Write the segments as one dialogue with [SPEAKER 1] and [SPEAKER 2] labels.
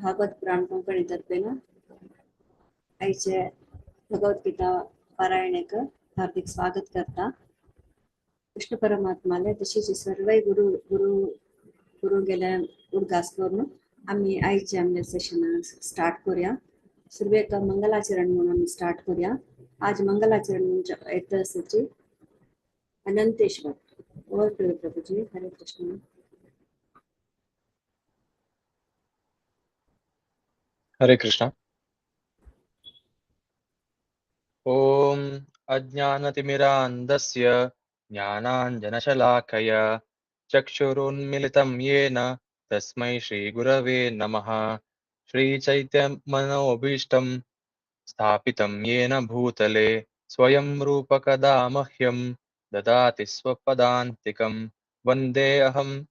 [SPEAKER 1] भागवत पुराण कोंकणी तर्फेन आयचे भगवत गीता पारायणेक हार्दिक स्वागत करता. कृष्ण परमात्माले तशीच सर्वय गुरु गुरु गुरु गेले उडगास करून आमी आयचे आमगे सेशन स्टार्ट करूया. सुरवेक मंगलाचरण म्हणून आमी स्टार्ट करूया. आज मंगलाचरण म्हणजे येत Ananteshwar. Over to Prabhuji. Hare Krishna.
[SPEAKER 2] Hare Krishna. ॐ अज्ञानतिमिरान्धस्य ज्ञानाञ्जनशलाकया चक्षुरुन्मिलितं येन तस्मै श्रीगुरवे नमः. श्रीचैतन्यमनोभीष्टं स्थापितं येन भूतले स्वयं रूपकदा मह्यं ददाति स्वपदान्तिकं. वन्दे अहं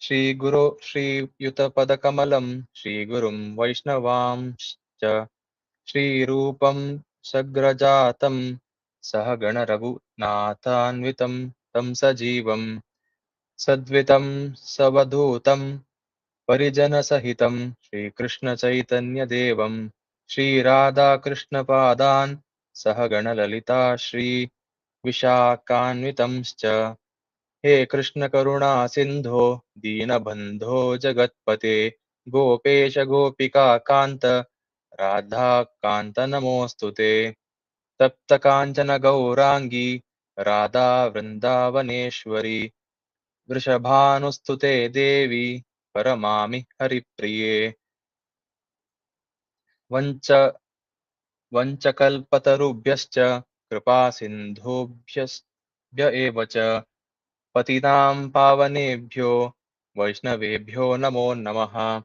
[SPEAKER 2] श्रीगुरो श्रीयुतपदकमलं श्रीगुरुं वैष्णवांश्च श्रीरूपं सग्रजातं सहगणरघुनाथान्वितं तं सजीवं सद्वितं सवधूतं परिजनसहितं श्रीकृष्णचैतन्यदेवं श्रीराधाकृष्णपादान् सहगणललिता श्रीविशाखान्वितंश्च. हे कृष्ण करुणा सिन्धो दीनबन्धो जगत्पते गोपेश गोपिका कान्त राधाकान्त नमोऽस्तु ते. तप्त काञ्चन गौराङ्गी राधा वृन्दावनेश्वरी वृषभानुस्तुते देवी परमामि हरिप्रिये. वञ्चकल्पतरुभ्यश्च कृपा सिन्धुभ्यश्च एव च पतितां पावनेभ्यो वैष्णवेभ्यो नमो नमः.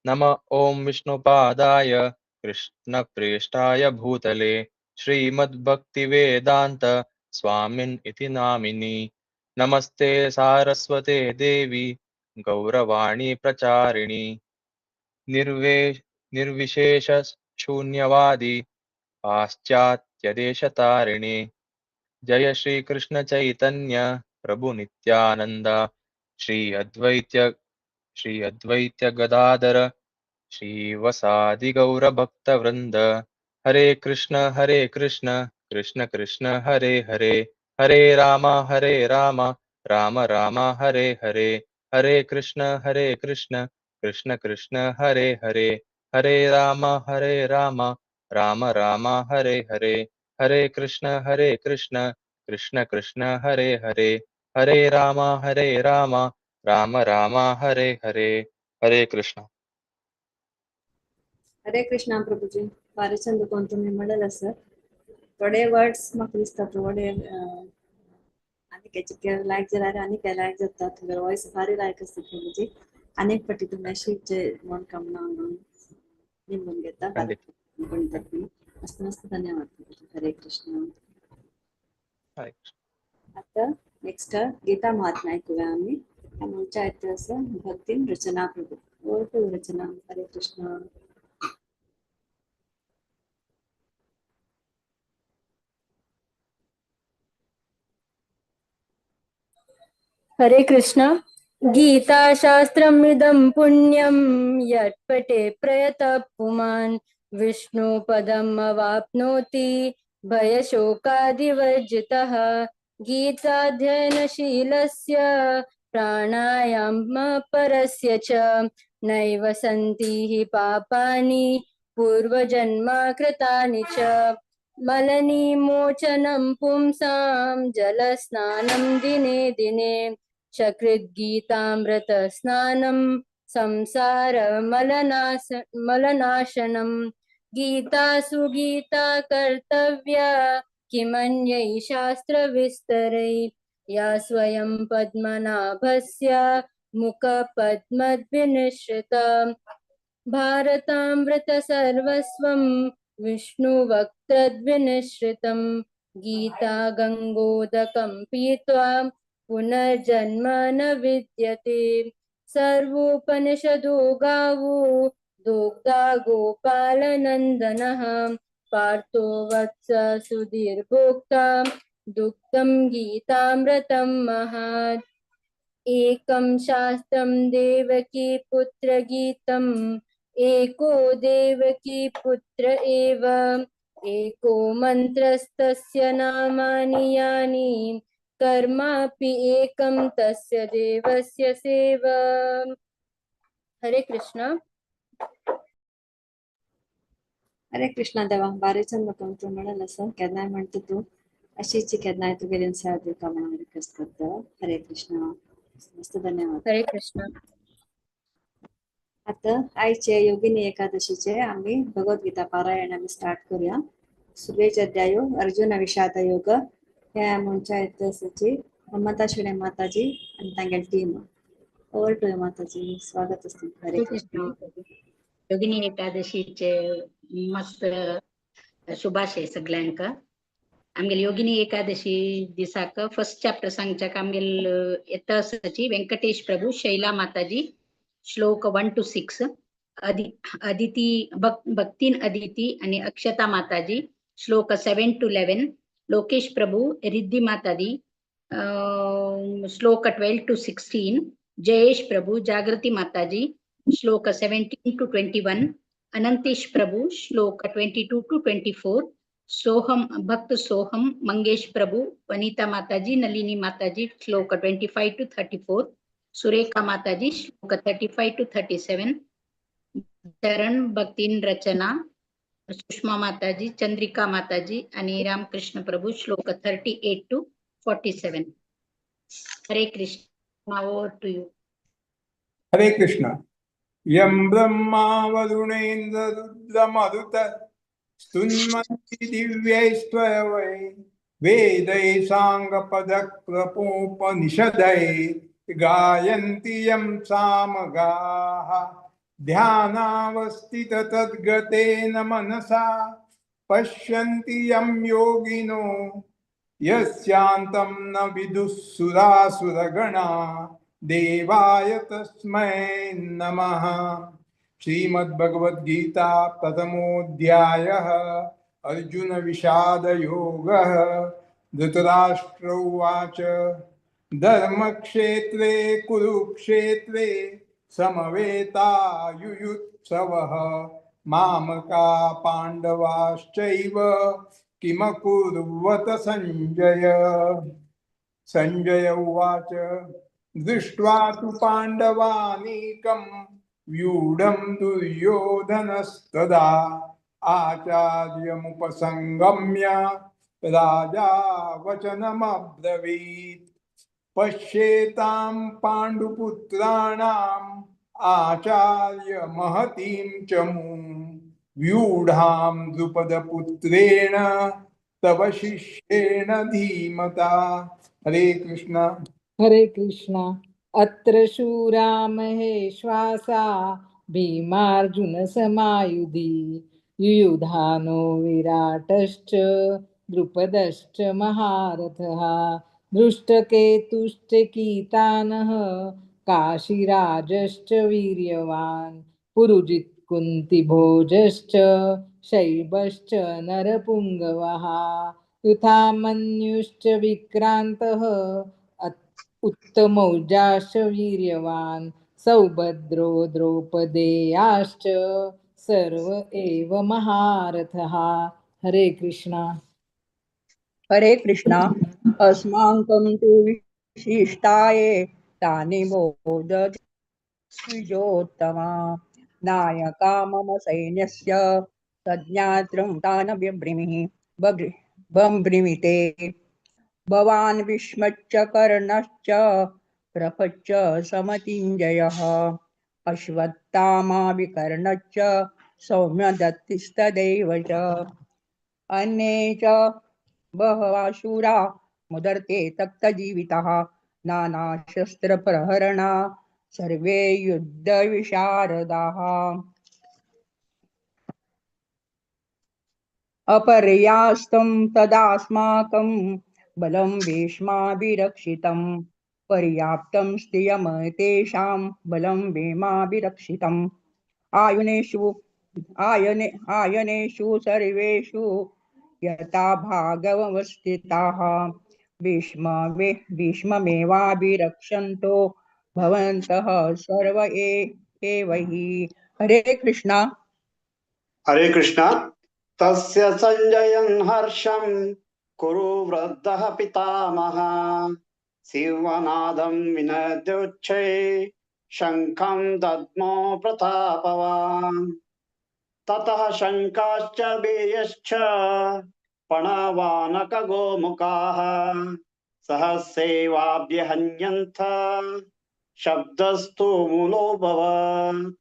[SPEAKER 2] नम ॐ विष्णुपादाय कृष्णप्रेष्ठाय भूतले श्रीमद्भक्तिवेदान्त स्वामिन् इति नामिनि. नमस्ते सारस्वते देवी गौरवाणी प्रचारिणि निर्विशेष शून्यवादी पाश्चात्यदेशतारिणि. जय श्री कृष्ण चैतन्य प्रभु नित्यानंद श्री अद्वैत गदाधर श्रीवसादि गौर भक्त वृंद. हरे कृष्ण कृष्ण कृष्ण हरे हरे, हरे राम राम राम हरे हरे, हरे कृष्ण कृष्ण कृष्ण हरे हरे, हरे राम राम राम हरे हरे, हरे कृष्ण कृष्ण कृष्ण हरे हरे, हरे राम राम राम हरे हरे. हरे कृष्ण.
[SPEAKER 1] हरे कृष्ण प्रभुजी. भारी चंद कोण तुम्ही म्हणलं सर. थोडे वर्ड्स म्हाका दिसता थोडे आनी लायक जाल्यार आनी काय लायक जाता. तुमगे वॉयस भारी लायक आसता प्रभुजी. अनेक पटी तुमी शिकचे म्हण कामना निंबून घेता. मस्त मस्त धन्यवाद प्रभुजी. हरे कृष्ण. आता नेक्स्ट गीता महात्मा ऐकूया आम्ही. आमच्या इतिहास भक्तीन रचना प्रभू. ओवर टू रचना. हरे कृष्ण.
[SPEAKER 3] हरे कृष्ण. गीता शास्त्रमिदं पुण्यं यत्पठे प्रयतः पुमान् विष्णुपदम् अवाप्नोति भयशोकादिवर्जितः. गीताध्ययनशीलस्य प्राणायामपरस्य च नैव सन्ति हि पापानि पूर्वजन्म कृतानि च. मलनिमोचनं पुंसां जलस्नानं दिने दिने शकृद्गीतामृतस्नानं संसार मलनाशनं. गीता सुगीता कर्तव्या किमन्यै शास्त्रविस्तरै या स्वयं पद्मनाभस्य मुखपद्मद्विनिश्रिता. भारतामृत सर्वस्वं विष्णुवक्त्रद्विनिश्रितं. गीता गंगोदकं पीत्वा पुनर्जन्म न विद्यते. सर्वोपनिषदो गावो दोग्धा गोपालनन्दनः. पार्थो वत्स सुधीर्भोक्ता दुग्धं गीतामृतं महत्. एकं शास्त्रं देवकी पुत्रगीतं एको देवकी पुत्र एव, एको मन्त्रस्तस्य नामानि यानि, कर्मापि एकं तस्य देवस्य सेवा। हरे कृष्णा।
[SPEAKER 1] हरे कृष्णा देवा, बारीच्यान म्हाका तूं म्हणल आसा केन्नाय म्हणटा तूं अशीच केन्नाय तुगेली सेवा दिवपा म्हणून रिक्वेस्ट करता। हरे कृष्णा, मस्त धन्यवाद।
[SPEAKER 3] हरे कृष्णा।
[SPEAKER 1] आता आयचे योगिनी एकादशीचे आमी भगवद्गीता पारायण आमी स्टार्ट करूया। सुरवेचे अध्याय अर्जुन विषाद योग हे म्हणच्या इतिहासाची ममता शिणे माताजी आनी तांगेली टीम। ओवर टू माताजी, स्वागत आसता। हरे कृष्ण।
[SPEAKER 4] योगिनी एकादशीचे मस्त शुभाशय सगळ्यांक। आमगेले योगिनी एकादशी दिसाक फर्स्ट चॅप्टर सांगच्याक आमगेल येता आसाची व्यंकटेश प्रभू शैला माताजी, श्लोक 1 to 6, Aditi भक्तीन अदिती आणि अक्षता माताजी, श्लोक 7 to 11, Lokesh Prabhu Riddhi Mataji, श्लोक 12 to 16, Jayesh Prabhu Jagriti Mataji, श्लोक 17 to 21, Anantesh Prabhu श्लोक 22 to 24, Soham भक्त सोहम मंगेश प्रभु वनिता माताजी नलिनी माताजी, श्लोक 25 to 34, Surekha Mataji श्लोक 35 to 37, चरण भक्तीन रचना सुषमा माताजी चंद्रिका माताजी आणि रामकृष्ण प्रभू श्लोक 38 to 47। Hare Krishna, over to you.
[SPEAKER 5] Hare Krishna. यं ब्रह्मा वरुणेन्द्र रुद्रमरुत स्तुन्वन्ति दिव्यैस्त्वयवै वेदैः साङ्गपदक्रपोपनिषदैः गायन्ति यं सामगाः। ध्यानावस्थित तद्गतेन मनसा पश्यन्ति यं योगिनो यस्यान्तं न विदुः सुरासुरगणा देवाय तस्मै नमः। श्रीमद्भगवद्गीता प्रथमोऽध्यायः अर्जुन विषादयोगः। धृतराष्ट्र उवाच, धर्मक्षेत्रे कुरुक्षेत्रे समवेतायुयुत्सवः मामका पाण्डवाश्चैव किमकुर्वत संजय। संजय उवाच, दृष्ट्वा तु पाण्डवानीकं व्यूढं दुर्योधनस्तदा आचार्यमुपसंगम्य राजा वचनमब्रवीत्। पश्येतां पाण्डुपुत्राणाम् आचार्य महतीं च मूं व्यूढां द्रुपदपुत्रेण तव शिष्येण धीमता। हरे कृष्ण।
[SPEAKER 6] हरे कृष्ण। अत्र शूरा महेश्वासा भीमार्जुन समायुधि युयुधानो विराटश्च द्रुपदश्च महारथः दृष्टकेतुश्च कीतानः काशीराजश्च वीर्यवान् पुरुजित् कुन्तिभोजश्च शैबश्च नरपुङ्गवः युथामन्युश्च विक्रान्तः उत्तमौजाश्च वीर्यवान् सौभद्रो द्रौपदेयाश्च सर्व एव महारथः। हरे कृष्णा।
[SPEAKER 7] हरे कृष्णा। अस्माकं तु विशिष्टाये तानि मोदद्विजोत्तमा नायका मम सैन्यस्य तज्ज्ञात्रं तान् बिभ्रिमिः बभ्रिमिते। भवान् भीष्मश्च कर्णश्च कृपश्च समतिञ्जयः अश्वत्थामा विकर्णश्च सौम्यदत्तिस्तदैव च अन्ये च बहवः शूरा मुदर्ते तक्तजीविताः नानाशस्त्रप्रहरणा सर्वे युद्धविशारदाः। अपर्यास्तं तदास्माकं बलं भीष्माभिरक्षितं पर्याप्तं स्थियम तेषां बलं भीमाभिरक्षितम्। आयनेषु आयने आयनेषु सर्वेषु यथा भागवस्थिताः भीष्ममेवाभिरक्षन्तो भवन्तः सर्व एव हि। हरे कृष्णा।
[SPEAKER 8] हरे कृष्णा। तस्य सञ्जयन् हर्षं कुरु वृद्धः पितामहः शिवनादं विनद्योच्छे शङ्खं दद्मो प्रतापवान्। ततः शङ्काश्च बेयश्च पणवानकगोमुखाः सहस्यैवाभ्यहन्यन्त शब्दस्तु मूलोऽभवत्।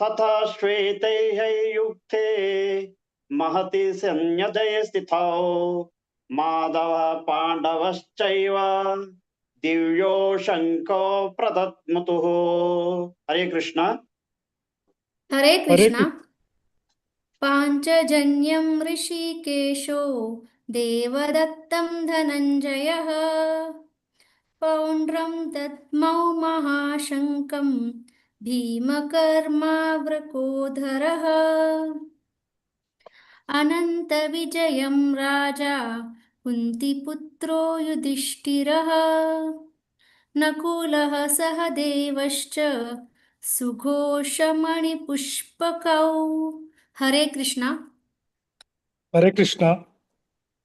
[SPEAKER 8] तथा श्वेतैः युक्ते महति सन्न्यदये स्थितौ माधव पाण्डवश्चैव दिव्यो शङ्को प्रदत्मतुः। हरे कृष्ण।
[SPEAKER 9] हरे
[SPEAKER 10] हरे
[SPEAKER 9] कृष्ण। पाञ्चजन्यं ऋषिकेशो देवदत्तं धनञ्जयः पौण्ड्रं दद्मौ महाशङ्कं भीमकर्मावृकोधरः। अनन्तविजयं राजा कुन्तीपुत्रो युधिष्ठिरः नकुलः सहदेवश्च सुघोषमणिपुष्पकौ। हरे कृष्णा।
[SPEAKER 10] हरे कृष्णा।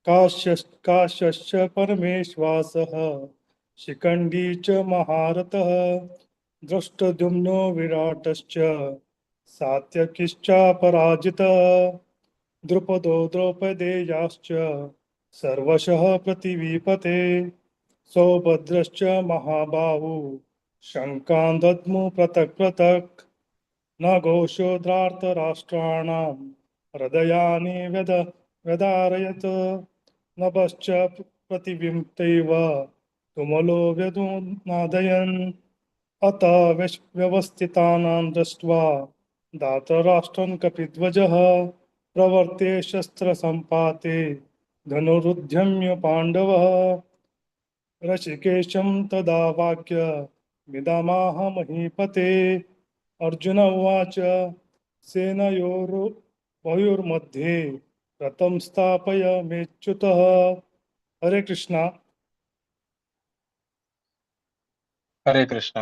[SPEAKER 10] काश्यश्च परमेश्वासः शिखण्डी च महारथः दृष्टद्युम्नो विराटश्च सात्यकिश्चापराजितः द्रुपदो द्रौपदेयाश्च सर्वशः पृथिवीपते सौभद्रश्च महाबाहु शङ्कान् दद्मु पृथक् पृथक्। न घोषो द्रार्तराष्ट्राणां हृदयानि व्यदारयत् नभश्च प्रतिबिम्बैव तुमुलो व्यधुनादयन्। अत व्यवस्थितानां दृष्ट्वा दातराष्ट्रं कपिध्वजः प्रवर्ते शस्त्रसम्पाते धनुरुद्यम्य पाण्डवः। ऋषिकेशं तदा वाक्यमिदमाह महीपते। अर्जुन उवाच सेनयोरुभयोर्मध्ये रथं स्थापय मेच्युतः। हरे कृष्णा।
[SPEAKER 2] हरे कृष्ण।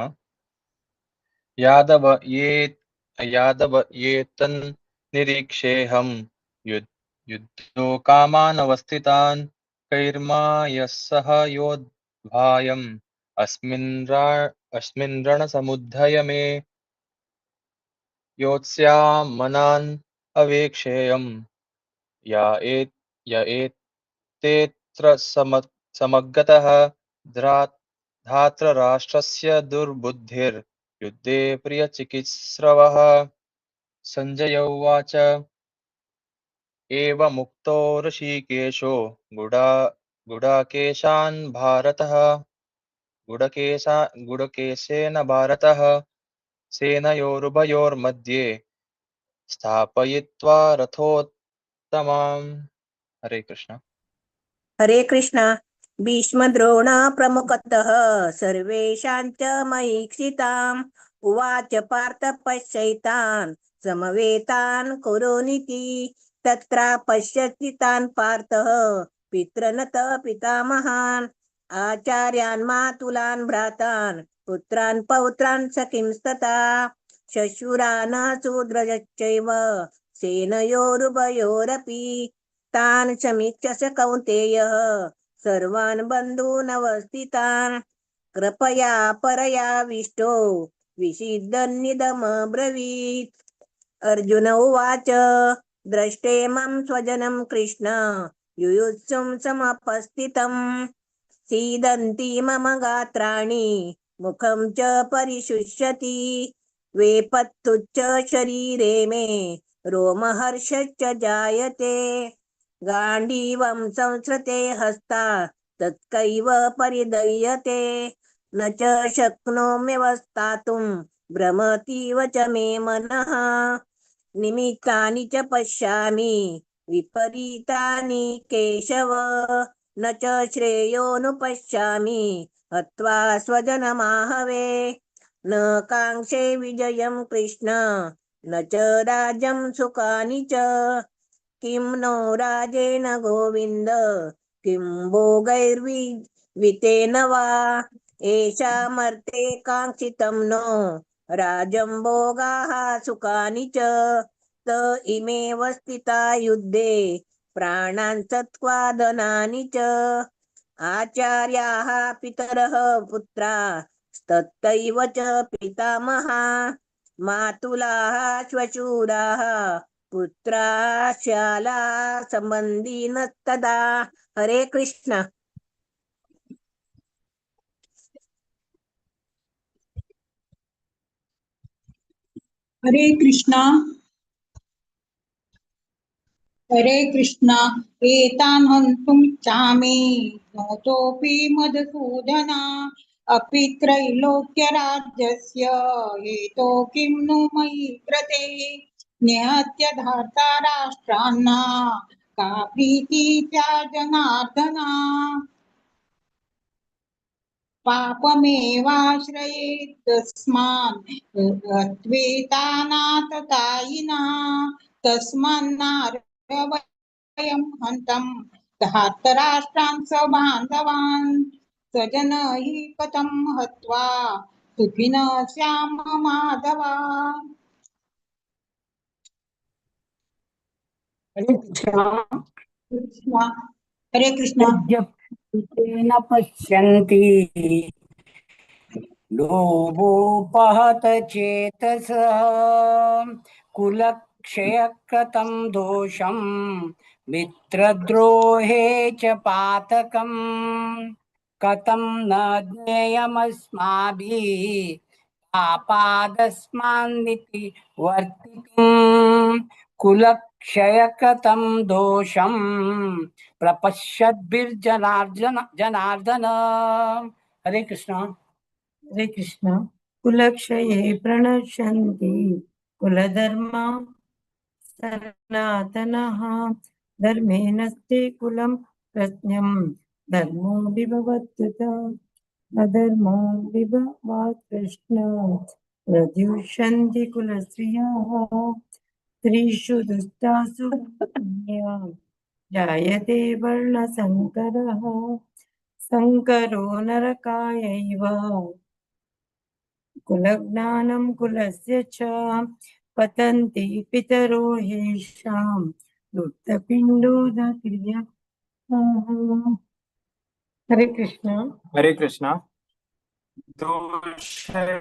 [SPEAKER 2] यादव ये तन् निरीक्षेऽहं युद्धो कामानवस्थितान् कैर्मायः सह योद्धायम् अस्मिन् रणसमुद्धय मे योत्स्यामनान् अवेक्षेयम् या एतेऽत्र समग्गतः धात्रराष्ट्रस्य दुर्बुद्धिर्युद्धे प्रियचिकित्स्रवः। सञ्जय उवाच एवमुक्तो ऋषिकेशो गुडाकेशान् भारतः गुडकेशेन भारतः सेनयोरुभयोर्मध्ये स्थापयित्वा रथोत्तमाम्। हरे कृष्ण।
[SPEAKER 11] हरे कृष्ण। भीष्मद्रोण प्रमुखतः सर्वेषां च मयीक्षिताम् उवाच पार्थ पश्यैतान् समवेतान् कुरुनिति। तत्र पश्यति तान् पार्थः पितृनत पितामहान् आचार्यान् मातुलान् भ्रातान् पुत्रान् पौत्रान् सखींस्तथा श्वशुरान् शूद्रश्चैव सेनयोरुभयोरपि तान् समीक्ष्य स कौन्तेयः सर्वान् बन्धूनवस्थितान् कृपया परयाविष्टो विषिदन्निदमब्रवीत्। अर्जुन उवाच द्रष्टेमं स्वजनं कृष्ण युयुत्सुं समुपस्थितं सीदन्ति मम गात्राणि मुखं च परिशुष्यति वेपत्तुच्च शरीरे मे रोमहर्षश्च जायते। गाण्डीवं संसृते हस्ता तत्कैव परिदह्यते न च शक्नोम्यवस्थातुं भ्रमतीव च मे मनः। निमित्तानि च पश्यामि विपरीतानि केशव न च श्रेयोनुपश्यामि हत्वा स्वजनमाहवे। न काङ्क्षे विजयं कृष्ण न च राज्यं सुखानि च किं नो राजेन गोविन्द किं भोगैर्वितेन वा। एषामर्थे काङ्क्षितं नो राजं भोगाः सुखानि च त इमेव स्थिता युद्धे प्राणान् सत्त्वादनानि च। आचार्याः पितरः पुत्रा तथैव च पितामहा मातुलाः श्वशुराः पुत्रा श्याला संबंधिनस्तदा। हरे कृष्ण।
[SPEAKER 7] हरे कृष्णा। हरे कृष्णा। एतान् हन्तुमिच्छामि नतोऽपि मधुसूदना अपि त्रैलोक्यराज्यस्य हेतो किं नु मयि कृते निहत्य धार्ता राष्ट्रान्ना का प्रीति जनार्दना। पापमेवाश्रयेत् तस्मान् त्वेतानाततायिना तस्मान्नारवयं हन्तं धार्तराष्ट्रान् स बान्धवान् स्वजन हि कथं हत्वा सुखिनः स्याम माधवा।
[SPEAKER 12] हरे कृष्णा।
[SPEAKER 7] कृष्णा। हरे कृष्णा।
[SPEAKER 12] यद्यपि न पश्यन्ति लोभोपहत चेतसः कुलक्षयकृतं दोषं मित्रद्रोहे च पातकं कथं न ज्ञेयमस्माभिः पापादस्मान्निति वर्तितुं कुलक्षयकृतं दोषं प्रपश्यद्भिर्जनार्दन जनार्दन। हरे कृष्णा।
[SPEAKER 13] हरे कृष्णा। कुलक्षये प्रणश्यन्ति कुलधर्मा सनातनः धर्मे नस्ते कुलं प्रज्ञं धर्मो विभवत्युत अधर्मो विभवात् कृष्ण प्रद्युषन्ति कुलस्त्रियः स्त्रीषु दुष्टासु जायते वर्णसंकरः संकरो नरकायैव कुलज्ञानं कुलस्य च पतन्ति पितरो येषां लुप्तपिण्डोदक्रिया। हरे कृष्णा।
[SPEAKER 14] हरे कृष्णा। दोषे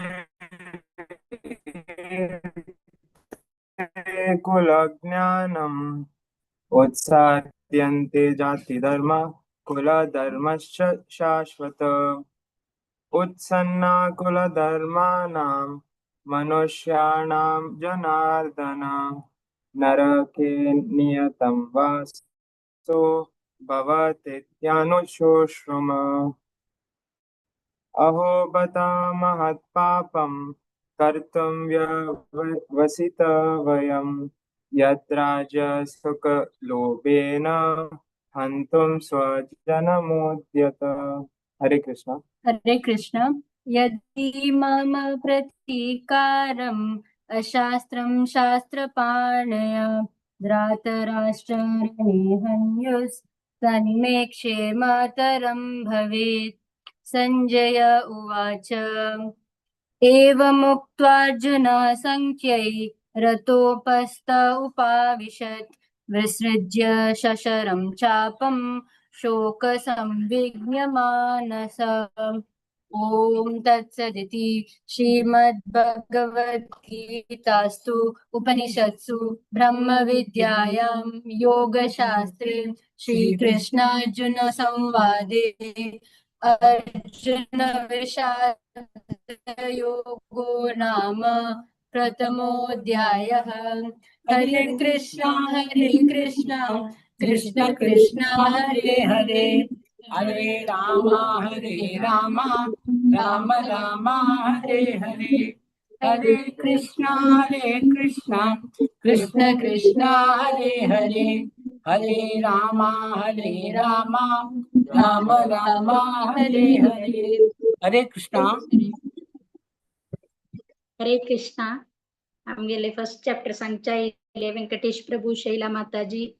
[SPEAKER 14] कुलज्ञानम् उत्साद्यन्ते जातिधर्म कुलधर्मश्च शाश्वत उत्सन्ना कुलधर्माणां मनुष्याणां जनार्दन नरके नियतं वासो भवतीत्यानुशोश्रुम। अहो बत महत्पापं कर्तुं व्यवसित वयं यद्राजसुखलोभेन हन्तुं स्वजनमुद्यत। हरे कृष्णा।
[SPEAKER 3] हरे कृष्ण। यदि मम प्रतीकारम् अशास्त्रं शास्त्रपाणय द्रातराष्ट्ररणे हन्युस्तन्मे क्षेमतरं भवेत्। सञ्जय उवाच एवमुक्त्वार्जुन सङ्ख्यै रतोपस्थ उपाविशत् विसृज्य शशरं चापं शोकसंविघ्नमानस। ॐ तत्सदिति श्रीमद्भगवद्गीतास्तु उपनिषत्सु ब्रह्मविद्यायां योगशास्त्रे श्रीकृष्णार्जुन संवादे अर्जुन विषाद योगो नाम प्रथमोऽध्यायः। हरे कृष्णा हरे कृष्णा कृष्ण कृष्ण हरे हरे
[SPEAKER 12] हरे राम राम राम हरे हरे हरे कृष्णा कृष्ण कृष्ण हरे हरे हरे राम राम राम हरे हरे। हरे कृष्णा।
[SPEAKER 4] हरे कृष्णा। आमगेले फर्स्ट चॅप्टर सांगच्या इले वेंकटेश प्रभू, शैला माताजी,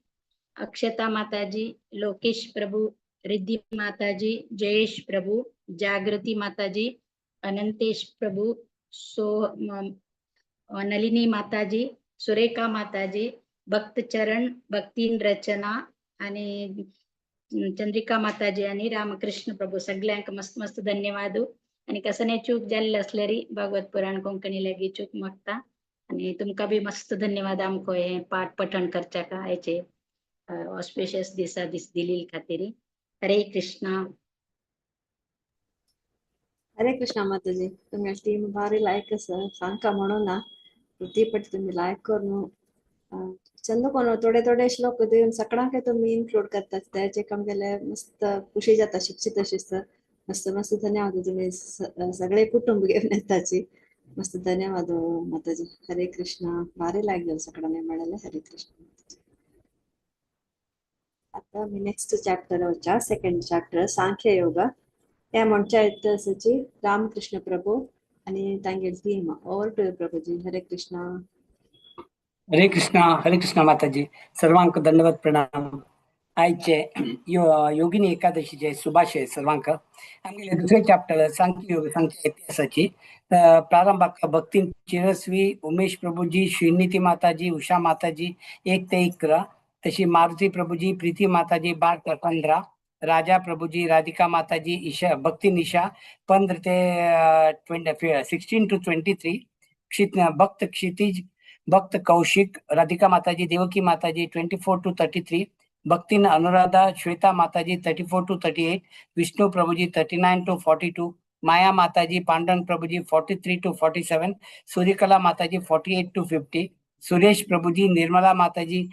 [SPEAKER 4] अक्षता माताजी, लोकेश प्रभू, रिद्धी माताजी, जयेश प्रभू, जागृती माताजी, अनंतेश प्रभू, सो नलिनी माताजी, सुरेखा माताजी, भक्त चरण, भक्तीन रचना आणि चंद्रिका माताजी आणि रामकृष्ण प्रभू सगळ्यांक मस्त मस्त धन्यवाद. आणि कसं चूक जाल्ले असल्यारी भागवत पुराण कोंकणी लागी चूक मागता. आणि तुमका बी मस्त धन्यवाद आमको हे पाठ पठण करच्याक आयचे ऑस्पिशियस दिसा दीस दिलील खातीर. हरे कृष्णा.
[SPEAKER 1] हरे कृष्णा माताजी. तुम्ही टीम भारी लायक आसा सांगका म्हणून ना ती पट तुम्ही लायक करून चंद कोण थोडे थोडे श्लोक दिवन सगळ्यांक तुम्ही इन्क्लूड करतात त्याचे काम केले मस्त खुशी जाता शिक्षित अशीच. मस्त मस्त धन्यवाद तुम्ही सगळे कुटुंब घेऊन येताची. मस्त धन्यवाद माताजी. हरे कृष्णा. भारी लायक जाल सगळ्यांनी मिळाले. हरे कृष्ण. आता मी नेक्स्ट चॅप्टर वचा सेकंड चॅप्टर सांख्य योग. त्या म्हणच्या इतिहासाची रामकृष्ण प्रभू आणि तांगेल team. Over to Prabhuji. Hare Krishna.
[SPEAKER 12] Hare Krishna. Hare Krishna Mataji. सर्वांक दंडवत प्रणाम. आयचे योगिनी एकादशीचे शुभाशय सर्वांक. आमगेले दुसरे चॅप्टर सांख्य योग सांख्य इतिहासाची प्रारंभाक भक्ती चिरस्वी उमेश प्रभूजी, श्रीनिती माताजी, उषा माताजी 1 ते 11, तशी मारुती प्रभूजी, प्रीती माताजी 12 ते 15, राजा प्रभूजी, राधिका माताजी, ईशा भक्ती निशा 15 ते 16 टू 23, भक्त क्षितिज, भक्त कौशिक, राधिका माताजी, देवकी माताजी 24 टू 33, भक्तीन अनुराधा, श्वेता माताजी 34 टू 38, विष्णु प्रभुजी 39 टू 42, माया माताजी, पांडुरंग प्रभुजी 43 टू 47, सूर्यकला माताजी 48 टू 50, सुरेश प्रभुजी, निर्मला माताजी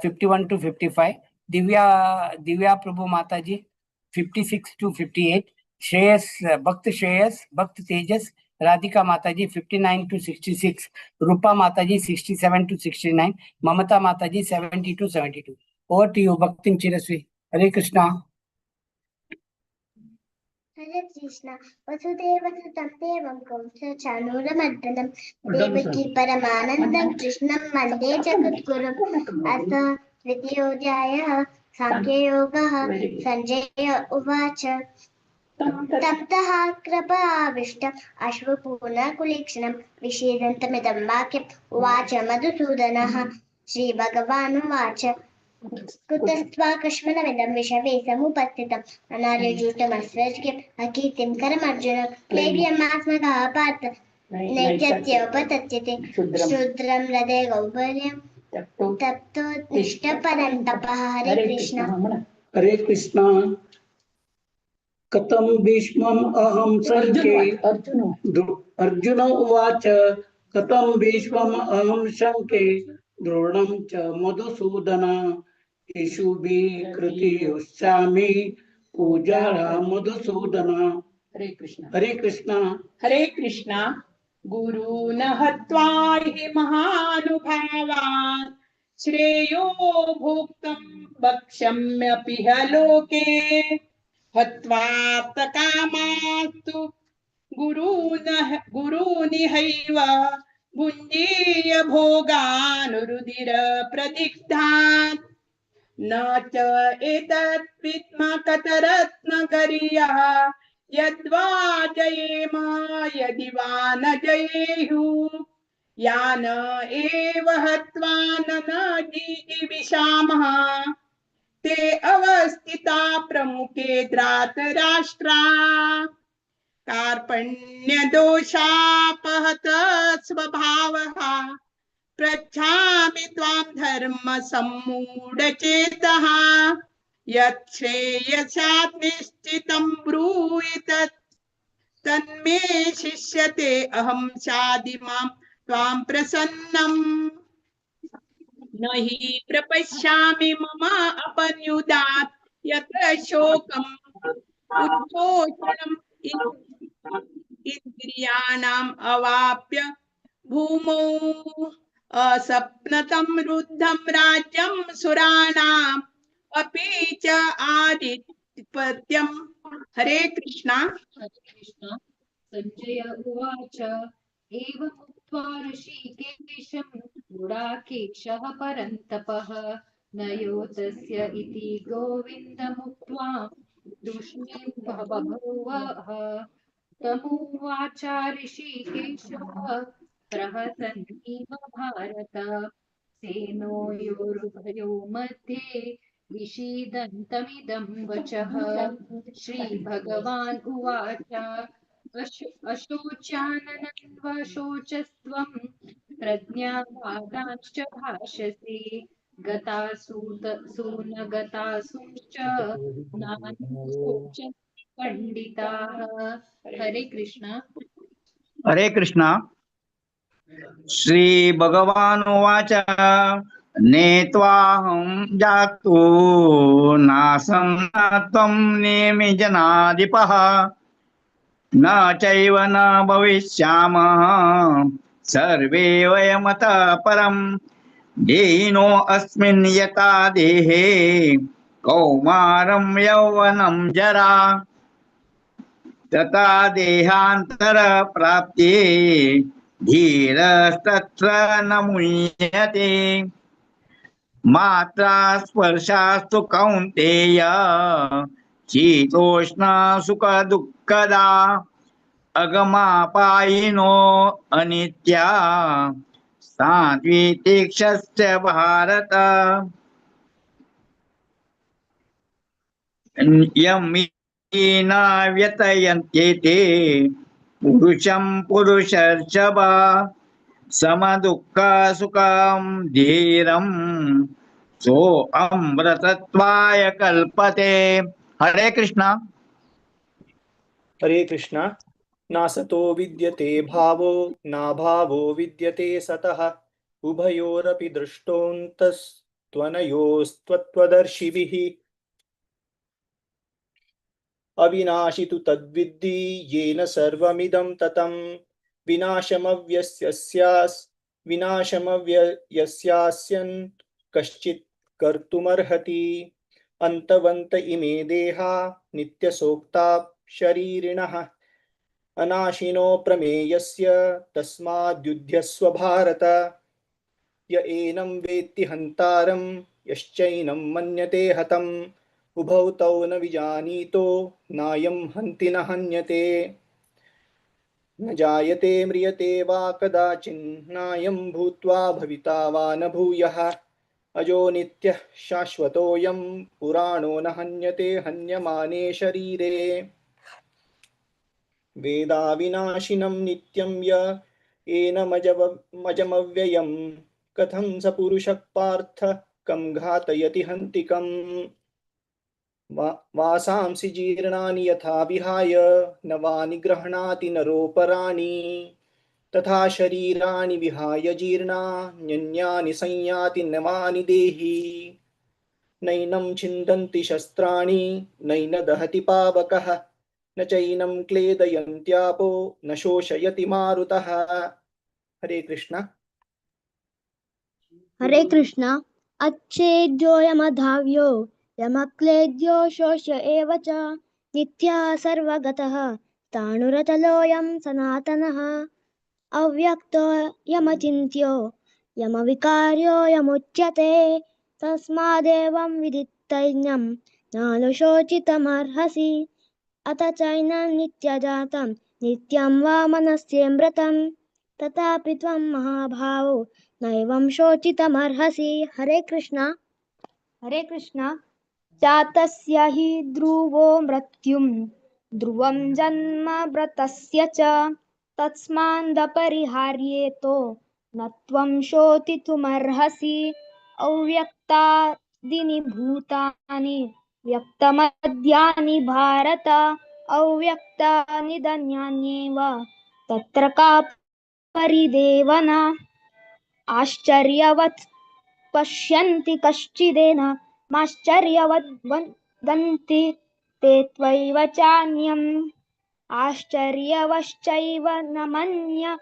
[SPEAKER 12] 51 टू 55, दिव्या दिव्या प्रभु माताजी 56 टू 58, श्रेयस भक्त श्रेयस, भक्त तेजस, राधिका माताजी 59 टू 66, रूपा माताजी 67 टू 69, ममता माताजी 70 टू 72. ओवर टू you भक्तिन चिरस्वी. हरे कृष्णा.
[SPEAKER 15] हरे कृष्णा. वसुदेव सुतं देवं कंसचाणूरमर्दनं देवकी परमानन्दं कृष्णं वन्दे जगद्गुरुम्. अथ द्वितीयोऽध्यायः साङ्ख्ययोगः. सञ्जय उवाच. तप्तः कृपाविष्टम् अश्रुपूर्णकुलीक्षणं विषीदन्तमिदं वाक्यम् उवाच मधुसूदनः. श्रीभगवानुवाच. कुतस्त्वाकश्मलमिदं विषवे समुपस्थितम् अनार्यजूटमस्वर्ग्यम् अकीर्तिं करमर्जुन क्लैब्यमात्मकः पार्थ नैतत्योपतत्यते शूद्रं हृदय गौबर्यं तप्तोत्तिष्ठ परं तपः. हरे कृष्ण.
[SPEAKER 16] हरे कृष्ण. कथं भीष्मम् अहं शङ्के अर्जुन उवाच. कथं भीष्मम् अहं शङ्के द्रोणं च मधुसूदन इषुभिः पूजार्हा मधुसूदन.
[SPEAKER 17] हरे कृष्ण.
[SPEAKER 16] हरे कृष्ण.
[SPEAKER 17] हरे कृष्णा. गुरून् हत्वा हि महानुभावान् श्रेयो भोक्तुं भक्ष्यम्यपिह लोके हत्वार्थकामास्तु गुरूनिहैव भुञ्जीय भोगानुरुधिर प्रदिग्धान्. न च एतत् विद्म कतरत्नगरीयः यद्वा जयेम यदि वा न जयेयुः यान एव हत्वा न जिजीविषामः ते अवस्थिता प्रमुखे द्रातराष्ट्रा कार्पण्यदोषापहत स्वभावः पृच्छामि त्वां धर्म सम्मूढचेतः यच्छ्रेयसात् निश्चितं ब्रूहि तत् तन्मे शिष्यते अहं शाधि मां त्वां प्रसन्नम्. न हि प्रपश्यामि मम अपन्युदात् यत्र शोकम् उच्छोषणम् इन्द्रियाणाम् अवाप्य भूमौ असप्नतं रुद्धं राज्यं सुराणाम् अपि च आधिपत्यम्. हरे कृष्णा.
[SPEAKER 18] हरे कृष्णा. सञ्जय उवाच. एवमुक्त्वा ऋषिकेशं गुडाकेशः परन्तपः नयोतस्य इति गोविन्दमुक्त्वा तूष्णीं बभूवः. तमुवाच ऋषिकेशः प्रहसन्निव भारत सेनोयोरुभयो मध्ये विषीदन्तमिदं वचः। श्रीभगवान् उवाच अशोच्यानन्वशोचस्त्वं प्रज्ञावादांश्च भाषसे गतासूनगतासूंश्च नानुशोचन्ति पंडिताः। हरे कृष्णा।
[SPEAKER 19] हरे कृष्णा। श्री भगवानुवाच नेत्वाहं जातु नासं न त्वं नेमि जनाधिपः न चैव न भविष्यामः सर्वे वयमतः परं देहिनो अस्मिन् यथा देहे कौमारं यौवनं जरा तथा देहांतर प्राप्ति धीरस्तत्र न मुह्यते। मात्रा स्पर्शास्तु कौन्तेय शीतोष्ण सुख दुःखदा अगमापायिनो अनित्या सात्वितीक्षस्य भारत। यं न व्यतयन्त्येते पुरुषं पुरुषर्षभ समदुःख सुखं धीरं सो अमृतत्वाय कल्पते। हरे कृष्णा।
[SPEAKER 20] हरे कृष्णा। नासतो विद्यते भावो नाभावो विद्यते सतः उभयोरपि दृष्टोऽन्तस्त्वनयोस्त्वत्त्वदर्शिभिः। अविनाशि तु तद्विद्धि येन सर्वमिदं ततं विनाशमव्ययस्यास्यन् कश्चित् कर्तुमर्हति। अन्तवन्त इमे देहा नित्यसोक्ता शरीरिणः अनाशिनो प्रमेयस्य तस्माद्युध्यस्व भारत। य एनं वेत्ति हन्तारं यश्चैनं मन्यते हतम् उभौ तौ न विजानीतो नायं हन्ति न हन्यते। न जायते म्रियते वा कदाचिन्नायं भूत्वा भविता वा न भूयः। अजो नित्यः शाश्वतोऽयं पुराणो न हन्यते हन्यमाने शरीरे। वेदाविनाशिनं नित्यं य एनमजमव्ययं कथं स पुरुषः पार्थ कं घातयति हन्तिकम्। वासांसि जीर्णानि यथा विहाय नवानि गृह्णाति नरोपराणि तथा शरीराणि विहाय जीर्णान्यन्यानि संयाति नवानि देहि। नैनं छिन्दन्ति शस्त्राणि नैन दहति पावकः न चैनं क्लेदयन्त्यापो न शोषयति मारुतः। हरे कृष्णा।
[SPEAKER 15] हरे कृष्णा। अच्छेद्योऽयमधाव्यो यमक्लेद्यो शोष्य एव च नित्यः सर्वगतः स्थाणुरचलोऽयं सनातनः। अव्यक्तो यमचिन्त्यो यमविकार्यो यमुच्यते तस्मादेवं विदितज्ञं नानुशोचितमर्हसि। अथ चैनं नित्यजातं नित्यं वा मनस्येमृतं तथापि त्वं महाभावो नैवं शोचितमर्हसि। हरे कृष्णा। हरे कृष्णा। जातस्य हि ध्रुवो मृत्युं ध्रुवं जन्म व्रतस्य च तस्मादपरिहार्येतो न त्वं शोचितुमर्हसि। अव्यक्तादीनि भूतानि व्यक्तमद्यानि भारत अव्यक्तानि धन्यान्येव तत्र का परिदेवना। आश्चर्यवत् पश्यन्ति कश्चिदेन माश्चर्यवद् वदन्ति ते त्वैव चान्यम्। आश्चर्यवश्चैव न मन्य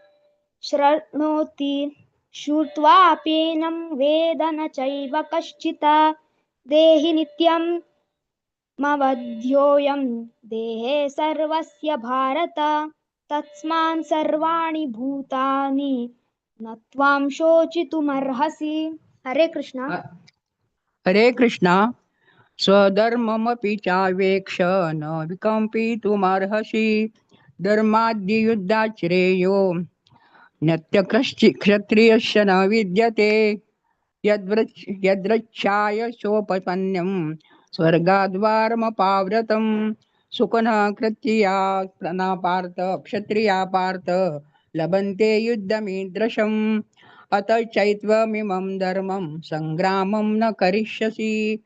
[SPEAKER 15] शृणोति श्रुत्वाप्येनं वेद न चैव कश्चित्। देहि नित्यं मवध्योऽयं देहे सर्वस्य भारत तस्मान् सर्वाणि भूतानि न त्वां शोचितुमर्हसि। हरे कृष्णा।
[SPEAKER 21] हरे कृष्णा। स्वधर्ममपि चावेक्ष न विकम्पितुमर्हसि धर्माद्युद्धात् श्रेयो नत्यक्षत्रियस्य न विद्यते। यदृच्छाय शोपपन्नं स्वर्गाद्वारमपाव्रतं सुखनः कृत्या प्रना पार्थ क्षत्रिया पार्थ लभन्ते युद्धमीदृशम्। अत चैत्वमिमं धर्मं संग्रामं न करिष्यसि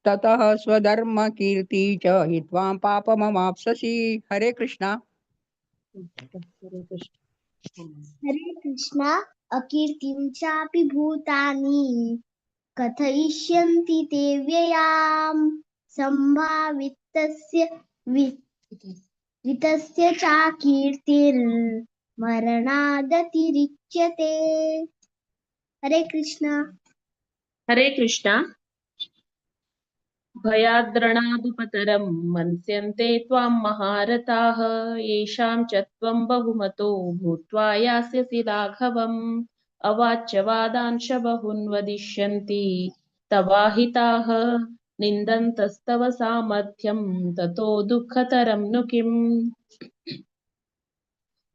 [SPEAKER 21] ततः स्वधर्मकीर्ति च हित्वा पापमवाप्स्यसि। हरे कृष्णा।
[SPEAKER 5] हरे कृष्णा। अकीर्तिं चापि भूतानि कथयिष्यन्ति ते व्ययां संभावितस्य वितस्य चाकीर्तिर्मरणादतिरिच्यते। हरे कृष्णा।
[SPEAKER 22] हरे कृष्णा। भयाद्रणादुपतरं मन्स्यन्ते त्वां महारथाः येषां च त्वं बहुमतो भूत्वा यास्यसि लाघवम्। अवाच्यवादांश बहून् वदिष्यन्ति तवाहिताः निन्दन्तस्तव सामर्थ्यं ततो दुःखतरं नु किम्।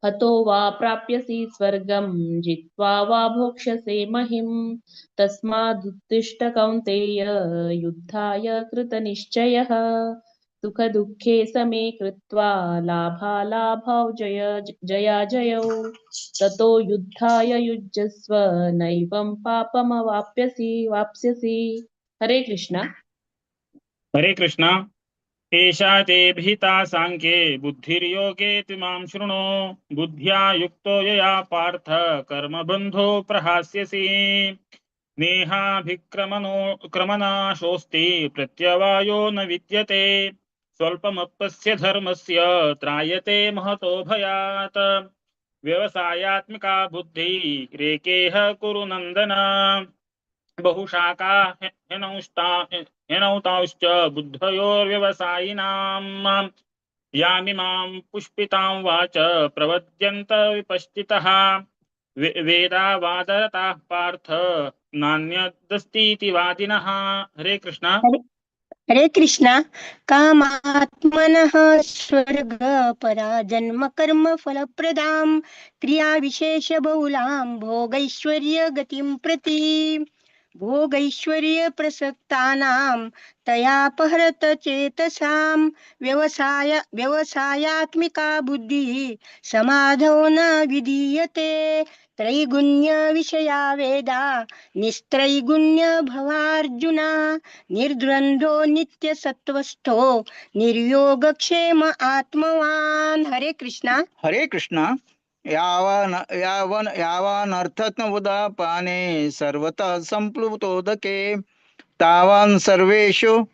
[SPEAKER 22] हतो वा प्राप्यसि स्वर्गं जित्वा वा भोक्ष्यसे महिं। तस्मादुत्तिष्ठ कौन्तेय युद्धाय कृतनिश्चयः। सुखदुःखे समे कृत्वा लाभालाभौ जय जयाजयौ। ततो युद्धाय युज्यस्व नैवं पापमवाप्यसि वाप्स्यसि। हरे कृष्णा।
[SPEAKER 23] हरे कृष्णा। एषा ते भीता सांख्ये बुद्धिर्योगे त्विमां शृणु। बुद्ध्या युक्तो यया पार्थ कर्मबन्धो प्रहास्यसि। नेहाभिक्रमनो क्रमनाशोऽस्ति प्रत्यवायो न विद्यते। स्वल्पमप्यस्य धर्मस्य त्रायते महतो भयात्। व्यवसायात्मिका बुद्धि रेकेह कुरु नन्दन। बहुशाखा हेनौतांश्च बुद्धयोर्व्यवसायिनां यामिमां पुष्पितां वाच प्रवद्यन्त विपश्चितः। वेदावादरताः पार्थ नान्यदस्तीति वादिनः। हरे कृष्णा।
[SPEAKER 24] हरे कृष्णा। कामात्मनः स्वर्ग परा जन्म कर्म फलप्रदां क्रिया विशेष बहुलां भोगैश्वर्य गतिं प्रति भोगैश्वर्य प्रसक्तानां तयापहृत चेतसां व्यवसायात्मिका बुद्धिः समाधौ न विधीयते। त्रैगुण्य विषया वेदा निस्त्रैगुण्य भवार्जुन निर्द्वन्द्वो नित्यसत्त्वस्थो निर्योगक्षेम आत्मवान्। हरे कृष्णा।
[SPEAKER 19] हरे कृष्णा। यावान यावन यावानर्थत्वमुदापाने सर्वतः सम्प्लुतोदके तावान् सर्वेषु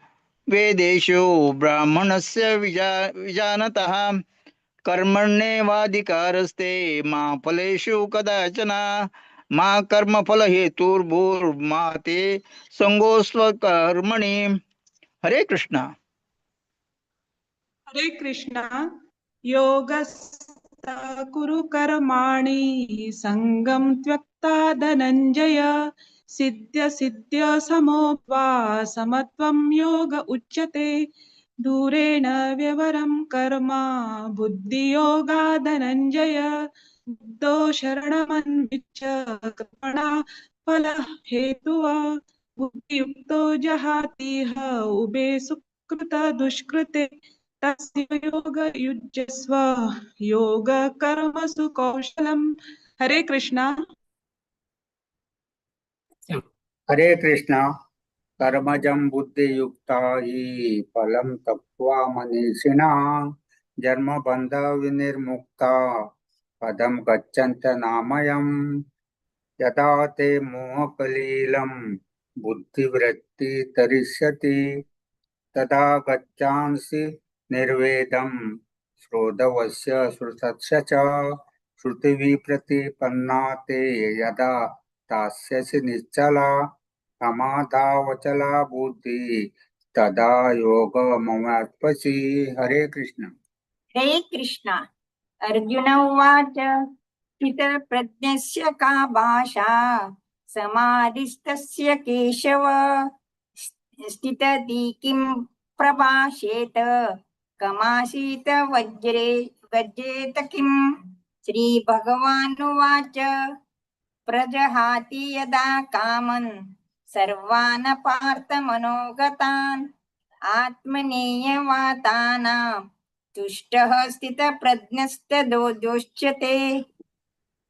[SPEAKER 19] वेदेषु ब्राह्मणस्य विजानतः। कर्मण्येवाधिकारस्ते मा फलेषु कदाचन मा कर्मफलहेतुर्भूर्मा ते सङ्गोऽस्त्वकर्मणि। हरे कृष्णा।
[SPEAKER 17] हरे कृष्णा। योगस्थ कुरु कर्माणि संगम त्यक्ता धनंजय सिद्ध सिद्ध समो वा समत्वं योग उच्यते। दूरेण व्यवरं कर्म बुद्धियोगा धनंजय बुद्धो शरणमन्विच्छ कृपणा फल हेतुवा बुद्धियुक्तो जहातीह उभे सुकृत दुष्कृते तस्य योग युज्यस्व योग कर्मसु कौशलम्। हरे कृष्णा।
[SPEAKER 25] हरे कृष्णा। कर्मजं बुद्धियुक्ता हि फलं तप्त्वा मनीषिणा जन्मबन्ध विनिर्मुक्ता पदं गच्छन्त नामयम्। यदा ते मोहकलिलं बुद्धिवृत्ति तरिष्यति तदा गच्छांसि निर्वेदं श्रोतवस्य श्रुतस्य च श्रुतिविप्रतिपन्ना ते यदा दास्यसि निश्चला समाधावचला बुद्धि तदा योगमवाप्स्यसि। हरे कृष्ण।
[SPEAKER 26] हरे कृष्ण। अर्जुन उवाच स्थितप्रज्ञस्य का भाषा समाधिस्थस्य केशव स्थितति किं प्रभाषेत कमासीत वज्रे गज्जेत किम्। श्रीभगवानुवाच प्रजहाति यदा कामन् सर्वान् पार्थ मनोगतान् आत्मनेयवातानां तुष्टः स्थितप्रज्ञस्तदोदोच्यते।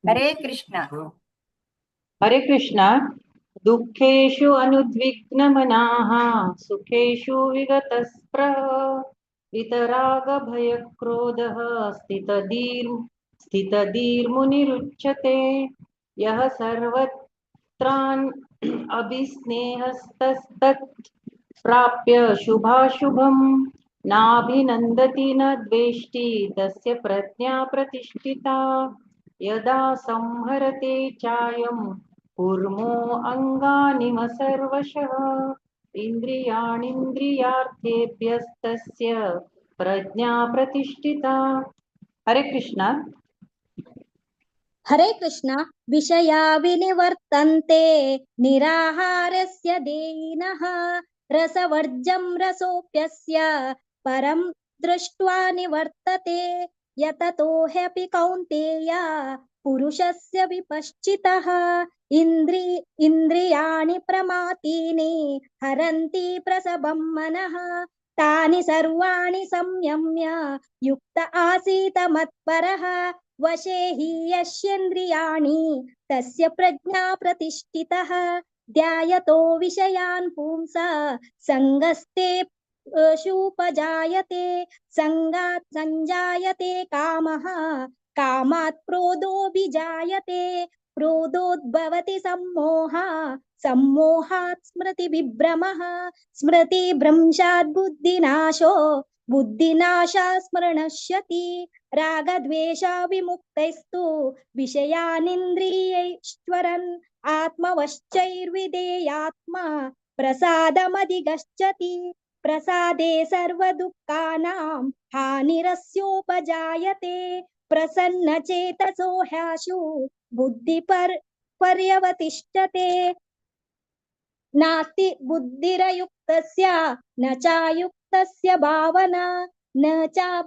[SPEAKER 26] हरे कृष्ण।
[SPEAKER 2] हरे कृष्णा। दुःखेषु अनुद्विग्नमनाः सुखेषु विगतस्पृहः वितरागभयक्रोधः स्थितधीर्मुनिरुच्यते। यः सर्वत्रान् अभिस्नेहस्तस्तत् प्राप्य शुभाशुभं नाभिनन्दति न द्वेष्टि तस्य प्रज्ञा प्रतिष्ठिता। यदा संहरते चायं कूर्मो अङ्गानिव सर्वशः इन्द्रियाणीन्द्रियार्थेभ्यस्तस्य प्रज्ञा प्रतिष्ठिता। हरे कृष्णा।
[SPEAKER 6] हरे कृष्णा। विषया विनिवर्तन्ते निराहारस्य देहिनः रसवर्जं रसोऽप्यस्य परं दृष्ट्वा निवर्तते। यततो ह्यपि कौन्तेय पुरुषस्य विपश्चितः इन्द्रियाणि प्रमातीनि हरन्ति प्रसभं मनः तानि सर्वाणि संयम्य युक्त आसीत मत्परः वशे हि यस्येन्द्रियाणि तस्य प्रज्ञा प्रतिष्ठितः। ध्यायतो विषयान् पुंसा संगस्ते शूपजायते संगात् संजायते कामः कामात् क्रोधोऽभिजायते क्रोधोद्भवति सम्मोहः सम्मोहात् स्मृतिविभ्रमः स्मृतिभ्रंशात् बुद्धिनाशो बुद्धिनाशात् स्मरणश्यति। रागद्वेषाविमुक्तैस्तु विषयानिन्द्रियैश्वरन् आत्मवश्चैर्विधेयात्मा प्रसादमधिगच्छति। प्रसादे सर्वदुःखानां हानिरस्योपजायते। प्रसन्नचेतसो ह्याशु बुद्धिपर पर्यवतिष्ठते। नास्ति बुद्धिरयुक्तस्य न चायुक्तस्य भावना न च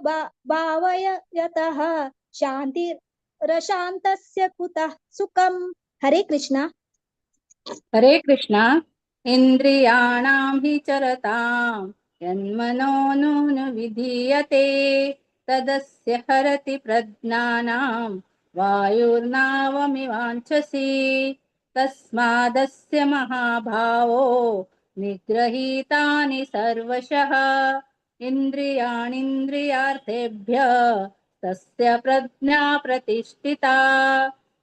[SPEAKER 6] भावयतः शान्तिरशान्तस्य कुतः सुखम्। हरे कृष्णा।
[SPEAKER 8] हरे कृष्णा। इन्द्रियाणां हि चरतां यन्मनो न विधीयते तदस्य हरति प्रज्ञानां वायुर्नावमिवाञ्छसि। तस्मादस्य महाभावो निग्रहीतानि सर्वशः इन्द्रियाणीन्द्रियार्थेभ्य तस्य प्रज्ञा प्रतिष्ठिता।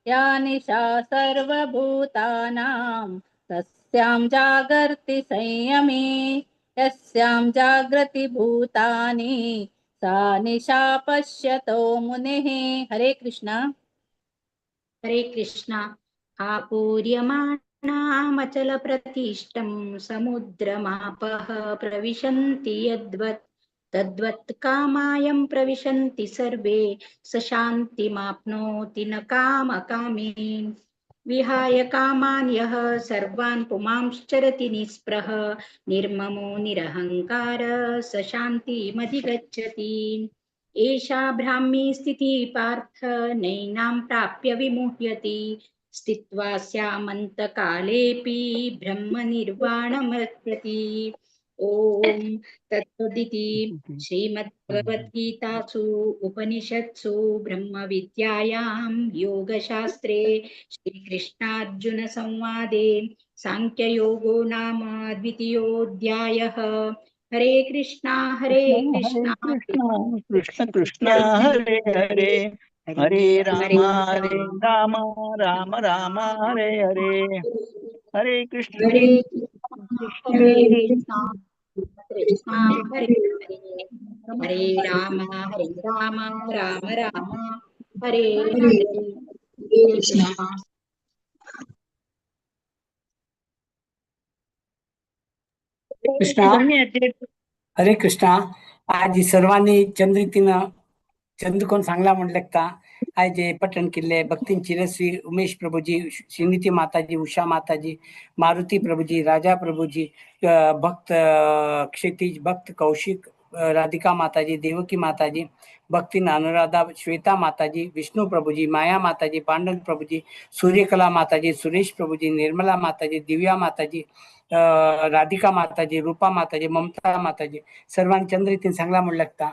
[SPEAKER 8] या निशा सर्वभूतानां तस्यां जागर्ति संयमी यस्यां जागृति भूतानि सा निशा पश्यतो मुनिः। हरे कृष्णा।
[SPEAKER 4] हरे कृष्णा। आपूर्यमाणामचलप्रतिष्ठं समुद्रमापः प्रविशन्ति यद्वत् तद्वत् कामायं प्रविशन्ति सर्वे स शान्तिमाप्नोति न कामकामी। विहाय कामान् यः सर्वान् पुमांश्चरति निःस्पृह निर्ममो निरहंकार स शान्तिमधिगच्छति। एषा ब्राह्मी स्थितिः पार्थ नैनां प्राप्य विमुह्यति स्थित्वा स्यामन्तकालेऽपि ब्रह्मनिर्वाणमर्हति। ॐ तत्सदिति श्रीमद्भगवद्गीतासु उपनिषत्सु ब्रह्मविद्यायां योगशास्त्रे श्रीकृष्णार्जुनसंवादे सांख्ययोगो नाम द्वितीयोऽध्यायः। हरे कृष्णा हरे कृष्णा
[SPEAKER 19] कृष्ण कृष्ण हरे हरे हरे राम राम राम राम हरे हरे। हरे कृष्ण
[SPEAKER 4] हरे कृष्ण कृष्ण हरे हरे हरे राम राम राम हरे हरे। कृष्ण
[SPEAKER 12] कृष्णा। हरे कृष्णा। आज सर्वांनी चंद्रितीनं चंद्र कोण सांगला म्हणलं का आज जे पठण केले भक्तीन चिरस्वी उमेश प्रभूजी, श्रीनीती माताजी, उषा माताजी, मारुती प्रभूजी, राजा प्रभूजी, भक्त क्षितिज, भक्त कौशिक, राधिका माताजी, देवकी माताजी, भक्ती अनुराधा, श्वेता माताजी, विष्णु प्रभुजी, माया माताजी, पांडुरंग प्रभुजी, सूर्यकला माताजी, सुरेश प्रभुजी, निर्मला माताजी, दिव्या माताजी, राधिका माताजी, रूपा माताजी, ममता माताजी, सर्वांक चंद्र सांगला म्हण लागता.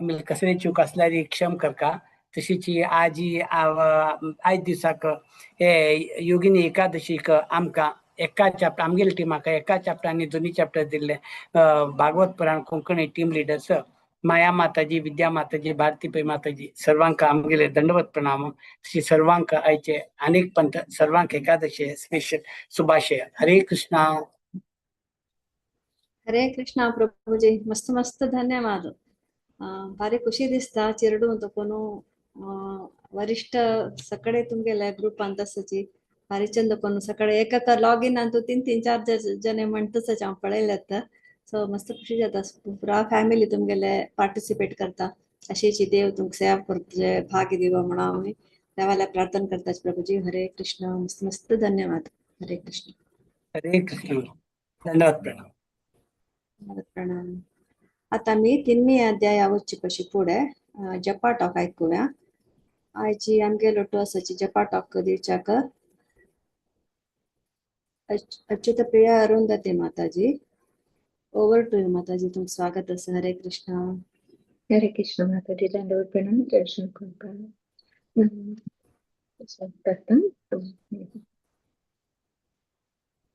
[SPEAKER 12] आमी कसले चूक आसल्यार क्षम करका. तशीच आजी आयज दिसाक हे योगिनी एकादशीक आमकां एका चॅप्टर आमगेले टिमाक एका चॅप्टर आनी दोनी चॅप्टर दिल्ले भागवत पुराण कोंकणी टीम लिडर्स माया माताजी, विद्या माताजी, भारती पै माताजी सर्वांक आमगेले दंडवत प्रणाम. तशी सर्वांक आयचे अनेक पंथ सर्वांक एकादशी स्पेशल शुभाशय. हरे कृष्णा.
[SPEAKER 1] हरे कृष्णा प्रभुजी, मस्त मस्त धन्यवाद. भारी खुशी दिसता चेरडू कोणू वरिष्ठ सगळे तुमगेले ग्रुपांत आसाची भारी चंद कोण सकाळी एकाक लॉग इन अंतू तीन तीन चार जण म्हणतच हांव पळयल्यात. सो मस्त खुशी जाता, पुरा फॅमिली तुमगेले पार्टिसिपेट करता. अशीच देव तुमकां सेवा करचे भाग्य दिवो म्हणून आमी देवाला प्रार्थना करता प्रभुजी. हरे कृष्ण. मस्त मस्त धन्यवाद. हरे कृष्ण.
[SPEAKER 12] हरे कृष्ण. धन्यवाद. प्रणाम.
[SPEAKER 1] प्रणाम. आता आमी तिन्ही अध्याय वचचे पशी फुडें जपा टॉक आयकुया. आयची आमगे लोटो आसाची जपा टॉक दिवच्याक Achyut Priya Arundhati Mataji. Over to you Mataji, तुमचं स्वागत आसा. हरे कृष्ण.
[SPEAKER 7] हरे कृष्ण माताजी, दंडवत प्रणाम. दर्शन करपाक करता.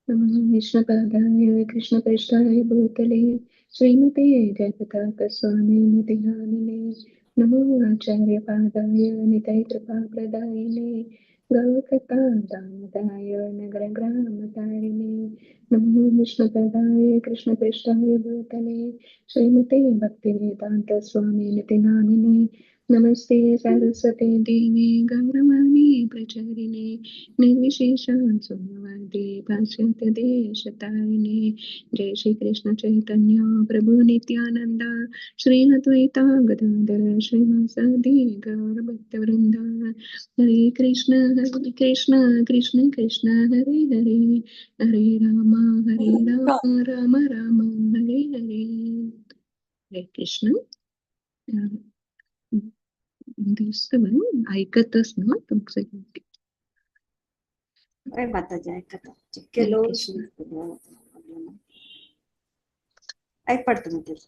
[SPEAKER 7] नमः विष्णुपादाय कृष्णप्रेष्ठाय भूतले श्रीमते जयपताक स्वामी नामिने. नमो आचार्य पादाय नितय कृपा प्रदायिने गौकथा दामदाय नगर ग्राम तारिणे. नमो विष्णुपदाय कृष्णप्रेष्ठाय भूतले श्रीमते भक्तिवेदांत स्वामी नामिने. नमस्ते सरस्वते देवी गौरवाणी प्रचारिणे निर्विशेष शून्यवादी पाश्चात्य देश तारिणे. जय श्री कृष्ण चैतन्य प्रभु नित्यानंद श्री अद्वैता गदाधर श्रीवासादि गौर भक्त वृंद. हरे कृष्ण कृष्ण कृष्ण कृष्ण हरे हरे, हरे राम हरे राम राम राम हरे हरे. हरे कृष्ण. दिसतं ऐकतच ना तुमचं?
[SPEAKER 1] हय माताजी, ऐकता.
[SPEAKER 7] हरे कृष्ण.
[SPEAKER 1] ऐक पडता माताजी.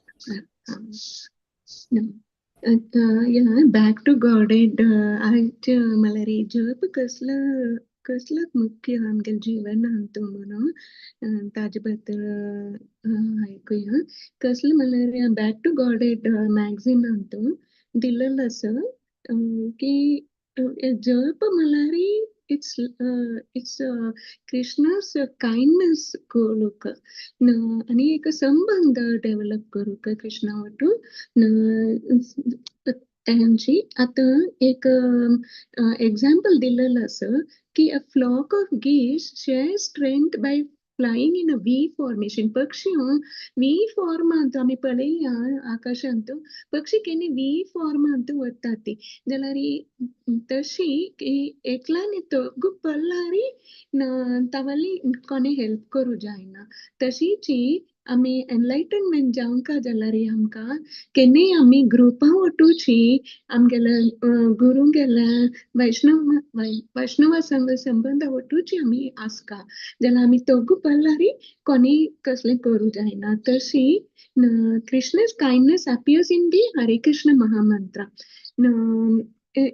[SPEAKER 7] या बॅक टू गॉडेड. आज मला रे जप कसलं कसलं मुख्य आमगेल्या जीवनांत म्हणून ताजे बद्दल ऐकूया. कसलं म्हणल्यार बॅक टू गॉडेड मॅगझिनांत दिलेलं आसा की जप म्हणल्यार it's Krishna's kindness कळूंक आनी एक संबंद डेव्हलप करूंक कृष्णा वटून तांची. आतां एक एग्जाम्पल दिलेलं आसा की a flock of geese share strength by flying in a V formation. पक्षी व्ही फॉर्मांत आमी पळया आकाशांत पक्षी केन्ना व्ही फॉर्मांत वतात ती, जाल्यार तशी एकल्यान तोगू पडल्यार तावली कोणें हेल्प करूं जायना. तशीच आमी एनलायटनमेंट जावंक जाल्यार आमकां केन्नाय आमी ग्रुपां वटूची, आमगेल्या गुरूंगेल्या वैष्णव वैष्णवा संग संबंद वटूची आमी आसका, जाल्यार आमी दोगू पडल्यार कोणीय कसलें करूं जायना. तशी Krishna's kindness appears in the Hare Krishna mahamantra.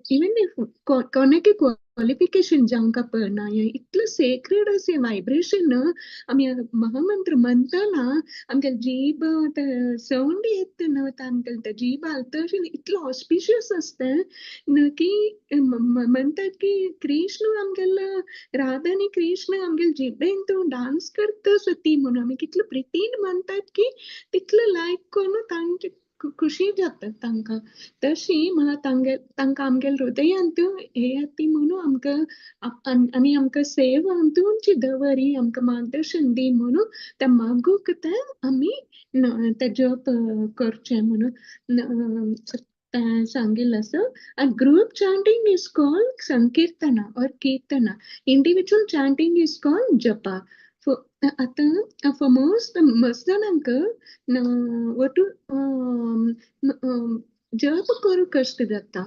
[SPEAKER 7] Even if कोणाकी क्वॉलिफिकेशन जावंक पडना, इतलो सेक्रेड अशें वायब्रेशन आमी महामंत्र म्हणटना आमगे जीब सावंड येता न्हू, आमगेले जीब हालता, इतलो ऑस्पिशियस आसता की म्हणटात की कृष्ण आमगेलो, राधा आनी कृष्ण आमगेले जिबेन तूं डान्स करता सती म्हणून आमी कितलो प्रितीन म्हणटात की तितलो लायक करून तांचे खुशी जाता तांकां. तशी मला तांगे तांकां आमगेले हृदयांत हे ती म्हणून आमकां आनी आमकां सेवा तुमची दवरी आमकां मार्गदर्शन दी म्हणून त्या मागूंक तें आमी तें जप करचें म्हणून सांगिल्लें आसा. आनी group chanting is called sankirtana or kirtana, individual chanting is called japa. आतां फॉर मोस्ट मस्त जाणांक वटू जप करूंक कश्ट जाता.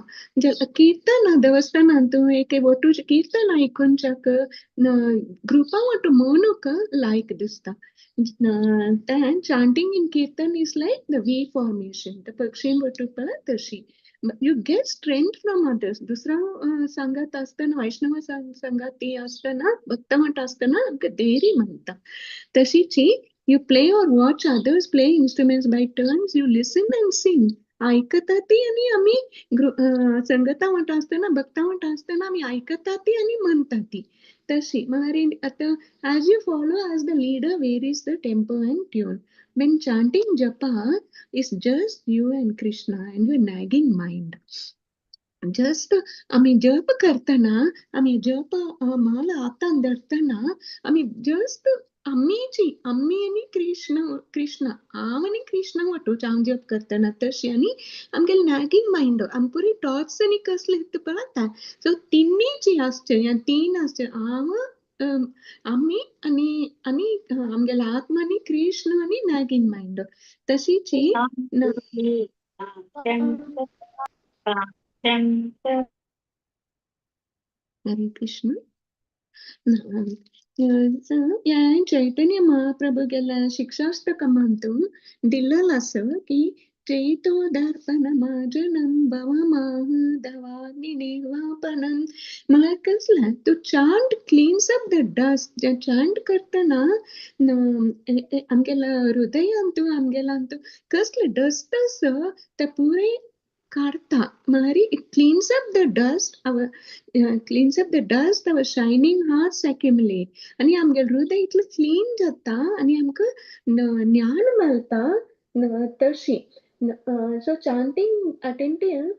[SPEAKER 7] कीर्तन देवस्थानांत एक वटू कीर्तन आयकुनच्याक ग्रुपा वटू म्हणूक लायक दिसता. तें chanting in kirtan is like the V formation, the पक्षी वटू पळय तशी. You get strength from others. दुसरा सांगात आसतना, वैष्णव सांगाती आसतना, भक्त म्हणटा आसतना आमकां धैर्य मेळटा. तशीच you play or watch others play instruments by turns, you listen and sing. आयकता ती आनी आमी संगता म्हणटा आसतना, भक्ता म्हणटा आसतना आमी आयकता ती आनी म्हणटा ती. तशी मागीर आतां as you follow as the leader varies the tempo and tune. When chanting japa is just you and Krishna and your nagging mind. Just आमी जप करतना, आमी जप माला हातान धरतना आमी जस्ट आमीची आमी आनी कृष्ण, कृष्ण हांव आनी कृष्ण वटूच हांव जप करतना तशी. आनी आमगेले नॅगिंग मायंड, आम पुरी थॉट्स आनी कसले येता पळय, सो तिन्ही आसचे या तीन आसचे, हांव, आमी आनी आनी आमगेलो आत्मा आनी कृष्ण आनी नॅगिंग मायंड. तशीच हरे कृष्ण. ह्या चैतन्य महाप्रभू गेल्या शिक्षाष्टकमांतू दिल्लेलो आसा की चेतो दर्पण मार्जनम भवमाह दवाग्नि निर्वापनम. म्हळ्यार कसलें, to chant cleans up the dust. जें चांट करतना आमगेल्या हृदयांतू आमगेल्यांतू कसलें डस्ट आसा तें पुरें काडता. म्हळ्यार it cleans up the dust, our cleans up the dust our shining hearts accumulate. आनी आमगेलें हृदय इतलें क्लीन जाता आनी आमकां ज्ञान मेळटा. तशी so chanting attentive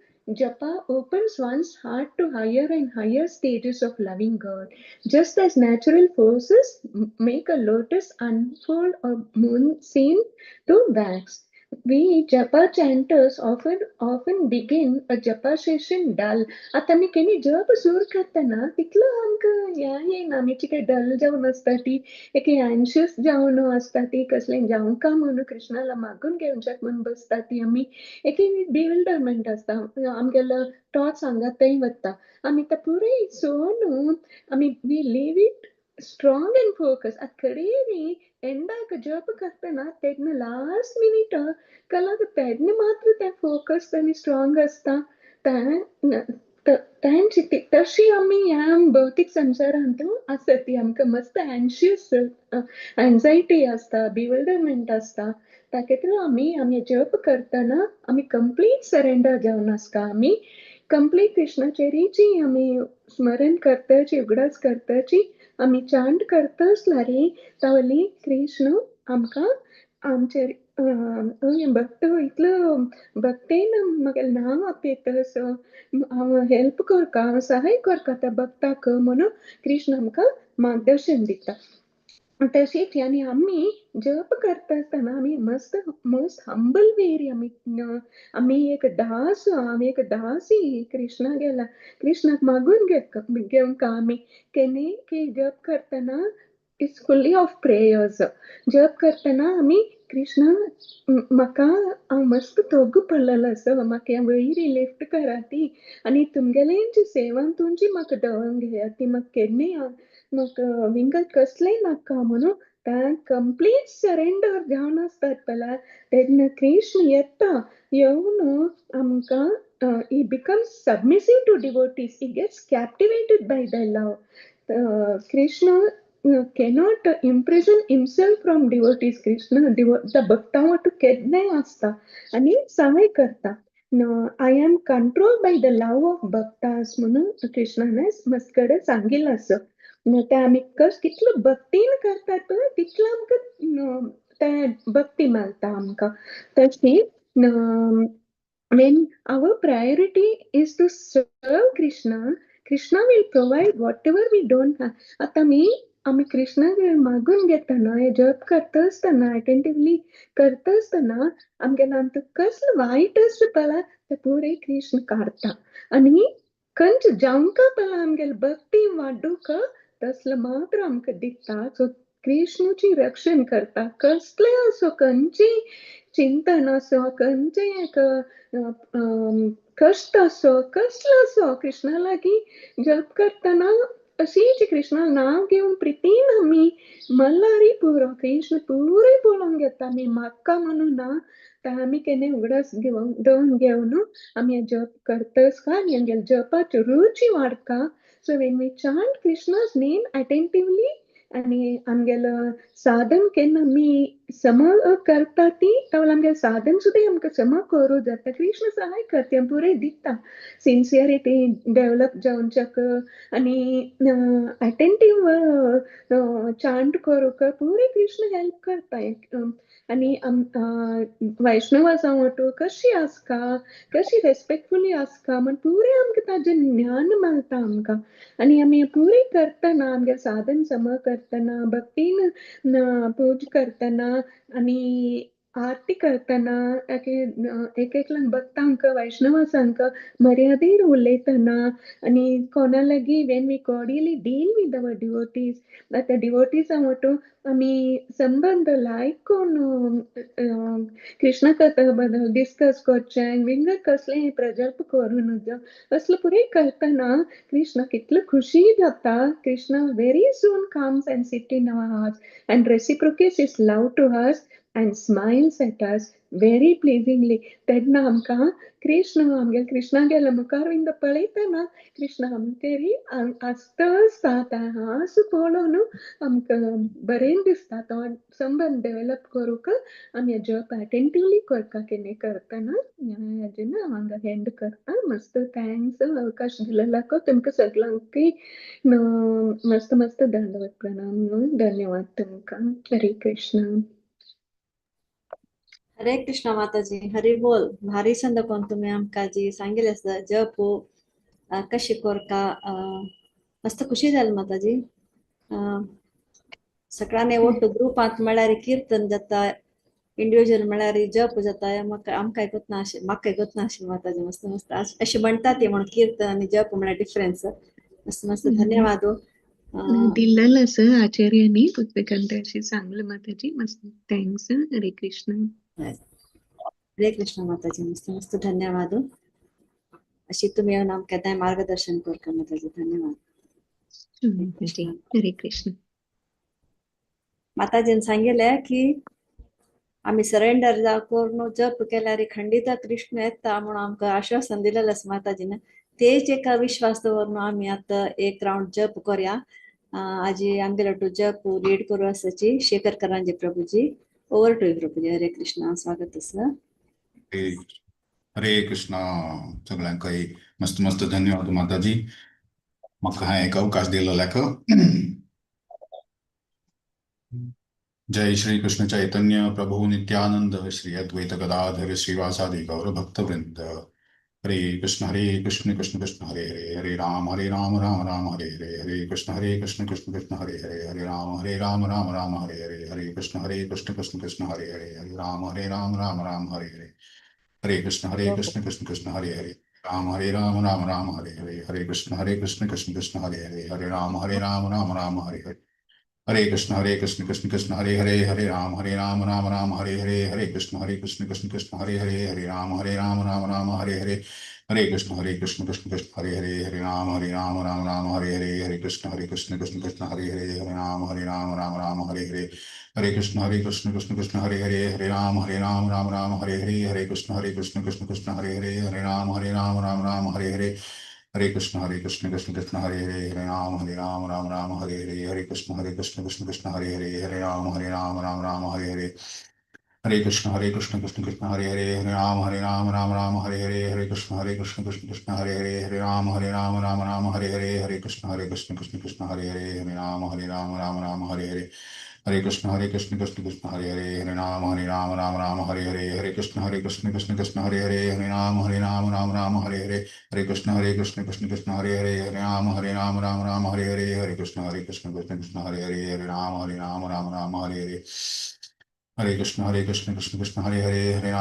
[SPEAKER 7] japa opens one's heart to higher and higher stages of loving God, just as natural forces make a lotus unfold or moon seem to wax. We japa chanters often begin a japa session dull. आतां आमी केन्ना जप सुरू करतना तितलो आमकां हें येना, आमी कितें डल जावन आसता ती, एक एन्शियस जावन आसता ती, कसलें जावंका म्हणून कृष्णाला मागून घेवच्याक म्हूण बसता ती. आमी एक बिविल्डरमेंट आसता, आमगेलो थॉट्स हांगा थंय वता. आमी ते पुराय सोडून आमी we leave it strong and focus. आतां कडेन एंडाक जप करतना तेन्ना लास्ट मिनीट कलाक तेन्ना मात्र तें फोकस आनी स्ट्रॉंग आसता. तेंची तशी आमी ह्या भौतीक संवसारांत आसता ती आमकां मस्त एन्शियस एन्जायटी आसता, बिविल्डरमेंट आसता. ताका आमी आमी जप करतना आमी कंप्लीट सरेंडर जावन आसता. आमी कंप्लीट कृष्णाचेरीची आमी स्मरण करताची, उगडास करताची, आमी चांट करता रे तावली कृष्ण आमकां आमचे भक्त इतलो भक्तेन म्हागे नांव आपयता, सो हांव हेल्प करता, हांव सहाय करता त्या भक्ताक म्हणून कृष्ण आमकां मार्गदर्शन दिता. तशीच आनी आमी जप करता आसतना आमी मस्त मोस्ट हंबल वेरी आमी आमी एक दास, हांव एक दासी कृष्णा गेला, कृष्णाक मागून घेवंक आमी केन्ना की जप करतना it's fully of prayers. जप करतना आमी कृष्णा म्हाका हांव मस्त तोगू पडलेलो आसा, म्हाका वयरी लिफ्ट करा ती आनी तुमगेलें सेवान तुमची म्हाका दवरून घेया ती, म्हाका केन्नाय म्हाका विंगड कसलेंय नाका म्हणून तें कंप्लीट सरेंडर जावन आसतात पळय तेन्ना कृष्ण येता येवन आमकां he becomes submissive to devotees, he gets captivated by the love. Krishna cannot imprison himself from devotees. Krishna the भक्तां वटू केन्नाय आसता आनी सहाय करता. I am control by the love of bhaktas म्हणून कृष्णान मस्त कडेन सांगिल्लें आसा. तें आमी कश कितलो भक्तीन करतात पळय तितलो आमकां तें भक्ती मेळटा आमकां. तशी when our priority is to serve Krishna, Krishna will provide whatever we don't have. आतां आमी आमी कृष्णाक मागून घेतना हे जप करता आसतना अटेंटिवली करता आसतना आमगेलो आमकां कसलो वायट आसता पळय तें पुरें कृष्ण काडटा आनी खंयच जावंका पळय आमगेले भक्ती वाडूंक तसलो मात्र आमकां दिता. सो कृष्णूची रक्षण करता. कसलें असो खंयची चिंतन असो, खंयचें एक कश्ट असो, कसलो असो, कृष्णा लागीं जप करतना अशीच कृष्णा नांव घेवन प्रितीन आमी मल्लारी पुरो कृष्ण पुरे पळोवन घेता. आमी म्हाका म्हणून ना तर आमी केन्ना उगडास घेवन दवरून घेवन आमी जप करतस का आनी आमगेल्या जपाची रुची वाडटा. So when we chant Krishna's name attentively आनी आमगेलो साधन केन्ना आमी सम करता ती तावळ आमगेलें साधन सुद्दां आमकां सम करूं जाता. कृष्ण सहाय करता, पुरें दिता सिन्सियरिटी डेवलप जावच्याक आनी अटेंटीव चांट करूंक पुरें कृष्ण हेल्प करता. आनी वैष्णवा वटू कशी आसका, कशी रेस्पेक्टफुली आसका म्हण पुरें आमकां ताजें ज्ञान मेळटा आमकां. आनी आमी पुरें करतना आमगेलें साधन सम करतना भक्तीन पूज करतना आनी आरती करतना एक एकल्यान भक्तांक वैष्णवासांक मर्यादेर उलयतना आनी कोणा लागीं when we cordially deal with our devotees, आतां डिवोटीजां वटू आमी संबंद लायक करून कृष्ण कथा बद्दल डिस्कस करचें, विंगड कसलें प्रजल्प करूं नजो, असलें पुरें करतना कृष्ण कितलो खुशी जाता. Krishna very soon comes and sit in our hearts and reciprocates his love to us and smiles at us very pleasingly. तेन्ना आमकां कृष्ण आमगेल्या कृष्णागेल्या मुखार पळयतना कृष्ण आमगेरी आसता हांसो पळोवन आमकां बरें दिसता. तो संबंद डेवलप करूंक आमी जप अटेंटिवली करता केन्ना करतना हाजेन हांगा एंड करता. मस्त thanks अवकाश दिलेल्याक तुमकां सगळ्यांकय मस्त मस्त दंडवत प्रणाम, धन्यवाद तुमकां. हरे कृष्ण.
[SPEAKER 1] हरे कृष्ण माताजी, हरी बोल. भारी संद कोण तुम्ही आमकां जी सांगितले आसा जप कशी करका, मस्त खुशी जाली माताजी. सगळ्यांनी ಒಟ್ಟು ग्रुपांत म्हळ्यार कीर्तन जाता, इंडिविज्युअल म्हळ्यार जप जाता, म्हाका आमकां गोतना म्हाका गोतना अशें माताजी. मस्त मस्त अशें म्हणटा ती म्हणून कीर्तन आनी जप म्हळ्यार डिफरन्स. मस्त मस्त धन्यवाद
[SPEAKER 7] दिलेलं असं आचार्यांनी पुस्तकांत अशी सांगलं माताजी. मस्त thanks. Hare Krishna.
[SPEAKER 1] Hare Krishna माताजी, मस्त मस्त धन्यवाद. अशी तुम्ही येवन आमकां केन्नाय मार्गदर्शन करता माताजी, धन्यवाद.
[SPEAKER 7] हरे कृष्ण.
[SPEAKER 1] माताजीन सांगितलें की आमी सरेंडर जाव करून जप केल्यार खंडित कृष्ण येता म्हणून आमकां आश्वासन दिलेलें आसा माताजीन. तेच एक विश्वास दवरून आमी आतां एक रावंड जप करया. आजी आमगेलो टू जप लीड करू आसाची Shekhar Karanje Prabhuji. Over to Prabhuji. Hare Krishna. स्वागत आसा.
[SPEAKER 3] हरे कृष्णा. सगळ्यांकय मस्त मस्त धन्यवाद माताजी, म्हाका हांवें एक अवकाश दिलेल्याक. जय श्री कृष्ण चैतन्य प्रभु नित्यानंद श्री अद्वैत गदाधर श्रीवासादि गौर भक्तवृंद. हरे कृष्ण कृष्ण कृष्ण हरे हरे, हरे राम राम राम हरे हरे, हरे कृष्ण कृष्ण कृष्ण हरे हरे, हरे राम राम राम हरे हरे, हरे कृष्ण कृष्ण कृष्ण हरे हरे, हरे राम राम राम हरे हरे, हरे कृष्ण कृष्ण कृष्ण हरे हरे, राम राम राम हरे हरे, हरे कृष्ण कृष्ण कृष्ण हरे हरे, हरे राम राम राम हरे हरे, हरे कृष्ण कृष्ण कृष्ण हरे हरे, हरे राम राम राम हरे हरे, हरे कृष्ण कृष्ण कृष्ण हरे हरे, हरे राम राम राम हरे हरे, हरे कृष्ण कृष्ण कृष्ण हरे हरे, हरे राम राम राम हरे हरे, हरे कृष्ण कृष्ण कृष्ण हरे हरे, हरे राम राम राम हरे हरे, हरे कृष्ण कृष्ण कृष्ण हरे हरे, हरे राम राम राम हरे हरे, हरे कृष्ण कृष्ण कृष्ण हरे हरे, हरे राम राम राम हरे हरे, हरे कृष्ण कृष्ण कृष्ण हरे हरे, हरे राम राम राम हरे हरे, हरे कृष्ण कृष्ण कृष्ण हरे हरे, हरे राम राम राम हरे हरे, हरे कृष्ण कृष्ण कृष्ण हरे हरे, हरे राम राम राम हरे हरे, हरे कृष्ण कृष्ण कृष्ण हरे हरे, हरे राम राम राम हरे हरे, हरे कृष्ण कृष्ण कृष्ण हरे हरे, हरे राम राम राम हरे हरे, हरे कृष्ण कृष्ण कृष्ण हरे हरे, हरे राम राम राम हरे हरे, हरे कृष्ण कृष्ण कृष्ण हरे हरे, हरे राम राम राम हरे हरे, हरे कृष्ण कृष्ण कृष्ण हरे हरे, हरे राम राम राम हरे हरे, हरे कृष्ण कृष्ण कृष्ण हरे हरे, हरे राम राम राम हरे हरे, Hare Krishna, Krishna Krishna, Hare Hare, Hare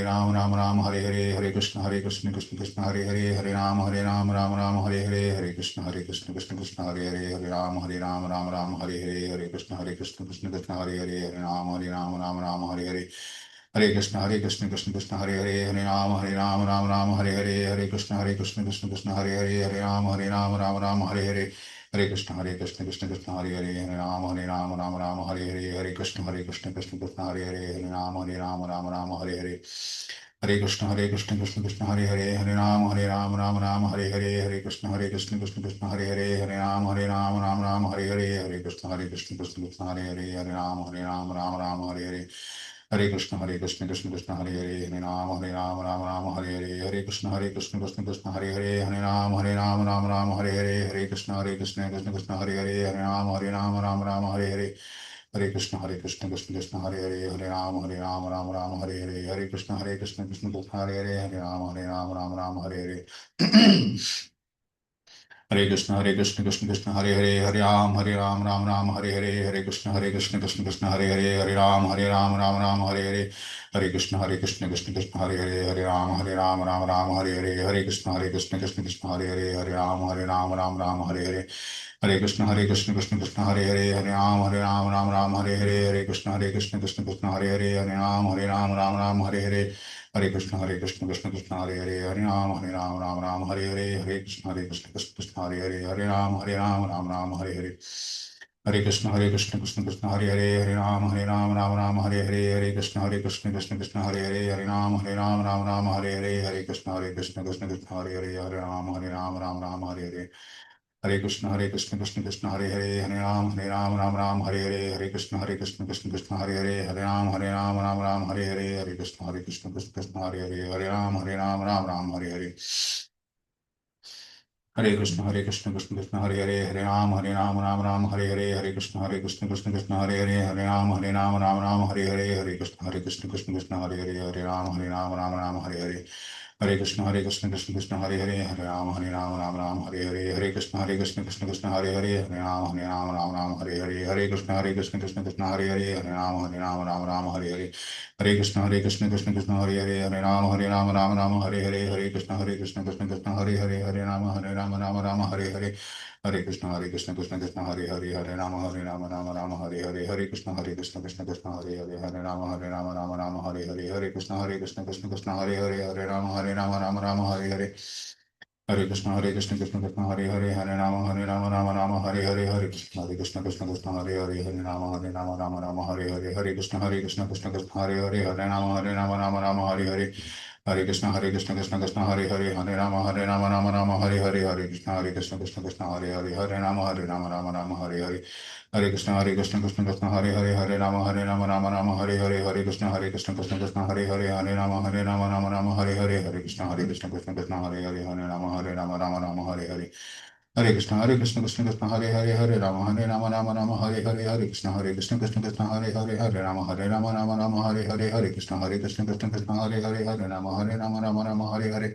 [SPEAKER 3] Ram, Ram Ram, Hare Hare, Hare Krishna, Krishna Krishna, Hare Hare, Hare Ram, Ram Ram, Hare Hare, Hare Krishna, Krishna Krishna, Hare Hare, Hare Ram, Ram Ram, Hare Hare, Hare Krishna, Krishna Krishna, Hare Hare, Hare Ram, Ram Ram, Hare Hare. Hare Krishna, Krishna Krishna, Hare Hare, Hare Ram, Ram Ram, Hare Hare, Hare Krishna, Krishna Krishna, Hare Hare, Hare Ram, Ram Ram, Hare Hare, Hare Krishna, Krishna Krishna, Hare Hare, Hare Ram, Ram Ram, Hare Hare, Hare Krishna, Krishna Krishna, Hare Hare, Hare Ram, Ram Ram, Hare Hare. Hare Krishna, Krishna Krishna, Hare Hare, Hare Ram, Ram Ram, Hare Hare, Hare Krishna, Krishna Krishna, Hare Hare, Hare Ram, Ram Ram, Hare Hare, Hare Krishna, Krishna Krishna, Hare Hare, Hare Ram, Ram Ram, Hare Hare. Hare Krishna, Krishna Krishna, Hare Hare, Hare Ram, Ram Ram, Hare Hare, Hare Krishna, Krishna Krishna, Hare Hare, Hare Ram, Ram Ram, Hare Hare, Hare Krishna, Krishna Krishna, Hare Hare, Hare Ram, Ram Ram, Hare Hare. Hare Krishna, Krishna Krishna, Hare Hare, Hare Ram, Ram Ram, Hare Hare, Hare Krishna, Krishna Krishna, Hare Hare, Hare Ram, Ram Ram, Hare Hare. Hare Krishna, Krishna Krishna, Hare Hare, Hare Ram, Ram Ram, Hare Hare, Hare Krishna, Krishna Krishna, Hare Hare, Hare Ram, Ram Ram, Hare Hare, Hare Krishna, Krishna Krishna, Hare Hare, Hare Ram, Ram Ram, Hare Hare, Hare Krishna, Krishna Krishna, Hare Hare, Hare Ram, Ram Ram, Hare Hare. Hare Krishna, Krishna Krishna, Hare Hare, Hare Ram, Ram Ram, Hare Hare, Hare Krishna, Krishna Krishna, Hare Hare, Hare Ram, Ram Ram, Hare Hare. Hare Krishna, Krishna Krishna, Hare Hare, Hare Ram, Ram Ram, Hare Hare, Hare Krishna, Krishna Krishna, Hare Hare, Hare Ram, Ram Ram, Hare Hare. Hare Krishna, Krishna Krishna, Hare Hare, Hare Ram, Ram Ram, Hare Hare, Hare Krishna, Krishna Krishna, Hare Hare, Hare Ram, Ram Ram, Hare Hare, Hare Krishna, Krishna Krishna, Hare Hare, Hare Ram, Ram Ram, Hare Hare. Hare Krishna, Krishna Krishna, Hare Hare, Hare Ram, Ram Ram, Hare Hare, Hare Krishna, Krishna Krishna, Hare Hare, Hare Ram, Ram Ram, Hare Hare, Hare Krishna, Krishna Krishna, Hare Hare, Hare Ram, Ram Ram, Hare Hare. Hare Krishna, Krishna Krishna, Hare Hare, Hare Ram, Ram Ram, Hare Hare, Hare Krishna, Krishna Krishna, Hare Hare, Hare Ram, Ram Ram, Hare Hare, Hare Krishna, Krishna Krishna, Hare Hare, Hare Ram, Ram Ram, Hare Hare. Hare Krishna, Krishna Krishna, Hare Hare, Hare Ram, Ram Ram, Hare Hare, Hare Krishna, Krishna Krishna, Hare Hare, Hare Ram, Ram Ram, Hare Hare, Hare Krishna, Krishna Krishna, Hare Hare, Hare Ram, Ram Ram, Hare Hare. Hare Krishna, Krishna Krishna, Hare Hare, Hare Ram, Ram Ram, Hare Hare, Hare Krishna, Krishna Krishna, Hare Hare, Hare Ram, Ram Ram, Hare Hare. Hare Krishna, Krishna Krishna, Hare Hare, Hare Ram, Ram Ram, Hare Hare, Hare Krishna, Krishna Krishna, Hare Hare, Hare Ram, Ram Ram, Hare Hare, Hare Krishna, Krishna Krishna, Hare Hare, Hare Ram, Ram Ram, Hare Hare. Hare Krishna, Krishna Krishna, Hare Hare, Hare Ram, Ram Hare Hare, Hare Krishna, Krishna Krishna, Hare Hare, Hare Ram, Ram Hare Hare, Hare Krishna, Krishna Krishna, Hare Hare, Hare Ram, Ram Hare Hare. Hare Krishna, Krishna Krishna, Hare Hare, Hare Ram, Ram Hare Hare, Hare Krishna, Krishna Krishna, Hare Hare, Hare Ram, Ram Hare Hare. Hare Krishna, Krishna Krishna, Hare Hare, Hare Ram, Ram Hare Hare, Hare Krishna, Krishna Krishna, Hare Hare, Hare Ram, Ram Hare Hare, Hare Krishna, Krishna Krishna, Hare Hare, Hare Ram, Ram Hare Hare. Hare Krishna, Krishna Krishna, Hare Hare, Hare Ram, Ram Hare Hare, Hare Krishna, Krishna Krishna, Hare Hare, Hare Ram, Ram Hare Hare, Hare Krishna, Krishna Krishna, Hare Hare, Hare Ram, Ram Hare Hare.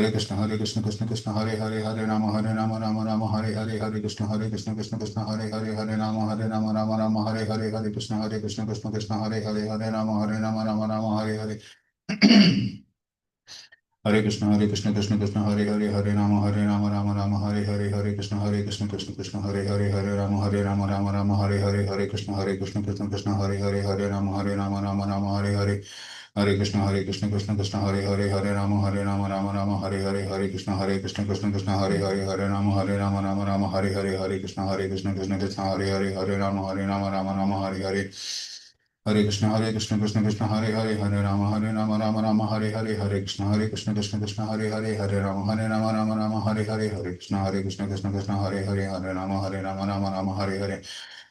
[SPEAKER 3] Hare Krishna, Krishna Krishna, Hare Hare, Hare Ram, Ram Hare Hare, Hare Krishna, Krishna Krishna, Hare Hare, Hare Ram, Ram Hare Hare, Hare Krishna, Krishna Krishna, Hare Hare, Hare Ram, Ram Hare Hare. Hare Krishna, Krishna Krishna, Hare Hare, Hare Ram, Ram Hare Hare, Hare Krishna, Krishna Krishna, Hare Hare, Hare Ram, Ram Hare Hare, Hare Krishna, Krishna Krishna, Hare Hare, Hare Ram, Ram Hare Hare. Hare Krishna, Krishna Krishna, Hare Hare, Hare Ram, Ram Hare Hare, Hare Krishna, Krishna Krishna, Hare Hare, Hare Ram, Ram Hare Hare, Hare Krishna, Krishna Krishna, Hare Hare, Hare Ram, Ram Hare Hare. Hare Krishna, Krishna Krishna, Hare Hare, Hare Ram, Ram Hare Hare, Hare Krishna, Krishna Krishna, Hare Hare, Hare Ram, Ram Hare Hare, Hare Krishna, Krishna Krishna, Hare Hare, Hare Ram, Ram Hare Hare.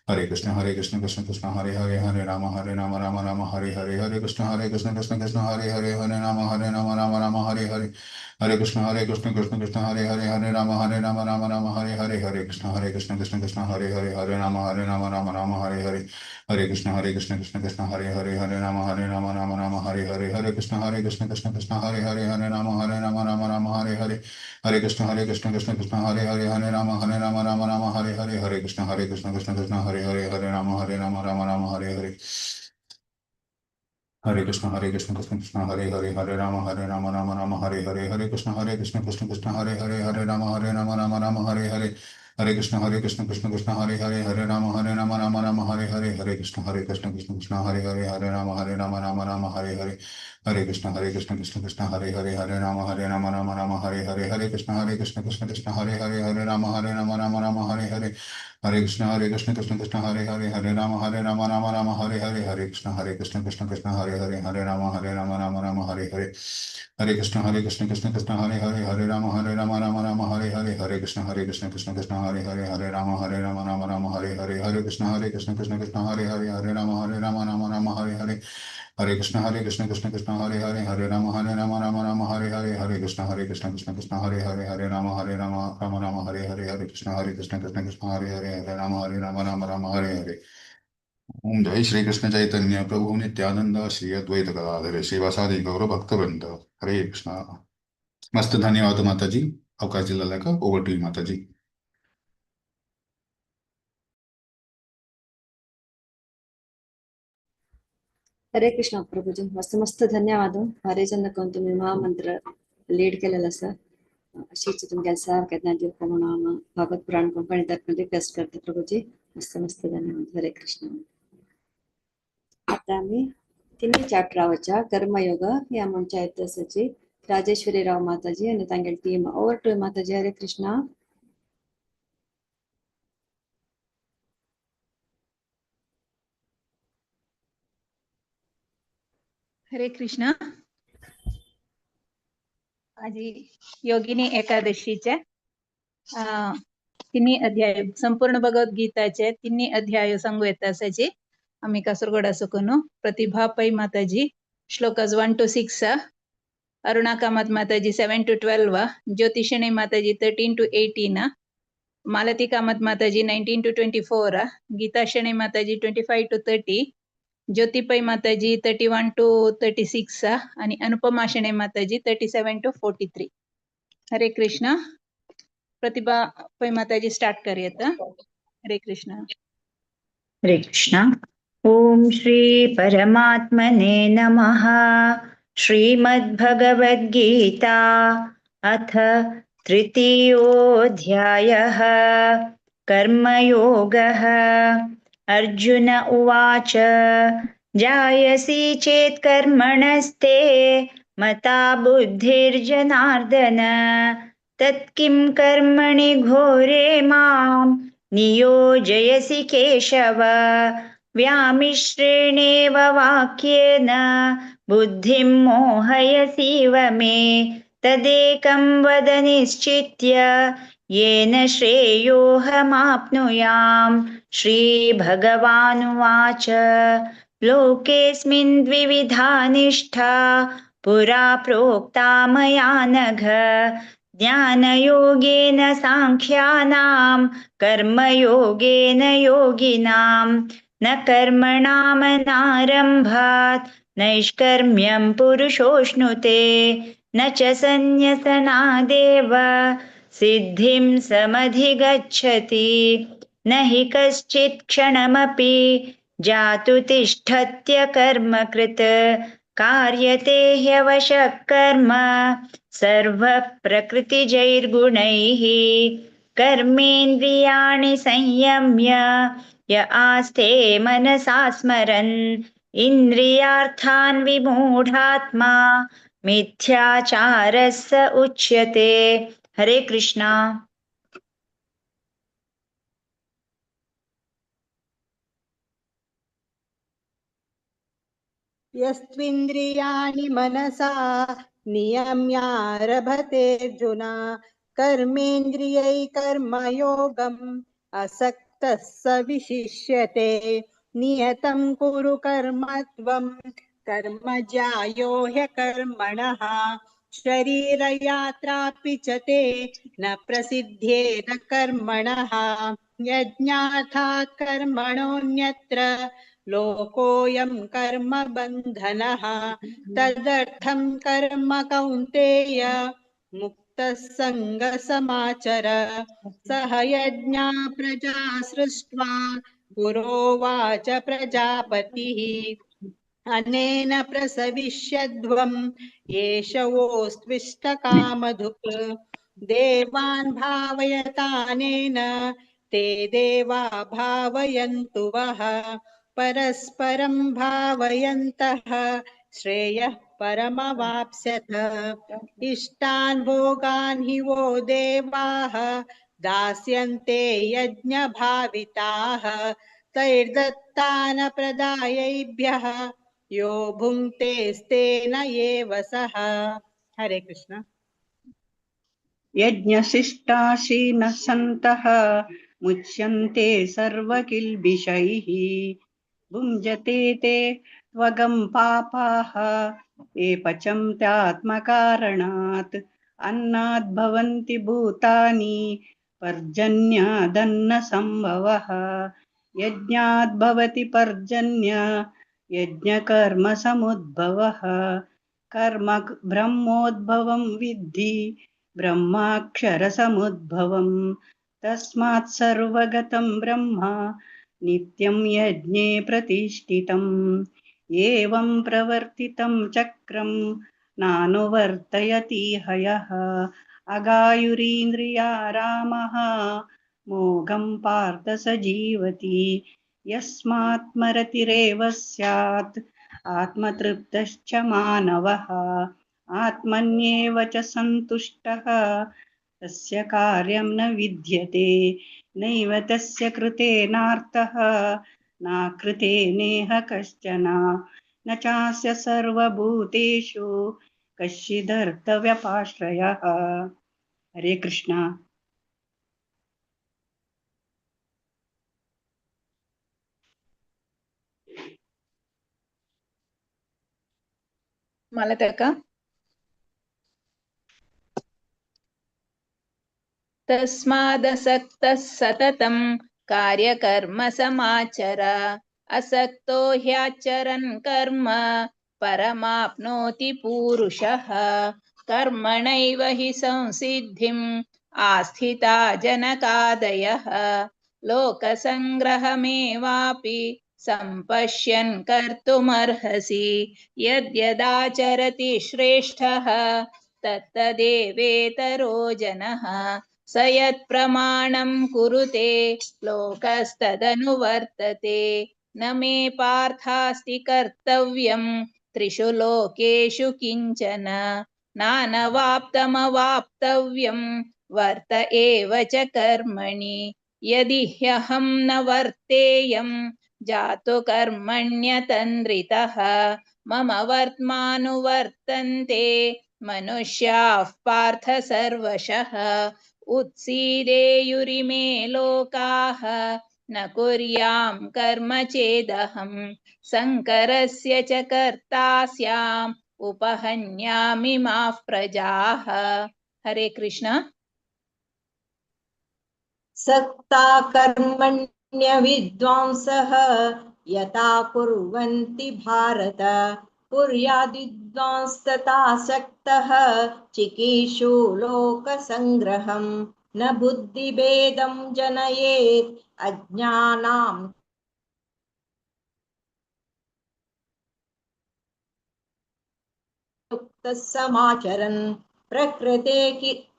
[SPEAKER 3] Hare Krishna, Krishna Krishna, Hare Hare, Hare Ram, Ram Hare Hare, Hare Krishna, Krishna Krishna, Hare Hare, Hare Ram, Ram Hare Hare. Hare Krishna, Krishna Krishna, Hare Hare, Hare Ram, Ram Hare Hare, Hare Krishna, Krishna Krishna, Hare Hare, Hare Ram, Ram Hare Hare. Hare Krishna, Krishna Krishna, Hare Hare, Hare Ram, Ram Hare Hare, Hare Krishna, Krishna Krishna, Hare Hare, Hare Ram, Ram Hare Hare. Hare Krishna, Krishna Krishna, Hare Hare, Hare Ram, Ram Hare Hare, Hare Krishna, Krishna Krishna, Hare Hare, Hare Ram, Ram Hare Hare. Hare Krishna Krishna Krishna Hare Hare Hare Rama Hare Rama Rama Rama Hare Hare Hare Krishna Krishna Krishna Hare Hare Hare Rama Rama Rama Hare Hare Hare Krishna Krishna Krishna Hare Hare Hare Rama Rama Rama Hare Hare Hare Krishna Krishna Krishna Hare Hare Hare Rama Rama Rama Hare Hare Hare Krishna Krishna Krishna Hare Hare Hare Rama Rama Rama Hare Hare Hare Krishna Krishna Krishna Hare Hare Hare Rama Rama Rama Hare Hare Hare Krishna Krishna Krishna Hare Hare Hare Rama Rama Rama Hare Hare Hare Krishna Krishna Krishna Hare Hare Hare Rama Rama Rama Hare Hare Hare Krishna Krishna Krishna Hare Hare Hare Rama Rama Rama Hare Hare Hare Krishna Krishna Krishna Hare Hare Hare Rama Rama Rama Hare Hare Hare Krishna Krishna Krishna Hare Hare Hare Rama Rama Rama Hare Hare Hare Krishna Krishna Krishna Hare Hare Hare Rama Rama Rama Hare Hare Hare Krishna Krishna Krishna Hare Hare Hare Rama Rama Rama Hare Hare Hare Krishna Krishna Krishna Hare Hare Hare Rama Rama Rama Hare Hare. Om जय श्री कृष्ण चैतन्य प्रभु नित्यानंद श्री अद्वैत गदाधर श्रीवासादि गौर भक्तवृंद। हरे कृष्णा। मस्त धन्यवाद माताजी, अवकाश दिलेला का। Over to you Mataji.
[SPEAKER 1] Hare Krishna Prabhuji, मस्त मस्त धन्यवाद। हरे जन करून तुम्ही महामंत्र लीड केलेला सर। अशीच तुमच्या सारख्या ज्ञानदेव प्रमाण भागवत पुराण कंपनी तर्फे रिक्वेस्ट करते प्रभूजी। मस्त मस्त धन्यवाद। हरे कृष्ण। आता आम्ही तिन्ही चॅप्टरावरच्या कर्मयोग या आमच्या इतिहासाची राजेश्वरी राव माताजी आणि तांगेली टीम। ओवर टू माताजी। हरे कृष्णा।
[SPEAKER 9] हरे कृष्णा। आजी योगिनी एकादशीचे तिन्ही अध्याय संपूर्ण भगवद्गीताचे तिन्ही अध्याय सांगू येता आसाची। आमी कासरगोडा सकून प्रतिभा पै माताजी shlokas 1 to 6, Aruna Kamat Mataji 7 to 12, Jyoti Shenoy Mataji 13 to 18, Malati Kamat Mataji 19 to 24, Geeta Shenoy Mataji 25 to 30, Jyoti Pai Mataji 31 to 36 आणि अनुपमा शणै माताजी 37 to 43। Hare Krishna. Pratibha Pai Mataji start करूयात। हरे कृष्ण।
[SPEAKER 10] हरे कृष्ण। ओम श्री परमात्मने नमः। श्रीमद्भगवद्गीता अथ तृतीयोऽध्यायः कर्मयोगः। अर्जुन उवाच, जायसी चेत् कर्मणस्ते मता बुद्धिर्जनार्दन, तत्किं कर्मणि घोरे मां नियोजयसि केशव। व्यामिश्रेणेव वाक्येन बुद्धिं मोहयसीव मे, तदेकं वद निश्चित्य येन श्रेयोऽहमाप्नुयाम्। श्रीभगवानुवाच, लोकेऽस्मिन् द्विविधा निष्ठा पुरा प्रोक्ता मया नघ, ज्ञानयोगेन साङ्ख्यानां कर्मयोगेन योगिनां। न कर्मणामनारम्भात् नैष्कर्म्यं पुरुषोऽश्नुते, न च सन्न्यसनादेव सिद्धिं समधिगच्छति। न हि कश्चित् क्षणमपि जातु तिष्ठत्य कर्मकृत्, कार्यते ह्यवशः कर्म सर्वप्रकृतिजैर्गुणैः। कर्मेन्द्रियाणि संयम्य य आस्ते मनसा स्मरन्, इन्द्रियार्थान् विमूढात्मा मिथ्याचारः स उच्यते। हरे कृष्णा।
[SPEAKER 11] यस्त्विन्द्रियाणि मनसा नियम्यारभतेऽर्जुन, कर्मेन्द्रियै कर्मयोगम् असक्तः स विशिष्यते। नियतं कुरु कर्म त्वं कर्म ज्यायो ह्यकर्मणः, शरीरयात्रापि च ते न प्रसिद्ध्येत कर्मणः। यज्ञार्थात् कर्मणोऽन्यत्र लोकोऽयं कर्म बन्धनः, तदर्थं कर्म कौन्तेय मुक्तः सङ्गसमाचर। सह यज्ञा प्रजा सृष्ट्वा पुरोवाच प्रजापतिः। अनेन प्रसविष्यध्वं एष वोस्त्विष्टकामधुक्। देवान् भावयतानेन ते देवा भावयन्तु वः। परस्परं भावयन्तः श्रेयः परमवाप्स्यथ। इष्टान् भोगान् हि वो देवाः दास्यन्ते यज्ञभाविताः। तैर्दत्तान प्रदायैभ्यः यो भुङ्क्तेस्तेन एव सः। हरे कृष्ण।
[SPEAKER 13] यज्ञशिष्टाशीनः सन्तः मुच्यन्ते सर्वकिल्बिषैः। भुञ्जते ते त्वगं पापाः ये पचन्त्यात्मकारणात्। अन्नाद् भवन्ति भूतानि पर्जन्यादन्नसम्भवः। यज्ञाद् भवति पर्जन्य यज्ञकर्मसमुद्भवः। कर्म ब्रह्मोद्भवं विद्धि ब्रह्माक्षरसमुद्भवं। तस्मात् सर्वगतं ब्रह्म नित्यं यज्ञे प्रतिष्ठितम्। एवं प्रवर्तितं चक्रं नानुवर्तयति हयः। अगायुरीन्द्रिया रामः मोघं पार्थ स जीवति। यस्मात्मरतिरेव स्यात् आत्मतृप्तश्च मानवः। आत्मन्येव च सन्तुष्टः तस्य कार्यं न विद्यते। नैव तस्य कृतेनार्थः नाकृते नेह कश्चन। न चास्य सर्वभूतेषु कश्चिदर्थव्यपाश्रयः। हरे कृष्णा।
[SPEAKER 9] मालतका। तस्मादसक्तः सततं कार्यकर्म समाचर। असक्तो ह्याचरन् कर्म परमाप्नोति पुरुषः। कर्मणैव हि संसिद्धिम् आस्थिता जनकादयः। लोकसङ्ग्रहमेवापि सम्पश्यन् कर्तुमर्हसि। यद्यदाचरति श्रेष्ठः तत्तदेवेतरो जनः। स यत्प्रमाणं कुरुते लोकस्तदनुवर्तते। न मे पार्थास्ति कर्तव्यं त्रिषु लोकेषु किञ्चन। नानवाप्तमवाप्तव्यं वर्त एव च कर्मणि। यदि ह्यहं न वर्तेयं जातु कर्मण्यतन्द्रितः। मम वर्त्मानुवर्तन्ते मनुष्याः पार्थ सर्वशः। उत्सीदेयुरिमे लोकाः न कुर्यां कर्म चेदहं। शङ्करस्य च कर्ता स्याम् उपहन्यामि माः प्रजाः। हरे कृष्ण।
[SPEAKER 14] सक्ता कर्मण्यविद्वांसः यथा कुर्वन्ति भारत। कुर्याद्विद्वांस्तथा सक्तः चिकीर्षु लोकसङ्ग्रहम्। न बुद्धिभेदं जनयेत् अज्ञानां युक्तः समाचरन्। प्रकृते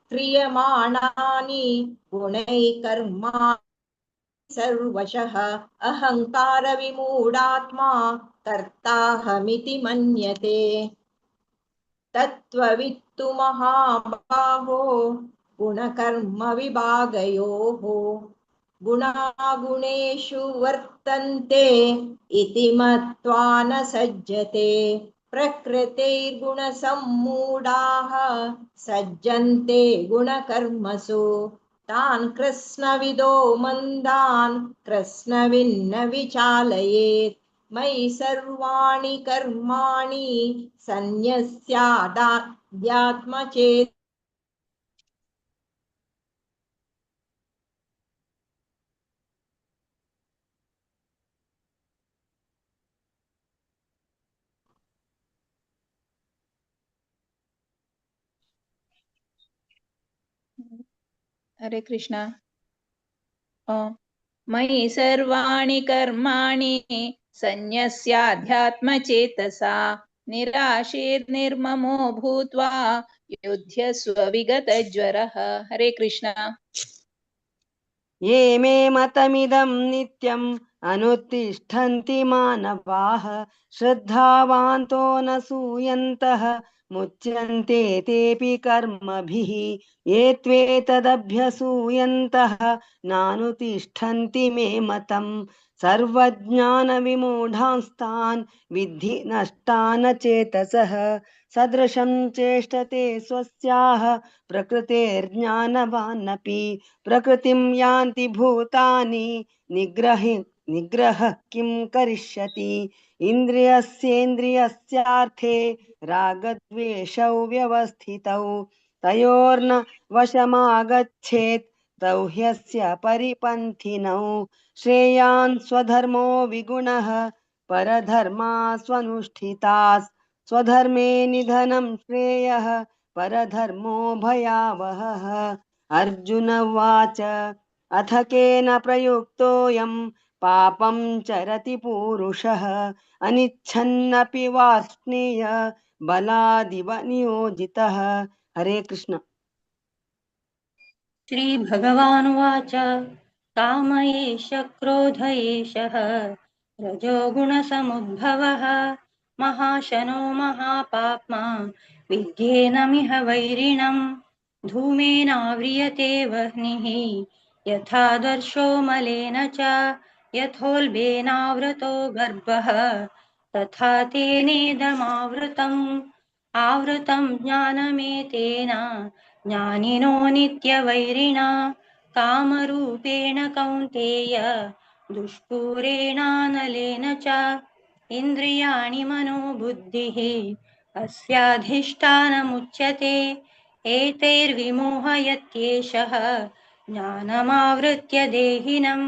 [SPEAKER 14] क्रियमाणानि गुणैः कर्माणि सर्वशः। अहङ्कारविमूढात्मा कर्ताहमिति मन्यते। तत्त्ववित्तु महाबाहो गुणकर्मविभागयोः। गुणागुणेषु वर्तन्ते इति मत्वा न सज्जते। प्रकृतेर्गुणसम्मूढाः सज्जन्ते गुणकर्मसु। तान् कृत्स्नविदो मन्दान् कृत्स्नविन्न विचालयेत्। मयि सर्वाणि कर्माणि सन्न्यस्यादाध्यात्मचेत्।
[SPEAKER 9] हरे कृष्णा। मयि सर्वाणि कर्माणि सन्न्यस्याध्यात्मचेतसा निराशीर्निर्ममो भूत्वा युध्यस्व विगतज्वरः। हरे कृष्णा।
[SPEAKER 5] ये मे मतमिदं नित्यम् अनुतिष्ठन्ति मानवाः श्रद्धावान्तो न सूयन्तः मुच्यन्ते तेऽपि कर्मभिः। ये त्वेतदभ्यसूयन्तः नानुतिष्ठन्ति मे मतम् सर्वज्ञानविमूढांस्तान् विद्धि नष्टान् चेतसः। सदृशं चेष्टते स्वस्याः प्रकृतेर्ज्ञानवानपि प्रकृतिं यान्ति भूतानि निग्रह किं करिष्यति। इन्द्रियस्येन्द्रियस्यार्थे रागद्वेषौ व्यवस्थितौ तयोर्न वशमागच्छेत् तौ ह्यस्य परिपन्थिनौ। श्रेयान् स्वधर्मो विगुणः परधर्मा स्वनुष्ठितास् स्वधर्मे निधनं श्रेयः परधर्मो भयावहः। अर्जुन उवाच अथ केन प्रयुक्तोऽयं पापं चरति पुरुषः अनिच्छन्नपि वार्ष्णेय बलादिव नियोजितः। हरे कृष्ण।
[SPEAKER 15] श्री भगवानुवाच काम एष क्रोध एषः रजोगुणसमुद्भवः महाशनो महापाप्मा विद्येनमिह वैरिणम् धूमेनाव्रियते वह्निः यथा दर्शो मलेन च यथोल्बेनावृतो गर्भः तथा तेनेदमावृतम्। आवृतं ज्ञानमेतेन ज्ञानिनो नित्यवैरिणा कामरूपेण कौन्तेय दुष्पूरेणानलेन च। इन्द्रियाणि मनो बुद्धिः अस्याधिष्ठानमुच्यते एतैर्विमोहयत्येषः ज्ञानमावृत्य देहिनं।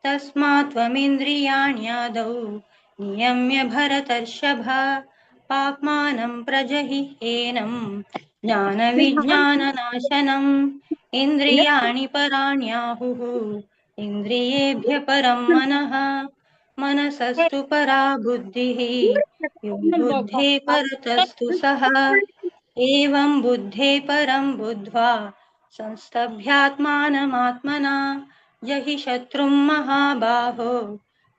[SPEAKER 15] तस्मात् त्वमिन्द्रियाण्यादौ नियम्य भरतर्षभ पाप्मानं प्रजहि एनं ज्ञानविज्ञाननाशनम्। इन्द्रियाणि पराण्याहुः इन्द्रियेभ्य परं मनः मनसस्तु परा बुद्धिः यो बुद्धे परतस्तु सः। एवं बुद्धे परं बुद्ध्वा संस्तभ्यात्मानमात्मना जहि शत्रुं महाबाहो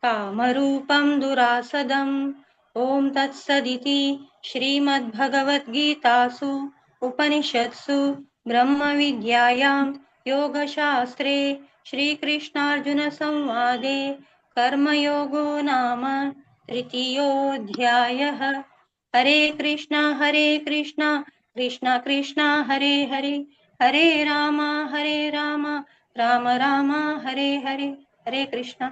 [SPEAKER 15] कामरूपं दुरासदम्। ॐ तत्सदिति श्रीमद्भगवद्गीतासु उपनिषत्सु ब्रह्मविद्यायां योगशास्त्रे श्रीकृष्णार्जुनसंवादे कर्मयोगो नाम तृतीयोऽध्यायः। हरे कृष्णा कृष्ण कृष्ण हरे हरे हरे राम राम राम हरे हरे। हरे कृष्णा।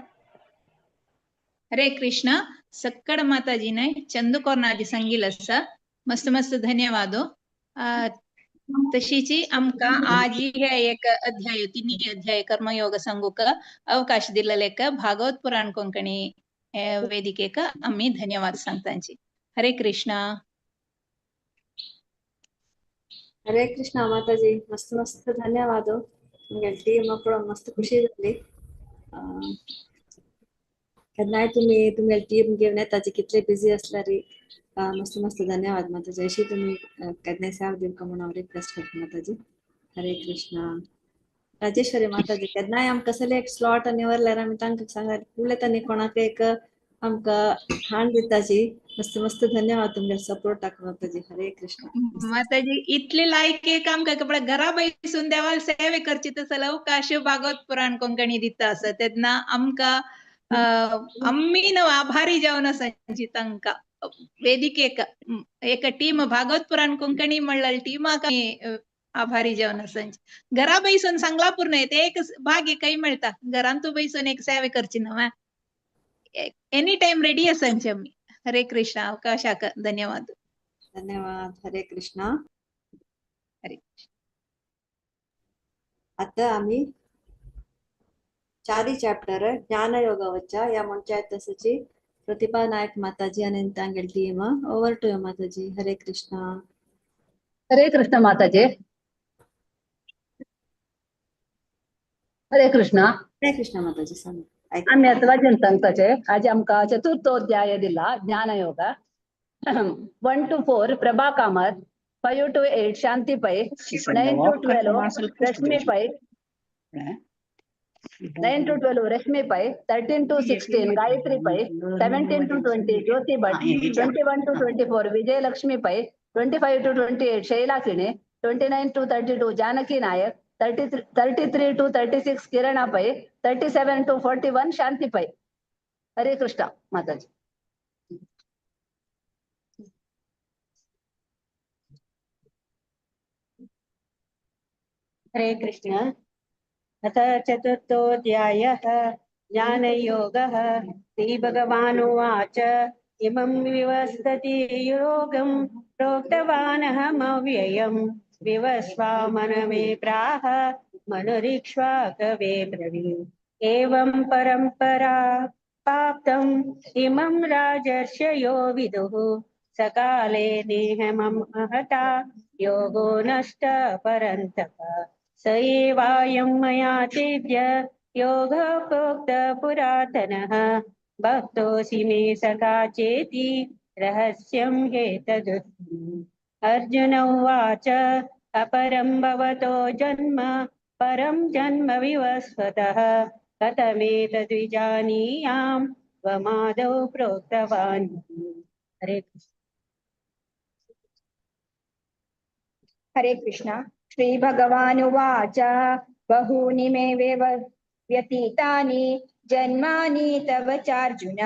[SPEAKER 9] हरे कृष्णा। सक्कड माताजीने चंदू कोरनाजी संगील आसा मस्त मस्त धन्यवादो। तशीची आमकां आजी हे एक अध्याय तिन्ही अध्याय कर्मयोग सांगूक अवकाश दिल्लेक भागवत पुराण कोंकणी वेदिकेक आम्ही धन्यवाद सांगतांची। हरे कृष्णा।
[SPEAKER 1] हरे कृष्णा माताजी मस्त मस्त धन्यवाद। टीम पळोवन मस्त खुशी जाली। केन्नाय तुमी तुमगे टीम घेवन येताची कितले बिजी आसल्यार मस्त मस्त धन्यवाद माताजी। अशी तुमी केन्नाय सेवा दिवका म्हणून हांव रिक्वेस्ट करता माताजी। हरे कृष्णा। राजेश्वरी माताजी केन्नाय आमकां कसले एक स्लॉट निवरल्यार आमी तांकां सांगल्यार उलयता न्ही कोणाक एक आमकां हाण दिताची। मस्त मस्त धन्यवाद तुमगे सपोर्टाक माताजी। हरे कृष्णा।
[SPEAKER 9] माताजी इतले लायक एक आमकां कपडा घरा बैसून देवाल सेवे करची तसो अवकाश भागवत पुराण कोंकणी दिता आसा तेन्ना आमकां आम्मी न्हू आभारी जावन आसाची तांकां वेदिकेक एक टीम भागवत पुराण कोंकणी म्हणल्यार टीमाक आभारी जावन आसाची। घरा बैसून सांगला पूर्ण ते एक भाग्य काही मेळटा घरांतू बैसून एक सेवे करची न्हू एनी टाइम रेडी आसाची आमी। हरे कृष्णा। अवकाशाक धन्यवाद।
[SPEAKER 1] धन्यवाद। हरे कृष्णा।
[SPEAKER 9] हरे कृष्ण।
[SPEAKER 1] आता आमी चारी चॅप्टर ज्ञानयोग वच्चा या म्हणच्या तसची प्रतिभा नायक माताजी आणि तांगेली team. Over to you Mataji. Hare Krishna.
[SPEAKER 8] Hare Krishna Mataji. Hare Krishna.
[SPEAKER 1] Hare Krishna Mataji. सांग
[SPEAKER 8] आमी आतां वाचन सांगपाचें. आज आमकां चतुर्थोध्याय दिला, ज्ञानयोग. 1 to 4 Prabha Kamath, 5 to 8 Shanti Pai, 9 to 12 Rashmi Pai, 9 to 12 Rashmi Pai, 13 to 16 Gayatri Pai, 17 to 20 Jyoti Bhat, 21 to 24 Vijayalakshmi Pai, 25 to 28 Shaila Kini, 29 to 32 Janaki Nayak, 33 to 36 Kirana Pai, 37 to 41 Shanti Pai. Hare Krishna Mataji.
[SPEAKER 11] Hare Krishna. अथ चतुर्थोऽध्यायः ज्ञानयोगः. श्रीभगवानुवाच इमं विवस्तति योगं प्रोक्तवानहमव्ययं विवस्वामनमे प्राह मनुरीक्ष्वाकवे ब्रवीत्. एवं परम्परा प्राप्तम् इमं राजर्षयो विदुः सकाले नेहमं महता योगो नष्ट परन्तप. स एवायं मया तेभ्य योगः प्रोक्तः पुरातनः भक्तोऽसि मे सखा चेति रहस्यं ह्येतदुत्तमम्. अर्जुन उवाच अपरं भवतो जन्म परं जन्म विवस्वतः कथमेतद्विजानीयां त्वमादौ प्रोक्तवान्. हरे कृष्ण.
[SPEAKER 14] हरे कृष्ण. श्री भगवानुवाच बहूनि मे व्यतीतानि जन्मानि तव चार्जुन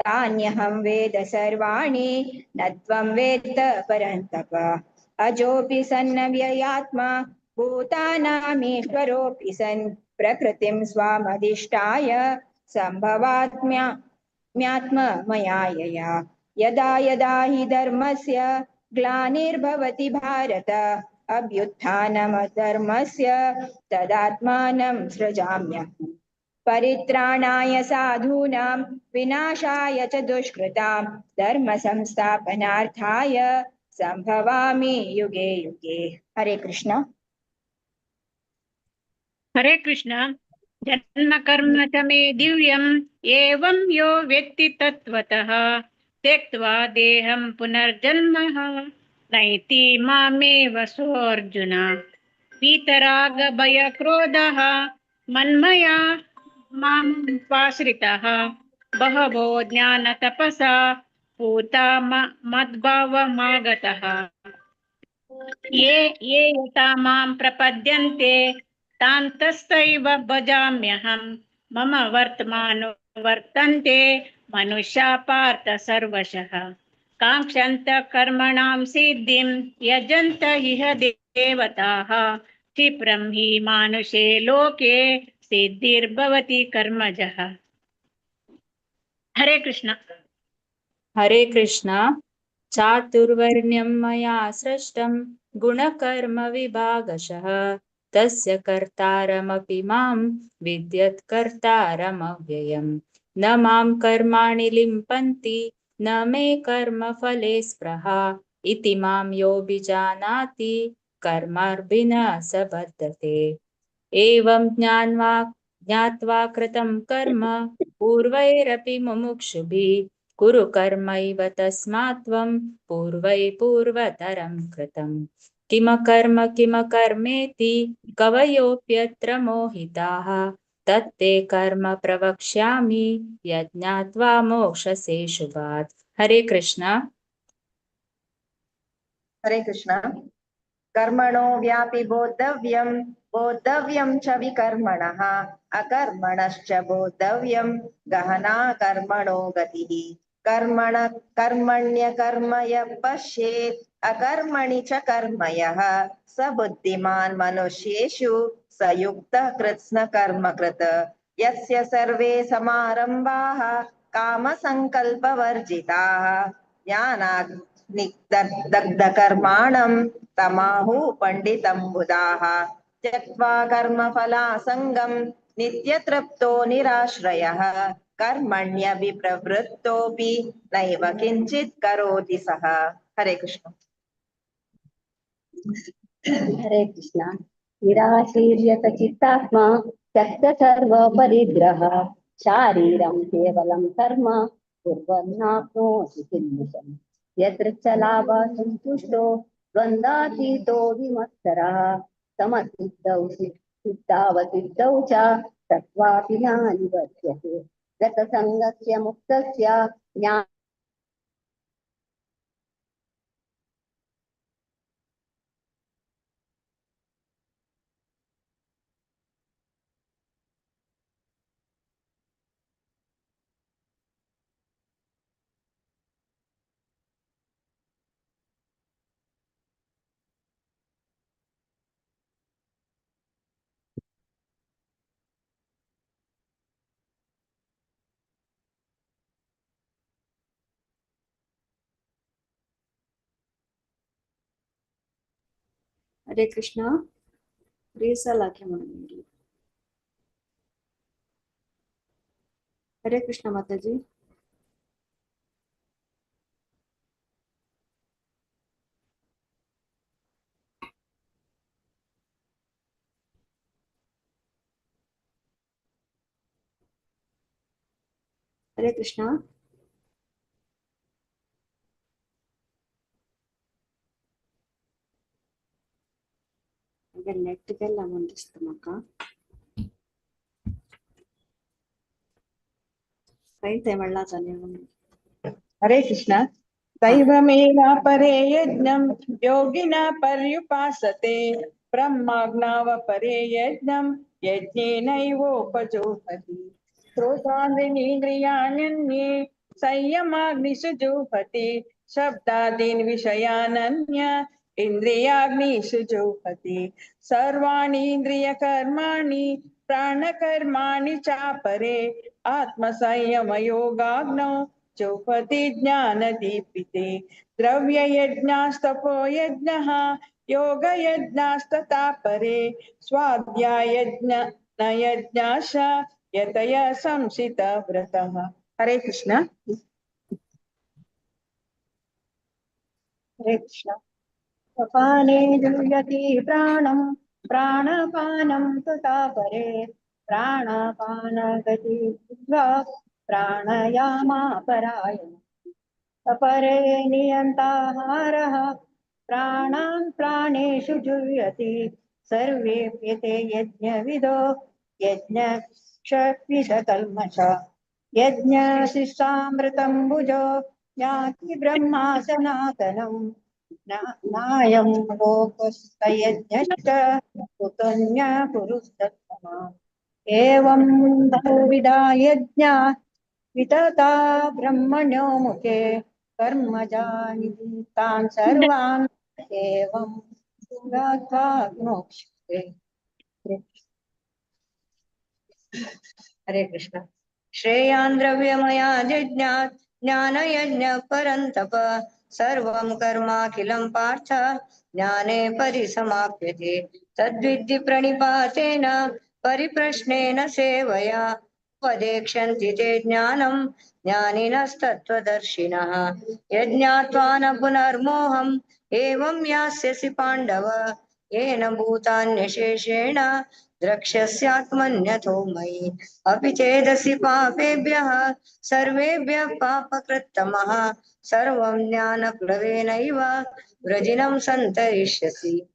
[SPEAKER 14] तान्यहं वेद सर्वाणि न त्वं वेत्त परन्तप. अजोऽपि सन्नव्ययात्मा भूतानामीश्वरोऽपि सन् प्रकृतिं स्वामधिष्ठाय सम्भवात्म्यात्ममयायया. यदा यदा हि धर्मस्य ग्लानिर्भवति भारत अभ्युत्थानमधर्मस्य तदात्मानं सृजाम्यहम्. परित्राणाय साधूनां विनाशाय च दुष्कृतां धर्म संस्थापनार्थाय संभवामि युगे युगे. हरे कृष्ण.
[SPEAKER 4] हरे कृष्ण. जन्म कर्म च मे दिव्यम् एवं यो वेत्ति तत्त्वतः त्यक्त्वा देहं पुनर्जन्मः नैति मामेव सोऽर्जुन. वीतरागभयक्रोधः मन्मया मामुपाश्रितः बहवो ज्ञानतपसा पूता मद्भावमागतः. ये ये यथा मां प्रपद्यन्ते तान् तस्यैव भजाम्यहं. मम वर्तमानो वर्तन्ते मनुष्या पार्थ सर्वशः. काङ्क्षन्त कर्मणां सिद्धिं यजन्त इह देवताः. क्षिप्रं हि मानुषे लोके सिद्धिर्भवति कर्मजः. हरे कृष्ण.
[SPEAKER 10] हरे कृष्ण. चातुर्वर्ण्यं मया सृष्टं गुणकर्म विभागशः तस्य कर्तारमपि मां विद्यत् कर्तारमव्ययम्. न मां कर्माणि लिम्पन्ति न मे कर्मफले स्पृहा इति मां योऽभिजानाति कर्मार्भिना स बध्यते. एवं ज्ञात्वा कृतं कर्म पूर्वैरपि मुमुक्षुभिः कुरु कर्मैव तस्मात् त्वं पूर्वैः पूर्वतरं कृतम्. किमकर्म किमकर्मेति कवयोऽप्यत्र मोहिताः तत्ते कर्म प्रवक्ष्यामि यज्ञात्वा मोक्षसे शुभात्. हरे कृष्ण.
[SPEAKER 14] हरे कृष्ण. कर्मणो व्यापि बोद्धव्यं बोद्धव्यं च विकर्मणः अकर्मणश्च बोद्धव्यं गहना कर्मणो गतिः. कर्मण कर्मण्यकर्म यः पश्येत् अकर्मणि च कर्म यः स बुद्धिमान् मनुष्येषु स युक्तः कृत्स्नकर्मकृत्. यस्य सर्वे समारम्भाः कामसङ्कल्पवर्जिताः ज्ञानाग्निदग्धकर्माणं तमाहुः पण्डितं बुधाः. त्यक्त्वा कर्मफलासङ्गं नित्यतृप्तो निराश्रयः कर्मण्यभिप्रवृत्तोऽपि नैव किञ्चित् करोति सः. हरे कृष्ण.
[SPEAKER 8] हरे कृष्ण. निराशीर्यत चित्तात्मा त्यक्त सर्व परिग्रह शारीरं केवलं कर्म कुर्वन्नाप्नोति किल्बिषम्। यदृच्छलाभ सन्तुष्टो द्वन्द्वातीतो विमत्सरः समसिद्धौ सिद्धावसिद्धौ च तत्त्वापि न निवर्त्यते। गतसङ्गस्य मुक्तस्य ज्ञान
[SPEAKER 1] हरे कृष्णा. रेसा लाखे म्हणून. हरे कृष्णा माताजी. हरे कृष्णा. नेट गेला म्हूण दिसता म्हाका. कांय म्हणला जालें.
[SPEAKER 16] हरे कृष्णा. दैवमेवापरे यज्ञं योगिना पर्युपासते ब्रह्माग्नावपरे यज्ञं यज्ञेनैवोपजुह्वति. श्रोत्रादीनीन्द्रियाण्यन्ये संयमाग्निषु जुह्वति शब्दादीन् विषयानन्य इन्द्रियाग्निषु जुह्वति. सर्वाणि इन्द्रियकर्माणि प्राणकर्माणि चापरे आत्मसंयमयोगाग्नौ जुह्वति ज्ञानदीपिते. द्रव्ययज्ञास्तपो यज्ञः योगयज्ञास्तथा परे स्वाध्यायज्ञ नयज्ञाश यतय संसितव्रतः. हरे कृष्ण.
[SPEAKER 2] हरे कृष्ण. अपाने जुह्यति प्राणं प्राणपानं तथा परे प्राणापानगति प्राणायामापरायण. अपरे नियन्ताहारः प्राणान् प्राणेषु जुह्यति सर्वेऽप्यते यज्ञविदो यज्ञक्षविषकल्मष. यज्ञशिष्टामृतं भुजो याति ब्रह्मा सनातनम्. नायं लोकस्तयज्ञश्च कुतन्य पुरुषोत्तमः. एवं बहुविधा यज्ञा वितता ब्रह्मण्यो मुखे कर्मजानि तान् सर्वान् एवं मोक्ष्यते.
[SPEAKER 15] हरे कृष्ण. श्रेयान् द्रव्यमयाद् यज्ञात् ज्ञानयज्ञ परन्तप सर्वं कर्माखिलं पार्थ ज्ञाने परिसमाप्यते. तद्विद्धि प्रणिपातेन परिप्रश्नेन सेवया उपदेक्ष्यन्ति ते ज्ञानं ज्ञानिनस्तत्त्वदर्शिनः. यज्ञात्वा न पुनर्मोहम् एवं यास्यसि पाण्डव येन भूतान्यशेषेण द्रक्ष्यस्यात्मन्यथो मयि. अपि चेदसि पापेभ्यः सर्वेभ्यः पापकृत्तमः सर्वं ज्ञानप्लवेनैव व्रजिनं सन्तरिष्यसि.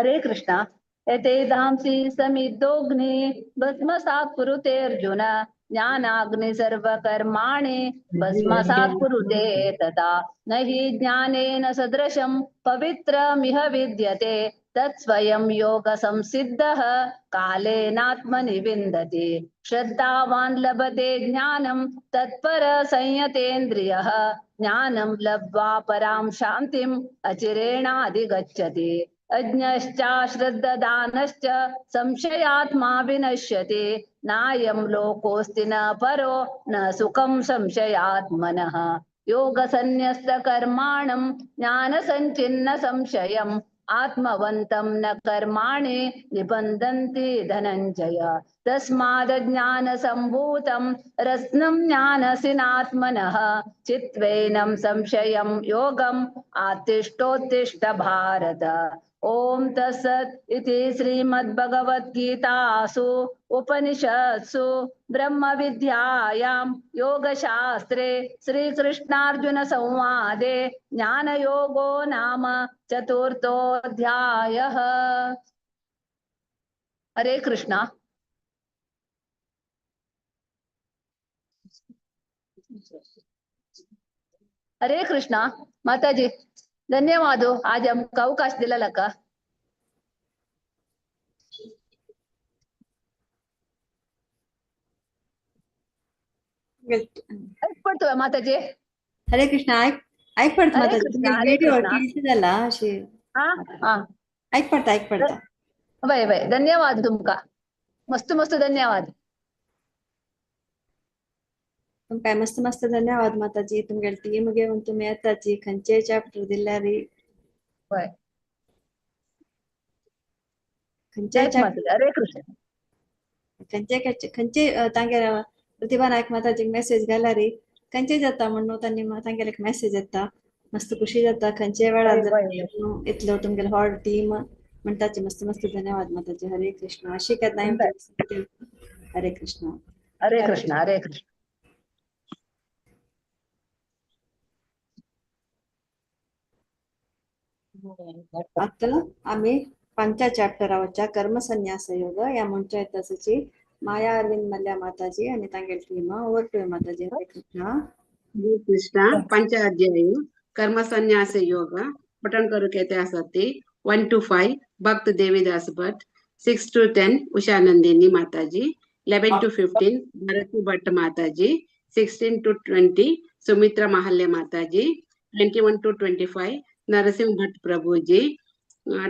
[SPEAKER 8] हरे कृष्णा. एतेधांसि समिद्धोऽग्नि भस्मसात् कुरुते अर्जुन ज्ञानाग्नि सर्वकर्माणि भस्मसात् कुरुते तथा. न हि ज्ञानेन सदृशं पवित्रमिह विद्यते तत्स्वयं योग संसिद्धः कालेनात्मनि विन्दति. श्रद्धावान् लभते ज्ञानं तत्पर संयतेन्द्रियः ज्ञानं लब्ध्वा परां शान्तिम् अचिरेणाधिगच्छति. अज्ञश्चाश्रद्ददानश्च संशयात्मा विनश्यति. नायं लोकोऽस्ति न परो न सुखं संशयात्मनः. योगसन्न्यस्तकर्माणं ज्ञानसञ्चिन्न संशयम् आत्मवन्तं न कर्माणि निबन्धन्ति धनञ्जय। तस्माद् ज्ञानसम्भूतं रत्नं ज्ञानसिनात्मनः चित्वेनं संशयं योगम् आतिष्ठोत्तिष्ठ भारत। ओम तत्सत् इति श्रीमद्भगवद्गीतासु उपनिषत्सु ब्रह्मविद्यायां योगशास्त्रे श्रीकृष्णार्जुन संवादे ज्ञानयोगो नाम चतुर्थोऽध्यायः। हरे कृष्णा। हरे कृष्णा माताजी, धन्यवाद आज आमकां अवकाश दिला का। ऐक माताजी।
[SPEAKER 1] हरे कृष्णा। ऐक ऐक पडता
[SPEAKER 8] हरे
[SPEAKER 1] माताजी,
[SPEAKER 8] कृष्णा, हरे
[SPEAKER 1] व्हिडिओ
[SPEAKER 8] कृष्णा।
[SPEAKER 1] टीसी जाला अशी।
[SPEAKER 8] हा हा,
[SPEAKER 1] ऐक पडता, ऐक पडता।
[SPEAKER 8] वय वय, धन्यवाद तुमका, मस्त मस्त धन्यवाद।
[SPEAKER 1] तुमकां मस्त मस्त धन्यवाद माताजी। तुमगेले टीम घेवन तुमी येताची, खंयचे चॅप्टर दिल्यारी
[SPEAKER 8] वय
[SPEAKER 1] खंयचे
[SPEAKER 8] जय
[SPEAKER 1] चॅप्टर।
[SPEAKER 8] माताजी। हरे कृष्ण।
[SPEAKER 1] खंयचे खंयचे तांगेले प्रतिभा नायक माताजीक मेसेज घाल्यारी खंयचे जाता म्हणून तांणी तांगेले मेसेज येता, मस्त खुशी जाता खंयचे वेळार
[SPEAKER 8] वय
[SPEAKER 1] जर
[SPEAKER 8] वय वय
[SPEAKER 1] येतलो तुमगेले हॉल टीम म्हणटाचे। मस्त मस्त धन्यवाद माताजी। हरे कृष्ण। अशी केन्नाय हरे कृष्ण।
[SPEAKER 8] हरे कृष्ण। हरे कृष्ण।
[SPEAKER 1] आता आम्ही पांचव्या चॅप्टरावरच्या कर्मसन्यास योग या म्हणच्या येताची माया अरविंद मल्ल्या माताजी आणि तांगेले टीम। ओवर टू माताजी। हरे कृष्ण।
[SPEAKER 11] हरे कृष्ण। पंच अध्याय कर्मसन्यास योग पठन करूक येते आसात ते 1 to 5 भक्त Devidas Bhatt, 6 to 10 Usha Nandini Mataji, 11 to 15 Bharati Bhatt Mataji, 16 to 20 Sumitra Mahalya Mataji, 21 to 25 Narasimha Bhatt Prabhuji,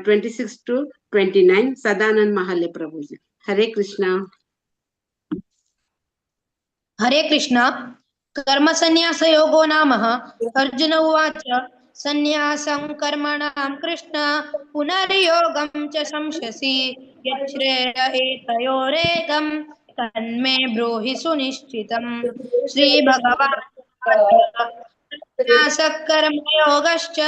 [SPEAKER 11] 26 to 29 Sadanand Mahalya Prabhuji. Hare Krishna.
[SPEAKER 18] Hare Krishna. कर्मसन्यास योगो नाम। अर्जुन उवाच, संन्यासं कर्मणां कृष्ण पुनर्योगं च शंस्यसि, यच्छ्रेय एतयोरेकं तन्मे ब्रूहि सुनिश्चितम्। श्री भगवान् संन्यासकर्मयोगश्च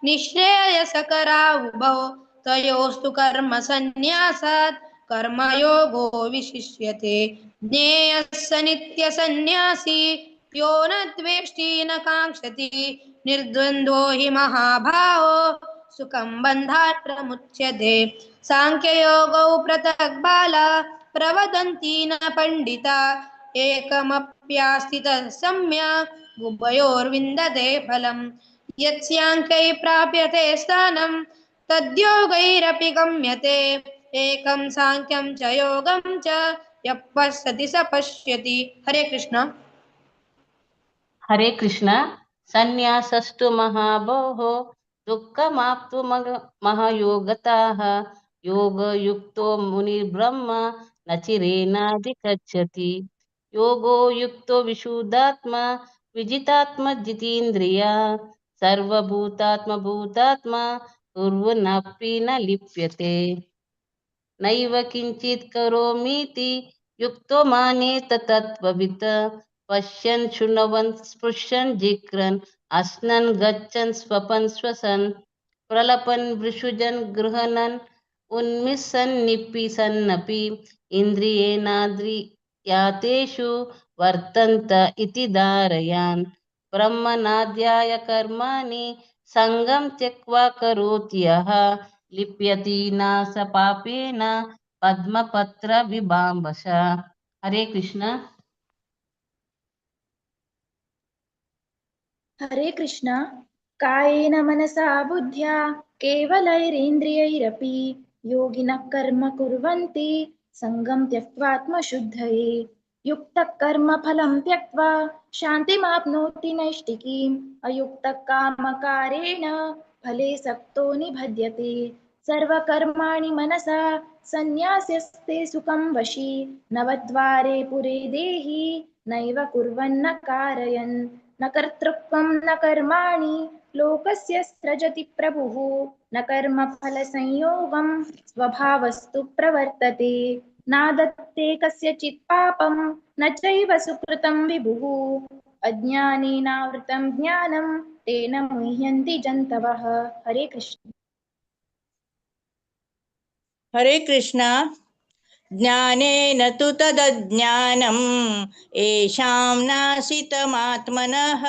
[SPEAKER 18] निःश्रेयसकरावुभौ, तयोस्तु कर्मसन्न्यासात् कर्मयोगो विशिष्यते। ज्ञेयः स नित्यसन्न्यासी यो न द्वेष्टि न काङ्क्षति, निर्द्वन्द्वो हि महाभावो सुखं बन्धात् प्रमुच्यते। सांख्ययोगौ पृथक् बाला प्रवदन्ति न पण्डिता, एकमप्यास्थितः सम्यक् उभयोर्विन्दते फलम्। यत्स्याङ्ख्यै प्राप्यते स्थानं तद्योगैरपि गम्यते, एकं सांख्यं च योगं च यः पश्यति स पश्यति। हरे कृष्ण।
[SPEAKER 20] हरे कृष्ण। संन्यासस्तु महाबाहो दुःखमाप्तु महायोगताः, योगयुक्तो मुनिर्ब्रह्म न चिरेणाधिगच्छति। योगो युक्तो विशुद्धात्मा विजितात्मा जितेन्द्रिया, सर्वभूतात्मा भूतात्मा कुर्वन्नपि न लिप्यते। नैव किंचित् करोमीति युक्तो मानेत तत्त्ववित्, पश्यन् शृण्वन् स्पृशन् जिघ्रन् अश्नन् गच्छन् स्वपन् श्वसन् प्रलपन् वृषुजन् गृह्णन् उन्मिषन् निपीसन्नपि इन्द्रियेणाद्रियातेषु वर्तन्त इति धारयान्। ब्रह्मणाध्याय कर्माणि संगं त्यक्त्वा करोति यः, लिप्यति न स पापेन पद्मपत्र विभाम्बस। हरे कृष्ण।
[SPEAKER 21] हरे कृष्ण। कायेन मनसा बुद्ध्या केवलैरेन्द्रियैरपि योगिनः कर्म कुर्वन्ति संगं त्यक्त्वात्मशुद्धये। युक्तः कर्मफलं त्यक्त्वा शान्तिमाप्नोति नैष्टिकीम्, अयुक्तः कामकारेण फले सक्तो निबध्यते। सर्वकर्माणि मनसा संन्यास्यस्ते सुखं वशी, नवद्वारे पुरे देहि नैव कुर्वन्न कारयन्। न कर्तृत्वं न कर्माणि लोकस्य सृजति प्रभुः। न कर्मफलसंयोगं स्वभावस्तु प्रवर्तते। नादत्ते कस्यचित् पापं न चैव सुकृतं विभुः। अज्ञानेनावृतं ज्ञानं तेन मुह्यन्ति जन्तवः। हरे कृष्ण।
[SPEAKER 17] हरे कृष्ण। ज्ञानेन तु तदज्ञानं येषां नाशितमात्मनः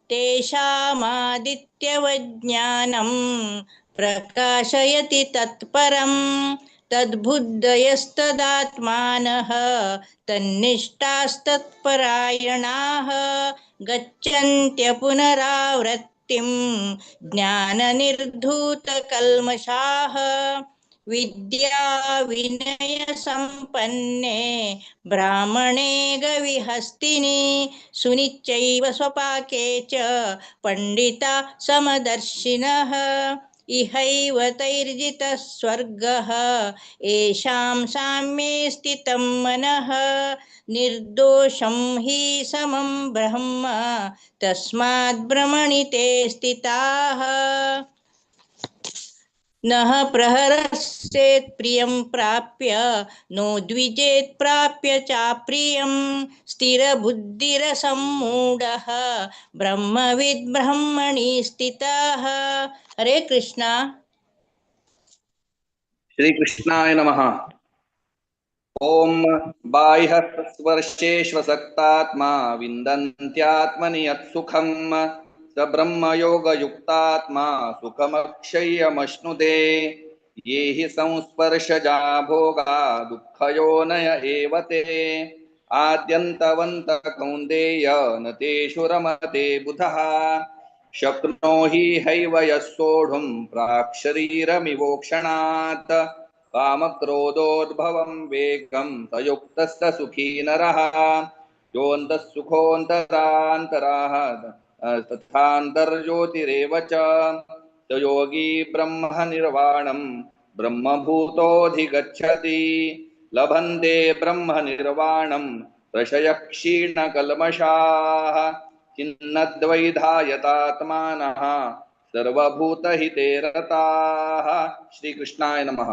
[SPEAKER 17] तेषामादित्यवज्ञानं प्रकाशयति तत्परं तद्बुद्धयस्तदात्मानः तन्निष्ठास्तत्परायणाः गच्छन्त्य पुनरावृत्तिं ज्ञाननिर्धूतकल्मषाः। विद्या विनय संपन्ने ब्राह्मणे गविहस्तिनि सुनिश्चैव स्वपाके च पंडिता समदर्शिनः। इहैव तैर्जितः स्वर्गः येषां साम्ये स्थितं मनः। निर्दोषं हि समं ब्रह्म तस्माद् ब्रह्मणि ते स्थिताः। नः प्रहरस्येत् प्रियं प्राप्य नो द्विजेत् प्राप्य चाप्रियं स्थिरबुद्धिरसम्मूढः ब्रह्मविद् ब्रह्मणि स्थितः। हरे कृष्णा।
[SPEAKER 22] श्री कृष्णाय नमः। ॐ बाह्यस्पर्शेष्वसक्तात्मा विन्दन्त्यात्मनि यत्सुखं स ब्रह्मयोगयुक्तात्मा सुखमक्षय्यमश्नुते। ये हि संस्पर्शजा भोगा दुःखयोनय एव ते। आद्यन्तवन्त कौन्तेय न तेषु रमते बुधः। शक्नोहि हैव यः सोढुं प्राक्शरीरमिवोक्षणात्। कामक्रोधोद्भवं वेगं स युक्तः स सुखी नरः। योऽन्तः सुखोऽन्तरान्तराः तथान्तर्ज्योतिरेव च स योगी ब्रह्म निर्वाणं ब्रह्मभूतोऽधिगच्छति। लभन्ते ब्रह्म निर्वाणं ऋषयः क्षीणकल्मषाः। छिन्नद्वैधायतात्मानः सर्वभूतहिते रताः। श्रीकृष्णाय नमः।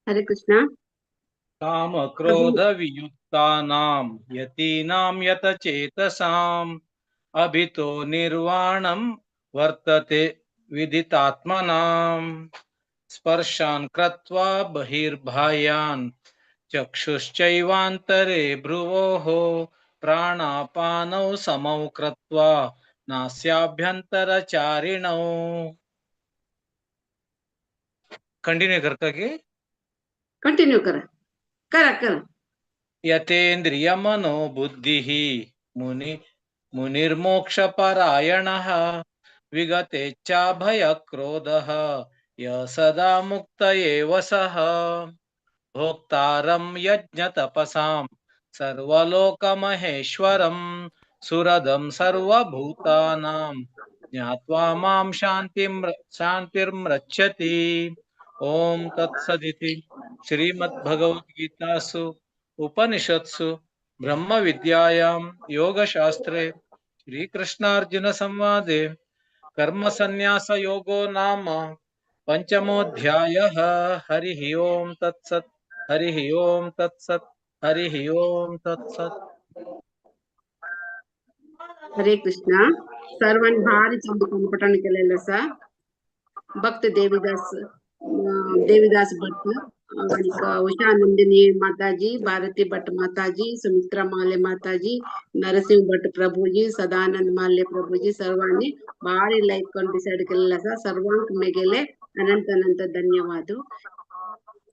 [SPEAKER 11] हरे कृष्णा।
[SPEAKER 23] काम क्रोध वियुक्तानां यतीनां यतचेतसाम् अभितो निर्वाणं वर्तते विदितात्मनां। स्पर्शान् कृत्वा बहिर्बाह्यान् चक्षुश्चैवान्तरे भ्रुवोः प्राणापानौ समौ कृत्वा नास्याभ्यन्तरचारिणौ। कंटिन्यू करता की
[SPEAKER 11] कंटिन्यू करा करा करा।
[SPEAKER 23] यतेन्द्रिय मनो बुद्धिः मुनि मुनिर्मोक्षपरायणः विगतेच्छा भयक्रोधः य सदा मुक्त एव सः। भोक्तारं यज्ञतपसां सर्वलोकमहेश्वरं सुरदं सर्वभूतानां ज्ञात्वा मां शान्तिर्मृच्छति। ओम तत्सदिति श्रीमद्भगवद्गीतासु उपनिषत्सु ब्रह्मविद्यायां योगशास्त्रे श्रीकृष्णार्जुन संवादे कर्मसन्न्यासयोगो नाम पंचमोऽध्यायः। हरिः ओम तत्सत्। हरिः ओम तत्सत्। हरिः ओम तत्सत्।
[SPEAKER 11] हरे कृष्णा। सर्वांनी भारी चंद पठण केलेलं आसा। भक्त देवीदास देवीदास भट्ट आणि उषा नंदिनी माताजी, भारती भट्ट माताजी, सुमित्रा माले माताजी, नरसिंह भट्ट प्रभुजी, सदानंद माले प्रभुजी सर्वांनी भारी लाईक करून डिसाइड केलेलं आसा। सर्वांक मेगेले अनंत अनंत धन्यवाद।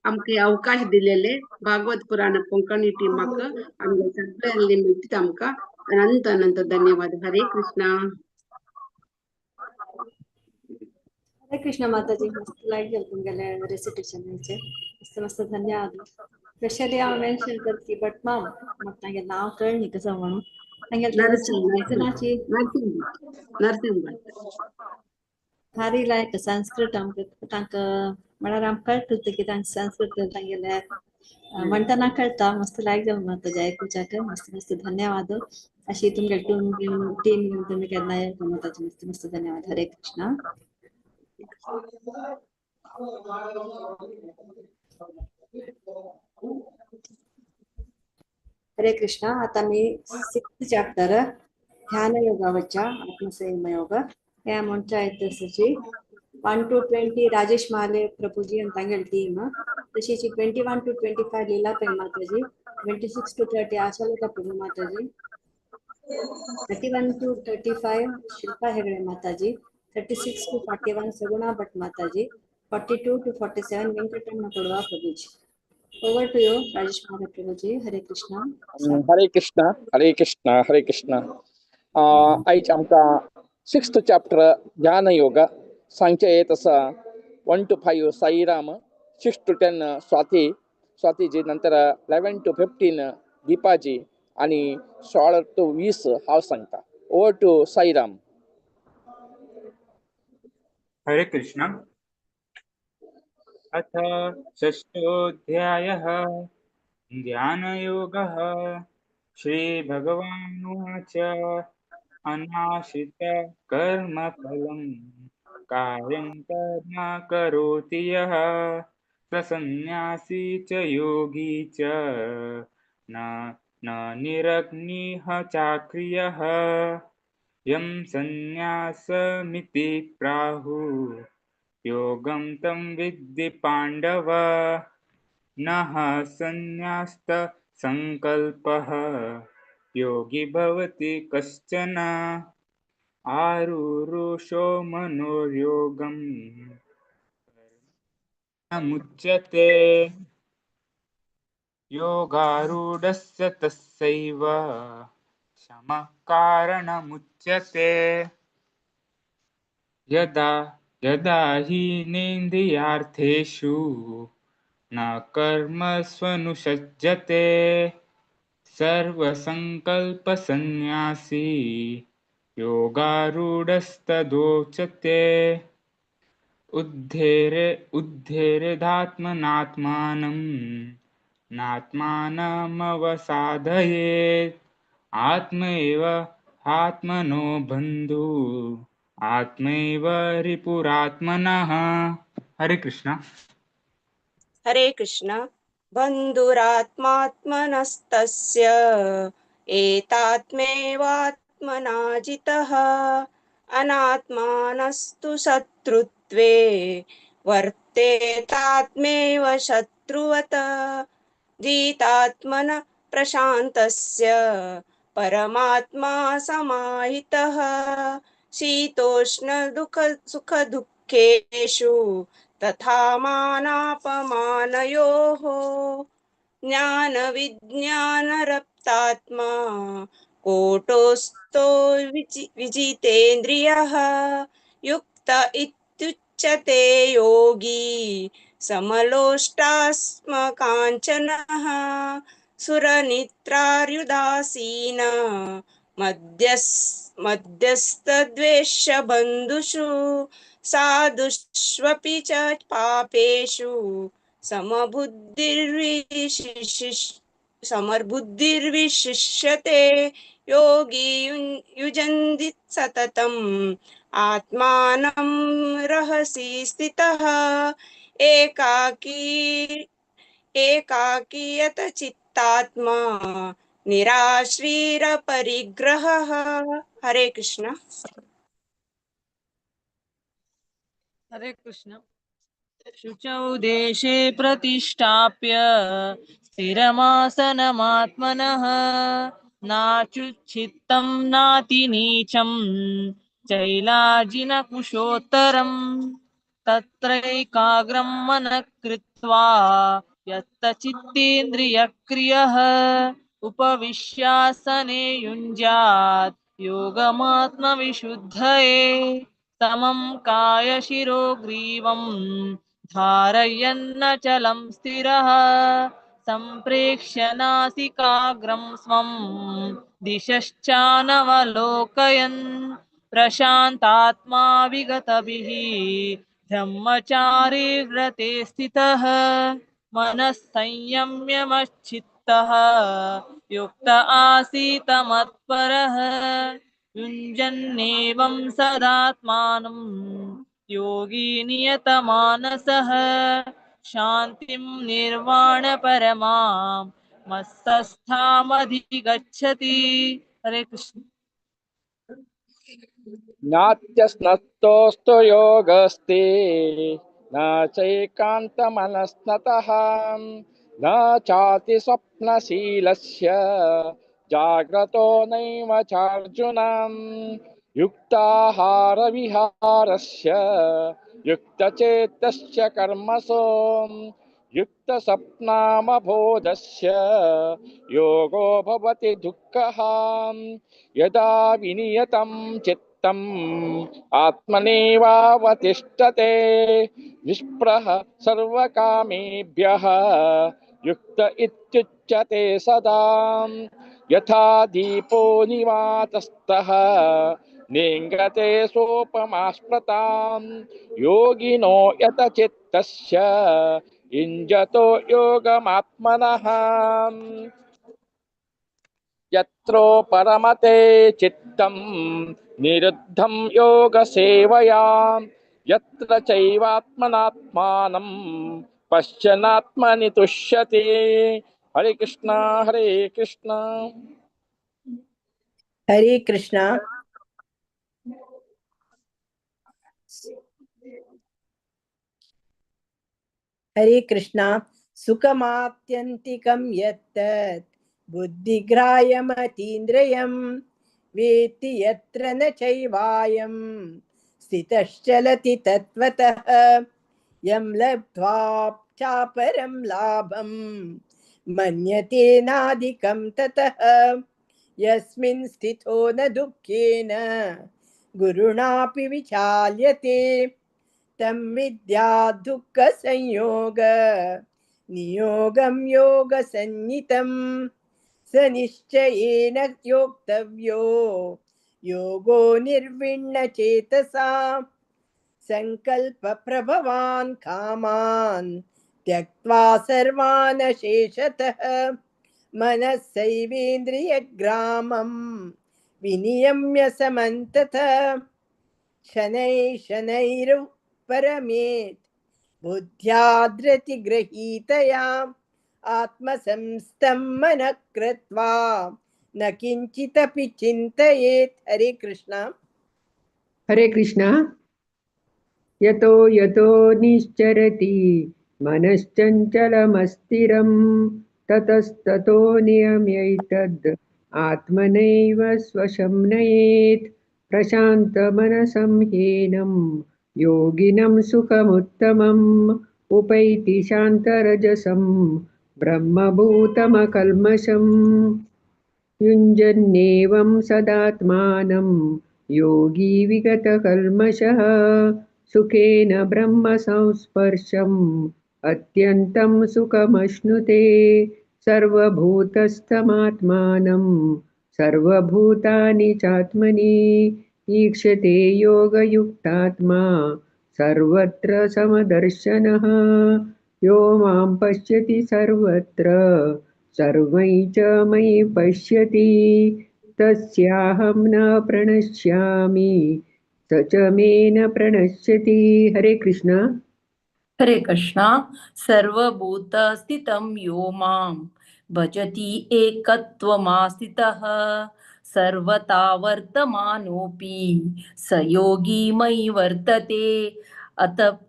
[SPEAKER 11] आमकां अवकाश दिलेले भागवत पुराण कोंकणी टीमाक आमगे सगळे निमित्त आमकां अनंत अनंत धन्यवाद। हरे कृष्णा।
[SPEAKER 1] हरे कृष्ण माताजी, मस्त लायक जालें तुमगेले रेसिटेशन मस्त मस्त धन्यवाद। स्पेशली हांव मेन्शन करती बट माम म्हाका तांगेलें नांव कळ्ळें न्ही कसो म्हणून तांगेलें नरसिंह
[SPEAKER 11] नरसिंह भट्ट
[SPEAKER 1] भारी लायक संस्कृत आमकां तांकां म्हळ्यार आमकां कळटा की तांकां संस्कृत तांगेलें म्हणताना कळता मस्त लायक जालो माताजी आयकुच्याक मस्त मस्त धन्यवाद. अशी तुमगे टीम टीम घेवन तुमी केन्ना येता माताजी, मस्त मस्त धन्यवाद. हरे कृष्णा. हरे कृष्णा. आता मी सिक्स्थ चॅप्टर ध्यान योगावरच्या आत्मसंयम योग हे म्हणच्या येतची 1 to 20 Rajesh Mahale Prabhuji आणि तांगेली टीम, तशीच 21 to 25 Leela Pai Mataji, 26 to 30 Ashalata Prabhu Mataji, 31 to 35 Shilpa Hegde Mataji, 36 to 41 Saguna Bhat Mataji, 42 to 47 Venkataramana Kodava Prabhuji. Over to you Rajesh Mahale Prabhuji. Hare Krishna.
[SPEAKER 22] Hare Krishna Hare Krishna Hare Krishna. आयज आमकां sixth chapter ध्यान योग सांगचें येत आसा. 1 to 5 Sairam, 6 to 10 Swati स्वातीजी, नंतर 11 to 15 दीपाजी आणि 16 to 20 हांव सांगता. Over to Sairam.
[SPEAKER 6] Hare Krishna. अथ षष्ठोऽध्यायः ध्यानयोगः. श्रीभगवानुवाच अनाश्रित कर्मफलं कार्यं कर्म करोति यः स संन्यासी च योगी च न न निरग्निः चाक्रियः. यं संन्यासमिति प्राहुः योगं तं विद्धि पाण्डव. नः संन्यास्त संकल्पः योगी भवति कश्चन. आरुरुषो मनोयोगं मुच्यते योगारूढस्य तस्यैव शमः कारणमुच्यते. यदा यदा हि नेन्द्रियार्थेषु न कर्मस्वनुसज्जते सर्वसङ्कल्पसन्न्यासी योगारूढस्तदोच्यते. उद्धेरेधात्मनात्मानं नात्मानमवसादयेत्. आत्मैव आत्मनो बन्धु आत्मैव रिपुरात्मनः. हरे कृष्ण.
[SPEAKER 15] हरे कृष्ण. बन्धुरात्मात्मनस्तस्य एतात्मेवात्मना जितः अनात्मानस्तु शत्रुत्वे वर्तेतात्मेव शत्रुवत्. जितात्मन प्रशान्तस्य परमात्मा समाहितः. शीतोष्ण दुःख सुख दुःखेषु तथा मानापमानयोः. ज्ञान विज्ञानरप्तात्मा कोटोस्थो विजितेन्द्रियः. युक्त इत्युच्यते योगी समलोष्टास्म काञ्चनः. सुरनित्रार्युदासीन मध्यस्थद्वेष्यबन्धुषु साधुष्वपि च पापेषु समर्बुद्धिर्विशिष्यते. योगी युजन्ति सततम् आत्मानं रहसि स्थितः. एकाकीयत चित्तात्मा निराश्रीरपरिग्रहः. हरे कृष्ण.
[SPEAKER 12] हरे कृष्ण. शुचौ देशे प्रतिष्ठाप्य स्थिरमासनमात्मनः नाच्युच्छित्तं नातिनीचं चैलाजिनकुशोत्तरं तत्रैकाग्रं मनः कृत्वा यत्तचित्तेन्द्रियक्रियः उपविश्यासने युञ्ज्यात् योगमात्मविशुद्धये. समं कायशिरोग्रीवं धारयन्नचलं स्थिरः संप्रेक्ष्य नासिकाग्रं स्वं दिशश्चानवलोकयन् प्रशान्तात्मा विगतभिः ब्रह्मचारी व्रते स्थितः. मनः संयम्य मच्चित्तः युक्त आसीत मत्परः। युञ्जन्नेवं सदात्मानं योगी नियतमानसः शान्तिं निर्वाणपरमां मत्सस्थामधिगच्छति। हरे कृष्ण।
[SPEAKER 22] नात्यस्नतोऽस्तु योगस्ते न चैकान्तमनस्नतः न चाति स्वप्नशीलस्य जाग्रतो नैव चार्जुनम् युक्ताहारविहारस्य युक्तचेतस्य कर्मसु युक्तस्वप्नामबोधस्य योगो भवति दुःखः। यदा विनियतं चित्तम् आत्मनेवावतिष्ठते निष्पृह सर्वकामेभ्यः युक्त इत्युच्यते सदा। यथा दीपो निवातस्तः नेङ्गते सोपमास्मृतां योगिनो यतचित्तस्य युञ्जतो योगमात्मनः। यत्रो परमते चित्तं निरुद्धं योगसेवया यत्र चैवात्मनात्मानं पश्यनात्मनि तुष्यति। हरे कृष्णा हरे कृष्णा।
[SPEAKER 3] हरे कृष्णा। हरे कृष्णा। सुखमात्यन्तिकं यत्तत् बुद्धिग्राह्यमतीन्द्रियं वेत्ति यत्र न चैवायं स्थितश्चलति तत्त्वतः। यं लब्ध्वा चापरं लाभं मन्यते नाधिकं ततः। यस्मिन् स्थितो न दुःखेन गुरुणापि विचाल्यते तं विद्या दुःखसंयोग नियोगं योगसन्नितं स निश्चयेन योक्तव्यो योगो निर्विण्णचेतसा। संकल्पप्रभवान् कामान् त्यक्त्वा सर्वान् शेषतः मनस्सैवेन्द्रियग्रामं विनियम्य समन्ततः। शनैः शनैरुपरमेत् बुद्ध्या धृतिगृहीतया आत्मसंस्थं मनः कृत्वा न किञ्चिदपि चिन्तयेत्। हरे कृष्णा।
[SPEAKER 7] हरे कृष्णा। यतो यतो निश्चरति मनश्चञ्चलमस्थिरं ततस्ततो नियम्यैतद् आत्मनैव स्वशं नयेत्। प्रशान्तमनसं हीनं योगिनं सुखमुत्तमम् उपैति शान्तरजसं ब्रह्मभूतमकल्मषम्। युञ्जन्नेवं सदात्मानं योगी विगतकल्मषः सुखेन ब्रह्मसंस्पर्शम् अत्यन्तं सुखमश्नुते। सर्वभूतस्थमात्मानं सर्वभूतानि चात्मनि ईक्षते योगयुक्तात्मा सर्वत्र समदर्शनः। यो मां पश्यति सर्वत्र सर्वं च मयि पश्यति तस्याहं न प्रणश्यामि स च मे न प्रणश्यति। हरे कृष्णा।
[SPEAKER 19] हरे कृष्णा। सर्वभूतस्थितं यो मां भजति एकत्वमास्थितः सर्वथा वर्तमानोऽपि स योगी मयि वर्तते। अत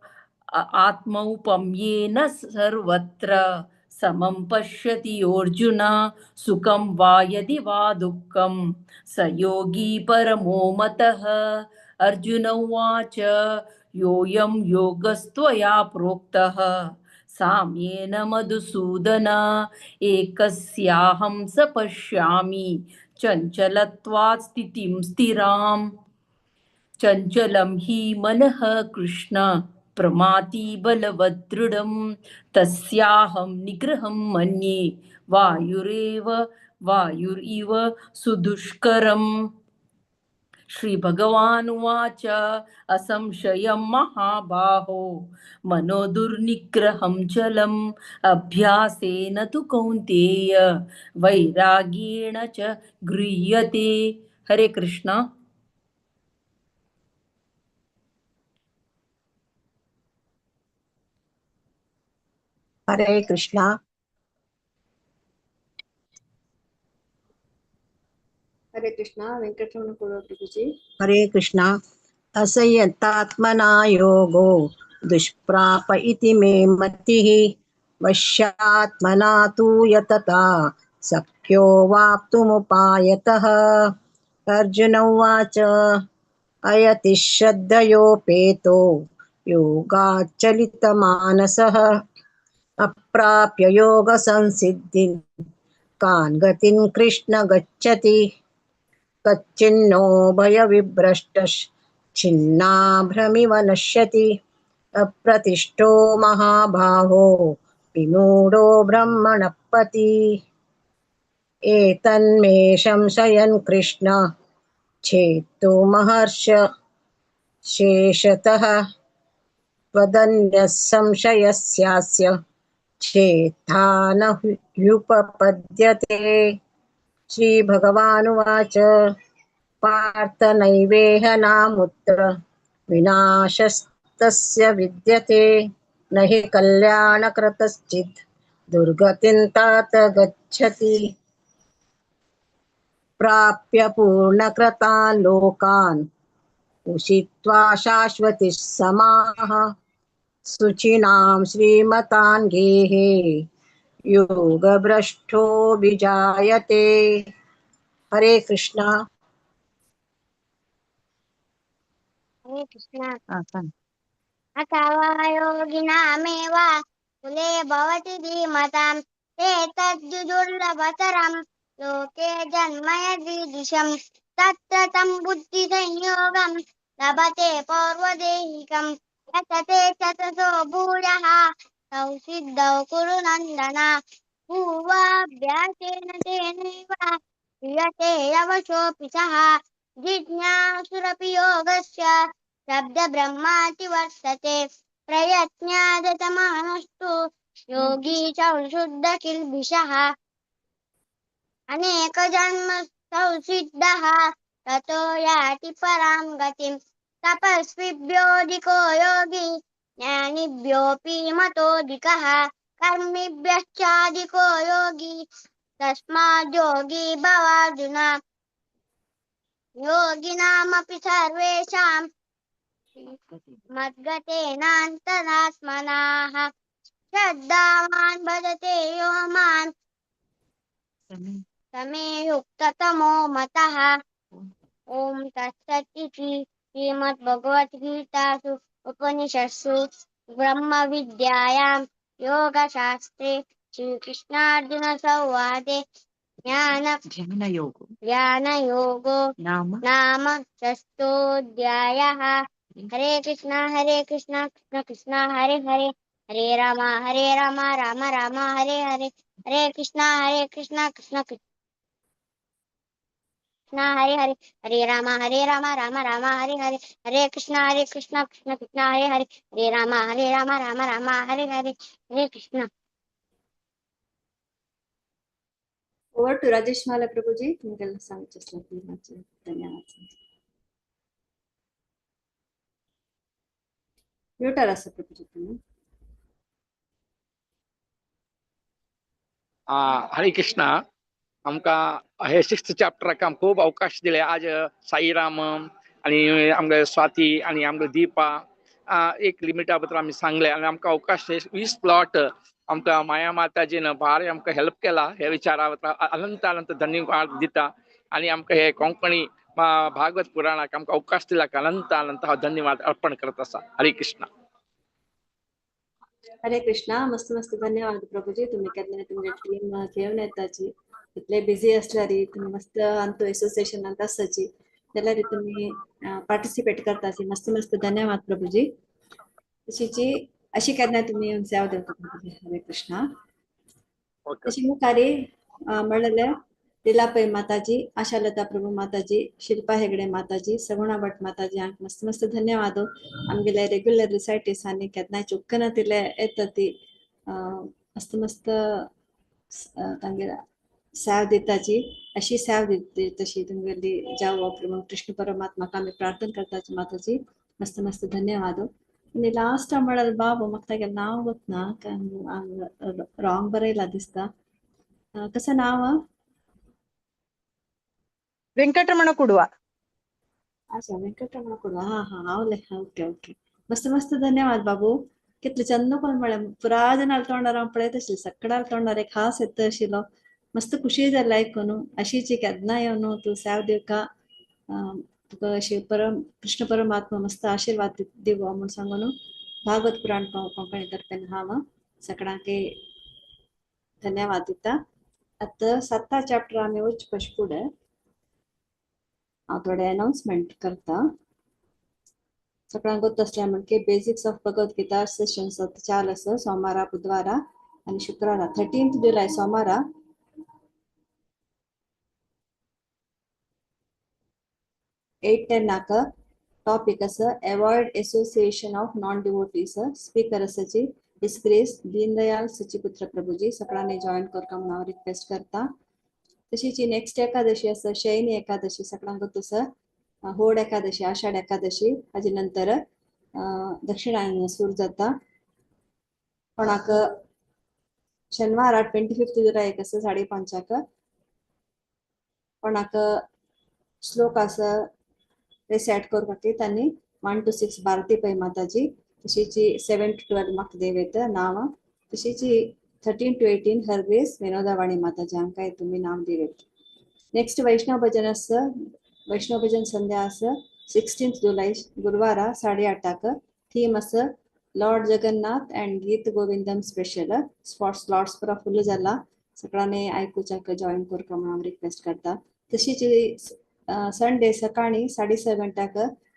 [SPEAKER 19] आत्मौपम्येन सर्वत्र समं पश्यति अर्जुन सुखं वा यदि वा दुःखं स योगी परमो मतः। अर्जुन उवाच योऽयं योगस्त्वया प्रोक्तः साम्येन मधुसूदन एकस्याहं स पश्यामि चञ्चलत्वात् स्थितिं स्थिराम्। चञ्चलं हि मनः कृष्ण प्रमाति बलवदृढं तस्याहं निग्रहं मन्ये वायुरिव सुदुष्करम्। श्रीभगवानुवाच असंशयं महाबाहो मनो दुर्निग्रहं चलम् अभ्यासेन तु कौन्तेय वैराग्येण च गृह्यते। हरे कृष्ण।
[SPEAKER 2] हरे कृष्णा।
[SPEAKER 1] हरे कृष्णा। वेंकटरमण प्रभुजी।
[SPEAKER 2] हरे कृष्णा। असंयतात्मना योगो दुष्प्राप इति मे मतिः वश्यात्मना तु यतता शक्यो वाप्तुमुपायतः। अर्जुन उवाच अयति श्रद्धयोपेतो योगाच्चलितमानसः अप्राप्य योगसंसिद्धिं कान् गतिं कृष्ण गच्छति। कच्चिन्नो भयविभ्रष्टश्छिन्नाभ्रमिव नश्यति अप्रतिष्ठो महाबाहो विमूढो ब्रह्मणपति। एतन्मे संशयन् कृष्ण छेत्तुमहर्ष शेषतः त्वदन्यः संशयस्यास्य चेत्था न ह्युपपद्यते। श्रीभगवानुवाच पार्थ नैवेह नामुत्र विनाशस्तस्य विद्यते न हि कल्याणकृतश्चित् दुर्गतिं तात गच्छति। प्राप्य पूर्णकृतान् लोकान् उषित्वा शाश्वतीः समाः शुचीनां श्रीमतां गेहे योगभ्रष्टो विजायते। हरे कृष्णा।
[SPEAKER 5] हरे कृष्णा। अथवा योगिनामेव कुले भवति धीमताम् एतद्दुर्लभतरं लोके जन्म यदीदृशं तत्र तं बुद्धिसंयोगं लभते पौर्वदेहिकं यतते चतसो भूयः तौ सिद्धौ कुरु नन्दन। पूर्वाभ्यासेन तेनैव क्रियते अवशोऽपि सः जिज्ञासुरपि योगस्य शब्दब्रह्माति वर्तते। प्रयत्नादतमानस्तु योगी संशुद्धकिल्बिषः अनेकजन्म संसिद्धः ततो याति परां गतिं। तपस्विभ्योऽधिको योगी ज्ञानिभ्योऽपि मतोऽधिकः कर्मिभ्यश्चाधिको योगी तस्माद्योगी भवार्जुन। योगिनामपि सर्वेषां मद्गतेनान्तरात्मनाः श्रद्धावान् भजते यो मां तमे युक्ततमो मतः। ॐ तत्सत् इति श्रीमद्भगवद्गीतासु उपनिषत्सु ब्रह्मविद्यायां योगशास्त्रे श्रीकृष्णार्जुनसंवादे ज्ञानयोगो नाम षष्ठोऽध्यायः। हरे कृष्णा कृष्ण कृष्ण हरे हरे हरे राम राम राम हरे हरे। हरे कृष्णा कृष्ण कृष्ण हरे हरे हरे राम राम राम हरे हरे। हरे कृष्णा कृष्ण कृष्ण हरे हरे हरे राम राम राम हरे हरे। हरे कृष्णा।
[SPEAKER 1] ओवर टू राजेश माला प्रभुजी, तुमकां सांगचें आसलें. धन्यवाद. म्युटार आसा प्रभुजी तुमी.
[SPEAKER 22] हरे कृष्णा. आमकां हे सिक्स्थ चॅप्टराक आमकां खूब अवकाश दिले आज. साईराम आनी आमगे स्वाती आनी आमगे दीपा एक लिमिटा बद्दल आमी सांगले आनी आमकां अवकाश 20 प्लॉट आमकां माया माताजीन भारी आमकां हेल्प केला. हे विचारा अनंत अनंत धन्यवाद दिता आनी आमकां हे कोंकणी भागवत पुराणाक आमकां अवकाश दिला अनंत अनंत हांव धन्यवाद अर्पण करत आसा. हरे कृष्णा.
[SPEAKER 1] हरे कृष्णा. मस्त मस्त धन्यवाद प्रभुजी. तुम्ही केन्ना तुमगे टीम घेवन येताची, इतले बिझी असल्यार तुम्ही मस्त आमचो एसोसिएशनांत आसाची जाल्यार तुम्ही पार्टिसिपेट करताची. मस्त मस्त धन्यवाद प्रभुजी. तशीची अशी केन्ना तुमी येवन सेवा दिवता प्रभुजी. हरे कृष्णा. तशी मुखारी म्हणलें लीला पै माताजी, आशालता प्रभू माताजी, शिल्पा हेगडे माताजी, सगुणा भट माताजी हांक मस्त मस्त धन्यवाद. आमगेले रेग्युलर रिसायटीस आनी केन्नाय चुकना तिले येता ती मस्त मस्त तांगेर सेव दिताची अशी सेव दिता तशी तुमगेली जावो प्रभू कृष्ण परमात्माक आमी प्रार्थना करताची माताजी. मस्त मस्त धन्यवाद. आनी लास्ट म्हळ्यार बाबू म्हाका तागेलें नांव गोतना, रॉंग बरयला दिसता. कसं नाव?
[SPEAKER 16] वेंकटरमण कुडवा.
[SPEAKER 1] अच्छा, वेंकटरमण कुडवा. हा हा, हांव ओके ओके. मस्त मस्त धन्यवाद बाबू. कितले चंद कोण म्हळ्यार पुरा जनाल तोंडार हांव पळयत आशिल्लें, सगळ्या तोंडार एक हास येता आशिल्लो. मस्त खुशी जालें आयकून. अशीच केन्ना येवन तूं सेव दिवका, तुका अशी परम कृष्ण परमात्मा मस्त आशीर्वाद दिवो म्हूण सांगून भागवत पुराण कोंकणी तर्फेन हांव सगळ्यांक धन्यवाद दिता. आतां साता चॅप्टर आमी वच पश फुडें हांव थोडे अनाउन्समेंट करता. सगळ्यांक गोत आसल्या म्हणजे basics of Bhagavad Gita sessions चालू आसा सोमारा, बुधवारा आनी शुक्रारा. 13 जुलय सोमारा 8:10 टॉपिक आसा avoid association of non devotees. Speaker आसाची his grace Deendayal Sachiputra Prabhuji. सगळ्यांनी जॉईन करका म्हणून हांव रिक्वेस्ट करता. तशीच नेक्स्ट एकादशी आसा शयनी एकादशी. सगळ्यांक गोत आसा होड एकादशी, आषाढ एकादशी. हाजे नंतर दक्षिणायन सुरू जाता. कोणाक शनिवारा 25 जुलय आसा 5:30. कोणाक श्लोक आसा रिसायट करपाक तांणी 1 to 6 Bharati Pai Mataji, तशीच 7 to 12 म्हाका देवेत नांव, तशीच 13 to 18 her grace Vinodavani Mataji हांकां तुमी नांव दिवेत. नेक्स्ट वैष्णव भजन आसा, वैष्णव भजन संध्या आसा 16 जुलय गुरुवारा 8:30. थीम आसा Lord Jagannath and Geet Govindam special. Spot slots पुरा फुल जाला, सगळ्यांनी आयकुच्याक जॉईन करका म्हणून हांव रिक्वेस्ट करता. तशीच संडे सकाळी 6:30 गंट्याक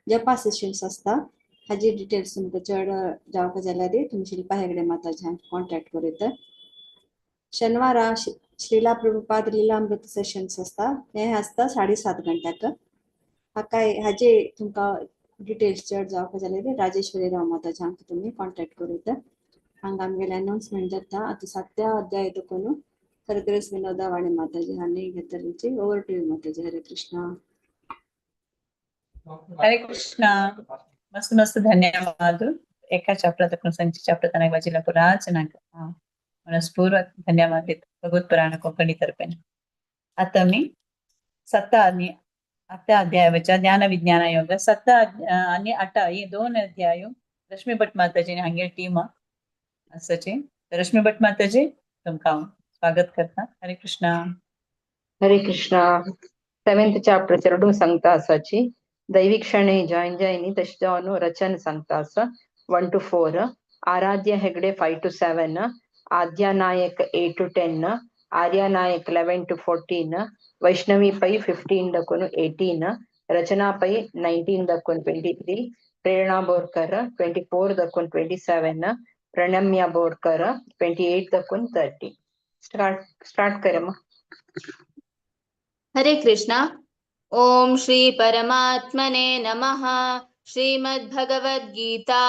[SPEAKER 1] जपा सेशन्स आसता. हाजी डिटेल्स तुमकां चड जावपाक जाल्यार तुमी शिल्पा हेगडे माताजी हांकां कॉन्टॅक्ट करूं. शनिवारा श्रीला प्रभुपाद लीलामृत सेशन्स आसता, हें आसता 7:30 गंट्याक. हाकाय हाजे तुमकां डिटेल्स चड जावपाक जाल्यार राजेश्वरी राव माताजी हांकां तुमी कॉन्टॅक्ट करूं. हांगा आमगेलें अनाउन्समेंट जाता. आतां सातव्या अध्याय देखून हरग्रेस विनोदा वाणी माताजी हांणी घेतली. Over to you Mataji. Hare Krishna.
[SPEAKER 4] Hare Krishna. मस्त मस्त धन्यवाद. एका चॅप्टर संची चॅप्टर तनक वाचिला पुरा जनांक मनस्पूर्वक धन्यवाद भगवत पुराण कोंकणी तर्फेन. आता मी 7 आणि 8 अध्यायाच्या ज्ञान विज्ञान योग 7 आणि 8 हे 2 अध्याय रश्मी भट माताजी हांगेर टीम आसाची. रश्मी भट माताजी तुमकां स्वागत करता. हरे कृष्णा.
[SPEAKER 9] हरे कृष्णा. 7th chapter चेडूं सांगता आसाची दैविक क्षणे जॉईन जायनी तशें जावन रचन सांगता आसा 1 to 4, Aradhya Hegde 5 to 7, Aadya Nayak 8 to 10, Arya Nayak 11 to 14, Vaishnavi Pai 15 दखून 18, Rachana Pai 19 दखून 23, Prerana Borkar 24 दखून 27, Pranamya Borkar 28 दखून 30. Start कर.
[SPEAKER 10] हरे कृष्णा. ओम श्री परमात्मने नमः. श्रीमद्भगवद्गीता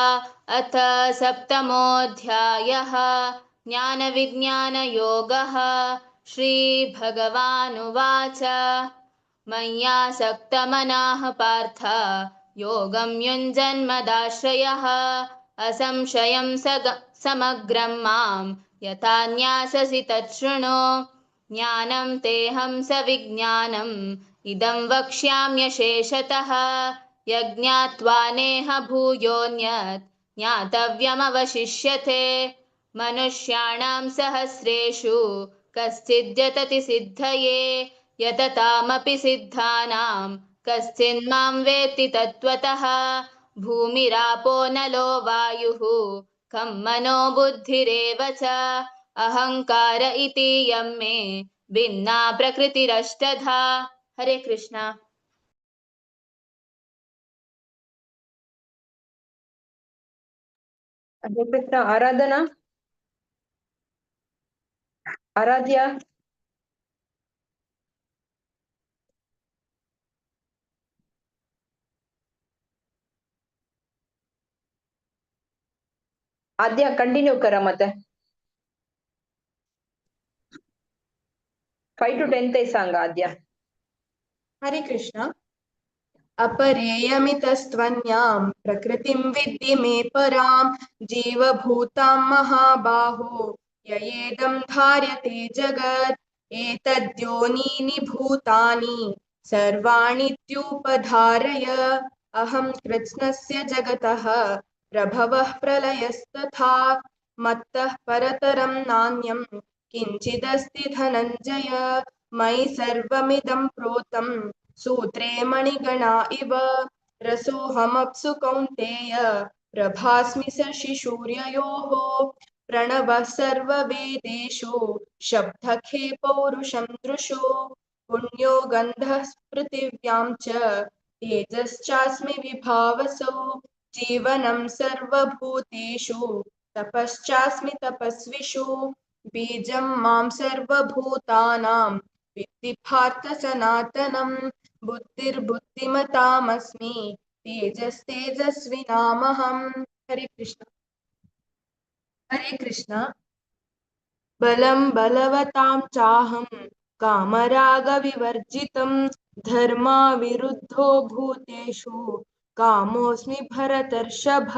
[SPEAKER 10] अथ सप्तमोऽध्यायः. ज्ञानविज्ञानयोगः. श्रीभगवानुवाच. मय्यासक्तमनाः पार्थ योगं युञ्जन्मदाश्रयः असंशयं समग्रं मां यथा ज्ञास्यसि तच्छृणु. ज्ञानं तेऽहं सविज्ञानम् इदं वक्ष्याम्यशेषतः. यज्ञात्वा नेह भूयोऽन्यत् ज्ञातव्यमवशिष्यते. मनुष्याणां सहस्रेषु कश्चिद्यतति सिद्धये यततामपि सिद्धानां कश्चिन्मां वेत्ति तत्त्वतः. भूमिरापो नलो वायुः खं मनो बुद्धिरेव च अहंकार इति यं मे भिन्ना प्रकृतिरष्टधा. हरे कृष्णा.
[SPEAKER 9] हरे कृष्णा. आराधना, आराध्या. आद्या कंटिन्यू करा मत. 5 to 10 ते सांगा आद्या.
[SPEAKER 8] हरे कृष्ण. अपरेयमितस्त्वन्यां प्रकृतिं विद्धि मे परां जीवभूतां महाबाहो ययेदं धार्यते जगत्. एतद्योनीनि भूतानि सर्वाणीत्युपधारय अहं कृत्स्नस्य जगतः प्रभवः प्रलयस्तथा मत्तः परतरं नान्यं किञ्चिदस्ति धनञ्जय. मयि सर्वमिदं प्रोतं सूत्रे मणिगणा इव रसोऽहमप्सु कौन्तेय प्रभास्मि शशिसूर्ययोः. प्रणवः सर्ववेदेषु शब्दखे पौरुषं दृशो पुण्यो गन्धः पृथिव्यां च तेजश्चास्मि विभावसौ. जीवनं सर्वभूतेषु तपश्चास्मि तपस्विषु बीजं मां सर्वभूतानां विद्धि पार्थ सनातनं. बुद्धिर्बुद्धिमतामस्मि तेजस्तेजस्विनामहम्. हरे कृष्ण. हरे कृष्ण. बलं बलवतां चाहं कामरागविवर्जितं धर्माविरुद्धो भूतेषु कामोऽस्मि भरतर्षभ.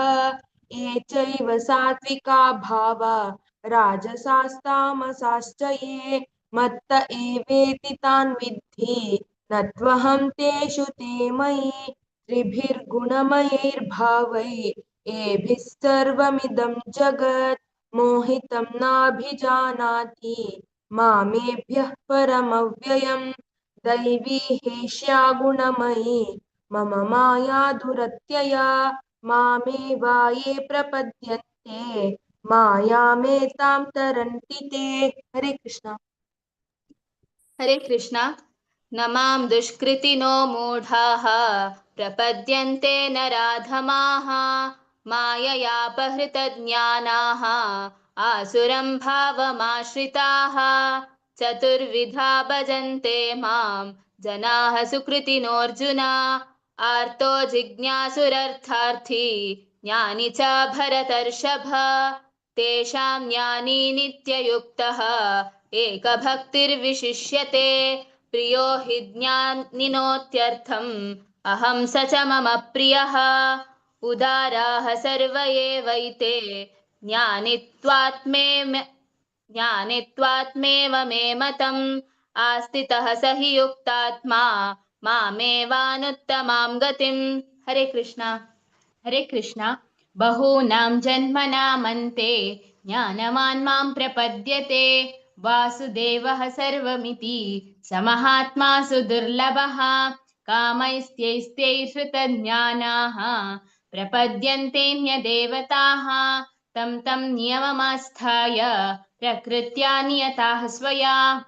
[SPEAKER 8] ये चैव सात्विका भावा राजसास्तामसाश्च ये मत्त एवेति तान् विद्धि न त्वहं तेषु ते मयि. त्रिभिर्गुणमयैर्भावैः एभिः सर्वमिदं जगत् मोहितं नाभिजानाति मामेभ्यः परमव्ययम्. दैवी हेष्या गुणमयी मम माया दुरत्यया मामेवाये प्रपद्यन्ते मायामेतां तरन्ति ते. हरे कृष्ण.
[SPEAKER 10] हरे कृष्ण. न मां दुष्कृतिनो मूढाः प्रपद्यन्ते नराधमाः माययापहृतज्ञानाः आसुरं भावमाश्रिताः. चतुर्विधा भजन्ते मां जनाः सुकृतिनोऽर्जुन. आर्तो जिज्ञासुरर्थार्थी ज्ञानी च भरतर्षभ. तेषां ज्ञानी नित्ययुक्तः एकभक्तिर्विशिष्यते. प्रियो हि ज्ञानिनोत्यर्थम् अहं स च मम प्रियः. उदाराः सर्व एवैते ज्ञानित्वात्मेव मे मतम्. आस्थितः स हि युक्तात्मा मामेवानुत्तमां गतिम्. हरे कृष्ण. हरे कृष्ण. बहूनां जन्मनामन्ते ज्ञानवान् मां प्रपद्यते. वासुदेवः सर्वमिति स महात्मा सुदुर्लभः. कामैस्त्यैस्तैर्हृतज्ञानाः प्रपद्यन्तेऽन्यदेवताः. तं तं नियममास्थाय प्रकृत्या नियताः स्वया.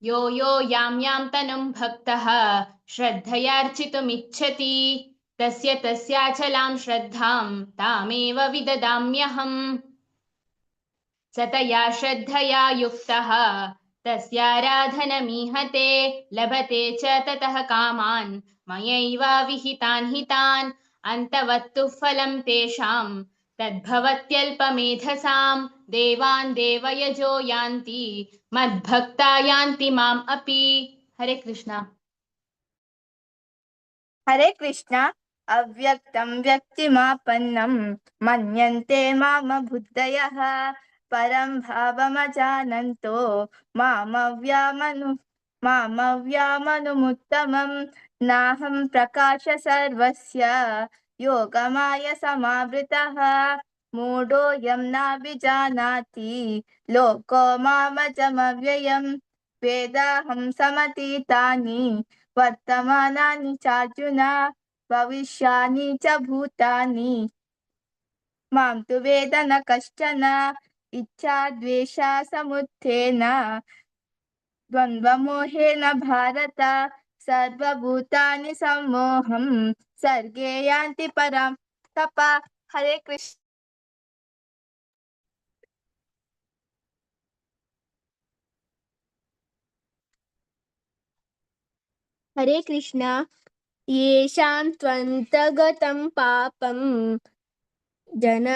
[SPEAKER 10] यो यो यां यां तनुं भक्तः श्रद्धयार्चितुमिच्छति तस्य तस्याचलां श्रद्धां तामेव विददाम्यहम्. सतया श्रद्धया युक्तः तस्याराधनमीहते लभते च ततः कामान् मयैवाविहितान् हितान्. अन्तवत्तु फलं तेषां तद्भवत्यल्पमेधसां. देवान् देवयजो यान्ति मद्भक्ता यान्ति माम् अपि. हरे कृष्ण.
[SPEAKER 13] हरे कृष्ण. अव्यक्तं व्यक्तिमापन्नं मन्यन्ते मामबुद्धयः परं भावमजानन्तो मामव्यामनुमुत्तमं. नाहं प्रकाश सर्वस्य योगमाय समावृतः. मूढोऽयं नाभिजानाति लोको मामजमव्ययम्. वेदाहं समतीतानि वर्तमानानि चार्जुन भविष्यानि च भूतानि मां तु वेद न कश्चन. इच्छा द्वेषा समुत्थेन द्वन्द्वमोहेन भारत सर्वभूतानि सम्मोहं सर्गे यान्ति परां तप. हरे कृष्ण.
[SPEAKER 14] हरे कृष्ण. येषां त्वन्तगतं पापं
[SPEAKER 13] जन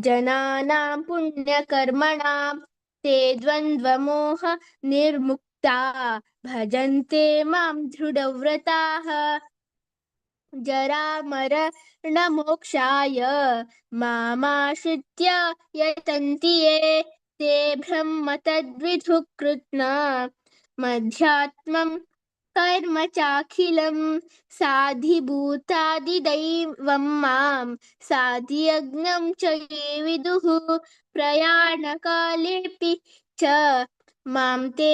[SPEAKER 13] जनानां पुण्यकर्मणां ते द्वन्द्वमोह निर्मुक्ता भजन्ते मां दृढव्रताः। जरामरणमोक्षाय मामाश्रित्य यतन्ति ये ते ब्रह्म तद्विधुः कृत्स्न मध्यात्मं कर्म चाखिलं साधिभूतादिदैवं मां साधियज्ञं च ये विदुः प्रयाणकालेऽपि च मां ते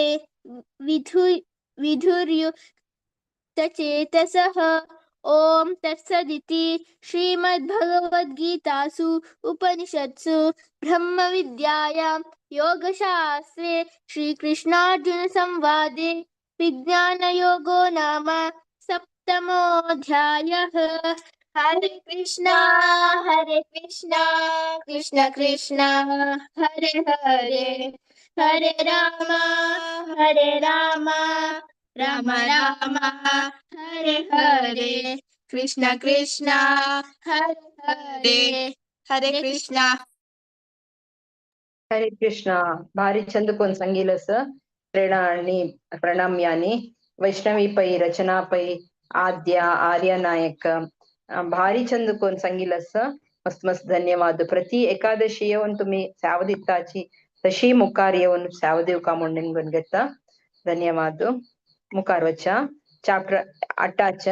[SPEAKER 13] विधु विधुर्युक्तचेतसः। ॐ तत्सदिति श्रीमद्भगवद्गीतासु उपनिषत्सु ब्रह्मविद्यायां योगशास्त्रे श्रीकृष्णार्जुनसंवादे विज्ञानयोगो नाम सप्तमोऽध्यायः। हरे कृष्णा हरे कृष्णा कृष्ण कृष्ण हरे हरे, हरे राम हरे राम राम राम हरे हरे, कृष्ण कृष्ण हरे हरे, हरे कृष्णा।
[SPEAKER 9] हरे कृष्णा। भारी छंद कोण सांगितलं प्रेरणा आणि प्रणम्यानी वैष्णवी पै, रचना पै, आद्या, आर्य नायक, भारी छंद कोण सांगितलं. मस्त मस्त धन्यवाद. प्रति एकादशी येऊन तुम्ही सेवा दिताची तशी मुखार येऊन सेवा दिवका म्हणून घेता. धन्यवाद. मुखार वच्चा चॅप्टर 8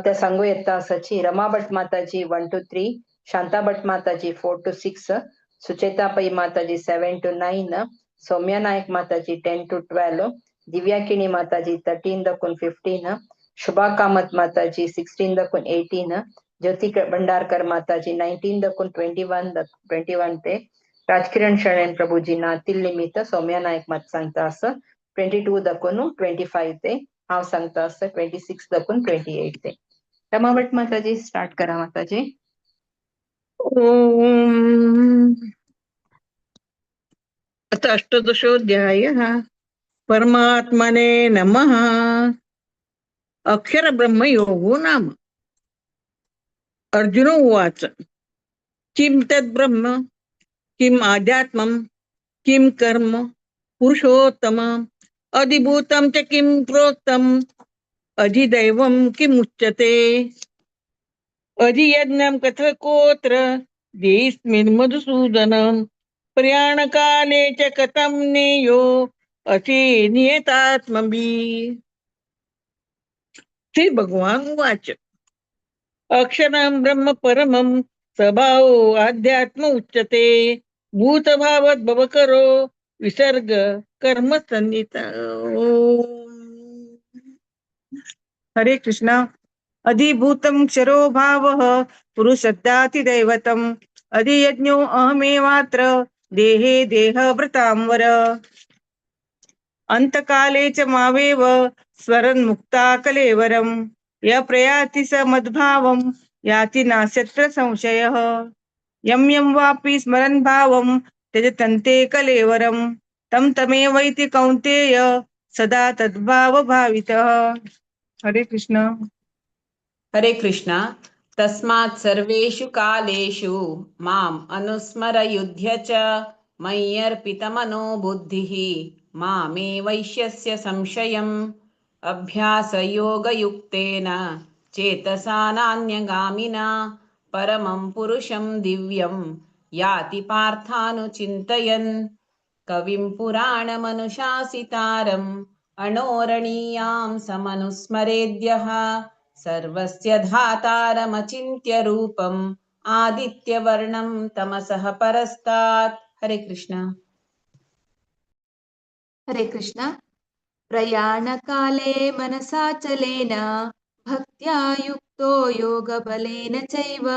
[SPEAKER 9] त्या सांगू येता आसाची रमा भट माताजी 1 to 3, Shanta Bhat Mataji 4 to 6, Sucheta Pai Mataji 7 to 9, Soumya Nayak Mataji 10 to 12, Divya Kini Mataji 13 दकून 15, Shubha Kamat Mataji 16 दकून 18, Jyoti Bhandarkar Mataji 19 दकून 21 ते राजकिरण शरण प्रभुजी नातील निमित्त सौम्या नायक मात सांगता असं 22 दकून 25 ते हांव सांगता असं 26 दकून 28 ते. रमा भट माताजी स्टार्ट करा माताजी.
[SPEAKER 14] ओम. अथ अष्टदशोऽध्यायः. परमात्मने नमः. अक्षर ब्रह्मयोगो नाम. अर्जुन उवाच, किं तद् ब्रह्म किम् आध्यात्मं किं कर्म पुरुषोत्तम अधिभूतं च किं प्रोक्तम् अधिदैवं किमुच्यते अधियज्ञं कथकोत्र देस्मिन् मधुसूदन प्रयाणकाले च कथं नेयो अति नियतात्मभिः. श्री भगवान उवाच, अक्षरं ब्रह्म परमं स्वभावो आध्यात्म उच्यते भूतभावत् भवकरो विसर्ग कर्म सन्निहित.
[SPEAKER 16] हरे कृष्णा. अधिभूतं क्षरो भावः पुरुषद्दातिदैवतम् अधियज्ञो अहमेवात्र देहे देहभृतां वर. अंतकाले च मावेव स्वरन्मुक्ता कलेवरं य प्रयाति स मद्भावं याति नास्यत्र संशयः. यं यं वापि स्मरन् भावं त्यजतन्ते कलेवरं तं तमेवैति कौन्तेय सदा तद्भावभावितः. हरे कृष्ण.
[SPEAKER 18] हरे कृष्ण. तस्मात् सर्वेषु कालेषु माम् अनुस्मर युध्य च मय्यर्पितमनो बुद्धिः मामे वैश्यस्य संशयम्. अभ्यासयोगयुक्तेन चेतसा नान्यगामिना परमं पुरुषं दिव्यं याति पार्थानुचिन्तयन्. कविं पुराणमनुशासितारम् अणोरणीयां समनुस्मरेद्यः सर्वस्य धातारमचिन्त्य रूपम् आदित्यवर्णं तमसः परस्तात्. हरे कृष्ण.
[SPEAKER 8] हरे कृष्ण. प्रयाणकाले मनसाचलेन भक्त्या युक्तो योगबलेन चैव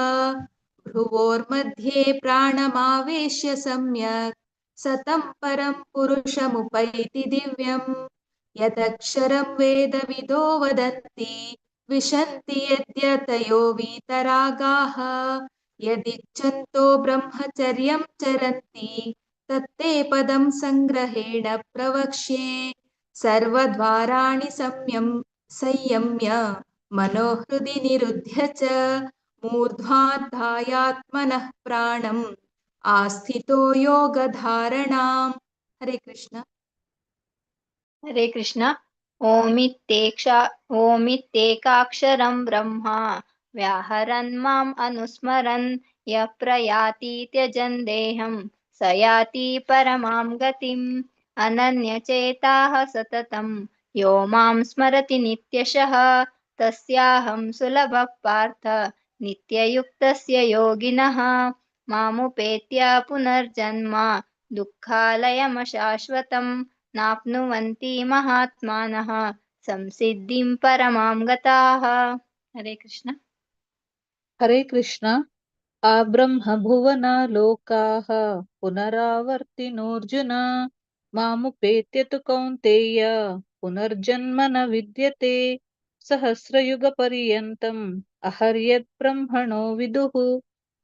[SPEAKER 8] भ्रुवोर्मध्ये प्राणमावेश्य सम्यक् सतं परं पुरुषमुपैति दिव्यम्. यदक्षरं वेदविदो वदन्ति विशन्ति यद्यतयो वीतरागाः यदिच्छन्तो ब्रह्मचर्यं चरन्ति तत्ते पदं संग्रहेण प्रवक्ष्ये. सर्वद्वाराणि संयम्य मनोहृदि निरुध्य च मूर्ध्वाध्यायात्मनः प्राणम् आस्थितो योगधारणाम्। हरे कृष्ण।
[SPEAKER 13] हरे कृष्ण। ओमित्येकाक्षरं ब्रह्म व्याहरन् माम् अनुस्मरन् यः प्रयाति त्यजन् देहं स याति परमां गतिम्। अनन्यचेताः सततं यो मां स्मरति नित्यशः तस्याहं सुलभः पार्थ नित्ययुक्तस्य योगिनः। मामुपेत्य पुनर्जन्म दुःखालयमशाश्वतं नाप्नुवन्ति महात्मानः संसिद्धिं परमां गताः। हरे कृष्ण।
[SPEAKER 17] हरे कृष्ण। आब्रह्म भुवना लोकाः पुनरावर्तिनोऽर्जुन मामुपेत्य तु कौन्तेय पुनर्जन्म न विद्यते। सहस्रयुगपर्यन्तम् अहर्यत् ब्रह्मणो विदुः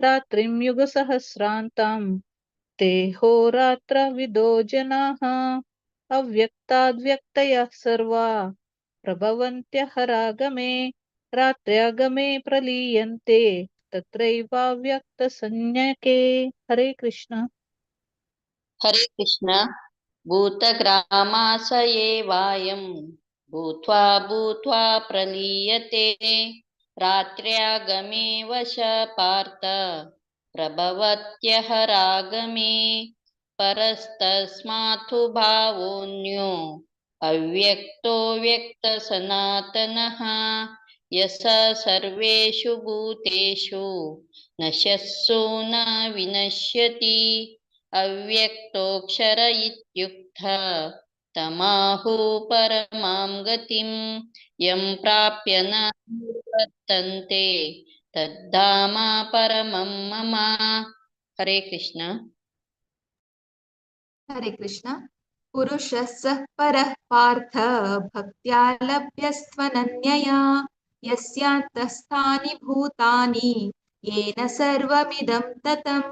[SPEAKER 17] रात्रिं युगसहस्रान्तां ते होरात्रविदो जनाः। अव्यक्ताद्व्यक्तयः सर्वा प्रभवन्त्यहरागमे रात्र्यागमे प्रलीयन्ते तत्रैवाव्यक्तसंज्ञके। हरे कृष्ण।
[SPEAKER 20] हरे कृष्ण। भूतग्रामाशयेवायं भूत्वा भूत्वा प्रलीयते रात्र्यागमे वश पार्थ प्रभवत्यहरागमे परस्तस्मात्तु भावोऽन्यो अव्यक्तो व्यक्तसनातनः यस सर्वेषु भूतेषु नश्यत्सु न विनश्यति अव्यक्तोऽक्षर इत्युक्तः तमाहु परमां गतिं यं प्राप्य न निवर्तन्ते तद्धाम परमं मम। हरे कृष्ण।
[SPEAKER 8] हरे कृष्ण। पुरुषः सः परः पार्थ भक्त्या लभ्यस्त्वनन्यया यस्यान्तस्थानि भूतानि येन सर्वमिदं ततम्।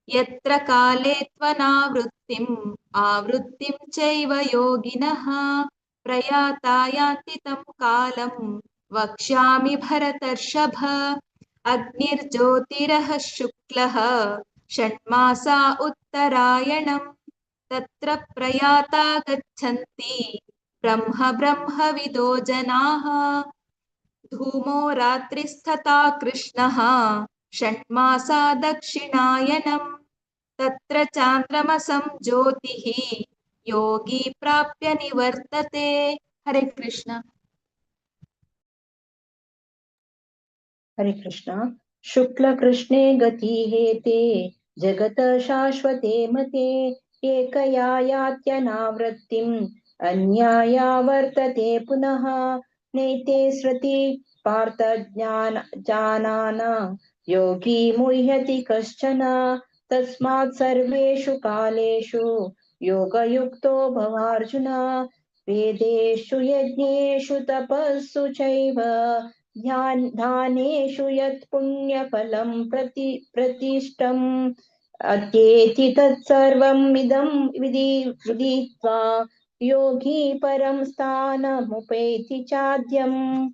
[SPEAKER 8] यत्र काले त्वनावृत्तिम् आवृत्तिं चैव योगिनः प्रयाता यान्ति तं कालं वक्ष्यामि भरतर्षभ। अग्निर्ज्योतिरः शुक्लः षण्मासा उत्तरायणम् तत्र प्रयाता गच्छन्ति ब्रह्म ब्रह्मविदो जनाः। धूमो रात्रिस्थता कृष्णः षण्मासा दक्षिणायनम् तत्र चान्द्रमसं ज्योतिः योगी प्राप्य निवर्तते। हरे कृष्ण।
[SPEAKER 9] हरे कृष्ण। शुक्ल कृष्णे गति हेते जगत शाश्वते मते एकया यात्यनावृत्तिम् अन्याया वर्तते पुनः। नैते श्रुति पार्थ ज्ञान जानान योगी मुह्यति कश्चन। तस्मात् सर्वेषु कालेषु योगयुक्तो भवार्जुन। वेदेषु यज्ञेषु तपस्सु चैव ध्यान दानेषु यत् पुण्यफलं प्रतिष्ठम् अत्येति तत्सर्वम् इदं विदित्वा योगी परं स्थानमुपैति चाद्यम्।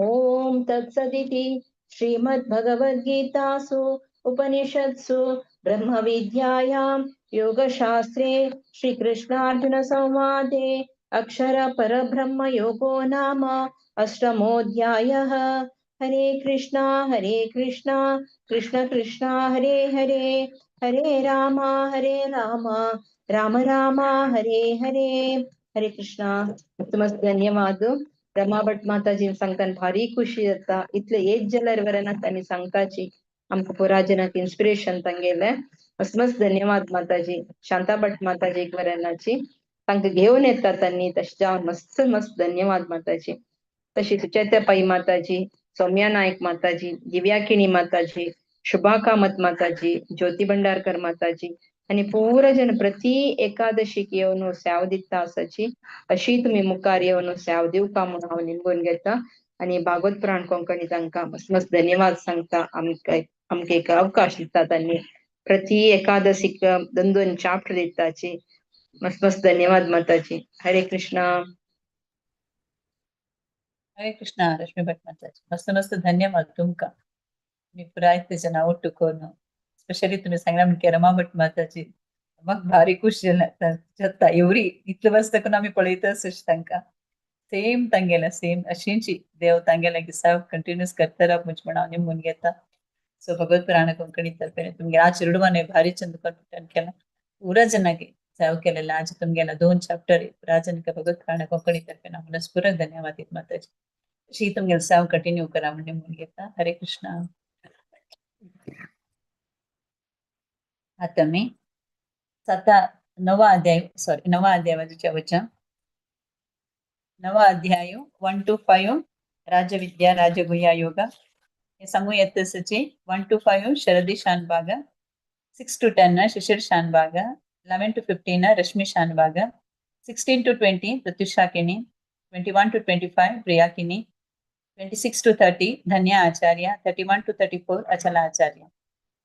[SPEAKER 9] ॐ तत्सदिति श्रीमद्भगवद्गीतासु उपनिषत्सु ब्रह्मविद्यायां योगशास्त्रे श्रीकृष्णार्जुनसंवादे अक्षरपरब्रह्मयोगो नाम अष्टमोऽध्यायः। हरे कृष्णा कृष्ण कृष्ण हरे हरे, हरे राम राम राम हरे हरे। हरे कृष्णा। मस्त धन्यवाद। रमा भट माताजी सांगताना भारी खुशी जाता। इतले एज जाल्यार वरना तांणी सांगताची आमकां पुरा जनाक इन्स्पिरेशन तांगेलें। मस्त मस्त धन्यवाद माताजी। शांता भट माताजीक वरनाची तांकां घेवन येता तांणी तशें जावन मस्त मस्त धन्यवाद माताजी। तशी सुचेता पै माताजी, सौम्या नायक माताजी, दिव्या किणी माताजी, शुभा कामत माताजी, ज्योती भंडारकर माताजी आनी पुरा जन प्रति एकादशीक येवन सेवा दिता आसाची अशी तुमी मुखार येवन सेवा दिवपा म्हणून हांव निमगून घेता आनी भागवत पुराण कोंकणी तांकां मस्त मस्त धन्यवाद सांगता। आमकां आमकां एक अवकाश दिता तांणी प्रति एकादशीक दोन दोन चाप्टर दिताची। मस्त मस्त धन्यवाद माताजी। हरे कृष्णा।
[SPEAKER 4] हरे कृष्णा। रश्मी भट माताजी मस्त मस्त धन्यवाद तुमका। मी पुराय तेजे नांव उट्टू करून स्पेशली तुम्ही सांगला म्हण रमा भट माताजी म्हाका भारी खुश जाता एवरी इतले वर्स देखून आमी पळयता अशें तांकां सेम तांगेले सेम अशींची देव तांगेले गिसाव कंटिन्यूस करता राव म्हण हांव निमून घेता. सो भगवत पुराण कोंकणी तर्फे तुमगे आज चेडवाने भारी चंद कॉन्फिडंट केला पुरा जनागे सेव केलेला आज तुमगेला 2 चॅप्टर पुरा जनक भगवत पुराण कोंकणी तर्फे हांव मनस्पूर्वक धन्यवाद दिता माताजी. अशी तुमगेले सेव कंटिन्यू करा म्हण निमून घेता. हरे कृष्णा. आतां मी 9वा अध्याय सॉरी 9वा अध्याय वाजूच्या वचन 9वा अध्याय 1 to 5 राजविद्या राजगुह्या योग हे सांगू येत सची 1 to 5 Sharadi Shanbhag, 6 to 10 Shishir Shanbhag, 11 to 15 Rashmi Shanbhag, 16 to 20 Pratyusha Kini, 21 to 25 Priya Kini, 26 to 30 Dhanya Acharya, 31 to 34 Achala Acharya.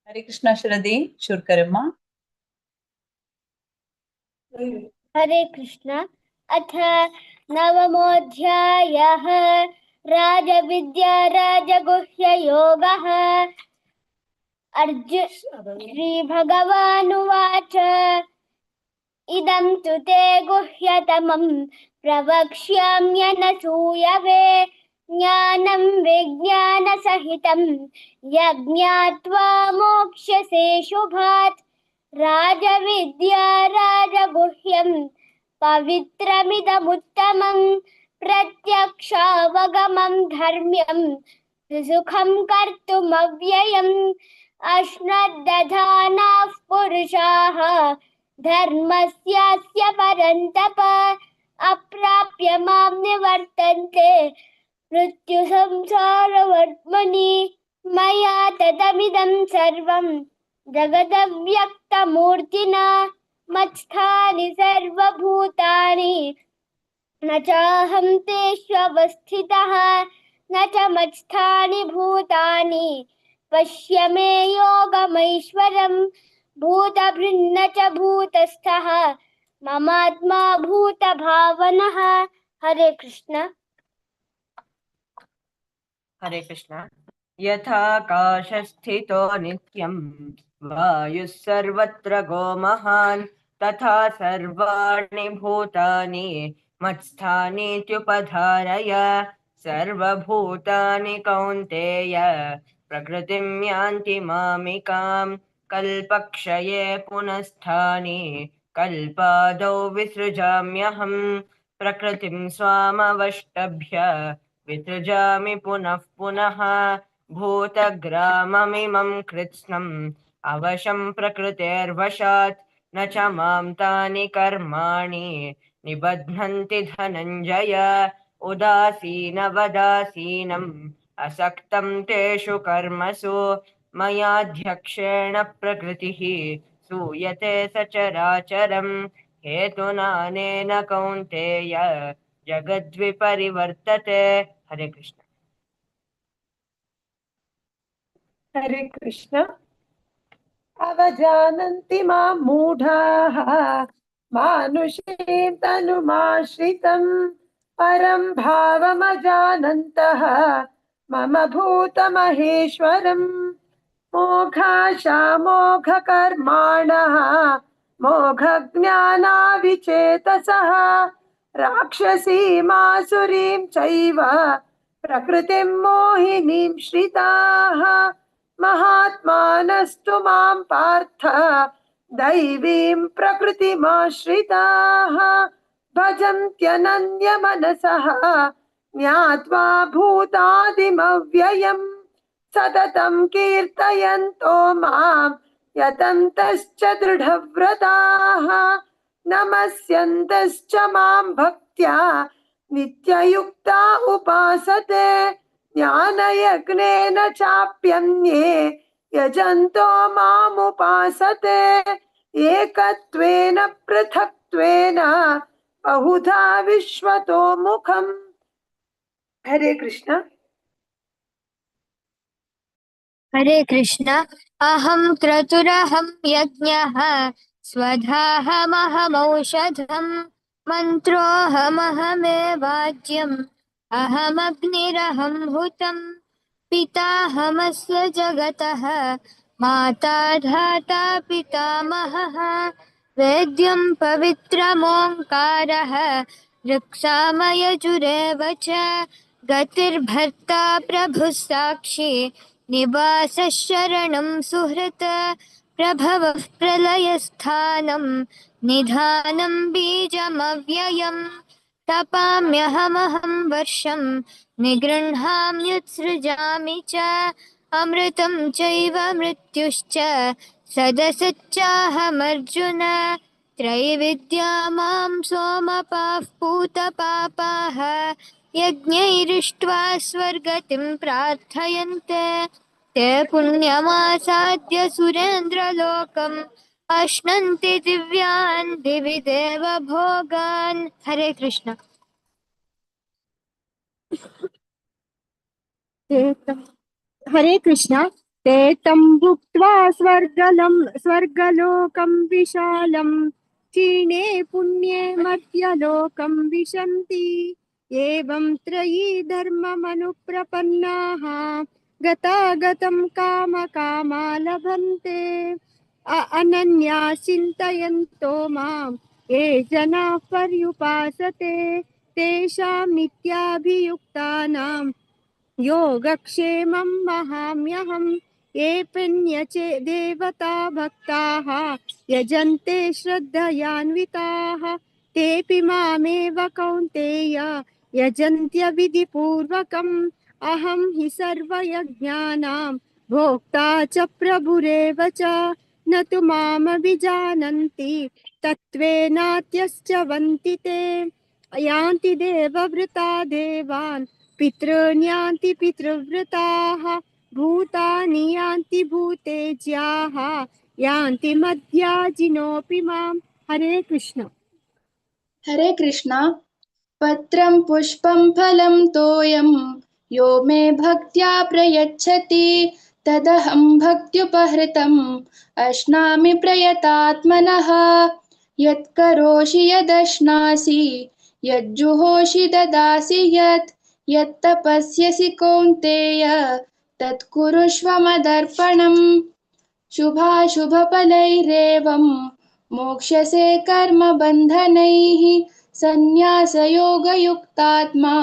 [SPEAKER 4] Hare Krishna Sharadi Shurkarma.
[SPEAKER 5] Hare Krishna. अथ नवमोऽध्यायः राजविद्या राजगुह्ययोगः. अर्जुन श्रीभगवानुवाच इदं तु ते गुह्यतमं प्रवक्ष्याम्यनसूयवे ज्ञानं विज्ञानसहितं यज्ञात्वा मोक्ष्यसे शुभात्. राजविद्या राजगुह्यं पवित्रमिदमुत्तमं प्रत्यक्षावगमं धर्म्यं सुखं कर्तुमव्ययम्. अश्नद्दधानाः पुरुषाः धर्मस्यास्य परन्तप अप्राप्य मां निवर्तन्ते मृत्युसंसारवर्त्मनि. मया तदमिदं सर्वं जगदव्यक्तमूर्तिना मत्स्थानि सर्वभूतानि न चाहं तेष्वस्थितः न च मत्स्थानि भूतानि. पश्य मे योगमैश्वरं भूतभृन्न च भूतस्थः ममात्मा भूतभावनः. हरे कृष्ण.
[SPEAKER 11] हरे कृष्ण. यथाकाशस्थितो नित्यं वायुः सर्वत्र गोमहान् तथा सर्वाणि भूतानि मत्स्थानीत्युपधारय. सर्वभूतानि कौन्तेय प्रकृतिं यान्ति मामिकां. कल्पक्षये पुनस्थानि कल्पादौ विसृजाम्यहं. प्रकृतिं स्वामवष्टभ्य विसृजामि पुनः पुनः. भूतग्राममिमं कृत्स्नम् अवशं प्रकृतेर्वशात्. न च मां तानि कर्माणि निबध्नन्ति धनञ्जय. उदासीनवदासीनम् असक्तं तेषु कर्मसु. मयाध्यक्षेण प्रकृतिः सूयते सचराचरं. हेतुनानेन कौन्तेय जगद्विपरिवर्तते. हरे कृष्ण.
[SPEAKER 21] हरे कृष्ण. अवजानन्ति मां मूढाः मानुषीं तनुमाश्रितं परं भावमजानन्तः मम भूतमहेश्वरं. मोघाशामोघकर्माणः मोघज्ञानाविचेतसः राक्षसीमासुरीं चैव प्रकृतिं मोहिनीं श्रिताः. महात्मानस्तु मां पार्थ दैवीं प्रकृतिमाश्रिताः. भजन्त्यनन्यमनसः ज्ञात्वा भूतादिमव्ययं. सततं कीर्तयन्तो मां यतन्तश्च दृढव्रताः. नमस्यन्तश्च मां भक्त्या नित्ययुक्ता उपासते. ज्ञानयज्ञेन चाप्यन्ये यजन्तो मामुपासते. एकत्वेन पृथक्त्वेन बहुधा विश्वतो मुखम्. हरे कृष्ण.
[SPEAKER 23] हरे कृष्ण. अहं क्रतुरहं यज्ञः स्वधाहमहमौषधं मन्त्रोऽहमहमेवाज्यम् अहमग्निरहं हुतं. पिताहमस्य जगतः माता धाता पितामहः। वेद्यं पवित्रमोङ्कारः ऋक्सामयजुरेव च। गतिर्भर्ता प्रभुः साक्षी निवासः शरणं सुहृत्। प्रभवः प्रलयस्थानं निधानं बीजमव्ययम्। तपाम्यहमहं वर्षं निगृह्णाम्युत्सृजामि च। अमृतं चैव मृत्युश्च सदसच्चाहमर्जुन। त्रैविद्या मां सोमपाः पूतपापाः यज्ञैरिष्ट्वा स्वर्गतिं प्रार्थयन्ते। ते पुण्यमासाद्य सुरेन्द्रलोकम् अश्नन्ति दिव्यान् दिवि देवभोगान्। हरे कृष्ण।
[SPEAKER 6] हरे कृष्ण। ते तं भुक्त्वा स्वर्गलोकं विशालं क्षीणे पुण्ये मर्त्यलोकं विशन्ति। एवं त्रयी धर्ममनुप्रपन्नाः गतागतं कामकामा लभन्ते। अनन्या चिन्तयन्तो मां ये जनाः पर्युपासते तेषां नित्याभियुक्तानां योगक्षेमं महाम्यहम्। ये पुण्यचे देवता भक्ताः यजन्ते श्रद्धयान्विताः तेऽपि मामेव कौन्तेय यजन्त्यविधिपूर्वकम्। अहं हि सर्वयज्ञानां भोक्ता च प्रभुरेव च न तु मामभिजानन्ति तत्त्वेनात्यश्च वन्ति ते। यान्ति देवव्रता देवान् पितॄन् यान्ति पितृव्रताः भूतानि यान्ति भूतेज्याः यान्ति मद्याजिनोऽपि माम्। हरे कृष्ण।
[SPEAKER 8] हरे कृष्ण। पत्रं पुष्पं फलं तोयं यो मे भक्त्या प्रयच्छति तदहं भक्त्युपहृतम् अश्नामि प्रयतात्मनः। यत्करोषि यदश्नासि यज्जुहोषि ददासि यत् यत्तपस्यसि कौन्तेय तत्कुरुष्व मदर्पणम्। शुभाशुभफलैरेवं मोक्ष्यसे कर्मबन्धनैः सन्न्यासयोगयुक्तात्मा